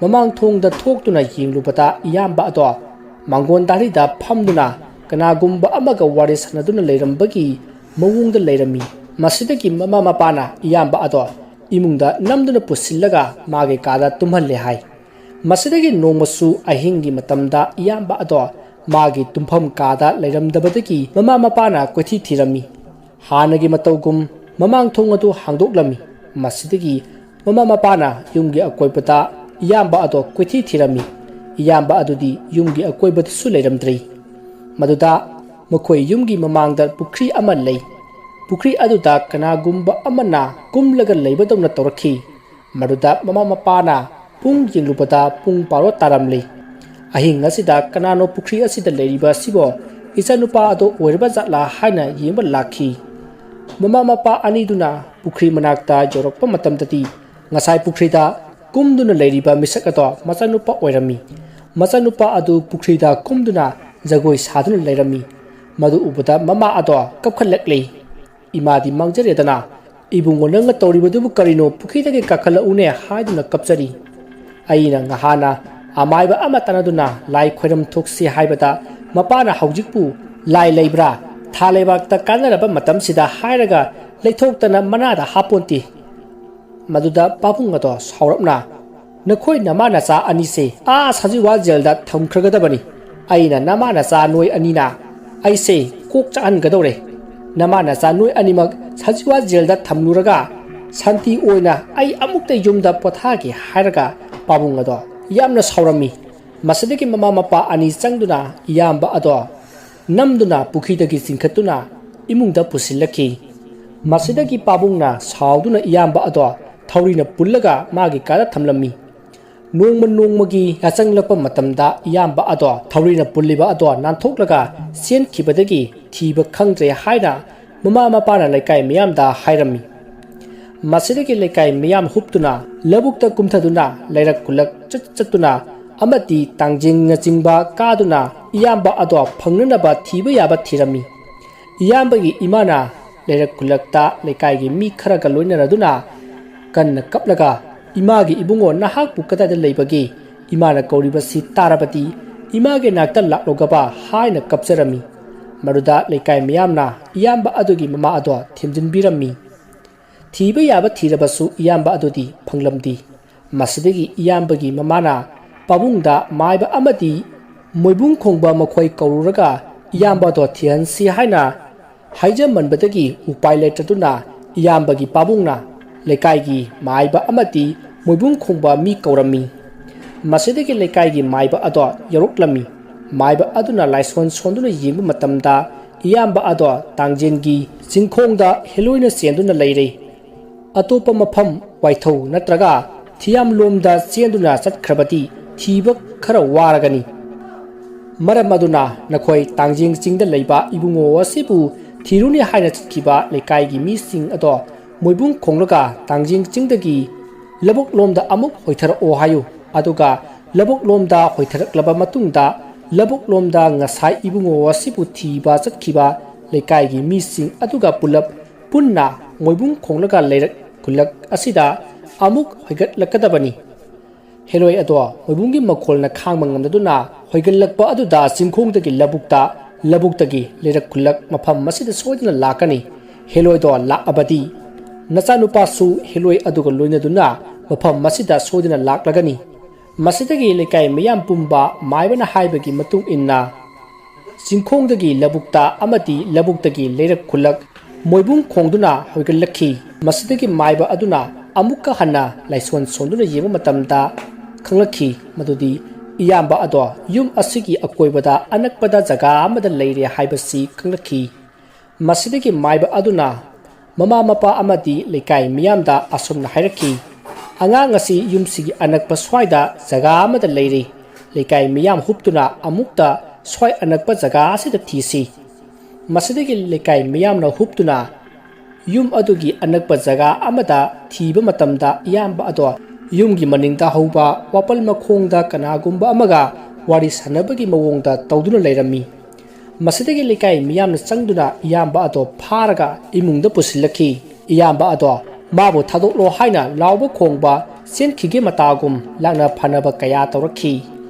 ꯃꯃꯥꯡ ꯊꯣꯡꯗ ꯊꯣꯛꯇꯨꯅ ꯌꯦꯡꯂꯨꯕꯗ ꯏꯌꯥꯝꯕ ꯑꯗꯣ ꯃꯥꯡꯒꯣꯟ ꯗꯥꯔꯤꯗ ꯐꯝꯗꯨꯅ ꯀꯅꯥꯒꯨꯝꯕ ꯑꯃꯒ ꯋꯥꯔꯤ ꯁꯥꯟꯅꯗꯨꯅ ꯂꯩꯔꯝꯕꯒꯤ ꯃꯑꯣꯡꯗ ꯂꯩꯔꯝꯃꯤ꯫ ꯃꯁꯤꯗꯒꯤ ꯃꯃꯥ ꯃꯄꯥꯅ ꯏꯌꯥꯝꯕ ꯑꯗꯣ ꯏꯃꯨꯡꯗ ꯅꯝꯗꯨꯅ ꯄꯨꯁꯤꯜꯂꯒ ꯃꯥꯒꯤ ꯀꯥꯗ ꯇꯨꯝꯍꯜꯂꯦ ꯍꯥꯏ꯫ ꯃꯁꯤꯗꯒꯤ ꯅꯣꯡꯃꯁꯨ ꯑꯍꯤꯡꯒꯤ ꯃꯇꯝꯗ ꯏꯌꯥꯝꯕ ꯑꯗꯣ ꯃꯥꯒꯤ ꯇꯨꯝꯐꯝ ꯀꯥꯗ ꯂꯩꯔꯝꯗꯕꯗꯒꯤ ꯃꯃꯥ ꯃꯄꯥꯅ ꯀꯣꯏꯊꯤ ꯊꯤꯔꯝꯃꯤ꯫ ꯍꯥꯟꯅꯒꯤ ꯃꯇꯧꯒꯨꯝ ꯃꯃꯥꯡ ꯊꯣꯡ ꯑꯗꯨ ꯍꯥꯡꯗꯣꯛꯂꯝꯃꯤ꯫ ꯃꯁꯤꯗꯒꯤ ꯃꯃꯥ ꯃꯄꯥꯅ ꯌꯨꯝꯒꯤ ꯑꯀꯣꯏꯕꯗ ꯏꯌꯥꯝꯕ ꯑꯗꯣ ꯀꯣꯏꯊꯤ ꯊꯤꯔꯝꯃꯤ꯫ ꯏꯌꯥꯝꯕ ꯑꯗꯨꯗꯤ ꯌꯨꯝꯒꯤ ꯑꯀꯣꯏꯕꯗꯁꯨ ꯂꯩꯔꯝꯗ꯭ꯔꯦ꯫ ꯃꯗꯨꯗ ꯃꯈꯣꯏ ꯌꯨꯝꯒꯤ ꯃꯃꯥꯡꯗ ꯄꯨꯈ꯭ꯔꯤ ꯑꯃ ꯂꯩ꯫ ꯄꯨꯈ꯭ꯔꯤ ꯑꯗꯨꯗ ꯀꯅꯥꯒꯨꯝꯕ ꯑꯃꯅ ꯀꯨꯝꯂꯒ ꯂꯩꯕꯗꯧꯅ ꯇꯧꯔꯛꯈꯤ꯫ ꯃꯗꯨꯗ ꯃꯃꯥ ꯃꯄꯥꯅ ꯄꯨꯡ ꯌꯦꯡꯂꯨꯕꯗ ꯄꯨꯡ ꯕꯥꯔꯣ ꯇꯥꯔꯝꯂꯦ꯫ ꯑꯍꯤꯡ ꯑꯁꯤꯗ ꯀꯅꯥꯅꯣ ꯄꯨꯈ꯭ꯔꯤ ꯑꯁꯤꯗ ꯂꯩꯔꯤꯕ ꯑꯁꯤꯕꯣ? ꯏꯆꯥꯅꯨꯄꯥ ꯑꯗꯣ ꯑꯣꯏꯔꯕ ꯖꯥꯠꯂꯥ ꯍꯥꯏꯅ ꯌꯦꯡꯕ ꯂꯥꯛꯈꯤ꯫ ꯃꯃꯥ ꯃꯄꯥ ꯑꯅꯤꯗꯨꯅ ꯄꯨꯈ꯭ꯔꯤ ꯃꯅꯥꯛꯇ ꯌꯧꯔꯛꯄ ꯃꯇꯝꯗꯗꯤ ꯉꯁꯥꯏ ꯄꯨꯈ꯭ꯔꯤꯗ ꯀꯨꯝꯗꯨꯅ ꯂꯩꯔꯤꯕ ꯃꯤꯁꯛ ꯑꯗꯣ ꯃꯆꯥꯅꯨꯄꯥ ꯑꯣꯏꯔꯝꯃꯤ꯫ ꯃꯆꯥꯅꯨꯄꯥ ꯑꯗꯨ ꯄꯨꯈ꯭ꯔꯤꯗ ꯀꯨꯝꯗꯨꯅ ꯖꯒꯣꯏ ꯁꯥꯗꯨꯅ ꯂꯩꯔꯝꯃꯤ꯫ ꯃꯗꯨ ꯎꯕꯗ ꯃꯃꯥ ꯑꯗꯣ ꯀꯞꯈꯠꯂꯛꯂꯦ꯫ "ꯏꯃꯥꯗꯤ ꯃꯥꯡꯖꯔꯦꯗꯅ, ꯏꯕꯨꯡꯉꯣ ꯅꯪꯅ ꯇꯧꯔꯤꯕꯗꯨꯕꯨ ꯀꯔꯤꯅꯣ? ꯄꯨꯈ꯭ꯔꯤꯗꯒꯤ ꯀꯥꯈꯠꯂꯛꯎꯅꯦ" ꯍꯥꯏꯗꯨꯅ ꯀꯞꯆꯔꯤ꯫ ꯑꯩꯅ ꯉꯍꯥꯟꯅ ꯑꯃꯥꯏꯕ ꯑꯃ ꯇꯥꯟꯅꯗꯨꯅ ꯂꯥꯏ ꯈꯣꯏꯔꯝ ꯊꯣꯛꯁꯤ ꯍꯥꯏꯕꯗ ꯃꯄꯥꯅ ꯍꯧꯖꯤꯛꯄꯨ ꯂꯥꯏ ꯂꯩꯕ꯭ꯔꯥ? ꯊꯥ ꯂꯩꯕꯥꯛꯇ ꯀꯥꯟꯅꯔꯕ ꯃꯇꯝꯁꯤꯗ ꯍꯥꯏꯔꯒ ꯂꯩꯊꯣꯛꯇꯅ ꯃꯅꯥꯗ ꯍꯥꯞꯄꯣꯟꯇꯦ꯫ ꯃꯗꯨꯗ ꯄꯥꯕꯨꯡ ꯑꯗꯣ ꯁꯥꯎꯔꯞꯅ, "ꯅꯈꯣꯏ ꯅꯃꯥ ꯅꯆꯥ ꯑꯅꯤꯁꯦ ꯑꯥ ꯁꯖꯤꯋꯥ ꯖꯦꯜꯗ ꯊꯝꯈ꯭ꯔꯒꯗꯕꯅꯤ꯫ ꯑꯩꯅ ꯅꯃꯥ ꯅꯆꯥ ꯅꯣꯏ ꯑꯅꯤꯅ ꯑꯩꯁꯦ ꯀꯣꯛ ꯆꯥꯛꯍꯟꯒꯗꯧꯔꯦ꯫ ꯅꯃꯥ ꯅꯆꯥ ꯅꯣꯏ ꯑꯅꯤꯃꯛ ꯁꯖꯤꯋꯥ ꯖꯦꯜꯗ ꯊꯝꯂꯨꯔꯒ ꯁꯥꯟꯇꯤ ꯑꯣꯏꯅ ꯑꯩ ꯑꯃꯨꯛꯇ ꯌꯨꯝꯗ ꯄꯣꯊꯥꯒꯦ" ꯍꯥꯏꯔꯒ ꯄꯥꯕꯨꯡ ꯑꯗꯣ ꯌꯥꯝꯅ ꯁꯥꯎꯔꯝꯃꯤ꯫ ꯃꯁꯤꯗꯒꯤ ꯃꯃꯥ ꯃꯄꯥ ꯑꯅꯤ ꯆꯪꯗꯨꯅ ꯏꯌꯥꯝꯕ ꯑꯗꯣ ꯅꯝꯗꯨꯅ ꯄꯨꯈ꯭ꯔꯤꯗꯒꯤ ꯆꯤꯡꯈꯠꯇꯨꯅ ꯏꯃꯨꯡꯗ ꯄꯨꯁꯤꯜꯂꯛꯈꯤ꯫ ꯃꯁꯤꯗꯒꯤ ꯄꯥꯕꯨꯡꯅ ꯁꯥꯎꯗꯨꯅ ꯏꯌꯥꯝꯕ ꯑꯗꯣ ꯊꯧꯔꯤꯅ ꯄꯨꯜꯂꯒ ꯃꯥꯒꯤ ꯀꯥꯗ ꯊꯝꯂꯝꯃꯤ꯫ ꯅꯣꯡꯃ ꯅꯣꯡꯃꯒꯤ ꯌꯥꯆꯪꯂꯛꯄ ꯃꯇꯝꯗ ꯏꯌꯥꯝꯕ ꯑꯗꯣ ꯊꯧꯔꯤꯅ ꯄꯨꯜꯂꯤꯕ ꯑꯗꯣ ꯅꯥꯟꯊꯣꯛꯂꯒ ꯆꯦꯟꯈꯤꯕꯗꯒꯤ ꯊꯤꯕ ꯈꯪꯗ꯭ꯔꯦ ꯍꯥꯏꯅ ꯃꯃꯥ ꯃꯄꯥꯅ ꯂꯩꯀꯥꯏ ꯃꯤꯌꯥꯝꯗ ꯍꯥꯏꯔꯝꯃꯤ꯫ ꯃꯁꯤꯗꯒꯤ ꯂꯩꯀꯥꯏ ꯃꯤꯌꯥꯝ ꯍꯨꯞꯇꯨꯅ ꯂꯧꯕꯨꯛꯇ ꯀꯨꯝꯊꯗꯨꯅ ꯂꯩꯔꯛ ꯈꯨꯜꯂꯛ ꯆꯠ ꯆꯠꯇꯨꯅ ꯑꯃꯗꯤ ꯇꯥꯡꯖꯤꯡꯅꯆꯤꯡꯕ ꯀꯥꯗꯨꯅ ꯏꯌꯥꯝꯕ ꯑꯗꯣ ꯐꯪꯅꯅꯕ ꯊꯤꯕ ꯌꯥꯕ ꯊꯤꯔꯝꯃꯤ꯫ ꯏꯌꯥꯝꯕꯒꯤ ꯏꯃꯥꯅ ꯂꯩꯔꯛ ꯈꯨꯜꯂꯛꯇ ꯂꯩꯀꯥꯏꯒꯤ ꯃꯤ ꯈꯔꯒ ꯂꯣꯏꯅꯔꯗꯨꯅ ꯀꯟꯅ ꯀꯞꯂꯒ, "ꯏꯃꯥꯒꯤ ꯏꯕꯨꯡꯉꯣ, ꯅꯍꯥꯛꯄꯨ ꯀꯗꯥꯏꯗ ꯂꯩꯕꯒꯦ? ꯏꯃꯥꯅ ꯀꯧꯔꯤꯕꯁꯤ ꯇꯥꯔꯕꯗꯤ ꯏꯃꯥꯒꯤ ꯅꯥꯛꯇ ꯂꯥꯛꯂꯣꯒꯕ?" ꯍꯥꯏꯅ ꯀꯞꯆꯔꯝꯃꯤ꯫ ꯃꯗꯨꯗ ꯂꯩꯀꯥꯏ ꯃꯤꯌꯥꯝꯅ ꯏꯌꯥꯝꯕ ꯑꯗꯨꯒꯤ ꯃꯃꯥ ꯑꯗꯣ ꯊꯦꯝꯖꯤꯟꯕꯤꯔꯝꯃꯤ꯫ ꯊꯤꯕ ꯌꯥꯕ ꯊꯤꯔꯕꯁꯨ ꯏꯌꯥꯝꯕ ꯑꯗꯨꯗꯤ ꯐꯪꯂꯝꯗꯦ꯫ ꯃꯁꯤꯗꯒꯤ ꯏꯌꯥꯝꯕꯒꯤ ꯃꯃꯥꯅ ꯄꯥꯕꯨꯡꯗ ꯃꯥꯏꯕ ꯑꯃꯗꯤ ꯃꯣꯏꯕꯨꯡ ꯈꯣꯡꯕ ꯃꯈꯣꯏ ꯀꯧꯔꯨꯔꯒ ꯏꯌꯥꯝꯕꯗꯣ ꯊꯤꯍꯟꯁꯤ ꯍꯥꯏꯅ ꯍꯥꯏꯖꯃꯟꯕꯗꯒꯤ ꯎꯄꯥꯏ ꯂꯩꯇꯗꯨꯅ ꯏꯌꯥꯝꯕꯒꯤ ꯄꯥꯕꯨꯡꯅ ꯂꯩꯀꯥꯏꯒꯤ ꯃꯥꯏꯕ ꯑꯃꯗꯤ ꯃꯣꯏꯕꯨꯡ ꯈꯣꯡꯕ ꯃꯤ ꯀꯧꯔꯝꯃꯤ꯫ ꯃꯁꯤꯗꯒꯤ ꯂꯩꯀꯥꯏꯒꯤ ꯃꯥꯏꯕ ꯑꯗꯣ ꯌꯧꯔꯛꯂꯝꯃꯤ꯫ ꯃꯥꯏꯕ ꯑꯗꯨꯅ ꯂꯥꯏꯁꯣꯟ ꯁꯣꯟꯗꯨꯅ ꯌꯦꯡꯕ ꯃꯇꯝꯗ ꯏꯌꯥꯝꯕ ꯑꯗꯣ ꯇꯥꯡꯖꯦꯟꯒꯤ ꯆꯤꯡꯈꯣꯡꯗ ꯍꯦꯂꯣꯏꯅ ꯆꯦꯟꯗꯨꯅ ꯂꯩꯔꯦ꯫ ꯑꯇꯣꯞꯄ ꯃꯐꯝ ꯋꯥꯏꯊꯧ ꯅꯠꯇ꯭ꯔꯒ ꯊꯤꯌꯥꯝꯂꯣꯝꯗ ꯆꯦꯟꯗꯨꯅ ꯆꯠꯈ꯭ꯔꯕꯗꯤ ꯊꯤꯕ ꯈꯔ ꯋꯥꯔꯒꯅꯤ꯫ ꯃꯔꯝ ꯑꯗꯨꯅ ꯅꯈꯣꯏ ꯇꯥꯡꯖꯦꯡ ꯆꯤꯡꯗ ꯂꯩꯕ ꯏꯕꯨꯡꯉꯣ ꯑꯁꯤꯕꯨ ꯊꯤꯔꯨꯅꯤ ꯍꯥꯏꯅ ꯆꯠꯈꯤꯕ ꯂꯩꯀꯥꯏꯒꯤ ꯃꯤꯁꯤꯡ ꯑꯗꯣ ꯃꯣꯏꯕꯨꯡ ꯈꯣꯡꯂꯒ ꯇꯥꯡꯖꯦꯡ ꯆꯤꯡꯗꯒꯤ ꯂꯧꯕꯨꯛꯂꯣꯝꯗ ꯑꯃꯨꯛ ꯍꯣꯏꯊꯔꯛꯑꯣ ꯍꯥꯏꯌꯨ꯫ ꯑꯗꯨꯒ ꯂꯧꯕꯨꯛꯂꯣꯝꯗ ꯍꯣꯏꯊꯔꯛꯂꯕ ꯃꯇꯨꯡꯗ ꯂꯧꯕꯨꯛꯂꯣꯝꯗ ꯉꯁꯥꯏ ꯏꯕꯨꯡꯉꯣ ꯑꯁꯤꯕꯨ ꯊꯤꯕ ꯆꯠꯈꯤꯕ ꯂꯩꯀꯥꯏꯒꯤ ꯃꯤꯁꯤꯡ ꯑꯗꯨꯒ ꯄꯨꯂꯞ ꯄꯨꯟꯅ ꯃꯣꯏꯕꯨꯡ ꯈꯣꯡꯂꯒ ꯂꯩꯔꯛ ꯈꯨꯜꯂꯛ ꯑꯁꯤꯗ ꯑꯃꯨꯛ ꯍꯣꯏꯒꯠꯂꯛꯀꯗꯕꯅꯤ꯫ ꯍꯦꯂꯣꯏ ꯑꯗꯣ ꯃꯣꯏꯕꯨꯡꯒꯤ ꯃꯈꯣꯜꯅ ꯈꯥꯡꯕ ꯉꯝꯗꯗꯨꯅ ꯍꯣꯏꯒꯠꯂꯛꯄ ꯑꯗꯨꯗ ꯆꯤꯡꯈꯣꯡꯗꯒꯤ ꯂꯧꯕꯨꯛꯇ, ꯂꯧꯕꯨꯛꯇꯒꯤ ꯂꯩꯔꯛ ꯈꯨꯜꯂꯛ ꯃꯐꯝ ꯑꯁꯤꯗ ꯁꯣꯏꯗꯅ ꯂꯥꯛꯀꯅꯤ꯫ ꯍꯦꯂꯣꯏꯗꯣ ꯂꯥꯛꯑꯕꯗꯤ ꯅꯆꯥꯅꯨꯄꯥꯁꯨ ꯍꯦꯂꯣꯏ ꯑꯗꯨꯒ ꯂꯣꯏꯅꯗꯨꯅ ꯃꯐꯝ ꯑꯁꯤꯗ ꯁꯣꯏꯗꯅ ꯂꯥꯛꯂꯒꯅꯤ꯫ ꯃꯁꯤꯗꯒꯤ ꯂꯩꯀꯥꯏ ꯃꯤꯌꯥꯝ ꯄꯨꯝꯕ ꯃꯥꯏꯕꯅ ꯍꯥꯏꯕꯒꯤ ꯃꯇꯨꯡ ꯏꯟꯅ ꯆꯤꯡꯈꯣꯡꯗꯒꯤ ꯂꯧꯕꯨꯛꯇ ꯑꯃꯗꯤ ꯂꯧꯕꯨꯛꯇꯒꯤ ꯂꯩꯔꯛ ꯈꯨꯜꯂꯛ ꯃꯣꯏꯕꯨꯡ ꯈꯣꯡꯗꯨꯅ ꯍꯣꯏꯒꯠꯂꯛꯈꯤ꯫ ꯃꯁꯤꯗꯒꯤ ꯃꯥꯏꯕ ꯑꯗꯨꯅ ꯑꯃꯨꯛꯀ ꯍꯟꯅ ꯂꯥꯏꯁꯣꯟ ꯁꯣꯟꯗꯨꯅ ꯌꯦꯡꯕ ꯃꯇꯝꯗ ꯈꯪꯂꯛꯈꯤ ꯃꯗꯨꯗꯤ ꯏꯌꯥꯝꯕ ꯑꯗꯣ ꯌꯨꯝ ꯑꯁꯤꯒꯤ ꯑꯀꯣꯏꯕꯗ ꯑꯅꯛꯄꯗ ꯖꯒꯥ ꯑꯃꯗ ꯂꯩꯔꯦ ꯍꯥꯏꯕꯁꯤ ꯈꯪꯂꯛꯈꯤ꯫ ꯃꯁꯤꯗꯒꯤ ꯃꯥꯏꯕ ꯑꯗꯨꯅ ꯃꯃꯥ ꯃꯄꯥ ꯑꯃꯗꯤ ꯂꯩꯀꯥꯏ ꯃꯤꯌꯥꯝꯗ ꯑꯁꯨꯝꯅ ꯍꯥꯏꯔꯛꯈꯤ, ꯑꯉꯥꯡ ꯑꯁꯤ ꯌꯨꯝꯁꯤꯒꯤ ꯑꯅꯛꯄ ꯁ꯭ꯋꯥꯏꯗ ꯖꯒꯥ ꯑꯃꯗ ꯂꯩꯔꯤ꯫ ꯂꯩꯀꯥꯏ ꯃꯤꯌꯥꯝ ꯍꯨꯞꯇꯨꯅ ꯑꯃꯨꯛꯇ ꯁ꯭ꯋꯥꯏ ꯑꯅꯛꯄ ꯖꯒꯥ ꯑꯁꯤꯗ ꯊꯤꯁꯤ꯫ ꯃꯁꯤꯗꯒꯤ ꯂꯩꯀꯥꯏ ꯃꯤꯌꯥꯝꯅ ꯍꯨꯞꯇꯨꯅ ꯌꯨꯝ ꯑꯗꯨꯒꯤ ꯑꯅꯛꯄ ꯖꯒꯥ ꯑꯃꯗ ꯊꯤꯕ ꯃꯇꯝꯗ, ꯏꯌꯥꯝꯕ ꯑꯗꯣ ꯌꯨꯝꯒꯤ ꯃꯅꯤꯡꯗ ꯍꯧꯕ ꯋꯥꯄꯜ ꯃꯈꯣꯡꯗ ꯀꯅꯥꯒꯨꯝꯕ ꯑꯃꯒ ꯋꯥꯔꯤ ꯁꯥꯟꯅꯕꯒꯤ ꯃꯑꯣꯡꯗ ꯇꯧꯗꯨꯅ ꯂꯩꯔꯝꯃꯤ꯫ ꯃꯁꯤꯗꯒꯤ ꯂꯩꯀꯥꯏ ꯃꯤꯌꯥꯝꯅ ꯆꯪꯗꯨꯅ ꯏꯌꯥꯝꯕ ꯑꯗꯣ ꯐꯥꯔꯒ ꯏꯃꯨꯡꯗ ꯄꯨꯁꯤꯜꯂꯛꯈꯤ꯫ ꯏꯌꯥꯝꯕ ꯑꯗꯣ ꯃꯥꯕꯨ ꯊꯥꯗꯣꯛꯂꯣ ꯍꯥꯏꯅ ꯂꯥꯎꯕ ꯈꯣꯡꯕ, ꯆꯦꯟꯈꯤꯒꯦ ꯃꯇꯥꯒꯨꯝ ꯂꯥꯛꯅ ꯐꯅꯕ ꯀꯌꯥ ꯇꯧꯔꯛꯈꯤ꯫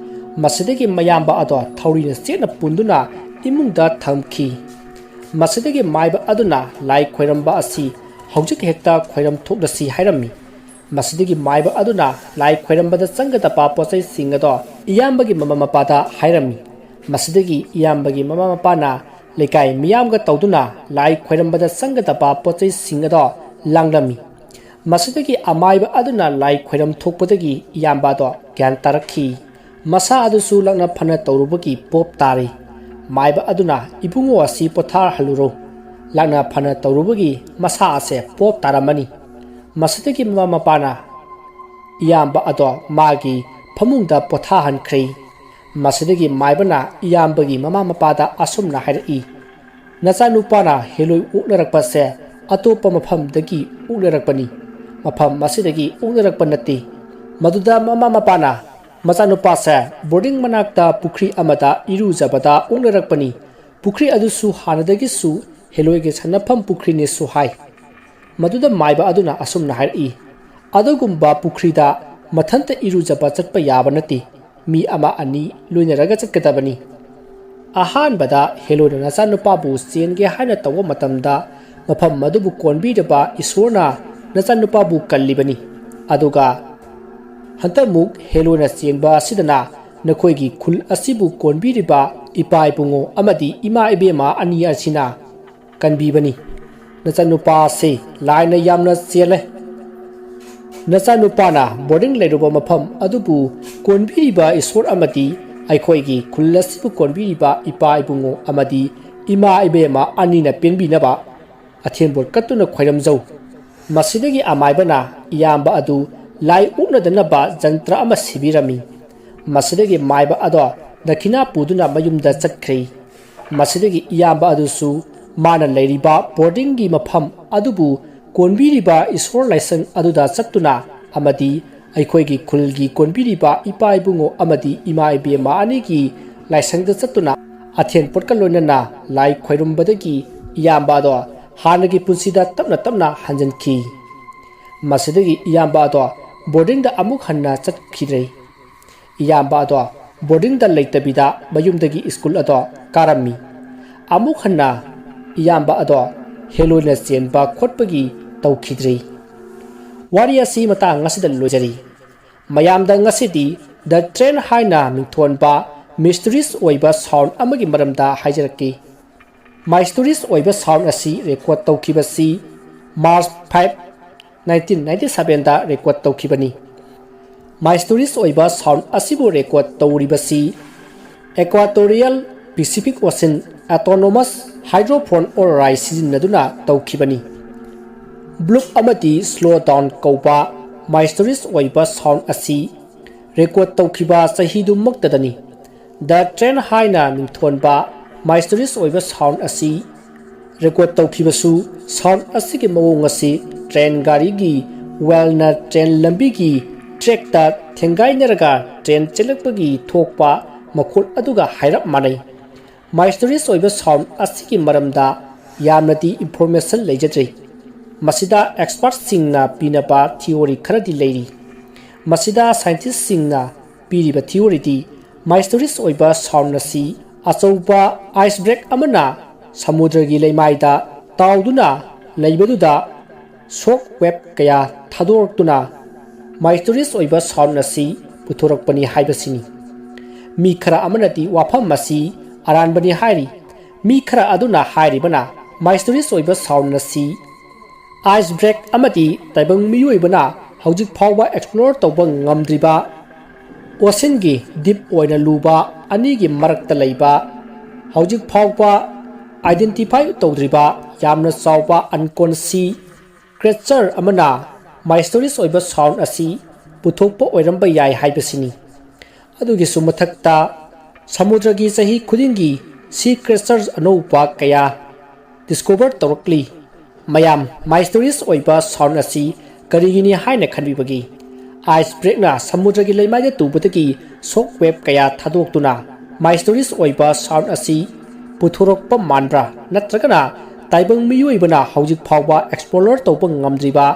ꯃꯁꯤꯗꯒꯤ ꯃꯌꯥꯝꯕ ꯑꯗꯣ ꯊꯧꯔꯤꯅ ꯆꯦꯠꯅ ꯄꯨꯟꯗꯨꯅ ꯏꯃꯨꯡꯗ ꯊꯝꯈꯤ꯫ ꯃꯁꯤꯗꯒꯤ ꯃꯥꯏꯕ ꯑꯗꯨꯅ ꯂꯥꯏ ꯈꯣꯏꯔꯝꯕ ꯑꯁꯤ ꯍꯧꯖꯤꯛ ꯍꯦꯛꯇ ꯈꯣꯏꯔꯝ ꯊꯣꯛꯂꯁꯤ ꯍꯥꯏꯔꯝꯃꯤ꯫ ꯃꯁꯤꯗꯒꯤ ꯃꯥꯏꯕ ꯑꯗꯨꯅ ꯂꯥꯏ ꯈꯣꯏꯔꯝꯕꯗ ꯆꯪꯒꯗꯕ ꯄꯣꯠꯆꯩꯁꯤꯡ ꯑꯗꯣ ꯏꯌꯥꯝꯕꯒꯤ ꯃꯃꯥ ꯃꯄꯥꯗ ꯍꯥꯏꯔꯝꯃꯤ꯫ ꯃꯁꯤꯗꯒꯤ ꯏꯌꯥꯝꯕꯒꯤ ꯃꯃꯥ ꯃꯄꯥꯅ ꯂꯩꯀꯥꯏ ꯃꯤꯌꯥꯝꯒ ꯇꯧꯗꯨꯅ ꯂꯥꯏ ꯈꯣꯏꯔꯝꯕꯗ ꯆꯪꯒꯗꯕ ꯄꯣꯠꯆꯩꯁꯤꯡ ꯑꯗꯣ ꯂꯥꯡꯂꯝꯃꯤ꯫ ꯃꯁꯤꯗꯒꯤ ꯑꯃꯥꯏꯕ ꯑꯗꯨꯅ ꯂꯥꯏ ꯈꯣꯏꯔꯝ ꯊꯣꯛꯄꯗꯒꯤ ꯏꯌꯥꯝꯕ ꯑꯗꯣ ꯒ꯭ꯌꯥꯟ ꯇꯥꯔꯛꯈꯤ꯫ ꯃꯁꯥ ꯑꯗꯨꯁꯨ ꯂꯥꯛꯅ ꯐꯅ ꯇꯧꯔꯨꯕꯒꯤ ꯄꯣꯞ ꯇꯥꯔꯤ꯫ ꯃꯥꯏꯕ ꯑꯗꯨꯅ ꯏꯕꯨꯡꯉꯣ ꯑꯁꯤ ꯄꯣꯊꯥꯍꯜꯂꯨꯔꯣ, ꯂꯥꯛꯅ ꯐꯅ ꯇꯧꯔꯨꯕꯒꯤ ꯃꯁꯥ ꯑꯁꯦ ꯄꯣꯞ ꯇꯥꯔꯝꯃꯅꯤ꯫ ꯃꯁꯤꯗꯒꯤ ꯃꯃꯥ ꯃꯄꯥꯅ ꯏꯌꯥꯝꯕ ꯑꯗꯣ ꯃꯥꯒꯤ ꯐꯃꯨꯡꯗ ꯄꯣꯊꯥꯍꯟꯈ꯭ꯔꯦ꯫ ꯃꯁꯤꯗꯒꯤ ꯃꯥꯏꯕꯅ ꯏꯌꯥꯝꯕꯒꯤ ꯃꯃꯥ ꯃꯄꯥꯗ ꯑꯁꯨꯝꯅ ꯍꯥꯏꯔꯛꯏ, "ꯅꯆꯥꯅꯨꯄꯥꯅ ꯍꯦꯂꯣꯏ ꯑꯣꯛꯅꯔꯛꯄꯁꯦ ꯑꯇꯣꯞꯄ ꯃꯐꯝꯗꯒꯤ ꯑꯣꯛꯅꯔꯛꯄꯅꯤ, ꯃꯐꯝ ꯑꯁꯤꯗꯒꯤ ꯑꯣꯛꯅꯔꯛꯄ ꯅꯠꯇꯦ꯫ ꯃꯗꯨꯗ ꯃꯃꯥ ꯃꯄꯥꯅ ꯃꯆꯥꯅꯨꯄꯥꯁꯦ ꯕꯣꯔꯗꯤꯡ ꯃꯅꯥꯛꯇ ꯄꯨꯈ꯭ꯔꯤ ꯑꯃꯗ ꯏꯔꯨꯖꯕꯗ ꯑꯣꯛꯅꯔꯛꯄꯅꯤ꯫ ꯄꯨꯈ꯭ꯔꯤ ꯑꯗꯨꯁꯨ ꯍꯥꯟꯅꯗꯒꯤꯁꯨ ꯍꯦꯂꯣꯏꯒꯤ ꯁꯥꯟꯅꯐꯝ ꯄꯨꯈ꯭ꯔꯤꯅꯦꯁꯨ ꯍꯥꯏ꯫" ꯃꯗꯨꯗ ꯃꯥꯏꯕ ꯑꯗꯨꯅ ꯑꯁꯨꯝꯅ ꯍꯥꯏꯔꯛꯏ, "ꯑꯗꯨꯒꯨꯝꯕ ꯄꯨꯈ꯭ꯔꯤꯗ ꯃꯊꯟꯇ ꯏꯔꯨꯖꯕ ꯆꯠꯄ ꯌꯥꯕ ꯅꯠꯇꯦ꯫ ꯃꯤ ꯑꯃ ꯑꯅꯤ ꯂꯣꯏꯅꯔꯒ ꯆꯠꯀꯗꯕꯅꯤ꯫" ꯑꯍꯥꯟꯕꯗ ꯍꯦꯂꯣꯏꯅ ꯅꯆꯥꯅꯨꯄꯥꯕꯨ ꯆꯦꯟꯒꯦ ꯍꯥꯏꯅ ꯇꯧꯕ ꯃꯇꯝꯗ, ꯃꯐꯝ ꯑꯗꯨꯕꯨ ꯀꯣꯟꯕꯤꯔꯕ ꯏꯁꯣꯔꯅ ꯅꯆꯥꯅꯨꯄꯥꯕꯨ ꯀꯜꯂꯤꯕꯅꯤ꯫ ꯑꯗꯨꯒ ꯍꯟꯗꯛꯃꯨꯛ ꯍꯦꯂꯣꯏꯅ ꯆꯦꯟꯕ ꯑꯁꯤꯗꯅ ꯅꯈꯣꯏꯒꯤ ꯈꯨꯜ ꯑꯁꯤꯕꯨ ꯀꯣꯟꯕꯤꯔꯤꯕ ꯏꯄꯥ ꯏꯕꯨꯡꯉꯣ ꯑꯃꯗꯤ ꯏꯃꯥ ꯏꯕꯦꯝꯃ ꯑꯅꯤ ꯑꯁꯤꯅ ꯀꯟꯕꯤꯕꯅꯤ꯫ ꯅꯆꯥꯅꯨꯄꯥ ꯑꯁꯤ ꯂꯥꯏꯅ ꯌꯥꯝꯅ ꯆꯦꯜꯂꯦ꯫ ꯅꯆꯥꯅꯨꯄꯥꯅ ꯕꯣꯔꯗꯤꯡ ꯂꯩꯔꯨꯕ ꯃꯐꯝ ꯑꯗꯨꯕꯨ ꯀꯣꯟꯕꯤꯔꯤꯕ ꯏꯁꯣꯔ ꯑꯃꯗꯤ ꯑꯩꯈꯣꯏꯒꯤ ꯈꯨꯜ ꯑꯁꯤꯕꯨ ꯀꯣꯟꯕꯤꯔꯤꯕ ꯏꯄꯥ ꯏꯕꯨꯡꯉꯣ ꯑꯃꯗꯤ ꯏꯃꯥ ꯏꯕꯦꯝꯃ ꯑꯅꯤꯅ ꯄꯦꯟꯕꯤꯅꯕ ꯑꯊꯦꯟꯕꯣꯠ ꯀꯠꯇꯨꯅ ꯈꯣꯏꯔꯝꯖꯧ꯫ ꯃꯁꯤꯗꯒꯤ ꯑꯃꯥꯏꯕꯅ ꯏꯌꯥꯝꯕ ꯑꯗꯨ ꯂꯥꯏ ꯑꯣꯛꯅꯗꯅꯕ ꯖꯟꯇ꯭ꯔ ꯑꯃ ꯁꯤꯕꯤꯔꯝꯃꯤ꯫ ꯃꯁꯤꯗꯒꯤ ꯃꯥꯏꯕ ꯑꯗꯣ ꯗꯈꯤꯅꯥ ꯄꯨꯗꯨꯅ ꯃꯌꯨꯝꯗ ꯆꯠꯈ꯭ꯔꯦ꯫ ꯃꯁꯤꯗꯒꯤ ꯏꯌꯥꯝꯕ ꯑꯗꯨꯁꯨ ꯃꯥꯅ ꯂꯩꯔꯤꯕ ꯕꯣꯔꯗꯤꯡꯒꯤ ꯃꯐꯝ ꯑꯗꯨꯕꯨ ꯀꯣꯟꯕꯤꯔꯤꯕ ꯏꯁꯣꯔ ꯂꯥꯏꯁꯪ ꯑꯗꯨꯗ ꯆꯠꯇꯨꯅ ꯑꯃꯗꯤ ꯑꯩꯈꯣꯏꯒꯤ ꯈꯨꯜꯒꯤ ꯀꯣꯟꯕꯤꯔꯤꯕ ꯏꯄꯥ ꯏꯕꯨꯡꯉꯣ ꯑꯃꯗꯤ ꯏꯃꯥ ꯏꯕꯦꯝꯃ ꯑꯅꯤꯒꯤ ꯂꯥꯏꯁꯪꯗ ꯆꯠꯇꯨꯅ ꯑꯊꯦꯟ ꯄꯣꯠꯀ ꯂꯣꯏꯅꯅ ꯂꯥꯏ ꯈꯣꯏꯔꯨꯝꯕꯗꯒꯤ ꯏꯌꯥꯝꯕ ꯑꯗꯣ ꯍꯥꯟꯅꯒꯤ ꯄꯨꯟꯁꯤꯗ ꯇꯞꯅ ꯇꯞꯅ ꯍꯟꯖꯤꯟꯈꯤ꯫ ꯃꯁꯤꯗꯒꯤ ꯏꯌꯥꯝꯕ ꯑꯗꯣ ꯕꯣꯔꯗꯤꯡꯗ ꯑꯃꯨꯛ ꯍꯟꯅ ꯆꯠꯈꯤꯗ꯭ꯔꯦ꯫ ꯏꯌꯥꯝꯕ ꯑꯗꯣ ꯕꯣꯔꯗꯤꯡꯗ ꯂꯩꯇꯕꯤꯗ ꯃꯌꯨꯝꯗꯒꯤ ꯁ꯭ꯀꯨꯜ ꯑꯗꯣ ꯀꯥꯔꯝꯃꯤ꯫ ꯑꯃꯨꯛ ꯍꯟꯅ ꯏꯌꯥꯝꯕ ꯑꯗꯣ ꯍꯦꯂꯣꯏꯅ ꯆꯦꯟꯕ ꯈꯣꯠꯄꯒꯤ ꯇꯧꯈꯤꯗ꯭ꯔꯤ꯫ ꯋꯥꯔꯤ ꯑꯁꯤ ꯃꯇꯥꯡ ꯑꯁꯤꯗ ꯂꯣꯏꯖꯔꯤ꯫ ꯃꯌꯥꯝꯗ ꯉꯁꯤꯗꯤ ꯗ ꯇ꯭ꯔꯦꯟ ꯍꯥꯏꯅ ꯃꯤꯡꯊꯣꯟꯕ ꯃꯤꯁꯇꯔꯤꯁ ꯑꯣꯏꯕ ꯁꯥꯎꯟ ꯑꯃꯒꯤ ꯃꯔꯝꯗ ꯍꯥꯏꯖꯔꯛꯀꯦ꯫ ꯃꯥꯏꯁꯇꯔꯤꯁ ꯑꯣꯏꯕ ꯁꯥꯎꯟ ꯑꯁꯤ ꯔꯦꯀꯣꯔꯗ ꯇꯧꯈꯤꯕꯁꯤ ꯃꯥꯔꯆ ꯐꯥꯏꯚ, ꯅꯥꯏꯟꯇꯤꯟ ꯅꯥꯏꯟꯇꯤ ꯁꯚꯦꯟꯗ ꯔꯦꯀꯣꯔꯗ ꯇꯧꯈꯤꯕꯅꯤ꯫ ꯃꯥꯏꯁꯇꯔꯤꯁ ꯑꯣꯏꯕ ꯁꯥꯎꯟ ꯑꯁꯤꯕꯨ ꯔꯦꯀꯣꯔꯗ ꯇꯧꯔꯤꯕꯁꯤ Equatorial Pacific Ocean Autonomous Hydrophone Array ꯁꯤꯖꯤꯟꯅꯗꯨꯅ ꯇꯧꯈꯤꯕꯅꯤ꯫ ꯕ꯭ꯂꯨꯞ ꯑꯃꯗꯤ ꯁ꯭ꯂꯣ ꯗꯥꯎꯟ ꯀꯧꯕ ꯃꯥꯏꯁꯇꯔꯤꯁ ꯑꯣꯏꯕ ꯁꯥꯎꯟ ꯑꯁꯤ ꯔꯦꯀꯣꯔꯗ ꯇꯧꯈꯤꯕ ꯆꯍꯤꯗꯨꯃꯛꯇꯗꯅꯤ꯫ ꯗ ꯇ꯭ꯔꯦꯟ ꯍꯥꯏꯅ ꯃꯤꯡꯊꯣꯟꯕ ꯃꯥꯏꯁꯇꯔꯤꯁ ꯑꯣꯏꯕ ꯁꯥꯎꯟ ꯑꯁꯤ ꯔꯦꯀꯣꯔꯗ ꯇꯧꯈꯤꯕꯁꯨ, ꯁꯥꯎꯟ ꯑꯁꯤꯒꯤ ꯃꯑꯣꯡ ꯑꯁꯤ ꯇ꯭ꯔꯦꯟ ꯒꯥꯔꯤꯒꯤ ꯋꯦꯜꯅ ꯇ꯭ꯔꯦꯟ ꯂꯝꯕꯤꯒꯤ ꯇ꯭ꯔꯦꯛꯇ ꯊꯦꯡꯒꯥꯏꯅꯔꯒ ꯇ꯭ꯔꯦꯟ ꯆꯦꯜꯂꯛꯄꯒꯤ ꯊꯣꯛꯄ ꯃꯈꯣꯜ ꯑꯗꯨꯒ ꯍꯥꯏꯔꯞ ꯃꯥꯟꯅꯩ꯫ ꯃꯥꯏꯁꯇꯔꯤꯁ ꯑꯣꯏꯕ ꯁꯥꯎꯟ ꯑꯁꯤꯒꯤ ꯃꯔꯝꯗ ꯌꯥꯝꯅꯗꯤ ꯏꯟꯐꯣꯔꯃꯦꯁꯟ ꯂꯩꯖꯗ꯭ꯔꯤ꯫ ꯃꯁꯤꯗ ꯑꯦꯛꯁꯄꯔꯠꯁꯤꯡꯅ ꯄꯤꯅꯕ ꯊꯤꯑꯣꯔꯤ ꯈꯔꯗꯤ ꯂꯩꯔꯤ꯫ ꯃꯁꯤꯗ ꯁꯥꯏꯟꯇꯤꯁꯁꯤꯡꯅ ꯄꯤꯔꯤꯕ ꯊꯤꯑꯣꯔꯤꯗꯤ ꯃꯥꯏꯁꯇꯔꯤꯁ ꯑꯣꯏꯕ ꯁꯥꯎꯟ ꯑꯁꯤ ꯑꯆꯧꯕ ꯑꯥꯏꯁꯕꯔꯒ ꯑꯃꯅ ꯁꯃꯨꯗ꯭ꯔꯒꯤ ꯂꯩꯃꯥꯏꯗ ꯇꯥꯎꯗꯨꯅ ꯂꯩꯕꯗꯨꯗ ꯁꯣꯛ ꯋꯦꯕ ꯀꯌꯥ ꯊꯥꯗꯣꯔꯛꯇꯨꯅ ꯃꯥꯏꯁꯇꯔꯤꯁ ꯑꯣꯏꯕ ꯁꯥꯎꯟ ꯑꯁꯤ ꯄꯨꯊꯣꯔꯛꯄꯅꯤ ꯍꯥꯏꯕꯁꯤꯅꯤ꯫ ꯃꯤ ꯈꯔ ꯑꯃꯅꯗꯤ ꯋꯥꯐꯝ ꯑꯁꯤ ꯑꯔꯥꯟꯕꯅꯤ ꯍꯥꯏꯔꯤ꯫ ꯃꯤ ꯈꯔ ꯑꯗꯨꯅ ꯍꯥꯏꯔꯤꯕꯅ ꯃꯥꯏꯁꯇꯔꯤꯁ ꯑꯣꯏꯕ ꯁꯥꯎꯟ ꯑꯁꯤ ꯑꯥꯏꯁꯕꯔꯒ ꯑꯃꯗꯤ ꯇꯥꯏꯕꯪ ꯃꯤꯑꯣꯏꯕꯅ ꯍꯧꯖꯤꯛ ꯐꯥꯎꯕ ꯑꯦꯛꯁꯄ꯭ꯂꯣꯔ ꯇꯧꯕ ꯉꯝꯗ꯭ꯔꯤꯕ ꯑꯣꯁꯤꯟꯒꯤ ꯗꯤꯞ ꯑꯣꯏꯅ ꯂꯨꯕ ꯑꯅꯤꯒꯤ ꯃꯔꯛꯇ ꯂꯩꯕ, ꯍꯧꯖꯤꯛ ꯐꯥꯎꯕ ꯑꯥꯏꯗꯦꯟꯇꯤꯐꯥꯏ ꯇꯧꯗ꯭ꯔꯤꯕ ꯌꯥꯝꯅ ꯆꯥꯎꯕ ꯑꯟꯀꯣꯟꯁꯤ ꯀ꯭ꯔꯦꯆꯔ ꯑꯃꯅ ꯃꯥꯏꯁꯇꯣꯔꯤꯁ ꯑꯣꯏꯕ ꯁꯥꯎꯟ ꯑꯁꯤ ꯄꯨꯊꯣꯛꯄ ꯑꯣꯏꯔꯝꯕ ꯌꯥꯏ ꯍꯥꯏꯕꯁꯤꯅꯤ꯫ ꯑꯗꯨꯒꯤꯁꯨ ꯃꯊꯛꯇ, ꯁꯃꯨꯗ꯭ꯔꯒꯤ ꯆꯍꯤ ꯈꯨꯗꯤꯡꯒꯤ ꯁꯤ ꯀ꯭ꯔꯦꯆꯔꯁ ꯑꯅꯧꯕ ꯀꯌꯥ ꯗꯤꯁꯀꯣꯚꯔ ꯇꯧꯔꯛꯂꯤ꯫ ꯃꯌꯥꯝ, ꯃꯥꯏꯁꯇꯣꯔꯤꯁ ꯑꯣꯏꯕ ꯁꯥꯎꯟ ꯑꯁꯤ ꯀꯔꯤꯒꯤꯅꯤ ꯍꯥꯏꯅ ꯈꯟꯕꯤꯕꯒꯦ? ꯑꯥꯏꯁ ꯕ꯭ꯔꯦꯛꯅ ꯁꯃꯨꯗ꯭ꯔꯒꯤ ꯂꯩꯃꯥꯏꯗ ꯇꯨꯕꯗꯒꯤ ꯁꯣꯛ ꯋꯦꯕ ꯀꯌꯥ ꯊꯥꯗꯣꯛꯇꯨꯅ ꯃꯥꯏꯁꯇꯣꯔꯤꯁ ꯑꯣꯏꯕ ꯁꯥꯎꯟ ꯑꯁꯤ ꯄꯨꯊꯣꯔꯛꯄ ꯃꯥꯟꯕ꯭ꯔꯥ? ꯅꯠꯇ꯭ꯔꯒꯅ ꯇꯥꯏꯕꯪ ꯃꯤꯑꯣꯏꯕꯅ ꯍꯧꯖꯤꯛ ꯐꯥꯎꯕ ꯑꯦꯛꯁꯄ꯭ꯂꯣꯔ ꯇꯧꯕ ꯉꯝꯗ꯭ꯔꯤꯕ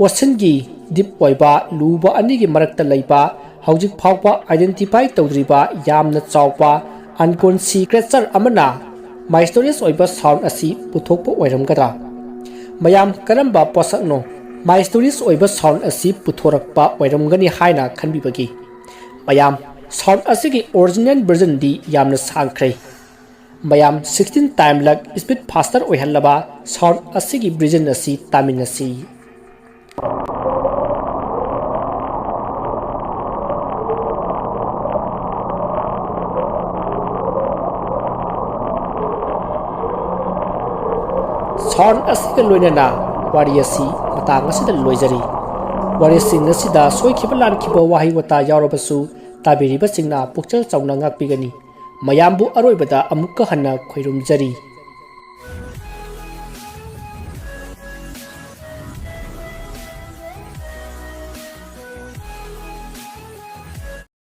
ꯑꯣꯁꯤꯟꯒꯤ ꯗꯤꯞ ꯑꯣꯏꯕ ꯂꯨꯕ ꯑꯅꯤꯒꯤ ꯃꯔꯛꯇ ꯂꯩꯕ, ꯍꯧꯖꯤꯛ ꯐꯥꯎꯕ ꯑꯥꯏꯗꯦꯟꯇꯤꯐꯥꯏ ꯇꯧꯗ꯭ꯔꯤꯕ ꯌꯥꯝꯅ ꯆꯥꯎꯕ ꯑꯟꯀꯣꯟꯁꯤ ꯀ꯭ꯔꯦꯆꯔ ꯑꯃꯅ ꯃꯥꯏꯁꯇꯣꯔꯤꯁ ꯑꯣꯏꯕ ꯁꯥꯎꯟ ꯑꯁꯤ ꯄꯨꯊꯣꯛꯄ ꯑꯣꯏꯔꯝꯒꯗ꯭ꯔꯥ? ꯃꯌꯥꯝ, ꯀꯔꯝꯕ ꯄꯣꯠꯁꯛꯅꯣ ꯃꯥꯏꯁꯇꯣꯔꯤꯁ ꯑꯣꯏꯕ ꯁꯥꯎꯟ ꯑꯁꯤ ꯄꯨꯊꯣꯔꯛꯄ ꯑꯣꯏꯔꯝꯒꯅꯤ ꯍꯥꯏꯅ ꯈꯟꯕꯤꯕꯒꯦ? ꯃꯌꯥꯝ, ꯁꯥꯎꯟ ꯑꯁꯤꯒꯤ ꯑꯣꯔꯤꯖꯤꯅꯦꯜ ꯚꯔꯖꯟꯗꯤ ꯌꯥꯝꯅ ꯁꯥꯡꯈ꯭ꯔꯦ꯫ ꯃꯌꯥꯝ, ꯁꯤꯛꯁꯇꯤꯟ ꯇꯥꯏꯝ ꯂꯛ ꯁ꯭ꯄꯤꯠ ꯐꯥꯁꯇꯔ ꯑꯣꯏꯍꯜꯂꯕ ꯁꯥꯎꯟ ꯑꯁꯤꯒꯤ ꯚꯔꯖꯟ ꯑꯁꯤ ꯇꯥꯃꯤꯟꯅꯁꯤ꯫ ꯁꯥꯎꯟ ꯑꯁꯤꯒ ꯂꯣꯏꯅꯅ ꯋꯥꯔꯤ ꯑꯁꯤ ꯃꯇꯥꯡ ꯑꯁꯤꯗ ꯂꯣꯏꯖꯔꯤ꯫ ꯋꯥꯔꯤꯁꯤꯡ ꯑꯁꯤꯗ ꯁꯣꯏꯈꯤꯕ ꯂꯥꯟꯈꯤꯕ ꯋꯥꯍꯩ ꯋꯥꯇꯥ ꯌꯥꯎꯔꯕꯁꯨ ꯇꯥꯕꯤꯔꯤꯕꯁꯤꯡꯅ ꯄꯨꯛꯆꯦꯜ ꯆꯥꯎꯅ ꯉꯥꯛꯄꯤꯒꯅꯤ꯫ ꯃꯌꯥꯝꯕꯨ ꯑꯔꯣꯏꯕꯗ ꯑꯃꯨꯛꯀ ꯍꯟꯅ ꯈꯣꯏꯔꯨꯝꯖꯔꯤ꯫